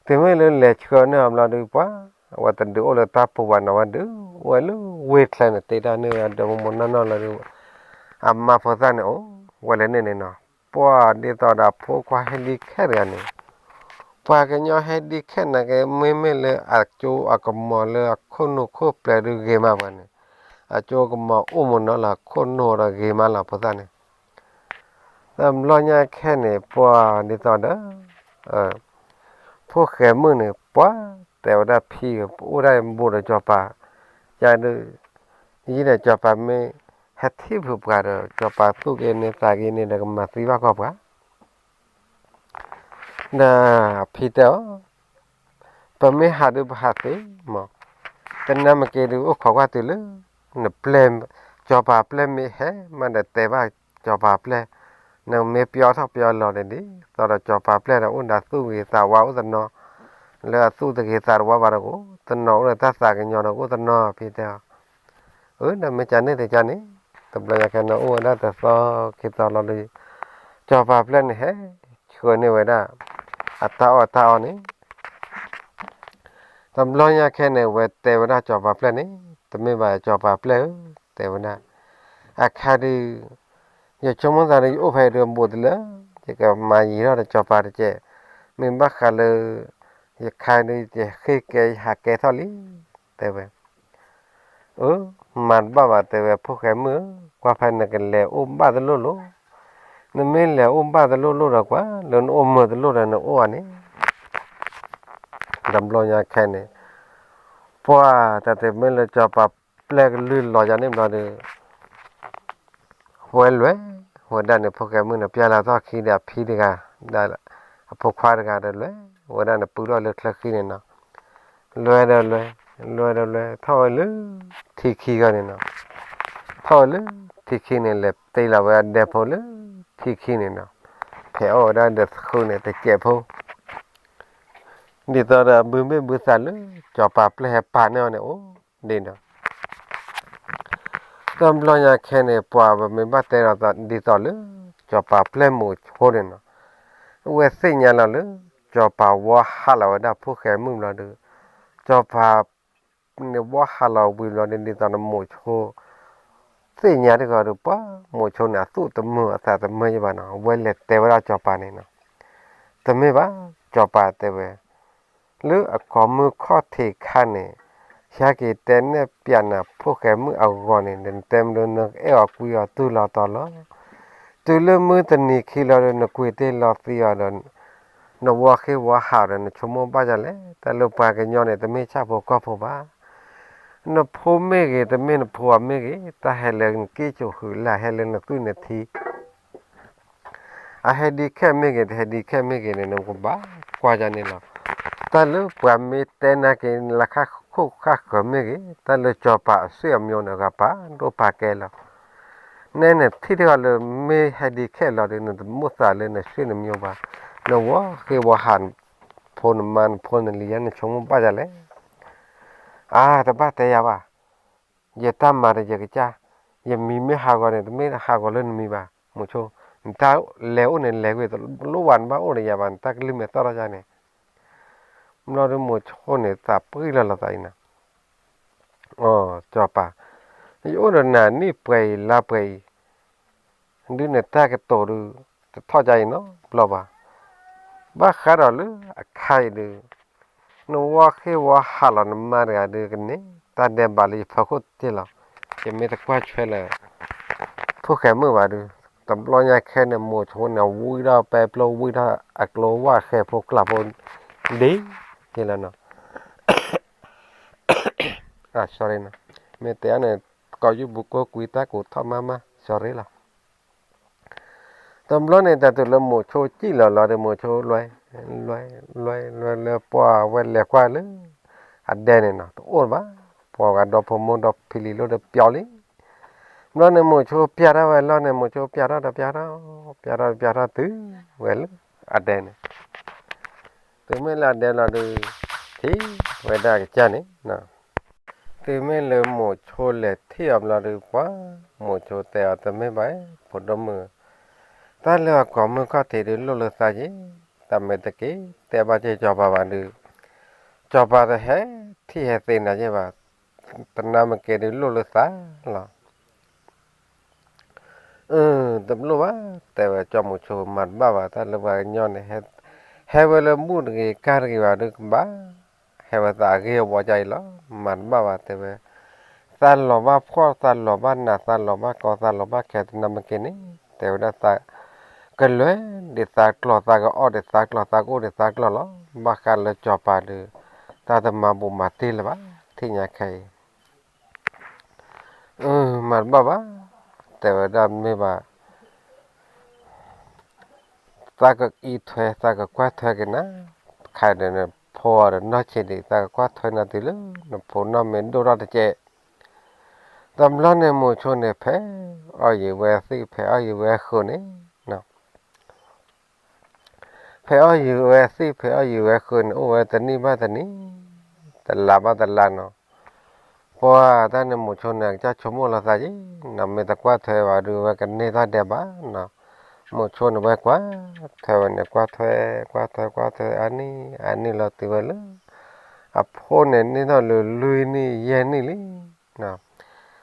တုၤမ့ၢ်လၢလဲၤဆှၢန့ၢ်အီၤဘျီဒုး ပှၤ အဝဲတဒုးအိၣ်လၢတၢ်ပူၤဘၣ်နီၤ, ဝဲဒုးအိၣ်ဝဲလၢဝ့ၢ်ချၢန့ၣ် တ့တၢ်န့ၢ်ဝဲဒီးမိၢ်မိၢ်နီၢ်နီၢ်လီၤဒုး အမါဖိသၣ်န့ၣ် အိၣ်ဝဲလၢန့ၣ်န့ၣ်နီၤ. ပှၤဒ်သိးဒီးအဖိခွါဟဲဒ်ခဲတဂၤန့ၣ်, ပှၤကညီဟဲဒ်ခဲနာ်က့ မ့မ့ၢ်လၢအကၠိအကမီၤလၢအခိၣ်နူာ်ခိၣ်ပျဲၤဒုးဂ့ၤမးပှၤန့ၣ်, အကၠိအကမီၤအိၣ်မးနီၤလီၤ ခိၣ်နူာ်ဒီးဂ့ၤမးလီၤဖိသၣ်န့ၣ် တဘျီညါခဲန့ၣ် ပှၤဒ်သိးဒီး ဖိၣ်ဃဲမုၣ်န့ၣ် ပှၤတဲဝဲဒၣ်ဖံ ပအိၣ်ဒၣ်ဘူးဒီးစီၤပၤ, ယၤဒုး ယံၤဒီးစီၤပၤမ့ၢ်ဟဲထံၣ်ဖုးပှၤဒီး စီၤပၤသူၣ်က့ၤန့ၢ်သးက့ၤန့ၢ်ဒီးကမၤသံဘၣ်ကီၢ်ပှၤ ဒီးဖံတဲအီၤ, ပမ့ၢ်ဟးဒုးပဟးသ့မး, တနၢ်မ့ၢ်က့ၤဒုးအိၣ်ခိးကွၢ်တုၤလၢ နပျဲၢ်, စီၤပၤပျဲၢ်မ့ၢ်ဟဲမးဒီးတဲဘၣ်စီၤပၤပျဲၢ်, နမ့ၢ်ပျီထီၣ်ပျီလီၤန့ၣ်ဒ်သိးဒီးစီၤပၤပျဲၢ်ဒီးအိၣ်ဒီးသူၣ်ဂ့ၤသးဝါအိၣ်တနီၤ, လၢအသူၣ်တဂ့ၤသးတဝါဘၣ်ဒီးကအိၣ်တနီၤ အိၣ်ဒီးတၢ်သးကညီၤဒီးကအိၣ်တနီၤ ဖံတဲအီၤ. အၢ ဒီးမ့ၢ်ကန့ၣ်တကန့ၣ်, တဘျီညါခဲန့ၣ်အိၣ်ဝဲဒၣ်တသီခံသီလီၤဒီး စီၤပၤပျဲၢ်န့ၣ်ဟဲဆှၢန့ၢ်ဝဲဒၣ် အတၢ်အီၣ်တၢ်အီန့ၣ် တဘျီညါခဲန့ၣ် ဝဲတဲဝဲဒၣ်စီၤပၤပျဲၢ်န့ၣ်, တမ့ၢ်ဘၣ်စီၤပၤပျဲၢ်ဧၢ, တဲဝဲဒၣ်, အခါဒုး ယဆိကမိၣ်သးဒီး ယအိၣ်ဖဲဒုးဘူးတလၢ, ယကမၤယံၤထီၣ်ဒီးစီၤပၤတကဲး, မ့ၢ်ဘၣ်ဃးလၢ ယခါဒုး ယဃ့ကဲယဟးကဲထီၣ်လံ, တဲဝဲ. အၢ, မၤတဘၣ်ဘၣ် တဲဝဲ, ဖိၣ်ဃဲမုၣ်ဧၢ, ကွၢ်ဖဲနကလဲၤအိၣ်ဘၣ်တလိၣ်လိၤ, နမ့ၢ်လဲၤအိၣ်ဘၣ်တလိၣ်လိၤဒီးကွၢ် လၢနအိၣ်မုာ်တလိၣ်ဒီးနအိၣ်ဧါန့ၣ် တဘျီညါခဲန့ၣ် ပှၢ်တၢ်တမ့ၢ်လၢစီၤပၤပျဲၢ်ကလုၢ်လီၤယၤန့ၣ်ဘျီဒီး ဝဲလဲၤဝဲဒၣ်န့ၣ် ဖိၣ်ဃဲမုၣ်န့ၣ် ပျၢ်လီၤထီၣ်ခံဒီးအဖံတဂၤ, ဒီးအဖိခွါတဂၤဒီးလဲၤဝဲဒၣ်န့ၣ် ပုၢ်ထီၣ်လၢချၢဃံန့ၣ်နီၤ, လဲၤဒီးလဲၤ, လဲၤဒီးလဲၤ ထီၣ်ဝဲလၢထံခံဂီၢ်န့ၣ်နီၤ, ထီၣ်ဝဲလၢထံခံန့ၣ် လဲၤတ့လီၤဝဲအဒဲဖိလၢထံခံန့ၣ်နီၤ, ဖဲးအီၣ်ဝဲဒၣ်ဒီးသဃုန့ၣ် တကဲးဖိ ဒ်သိးဒီးအဘုမ့ၢ်ဘုသးလၢ စီၤပၤပျဲၢ်ဟဲပာ်န့ၢ်အီၤန့ၣ် အိၣ်ဒ်နီၤ, တဘျီညါခဲန့ၣ် ပှၤပမ့ၢ်ဘၣ်တဲဒီးဒ်သိးလၢ စီၤပၤပျဲၢ်မိၤဆိန့ၣ်နီၤ, အဝဲသ့ၣ်ညါလီၤလၢ စီၤပၤဝီဟးလီၤဝဲဒၣ်ဖိၣ်ဃဲမုၣ်ဘျီဒီး စီၤပၤန့ၣ်ဝီဟးလီၤဝံၤဘျီဒီး ဒ်သိးဒီးမိၤဆိ သ့ၣ်ညါတဂီၤဒီး ပှၤမိၤဆိန့ၣ် အသူၣ်တမုာ်အသးတမုာ်ယဘၣ်နီၤ, အဝဲလဲၤတဲဝဲဒၣ်စီၤပၤန့ၣ်နီၤ, တမ့ၢ်ဘၣ်, စီၤပၤတဲဝဲ လၢအကိာ်မုၢ်ခီၣ်ထံးခါန့ၣ် ဟဲက့ၤတဲနဲၣ်ပျးနၤဖိၣ်ဃဲမုၣ်အဂီၢ်န့ၣ် နတဲမနုၤနကအဲၣ်အီၤကွံအီၤတူၢ်လီၤတီၤလီၤ, တုၤလၢမုၢ်တနံၤခံလီၤဒီး နကွံာ်တ့ၢ်လီၤသံအီၤဒီး နဝီဃ့ဝီဟးဒီးနဆိကမိၣ်ဘၣ်ယၤလဲၣ်, တၢ်လၢပှၤကညီန့ၣ် တမ့ၢ်ဆၣ်ဖိကီၢ်ဖိဘၣ်, နဖိမ့ၢ်ဂ့ၤ တမ့ၢ်နဖိအမ့ၢ်ဂ့ၤ တၢ်ဟဲလၢနက့ၢ်စိၤဃုာ်လၢ် ဟဲလၢနသွံၣ်နထံ အဟဲဒံခဲမ့ၢ်ဂ့ၤ တဟဲဒံခဲမ့ၢ်ဂ့ၤန့ၣ် နကဘၣ်ကွၢ်ယၤန့ၣ်လီၤ, တၢ်လၢပှၤမ့ၢ်တဲနၤက့ၤ နလၢခါခိၣ်ခါဃၢၤမ့ၢ်ဂ့ၤ တၢ်လၢစီၤပၤအဆွေအမျိုးန့ၣ် ဂၤပာ်ဒိၣ်ပာ်ကဲလီၤ, နဲနထံၣ်တဂီၤလၢမ့ၢ်ဟဲဒံခဲလီၤဒီး နတမိၣ်သးလၢနဆွေနမျိုးဘၣ်, နဝီဃ့ဝီဟး နဖိနမါနဖိနလံၤယါ နဆိကမိၣ်ဘၣ်ယၤလဲၣ်, အါ တဘၣ်တဲယၤဘၣ်, ယတၢ်မၤဒီးယကစၢ်, ယမံၤမ့ၢ်ဟးဂီၤန့ၣ် တမ့ၢ်ဟးဂီၤလၢနမံၤဘၣ်, မိၤဆိ, နတၢ်လဲၤအိၣ်န့ၣ် လဲၤကွံာ်တလိၣ်ဘၣ် နဘၣ်အိၣ်ဒီးယၤဘၣ် နတၢ်ကလုၢ်မဲာ်သီၣ်ထီၣ်ယါန့ၣ်, ဘျီဒီးမိၤဆိန့ၣ် သးပှံၢ်လီၤလီၤသးအံၤနီၤ, အၢ စီၤပၤ, ယအိၣ်ဒီးနၤနံၣ်ပှဲၤအံၤလါပှဲၤအံၤ ဒုးနတၢ်ကတိၤဒုး တထီၣ်ကါအံၤနီတဘျီဘၣ်, ဘၣ်ဃးဒီးလၢအခါအံၤဒုး နဝီဃ့ဝီဟးလီၤနမါတဂၤဒုးကန့ၢ် တၢ်ဒဲးဘးလၢယဖီခိၣ်တ့ၢ်လီၤ, ယမ့ၢ်တကွၢ်ထွဲလၢ ဖိၣ်ဃဲမုၣ်ဘၣ်ဒုး, တဘျီညါခဲန့ၣ် မိၤဆိန့ၣ် ဝံထီၣ်ပဲပျိ ဝံထီၣ်အကျိဝၣ်ဃဲဖိကျးဖိ ဒ်က့ၤလီၤနီၤ sorry နီၤ, မ့ၢ်တဲအီၤန့ၣ် ကိးယူၢ်ပူၤကိးကွံာ်တၢ်ကူးထီၣ်မါမါ sorry လီၤ. တဘျီန့ၣ် တၢ်တုၤလၢမိၤဆိစံၣ်လီၤလီၤဒီး မိၤဆိလွဲ လွဲ လွဲ လွဲ လွဲလၢပှၢ်ဝဲလဲၤကွၢ်လၢ အဒဲန့ၣ်နီၤ တအိၣ်ဘၣ်, ပှၤဂၤဒီဖိမိၢ်ဒီဖံလံၤလိၣ်ဒီးပျီလံ. ဘျီန့ၣ် မိၤဆိပျၢ်ထီၣ်ဝဲလီၢ်န့ၣ် မိၤဆိပျၢ်ထီၣ်ဒီးပျၢ်ထီၣ်, ပျၢ်ထီၣ်ဒီးပျၢ်ထီၣ်တုၤဝဲလၢအဒဲန့ၣ် တုၤမ့ၢ်လၢအဒဲလီၤဒီး ထံၣ်ဝဲဒၣ်ကစၢ်န့ၣ်, တုၤမ့ၢ်လၢမိၤဆိလဲၤထံၣ်အီၤဘျီဒီး ပှၤမိၤဆိတဲအီၤ တမ့ၢ်ဘၣ် ဖိဒိၣ်မုၣ်, တၢ်လၢအကိာ်မုၢ်ခီၣ်ထံးဒုးလိၣ်လၢသးက့ၤ, တၢ်မ့ၢ်တက့ၤ တဲဘၣ်က့ၤစီၤပၤဘၣ်ဒုး, စီၤပၤတဟဲထံၣ်ဟဲသ့နၤက့ၤဘၣ်, တနၢ်မ့ၢ်က့ၤဒုးလိၣ်လၢသးလီၤ. အၢ တလိၣ်ဘၣ် တဲဝဲ ကၠီမိၤဆိ မၤတဘၣ်ဘၣ် တၢ်လၢပှၤကညီန့ၣ် ဟဲဝဲလၢဘူၣ်တဂ့ၤ ကၢ်တဂ့ၤဘၣ်ဒုးကဘၣ်, ဟဲဝဲသးအဂ့ၢ်အဝီကါအံၤလီၤ. မၤတဘၣ်ဘၣ် တဲဝဲ, သးလီၤဘၣ်ဖှီၣ် သးလီၤဘၣ်နး သးလီၤဘၣ်ကီ သးလီၤဘၣ်ခဲ တနၢ်မ့ၢ်က့ၤန့ၣ် တဲဝဲဒၣ်သး ကလွဲဒံးသးကျီၢ် သးကအီၣ်ဒံးသးကျီၢ် သးကအိၣ်ဒံးသးကျီၢ်လီၤ. ဘၣ်ဃးလၢစီၤပၤဒီး တၢ်တမၤဘူးမၤတံၢ်လၢၤဘၣ် ထံၣ်ညါခဲအံၤ အၢ မၤတဘၣ်ဘၣ် တဲဝဲဒၣ်မ့ၢ်ဘၣ် သးကအံးထွဲ သးကကွၢ်ထွဲက့ၤနၤ, ခါဒီးနဖိအီၤဒီးနီၢ်ဆံးဒံး သးကကွၢ်ထွဲနၤတုၤလၢ နဖိနီၢ်မ့ၢ်ဒိၣ်ထီၣ်တကဲး, တဘျီန့ၣ်မိၤဆိန့ၣ် ဖဲးအီၣ်ယံၤဝဲသ့ၣ် ဖဲးအီၣ်ယံၤဝဲဃုာ်န့ၣ် ဖဲးအီၣ်ယံၤဝဲသ့ၣ် ဖဲးအီၣ်ယံၤဝဲဃုာ်န့ၣ် အိၣ်ဝဲတနံၣ်ဘၣ်တနံၣ် တလါဘၣ်တလါနီၤ, ပှၤတၢ်န့ၣ်မိၤဆိန့ၣ် အကစၢ်ဆိကမိၣ်လီၤသးက့ၤ နမ့ၢ်တကွၢ်ထွဲဘၣ်ဒုး အဝဲကန့ၢ်တၢ်ဒဲးဘးနီၤ, မိၤဆိန့ၣ်ဝဲကွၢ်ထွဲဝဲန့ၣ် ကွၢ်ထွဲ ကွၢ်ထွဲ ကွၢ်ထွဲအါနံၣ်အါနံၣ်လီၤတုၤဝဲလၢ အဖိန့ၣ်န့ၢ်ထီၣ်လၢလွံၢ်နံၣ်ယဲၢ်နံၣ်လံ.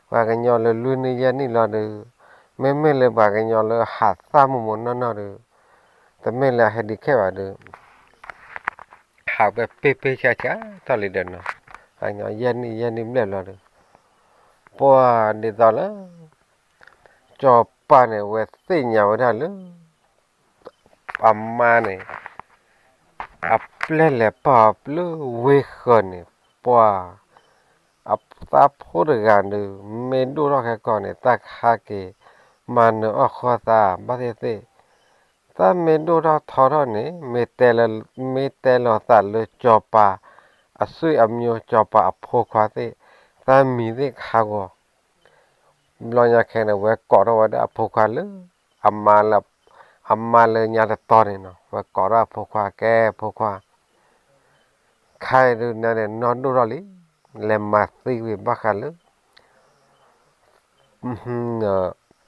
ပှၤကညီလၢလွံၢ်နံၣ်ယဲၢ်နံၣ်လီၤဒီး မ့မ့ၢ်လၢပှၤကညီလၢဟးသၣ်မိၢ်မိၢ်နီၢ်နီၢ်ဒီး တမ့ၢ်လၢအဟဲဒံးခဲဘၣ်ဒီး ဟးဝဲပ့ပ့ဆါဆါထီၣ်လံဒီးနီၤ, ပှၤကညီယဲၢ်နံၣ်ယဲၢ်နံၣ်ဘျဲၣ်လီၤဒီး ပှၤဒ်သိးလၢ စီၤပၤန့ၣ် ဝဲသ့ၣ်ညါဝဲဒၣ်လၢ အမါန့ၣ် အပျဲၢ်လဲၤပာ်အီၤလၢဝ့ၢ်ဃၢၤန့ၣ် ပှၤ အသးဖိတဂၤဒီး မ့ၢ်ဒိၣ်ထီၣ်ခဲကီၢ်န့ၣ် တၢ်ကဟဲက့ၤမၤနၢၤအီၣ်ဃီသးဘၣ်သ့ၣ်သ့ၣ်, တၢ်မ့ၢ်ဒိၣ်ထီၣ်ထီထီၣ်န့ၣ် မ့ၢ်တဲလီၤ မ့ၢ်တဲလီၤသးလၢစီၤပၤအဆွေအမျိုး စီၤပၤအဖိခွါသ့ၣ် သးမံၤသ့ၣ်ကဟးဂီၤ ဘျီညါခဲန့ၣ် ဝဲကိးထီၣ်ဝဲဒၣ်အဖိခွါလၢ အမါလၢ အမါလၢညါတတီၤန့ၣ်နီၤ, ဝဲကိးထီၣ်အဖိခွါ ကဲဖိခွါ, ခါအံၤဒုးနၤန့ၣ် နီၢ်ဒိၣ်ထီၣ်လံ, လဲၤမၤသံကွံာ်ဘၣ်ဃးလၢ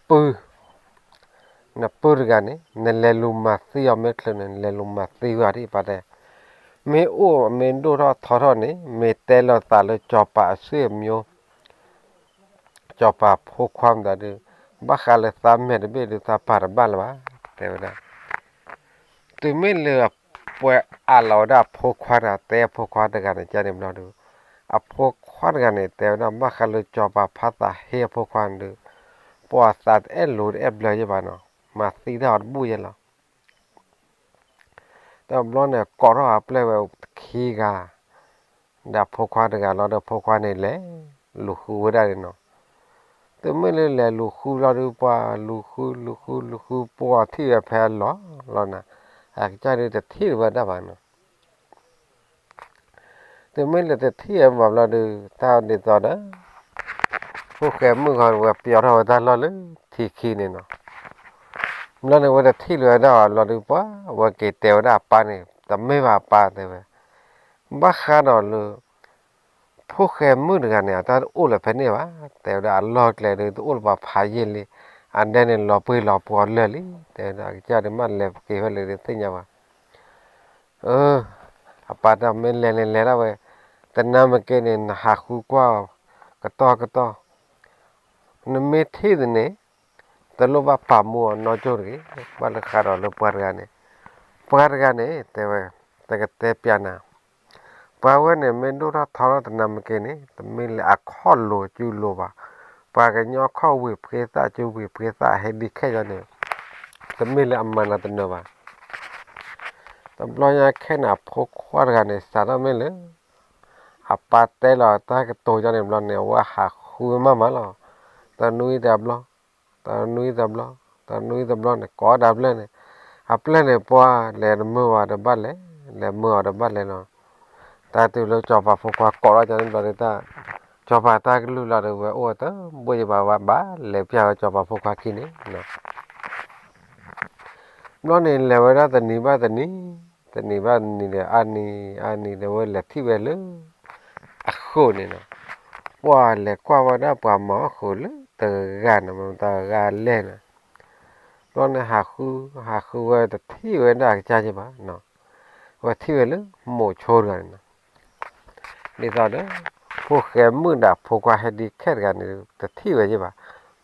ပုၢ်, နပုၢ်တဂၤန့ၣ် နလဲၤလူၤမၤသံအီၤမ့ၢ်ချုးန့ၣ် နလဲၤလူၤမၤသံဝဲဒၣ်ပၢ်တဲ, မ့ၢ်အိၣ်မ့ၢ်ဒိၣ်ထီၣ်ထီထီၣ်န့ၣ် မ့ၢ်တဲလီၤသးလၢစီၤပၤအဆွေမျိုး စီၤပၤဖိခွါမတၤဒုး, ဘၣ်ဃးလၢသးမဲာ်တဘ့ၣ်ဒုးသးပာ်တဘၣ်လၢၤဘၣ်, တဲဝဲဒၣ်. တုၤမ့ၢ်လၢပှၤအးလီၤဝဲဒၣ်အဖိခွါတဂၤ တဲအဖိခွါတဂၤန့ၣ် ကန့ၣ်ဘျီဒုး, အဖိခွါတဂၤန့ၣ် တဲဝဲဒၣ် ဘၣ်ဃးလၢစီၤပၤဖးသးဟ့အဖိခွါန့ၣ်ဒုး, ပှၤသးတအဲၣ်လိၤတအဲၣ်ဘျၢယဲၢ်ဘၣ်နီၤ, မၤသံတၢ်အီၤတဘူၣ်ယဲၢ်လီၤ. တဘျီန့ၣ် ကိးထီၣ်အပျဲၢ်ဝဲတခံဂၤ ဒီးအဖိခွါတဂၤလီၤဒီး ဖိခွါန့ၣ်လဲၤလူၤဃုဝဲဒၣ်န့ၣ်နီၤ. တုၤမ့ၢ်လၢလဲၤလူၤဃုလီၤဒုး ပှၤလူၤဃု လူၤဃု လူၤဃု ပှၤထံၣ်ဝဲဖဲအလီၢ်လီၤနၤ, အကစၢ်ဒုးတထံၣ်ဝဲဒၣ်ဘၣ်နီၤ. တုၤမ့ၢ်လၢတထံၣ်ဝဲဘၣ်ဘျီဒုး တၢ်ဒ်သိးဒီး ဖိၣ်ဃဲမုၣ်ဂီၤဝဲပျီထီၣ်ဝဲတၢ်လီၢ်လၢထံခံန့ၣ်နီၤ. ဘျီန့ၣ် ဝဲတထံၣ်လၢၤဝဲဒၣ်ဘၣ်ဘျီဒုး ပှၤဝဲက့ၤတဲဝဲဒၣ်အပၢ်န့ၣ် တမ့ၢ်ဘၣ်အပၢ်တဲဝဲ, ဘၣ်ဃးဒီးလၢ ဖိၣ်ဃဲမုၣ်တဂၤန့ၣ် အတၢ်တအိၣ်လၢၤဖဲန့ၣ်ဘၣ်, တဲဝဲဒၣ်အလီၢ်ကျဲဒုး တအိၣ်လၢၤဘၣ်ဖးယံာ်လံ, အဒဲန့ၣ်လီၤပှ့ၤလီၤပှီၤလၢာ်လံ, တဲဝဲဒၣ်အကစၢ်ဒုးမ့ၢ်လဲၤက့ၤဖဲလဲၣ်ဒုးသ့ၣ်ညါဘၣ်. အၢ အပၢ်တၢ်မ့ၢ်လဲၤန့ၣ်လဲၤဒၣ်ဝဲ, တနၤမ့ၢ်က့ၤန့ၣ် နဟးဃုကွၢ်အီၤ ကတီၢ်ကတီၢ်, နမ့ၢ်ထံၣ်သန့ၣ် တလိၣ်ဘၣ်ပာ်မူအီၤနီၢ်ကၠိၣ်တဂ့ၤ, ဘၣ်လၢဃးဒီးလၢပှၤတဂၤန့ၣ်, ပှၤတဂၤန့ၣ် တဲဝဲ, တကတဲပျးနၤ, ပှၤဝဲန့ၣ် မ့ၢ်ဒိၣ်ထီၣ်ထီထီၣ်တနၤမ့ၢ်က့ၤန့ၣ် တမ့ၢ်လၢအခီၣ်လိၤစုလိၤဘၣ်, ပှၤကညီခီၣ်ဝံၤဖှ့သၣ်စုဝံၤဖှ့သၣ်ဟဲဒံးခဲအံၤန့ၣ် တမ့ၢ်လၢအမၤနၤတနၢၤဘၣ်. တဘျီညါခဲန့ၣ် အဖိခွါတဂၤန့ၣ် စးထီၣ်မ့ၢ်လၢ အပၢ်တဲလီၤတၢ်ကတိၤယါန့ၣ်ဘျီန့ၣ် အဝဲဟးဃုမးမးလီၤ, တနွံတဘျီ, တနွံတဘျီ, တနွံတဘျီန့ၣ် ကိးဒၣ်အပျဲၢ်န့ၣ်, အပျဲၢ်န့ၣ် ပှၤလဲၤတမုာ်အီၤဒီးဘၣ်လဲၤ, လဲၤမုာ်အီၤဒီးဘၣ်လဲၤလီၤ. တၢ်တုၤလၢစီၤပၤဖိခွါကိးထီၣ်ယါန့ၣ်ဘျီဒီး တၢ်, စီၤပၤတၢ်ကလုၢ်လီၤဒီး ဝဲအိၣ်ဝဲတဘိယဲၢ်ဘၣ် ဝဲဘၣ်လဲၤပျၢ်ဝဲစီၤပၤဖိခွါခံန့ၣ် ဘျီန့ၣ် လဲၤဝဲဒၣ်တနံၤဘၣ်တနံၤ, တနံၤဘၣ်တနံၤဒီး အါနံၤအါနံၤဒီး ဝဲလဲၤထံၣ်ဝဲလၢ အဃိန့ၣ်နီၤ, ပှၤလဲၤကွၢ်ဝဲဒၣ်ပှၤမၤအီၣ်ဃုာ်လၢတဂၤန့ၣ် မတၤဂၤလဲၣ်န့ၣ်, ဘျီန့ၣ် ဟးဃု ဟးဃုဝဲတထံၣ်ဝဲဒၣ်အကစၢ်ယဲၢ်ဘၣ်, ဝဲထံၣ်ဝဲလၢမိၤဆိတဂၤန့ၣ်နီၤ ဒ်သိးဒီး ဖိၣ်ဃဲမုၣ်ဒီးဖိခွါဟဲဒံးခဲတဂၤန့ၣ် တထံၣ်ဝဲယဲၢ်ဘၣ်,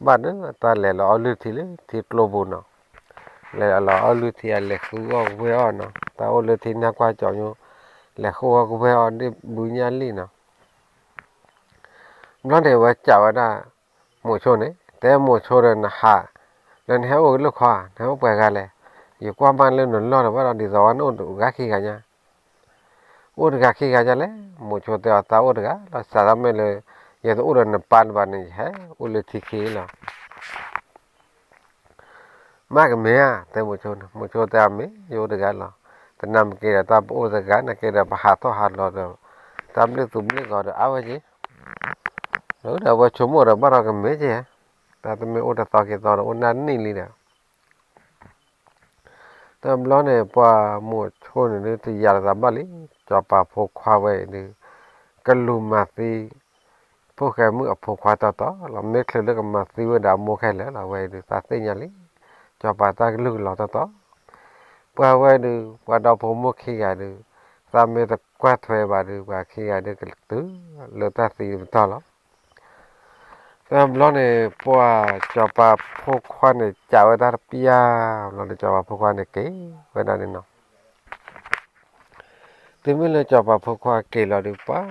ဘၣ်ဒီးတၢ်လဲၤလီၤအီလုၢ်ထံလၢထံကျိပူၤနီၤ, လဲၤလီၤအီလုၢ်ထံ အလဲၤဃုအီၣ်ကဝဲၢ်အီၣ်နီၤ, တၢ်အိၣ်လၢထံနၢ်ကွၢ်ကၠီၤညိ လဲၤဃုအီၣ်ကဝဲၢ်အီၣ်ဒ့ၣ်ဘုညၣ်လံၣ်နီၤ, ဘျီန့ၣ် ဝဲစံးဝဲဒၣ် မိၤဆိန့ၣ် တဲမိၤဆိဒီး နဟး လၢနဟဲအိၣ်ကလုၢ်ခီ နဟဲအိၣ်ပှဲၤဂၤလဲၣ်, ယကွၢ်မးလၢနလီၢ်ဒီးဘၣ်ဒီး ဒ်သိးဝဲနအိၣ်ဂၤခံဂၤညါ အိၣ်တဂၤခံဂၤညါလဲၣ်, မိၤဆိတဲအီၤ သးအိၣ်တဂၤလီၤ, စးထီၣ်မ့ၢ်လၢ ယတအိၣ်ဒီးနပၢ်လၢၤဘၣ်န့ၣ် ယဟဲအိၣ်လၢထံခံလီၤ. မ့ၢ်ကမ့ၢ်ဧါ, တဲမိၤဆိန့ၣ်, မိၤဆိတဲအီၤ မ့ၢ် ယအိၣ်တဂၤလီၤ, တနၤမ့ၢ်က့ၤဒီး တၢ်ပအိၣ်တဂၤ နက့ၤဒီးပဟးထီၣ်ဟးလီၤဒီး တၢ်ဘျုးသူၣ်ဘျုးဂီၤဒီးအါဝဲက့ၤ, ဒီးဝဲဆိကမိၣ်ဒီးဘၣ်ဒီးကမ့ၢ်က့ၤ, တၢ်တမ့ၢ်အိၣ်တသီက့ၤသီဒီး အိၣ်နၢ်နံၣ်လံဒီး တဘျီန့ၣ် ပှၤမိၤဆိန့ၣ်ဒုး တယာ်လီၤသးဘၣ်လံ, စီၤပၤဖိခွါဝဲအံၤဒုး ကလူၤမၤသံ ဖိၣ်ဃဲမုၣ်အဖိခွါတီတီလီၤ, မ့ၢ်ချုးလၢကမၤသံဝဲဒီးအမိၢ်ခဲလၢာ်လီၤ, ဝဲအံၤဒုး သးသ့ၣ်ညါလံ, စီၤပၤတၢ်ကလုၢ်ကလီၤတီတီ, ပှၤဝဲဒုး ပှၤဒီဖိမိၢ်ခံဂၤဒုး သးမ့ၢ်တကွၢ်ထွဲဘၣ်ဒုး ပှၤခံဂၤဒုးကတုၤလၢတၢ်သံတပတီၢ်လီၤ. တဘျီန့ၣ် ပှၤစီၤပၤဖိခွါန့ၣ် ကးဝဲတၢ်တပျၢ်ဘျီန့ၣ် စီၤပၤဖိခွါန့ၣ်က့ၤဝဲဒၣ်န့ၣ်နီၤ. တုၤမ့ၢ်လၢစီၤပၤဖိခွါက့ၤလီၤဒုး ပှၤ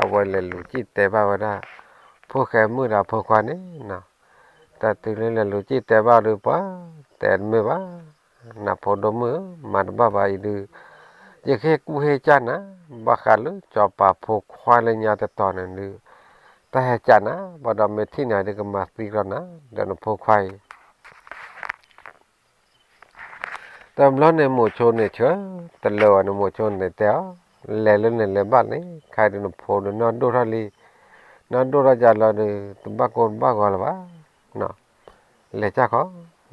အဝဲလဲၤလူၤစံၣ်တဲဘၣ်ဝဲဒၣ် ဖိၣ်ဃဲမုၣ်ဒီးဖိခွါန့ၣ်နီၤ. တၢ်တုၤလၢလဲၤလူၤစံၣ်တဲဘၣ်ဒုး ပှၤ တဲတမ့ၢ်ဘၣ်, နဖိဒိၣ်မုၣ်ဧၢ, မၤတဘၣ်ဘၣ်အံၤဒုး ယကဟ့ၣ်ကူၣ်ဟ့ၣ်ကၢ်နၤ, ဘၣ်ဃးလၢစီၤပၤဖိခွါလၢညါတတီၤန့ၣ်ဒုး တၢ်ဟဲကးနၤ, ဘၣ်ဒီးမ့ၢ်ထံၣ်နၤဒုးကမၤသံလီၤနၤ ဒီးနဖိခွါအံၤ. တဘျီန့ၣ်မိၤဆိန့ၣ်ဆၢ တလၢာ်ဝဲန့ၣ် မိၤဆိန့ၣ်တဲအီၤ, လဲၤလၢန့ၣ်လဲၤဘၣ်န့ၣ် ခဲအံၤဒုးနဖိဒုးနီၢ်ဒိၣ်ထီၣ်လံ, နီၢ်ဒိၣ်ထီၣ်ကလီၤဒုး တဘၣ်ကိၢ်တဘၣ်ဂီၤလၢၤဘၣ်, လဲၤကၢ်ခီ,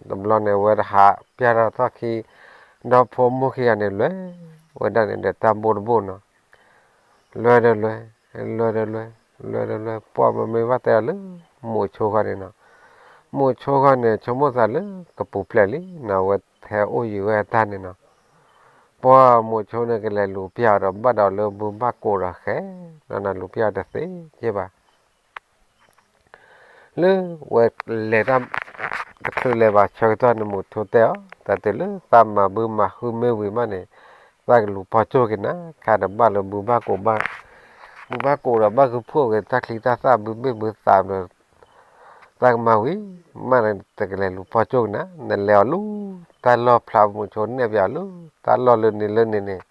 တဘျီန့ၣ်ဝဲတဟးပျၢ်ထီၣ်ထီၣ်ခံ, ဒီဖိမိၢ်ခံဂၤန့ၣ်လဲၤဝဲဒၣ်န့ၣ်ဒီးတၢ်ဘိၣ်တဘိၣ်နီၤ. လဲၤဒီးလဲၤ, လဲၤဒီးလဲၤ, လဲၤဒီးလဲၤ, ပှၤမ့မ့ၢ်ဘၣ်တဲအီၤလၢ မိၤဆိဃီန့ၣ်နီၤ, မိၤဆိဃီန့ၣ် ဆိကမိၣ်သးလၢကပူၤဖျဲးလံနီၤ, အဝဲဟဲအိၣ်ယံၤဝဲအတၢ်န့ၣ်နီၤ. ပှၤမိၤဆိန့ၣ်ကလဲၤလူၤပျၢ်အီၤဒီးဘၣ်ဒီးလၢဘုဘၣ်ကိးဒီးဃဲ, နီၤလူၤပျၢ်အီၤတသ့က့ဘၣ် လၢဝဲလဲၤတၢ် တချုးလဲၤဘၣ်ဆၢကတီၢ်န့ၣ် မိၤဆိတဲအီၤ, တၢ်တုၤလၢသးမၤဘုမၤဟုမ့ၢ်ဝံၤမးန့ၣ် သးကလူၤပီၢ်ကၠိၣ်က့ၤနၤ, ခဲအံၤဒုးဘၣ်လၢဘုဘၣ်ကိးဘၣ်, ဘုဘၣ်ကိးဒီးဘၣ်ဃုဖှိၣ်က့ၤတၢ်ချံတၢ်သၣ်ဘုဘ့ၣ်ဘုသးဒီး သးကမၤဝံၤမးန့ၣ် တကလဲၤလူၤပီၢ်ကၠိၣ်က့ၤနၤ, နလဲၤအီၤလၢတၢ်လီၢ်ဖျါ မိၤဆိနဲၣ်ပၠးအီၤလၢတၢ်လီၢ်လၢန့ၣ်လၢန့ၣ်န့ၣ်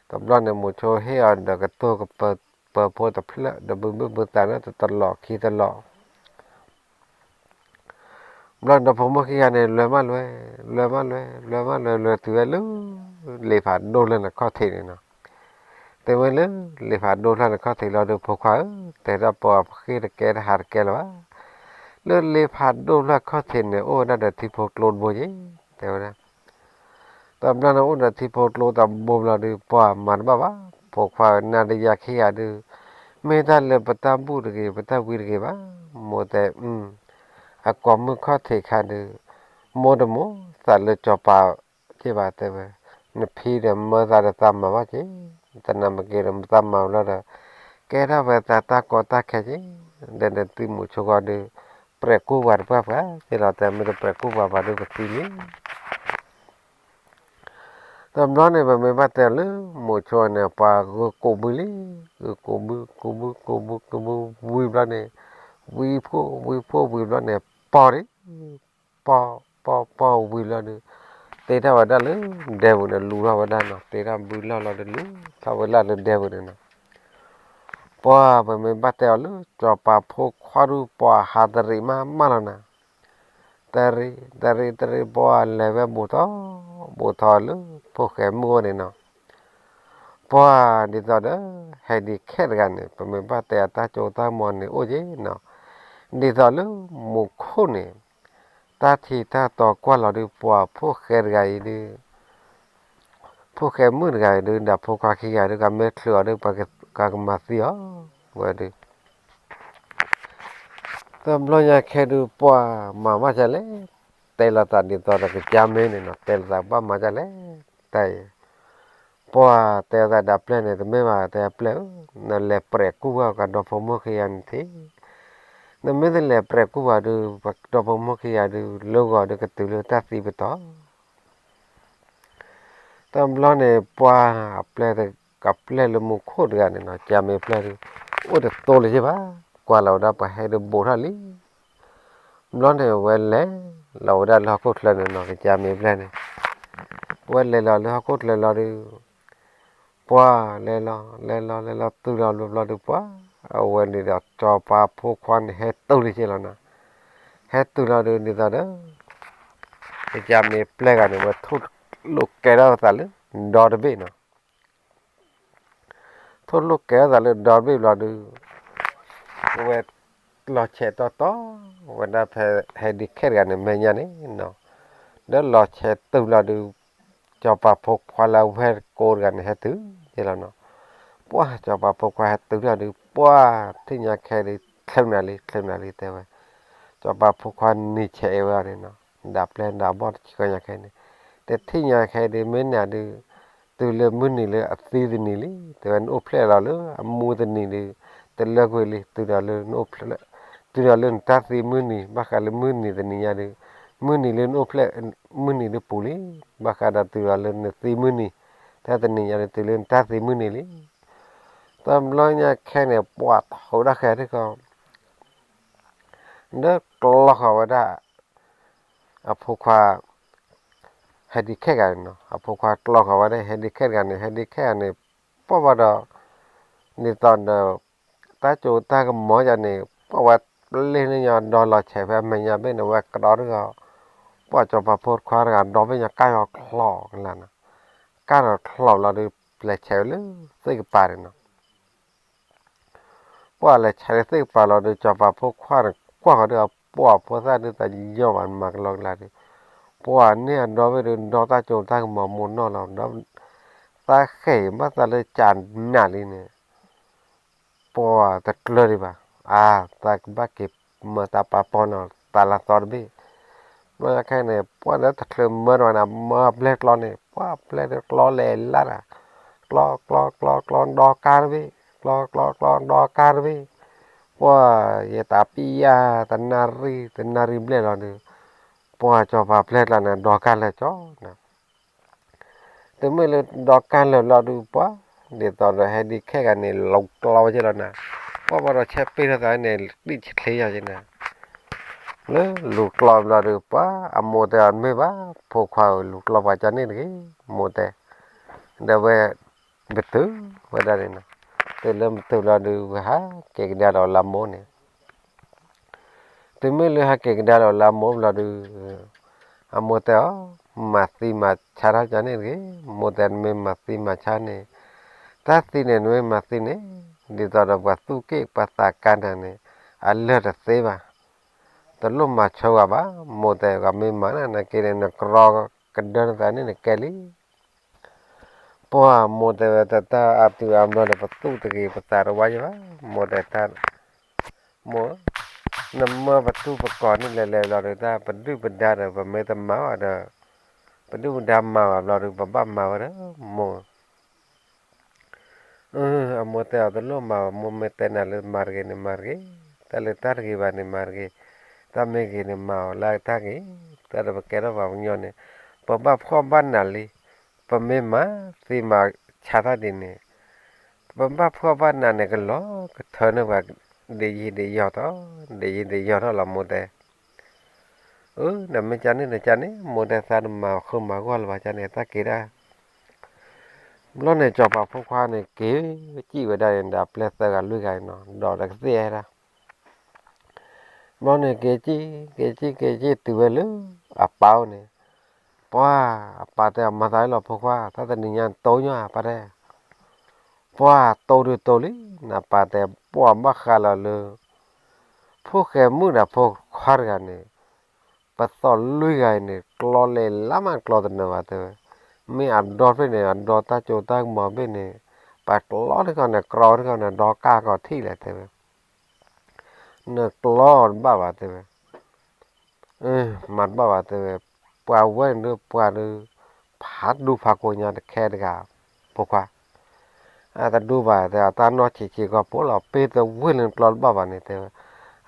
တဘျီန့ၣ် မိၤဆိဟ့ၣ်အီၤဒီးကတိၢ်ကပၢၤဖိတဖျၢၣ် ဒီးဘုဘ့ၣ်ဘုသးန့ၣ်တလီၢ်ခံတလီၢ် ဘျီဒီးဖိမိၢ်ခံဂၤန့ၣ် လဲၤမးလဲၤ, လဲၤမးလဲၤ, လဲၤမးလဲၤ, လဲၤတုၤဝဲလၢ လ့ဖးဒိၣ်လၢနခီၣ်ထံးန့ၣ်နီၤ. တုၤဝဲလၢ လ့ဖးဒိၣ်လၢနခီၣ်ထံးလီၤဒီး ဖိခွါဧၢ, တဲဒၣ်ပှၤပဃ့ၢ်တကဲတဟးတကဲလၢၤဘၣ်. လၢလ့ဖးဒိၣ်လၢခီၣ်ထံးန့ၣ် အိၣ်ဝဲဒၣ်ဒီးထံဖိကျိတဘိက့ၤ, တဲဝဲဒၣ် တဘျီန့ၣ်အိၣ်ဒီးထံဖိကျိတဘိဘျီဒီး ပှၤမၤတဘၣ်ဘၣ်, ဖိခွါဧၢ, နၤဒီးယၤခံဂၤဒုး မ့ၢ်တၢ်လၢပတၢ်ဘူၣ်တဂ့ၤ ပတၢ်ဝံတဂ့ၤဘၣ်, မိၢ်တဲ, အကိာ်မုၣ်ခီၣ်ထံးခါဒုး မိၢ်တမိၢ်သးလၢစီၤပၤက့ဘၣ်တဲဝဲ, နဖံဒီးမၢသးဒီးသးမၤဘၣ်က့, တနၤမ့ၢ်က့ၤဒီးသးမၤဘျီဒီး ကဲထီၣ်ဝဲသးတၢ်ကီတၢ်ခဲက့, ဒီးနသုးမိၤဆိဃီဒုး ပျဲၢ်ကူၣ်ပှၤတပှၢ်ပှၢ်က့လီၤ, တဲမ့ၢ်တပျဲၢ်ကူၣ်ပှၤဘၣ်ဒုးပသံလံ တဘျီန့ၣ် ပမ့ၢ်ဘၣ်တဲလၢ မိၤဆိန့ၣ် ပှၤဂုာ်ကိးဘုလံ, ဂုာ်ကိးဘု ကိးဘု ကိးဘု ကိးဘု ဝံၤဘျီန့ၣ်, ဝံဖှိၣ် ဝံဖှိၣ်ဝံၤဘျီန့ၣ် ပီၢ်ဒံး, ပီၢ် ပီၢ် ပီၢ်ဝံၤဘျီဒီး တ့ထီၣ်ဝဲဒၣ်လၢဒဲပူၤန့ၣ် လူၤထီၣ်ဝဲဒၣ်နီၤ, တ့ထီၣ်ဘုလီၢ်လီၤဒီးလူၤထီၣ်ဝဲဒၣ်လၢဒဲပူၤန့ၣ်နီၤ. ပှၤပမ့ၢ်ဘၣ်တဲအီၤလၢ စီၤပၤဖိခွါဒုး ပှၤဟးတရံးမးမးလီၤနၤ, တရံး တရံး တရံး ပှၤလဲၤဝဲဘူးထီၣ် ဘူးထီၣ်လၢဖိၣ်ဃဲမုၣ်အိၣ်န့ၣ်နီၤ. ပှၤဒ်သိးဒီး ဟဲဒံးခဲတဂၤန့ၣ် ပမ့ၢ်ဘၣ်တဲအတၢ်ကၠိတၢ်မီၤန့ၣ်အိၣ်က့နီၤ, ဒ်သိးလၢမူခိၣ်န့ၣ် တၢ်ထံၣ်တၢ်တီကွၢ်လီၤဒုး ပှၤဖိၣ်ဃဲတဂၤအံၤဒုး ဖိၣ်ဃဲမုၣ်တဂၤအံၤဒုး ဒီးဖိခွါခံဂၤဒုး ကမ့ၢ်ချုးအီၤဒုး ကမၤသံအီၤဝဲဒုး တဘျီညါခဲဒုး ပှၤမၤဘၣ်ဒ်လဲၣ်, တဲလိာ်သးဒ်သိးဒီးကစၢ်မ့ၢ်န့ၣ်နီၤ, တဲလိာ်သးဘၣ်မၤဒ်လဲၣ်, တၢ်အံၤ ပှၤတဲသးဒီးပျဲၢ်န့ၣ် တမ့ၢ်ဘၣ်တဲပျဲၢ်ဧၢ, နလဲၤပျဲၢ်ကူၣ်ဘၣ်ကဒီဖိမိၢ်ခံဂၤန့ၣ်ထံၣ်, နမ့ၢ်တလဲၤပျဲၢ်ကူၣ်ဘၣ်ဒုး ဒီဖိမိၢ်ခံဂၤဒုး လၢဂီၤဒုးကတုၤလၢတၢ်သံပတီၢ် တဘျီန့ၣ် ပှၤအပျဲၢ်တကပျဲၢ်လၢမူခိၣ်တဂၤန့ၣ်နီၤ, ကမ့ၢ်ပျဲၢ်ဒုး အိၣ်တတိၤလၢၤဘၣ်, ကွၢ်လီၤဝဲဒၣ်ပှၤဟဲဒုးဘူးထီၣ်လံ. ဘျီန့ၣ် ဝဲလဲၤလီၤဝဲဒၣ်လၢဟီၣ်ခိၣ်ချၢန့ၣ်နီၤ, ကမ့ၢ်ပျဲၢ်န့ၣ် ဝဲလဲၤလီၤလၢဟီၣ်ခိၣ်ချၢလီၤဒုး ပှၤလဲၤလီၤ လဲၤလီၤ လဲၤလီၤတုၤလီၤဘျီဘျီဒုး ပှၤအဝဲန့ၣ်ဒီး စီၤပၤဖိခွါန့ၣ် ဟဲတုၤလၢၤက့လီၤနီၤ. ဟဲတုၤလီၤဒုး ဒ်သိးဒီး ကမ့ၢ်ပျဲၢ်ဂၤန့ၣ် ဝဲထိၣ်လိာ်ကဲထီၣ်သးလၢဒီတဘ့ၣ်နီၤ. ထိၣ်လိာ်ကဲထီၣ်သးလၢဒီတဘ့ၣ်ဘျီဒုး ဝဲလီၤဆဲးတီတီ ဝဲဒၣ်ဖဲဟဲဒံးခဲတဂၤန့ၣ် မဲာ်ညါန့ၣ်နီၤ. ဒီးလီၤဆဲးတုၤလီၤဒုး စီၤပၤဖိခွါလၢအဝဲၢ်ကိတဂၤန့ၣ် ဟဲတုၤက့လီၤနီၤ. ပှၤစီၤပၤဖိခွါဟဲတုၤလီၤဒုး ပှၤထံၣ်ညါခဲဒုး ချ့နၤလံ ချ့နၤလံတဲဝဲ. စီၤပၤဖိခွါနံၤဆဲးအ့ၣ်ဝဲအီၤန့ၣ်နီၤ. ဒၣ်ပျဲၢ်ဒၣ်ဘီၣ်တဆံဃီညါခဲအံၤန့ၣ်, တထံၣ်ညါခဲအံၤဒုး မ့ၢ်နၤဒုး တုၤလၢမုၢ်နံၤလၢအသံတနံၤလံ, တဲဝဲနအိၣ်ဖျဲၣ်လီၤလၢအမူတနံၤဒုး တလၢကွံာ်လံ, တုၤဒီးလၢနအိၣ်ဖျဲၣ်, တုၤဒီးလၢနတၢ်သံမုၢ်နံၤ ဘၣ်ဃးလၢမုၢ်နံၤတနံၤညါဒုး, မုၢ်နံၤလၢနအိၣ်ဖျဲၣ် မုၢ်နံၤဒုးပူၤလံ, ဘၣ်ဃးဒီးတုၤဒီးလၢနသံမုၢ်နံၤ တၢ်တနံၤညါဒုး တုၤလၢနတၢ်သံမုၢ်နံၤလံ. တဘျီညါခဲန့ၣ် ပှၤထီၣ်ဒၣ်ဃဲၤထံၣ်ဃီ ဒီးကျီဃီၤဝဲဒၣ် အဖိခွါ ဟဲဒံခဲၣ်ဂၤန့ၣ်နီၤ, အဖိခွါကျီဃီၤဝဲဒၣ် ဟဲဒံခဲၣ်တဂၤန့ၣ်, ဟဲဒံခဲၣ်ဂၤန့ၣ် ပှၢ်ဘၣ်ဒီး ဒ်သိးဒီး တၢ်ကၠိတၢ်ကမီၤယၤန့ၣ် ပှၢ်ဝဲပျ့ၤန့ၢ်ညီဒီလီၤဆဲးဖဲအမဲာ်ညါဘ့ၣ်န့ၣ် ဝဲကဒီးတဂၤ, ပှၢ်စီၤပၤဖိခွါတဂၤဒီဘ့ၣ်ညီကါယီၤချီကလါနီၤ, ကါထီၣ်ချီလီၤဒီး လဲၤဆဲးဝဲလၢသ့ၣ်ကပၤန့ၣ်နီၤ. ပှၢ်လဲၤဆဲးလၢသ့ၣ်ကပၤလီၤဒီး စီၤပၤဖိခွါန့ၣ် ကွၢ်ဃီၤဒီး ပှၢ်ဖိသၣ်ဒုးသးယီၢ်ဘၣ်မၤကလီကလါဒီး ပှၢ်န့ၢ်အဒီဘ့ၣ်ဒီး ဒီတၢ်ကၠိတၢ်ကမီၤမိၢ်နီၢ်လီၤဒီး သးဃဲၤဘၣ်သးလၢကနးလံန့ၣ် ပှၢ်တကျၢၤဒံးဘၣ်, အါ သးကဘၣ်က့ၤမၤတၢ်ပာ်ပီၢ်နီၤ တၢ်လၢသီတဘ့ၣ်, ဘျီညါခဲန့ၣ် ပှၢ်ဒီးတချုးမၢတဝဲန့ၣ် မၢပျဲၢ်ကျီန့ၣ် ပှၢ်ပျဲၢ်ဒီးကျီလဲၤလၢ်တၢ်, ကျီ ကျီ ကျီ ကျီ ဒီကါတဘ့ၣ်, ကျီ ကျီ ကျီ ဒီကါတဘ့ၣ်, ပှၢ်ယတၢ်ပံယါ တနၣ်ရံၣ် တနၣ်ရံၣ်ဘျဲၣ်လီၤဒီး ပှၢ်စီၤပၤပျဲၢ်ကျီန့ၣ် ဒီကါလၢာ်ကၠီနၤ တမ့ၢ်လၢဒီကါလၢာ်ဘျီဒုး ပှၢ်ဒ်သိးဒီးဟဲဒံခဲၣ်ဂၤန့ၣ် လူၤကျီဝဲက့လီၤနၤ, ပှၢ်ဘၣ်ဒီးဆဲးပ့ၤထီၣ်သးန့ၣ် တံၣ်ဆချ့ယၤက့နၤ, လၢလူၤကျီဘျီဒုး ပှၢ်အမိၢ်တဲအီၤ တမ့ၢ်ဘၣ် ဖိခွါဧၢ လူၤကျီပှၤကန့ၣ်တဂ့ၤ, မိၢ်တဲ, ဒီးဝဲ ပတုာ်ဝဲဒၣ်န့ၣ်နီၤ, တုၤလၢပတုာ်ဘျီဒုး ဝဲဟးက့ၤကဒါဒီးလၢမိၢ်န့ၣ် တုၤမ့ၢ်လၢဟဲက့ၤကဒါလီၤလၢအမိၢ်ဘျီဒုး, အမိၢ်တဲအီၤ, မၤသံမၤဆါတၢ်ကန့ၣ်တဂ့ၤ, မိၢ်တဲနမ့ၢ်မၤသံမၤဆါန့ၣ်, တၢ်သံန့ၣ်နမ့ၢ်မၤသံန့ၣ်, ဒ်သိးဒီးပှၤသူၣ်က့ၣ်ပှၤသးကါတၢ်န့ၣ်, အလၢၢ်တသ့ဘၣ်, တလိၣ်မၤဆိဝဲဘၣ်, မိၢ်တဲဂၤမ့ၢ်မၤန့ၣ် နက့န့ၣ် နကြီကဒၢနသးန့ၣ်နကဲလံ ပှၢ်မိၢ်တဲဝဲတၢ်အါတုၤအါဘျီဒီး ပသူၣ်တဂ့ၤပသးတဝါယဲဘၣ်, မိၢ်တဲတၢ်, မိၢ်, နမၢပထူပကီၢ်န့ၣ်လဲၤလဲၤလီၤဒီး တၢ်ပဒုၣ်ပဒါဒီး ပမ့ၢ်တမၤဘၣ်ဒီး, ပဒုၣ်ပဒါမၤဘၣ်ဘျီဒီး ပဘၣ်မၤဝဲဒီး မိၢ် အမိၢ်တဲအီၤတလိၣ်မၤဘၣ်, မိၢ်မ့ၢ်တဲနၤလၢမၤတဂ့ၤန့ၣ်မၤတဂ့ၤ, တၢ်လၢတၢ်တဂ့ၤဘၣ်န့ၣ်မၤတဂ့ၤ, တၢ်မ့ၢ်ဂ့ၤန့ၣ်မၤအီၤလၢတၢ်ဂ့ၤ, တၢ်ဒီးပကဲထီၣ်ပှၤကညီန့ၣ်, ပဘၣ်ဖှီၣ်ဘၣ်နးလံ, ပမ့ၢ်မၤသံမၤဆါတၢ်ဒ်န့ၣ်, ပဘၣ်ဖှီၣ်ဘၣ်နးန့ၣ် ကလီၤကထၢန့ၢ်ပှၤ ဒ်ယံာ်ဒ်ယီၢ်ထီၣ်, ဒ်ယံာ်ဒ်ယီၢ်ထီၣ်လီၤ မိၢ်တဲ အၢ နမ့ၢ်ကန့ၣ်နကန့ၣ်, မိၢ်တဲသးတမၤဃုမၤဂီၢ်လၢၤဘၣ်ကန့ၣ် တၢ်က့ၤဒၣ်, ဘျီန့ၣ် စီၤပၤဖိခွါန့ၣ် က့ၤစံၣ်ဝဲဒၣ်န့ၣ်ဒီး ပျဲၢ်သၢဂၤလွံၢ်ဂၤန့ၣ်နီၤ, ဒီးတကသ့ၣ်ဝဲဒၣ်, ဘျီန့ၣ် က့ၤစံၣ် က့ၤစံၣ် က့ၤစံၣ်တုၤဝဲလၢ အပၢ်အိၣ်န့ၣ်, ပှၢ် အပၢ်တဲအီၤ မၤသးလီၤဖိခွါ, တၢ်တနံၤညါတိၢ်ညီ အပၢ်တဲ ပှၢ်တိၢ်ဒုးတိၢ်လံ, နပၢ်တဲ ပှၢ်ဘၣ်ဃးလီၤလၢ ဖိၣ်ဃဲမုၣ်ဒီးဖိခွါတဂၤန့ၣ်, ပသီၣ်လွံၢ်ဂၤအံၤန့ၣ် ကျီလဲၤလၢ်မးကျီတနၢၤဘၣ်တဲဝဲ, မ့ၢ်အဒီဖျၢၣ်န့ၣ် အဒီတၢ်ကၠိတၢ်ကမီၤဘ့ၣ်န့ၣ်, ပကျီထံကီၢ်န့ၣ် ကြီထံကီၢ်န့ၣ် ဒီကၢ်ကီၢ်ထံၣ်လဲၣ်တဲဝဲ, နကျီတဘၣ်ဘၣ်တဲဝဲ မၤတဘၣ်ဘၣ်တဲဝဲ, ပှၤဝဲန့ၣ်ဒုးပှၤဒုး ဖးဒူဖးကိညါတခဲတဂၤ, ဖိခွါ, အတဒူဘၣ်တဲ အတၢ်နီၢ်ဆံးဆံးကီၢ်ဖိလီၤ ပ့ၢ်တဝ့ၢ်လၢနကျီတဘၣ်ဘၣ်န့ၣ်တဲဝဲ,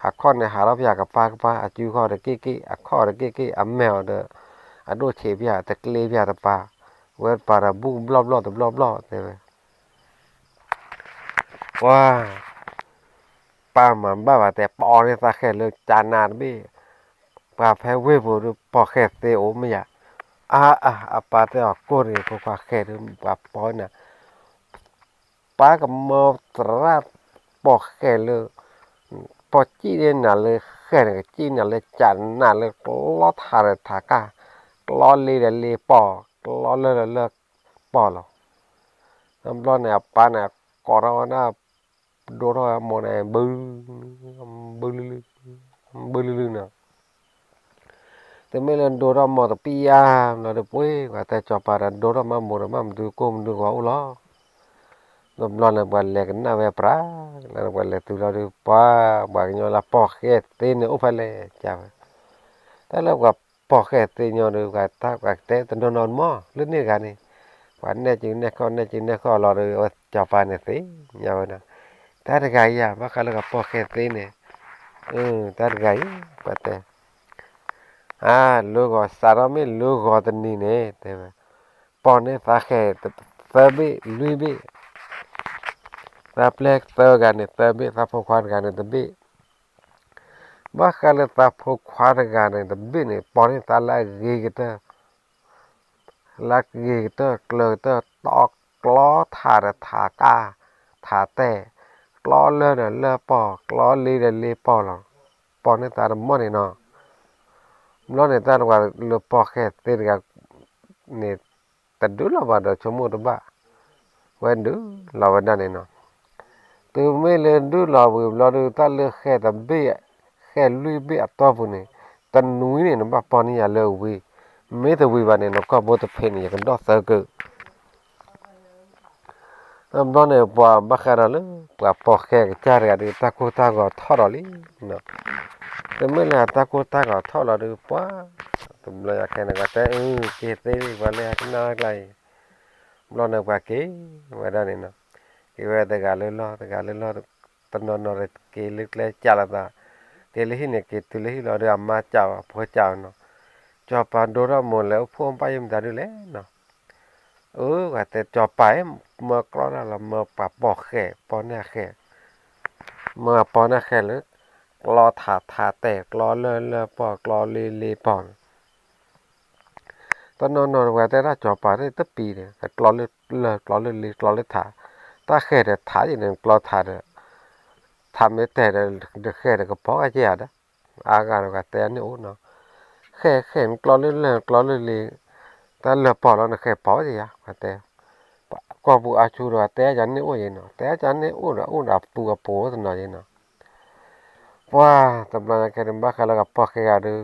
အခီၣ်န့ၣ်ဟးထီၣ်ပၠးကပၤကပၤ အစုခီၣ်တက့ၢ်က့ၢ် အခီၣ်တက့ၢ်က့ၢ် အမဲာ်အီၤဒီး အဒိၣ်ဆံးပၠးတကျ့ပၠးတပၤ, ဝဲတပၤဒီးဘူးကဘျီၣ်ဘျီၣ်တဘျီၣ်ဘျီၣ်တဲဝဲ ပှၤ ပၢ်မၤဘၣ်ဘၣ်တဲ ပီန့ၢ်သးဃဲၤလၢကနးတဘ့ၣ်, ပှၤဖဲဝ့ၢ်ပူၤဒုး ပီၣ်ဃဲၤသ့အိၣ်မ့ၢ်ယၤ, အါအါ အပၢ်တဲအီၤကိၢ်တဂ့ၤ ဖိခွါဃဲၤဒုး ပှၤပီန့ၣ်, ပၢ်ကမၢသရၣ် ပီၣ်ဃဲၤလၢ ပီၣ်ကံၣ်န့ၢ်နၤလၢဃဲၤန့ၣ် ကစံၣ်နၤလၢကနးလၢကျီထးဒီးထးကၢ်, ကျီလ့ဒီးလ့ပီၢ်, ကျီလၢဒီးလၢပီၢ်လီၤ. တဘျီန့ၣ် အပၢ်န့ၣ် ကိးထီၣ်ဝဲဒၣ် ဒိထီၣ်ဝဲမိၢ်န့ၣ် ဘု ဘုလုလု ဘုလုလုနီၤ, တမ့ၢ်လၢဒိထီၣ်မိၢ်တပံယါဘျီဒီး ပှ့ၤပှၤတဲစီၤပၤဒီး ဒိထီၣ်မးမိၢ်ဒီးမးမနုၤကိၢ်မနုၤဂီၤအိၣ်လီၤ. တဘျီန့ၣ် ပှၤလဲၤကနၣ်ဝဲပြး, လၢပှၤလဲၤတုၤလီၤဒီး ပှၤ ပှၤကညီလၢပီၣ်ဃဲၤသ့န့ၣ်အိၣ်ဖဲလဲၣ်ကဝဲ, တၢ်လၢပှၤ ပီၢ်ဃဲၣ်သ့ညီဒီး ပှၤတၢ်ပှၤကတဲတနီၤနီၤမး လၢန့ၣ်တဂၤန့ၣ်, ပှၤနဲၣ်စုနဲၣ်ခီၣ် နဲၣ်စုနဲၣ်ခီၣ်လီၤဒီး စီၤပၤန့ၣ်သ့ၣ်ညါဝဲဒၣ်, တၢ်တဂၤအံၤဧါ ဘၣ်ဃးလၢပီၢ်ဃဲၣ်သ့န့ၣ်, တၢ်တဂၤအံၤ ပှၤတဲ, အါ လၢဂီၤစးထီၣ်မ့ၢ်လၢဂီၤတနံၤန့ၣ် တဲဝဲ, ပီၢ်န့ၢ်သးဃဲၣ် သၢဘ့ၣ်လွံၢ်ဘ့ၣ်, သးပျဲၢ်သၢဂၤန့ၣ် သၢဘ့ၣ် သးဖိခွါတဂၤန့ၣ်တဘ့ၣ်, ဘၣ်ဃးလၢသးဖိခွါတဂၤန့ၣ်တဘ့ၣ်န့ၣ် ပီၢ်န့ၢ်သးလၢအဂ့ၤကတၢၢ်, လၢအဂ့ၤကတၢၢ်ကျၢၤကတၢၢ် တီကျီထးဒီးထးကါ, ထးတဲာ်, ကျီလၢဒီးလၢပီၢ် ကျီလ့ဒီးလ့ပီၢ်လီၤ, ပီၢ်န့ၢ်သးတမီၢ်န့ၣ်နီၤ, ဘျီန့ၣ်တၢ်တဝၤလၢပီၢ်ဃဲၣ်သ့တဂၤ န့ၣ် တဒုးလီၤဘၣ်ဒီးဆိကမိၣ်တဘၣ်, ဝဲဒုးလီၤဝဲဒၣ်န့ၣ်နီၤ, တုၤမ့ၢ်လၢဒုးလီၤဝံၤဘျီဒီး တၢ်လၢဃဲၣ်တဘ့ၣ်, ဃဲၣ်လွံၢ်ဘ့ၣ်အတီၢ်ပူၤန့ၣ်, တနွံန့ၣ် နဘၣ်ပီၢ်န့ၢ်ယၤလၢအဝံၤ, မ့ၢ်တဝံၤဘၣ်န့ၣ် နကီၢ်ဘိတဖံးန့ၣ် ယကဒီၣ်သၢကု ဘျီန့ၣ် ပှၤဘၣ်ဃးဒီးလၢ ပှၤပီၢ်ဃဲၣ်ကစၢ်တဂၤဒီး တၢ်ကိၢ်တၢ်ဂီၤထီၣ်ဒီးလံ, တမ့ၢ်လၢတၢ်ကိၢ်တၢ်ဂီၤထီၣ်လီၤဒီး ပှၤ တဘျီယၤခဲန့ၣ် ပှၤတဲအုက့ၤသ့ ပှၤလၢဟဲကနၣ်ကျါအံၤ, ဘျီန့ၣ်ပှၤက့ၤဝဲဒၣ်န့ၣ်နီၤ, က့ၤဝဲတဂၤလၢလီၢ် တဂၤလၢလီၢ်, တနီၤနီၤက့ၤလၢကျဲကးလိာ်သး, က့ၤလၢဟံၣ်န့ၣ် က့ၤတုၤလၢဟံၣ်လီၤဒီး အမါကးအီၤ အဖိကးအီၤနီၤ, စီၤပၤဒိထီၣ်မိၢ်လဲၤအိၣ်ဖှိၣ်ဘၣ်ယိၣ်မတၤဒုလဲၣ်နီၤ, အဝဲတဲစီၤပၤ မၢကျီတၢ်လီၤ မၢပှၤပီၢ်ဃဲၣ် ပီၢ်န့ၢ်အဃဲၣ်, မၢပီၢ်န့ၢ်အဃဲၣ်လၢ ကျီထးထးတဲာ် ကျီလၢလၢပီၢ် ကျီလ့လ့ပီၢ်န့ၣ် တနီၤနီၤပှၤတဲဒၣ်စီၤပၤန့ၣ်တပံၤန့ၣ် ကျီလၢလၢ ကျီလၢလ့ ကျီလၢထး, တၢ်ဃဲၣ်ဒီးထးယဲန့ၣ် ကျီထးဒီး ထးမ့ၢ်တဲာ်ဒီး ဃဲၣ်ဒီးကပီၤကဲဧါဒီး, အါဂၤဒီးပှၤတဲန့ၣ်အိၣ်နီၤ, ဃဲၣ်ဃဲၣ်နကျီလၢလၢ ကျီလၢလ့, တၢ်လၢပီၢ်လီၤနဃဲၣ်ပီၤကဲဧါ ပှၤတဲ, ကီၢ်ပူၤအါဆူဒီးတဲယၤန့ၣ်အိၣ်ယဲနီၤ, တဲယၤန့ၣ်အိၣ်ဒီး အိၣ်ဒီးအပူၤအပိာ်တနီၤယဲနီၤ ပှၤတဘျီညါခဲန့ၣ် ဘၣ်ဃးလၢကပီၢ်ဃဲၣ်ဂၤဒီး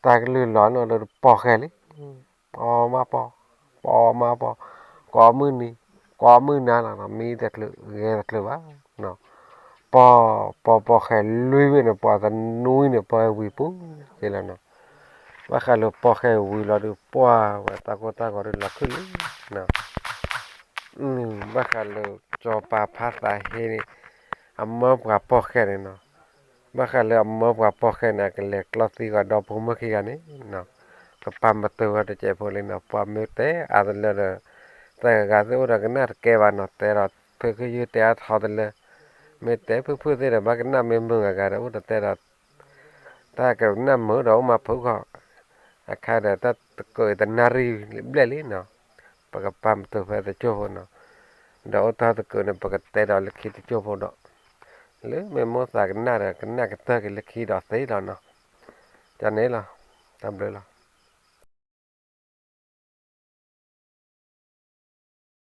တၢ်ကလုၢ်လီၤနီၤလၢပီၢ်ဃဲၣ်လံ, ပီၢ်မးပီၢ်, ပီၢ်မးပီၢ်, ကိးမုၢ်နံၤ, ကိးမုၢ်နၤလီၤနီၤ, မံတချုး ဂဲၤတချုးဘၣ်, ပီၢ်, ပီၢ်ပီၢ်ဃဲၣ်လွံၢ်ဘ့ၣ်န့ၣ် ပှၤတနွံန့ၣ် ပီၢ်ဝံၤပူၤက့လီၤနီၤ, ဘၣ်ဃးလၢပီၢ်ဃဲၣ်ဝံၤလီၤဒီး ပှၤဝဲတၢ်ကိၢ်တၢ်ဂီၤဒီးလီၤခုၣ်လံနီၤ ဘၣ်ဃးလၢစီၤပၤဖါသးဟ့န့ၣ် အမၢပှၤပီၢ်ဃဲၣ်န့ၣ်နီၤ, ဘၣ်ဃးလၢအမၢပှၤပီၢ်ဃဲၣ်န့ၣ် အကလဲၤကျီသံဂီၤဒီဖိမုၣ်ခံဂၤန့ၣ်နီၤ, ကပာ်မတုာ်ဝဲတစဲးဖိလံနီၤ, ပှၤမ့ၢ်တဲအါတလၢဒီး သးဂၤသ့ၣ်အိၣ်ဒီးကနၣ်တကဲဘၣ်နီၤ, တဲဒီးဖုခ့ယုၢ်တဲအါထီတလၢ, မ့ၢ်တဲဖုဖုသ့ၣ်ဒီး ဘၣ်ကနၣ်မ့ၢ်မုာ်ဂၤဂၤဒီး အိၣ်ဒီးတဲဒီး တၢ်ကနၣ်မုာ်ဒီးအိၣ်မးဖုခီၣ်, အခါဒီးတၢ်တကိးအံၤတနၣ်ရံၣ်ဘျဲၣ်လံနီၤ, ပကပာ်မတုာ်ဖဲတကၠိၢ်ဖိနီၤ, ဒီးအိၣ်တၢ်တကိးန့ၣ် ပကတဲဒီးလၢခံတကၠိၢ်ဖိဒီး, လၢမ့ၢ်မိၣ်သးကနၣ်ဒီး ကနၣ်ကတၢၢ်က့ၤလၢခံဒီးသ့လီၤနီၤ, ကန့ၣ်လီၤ, တၢ်ဘျုးလီၤ.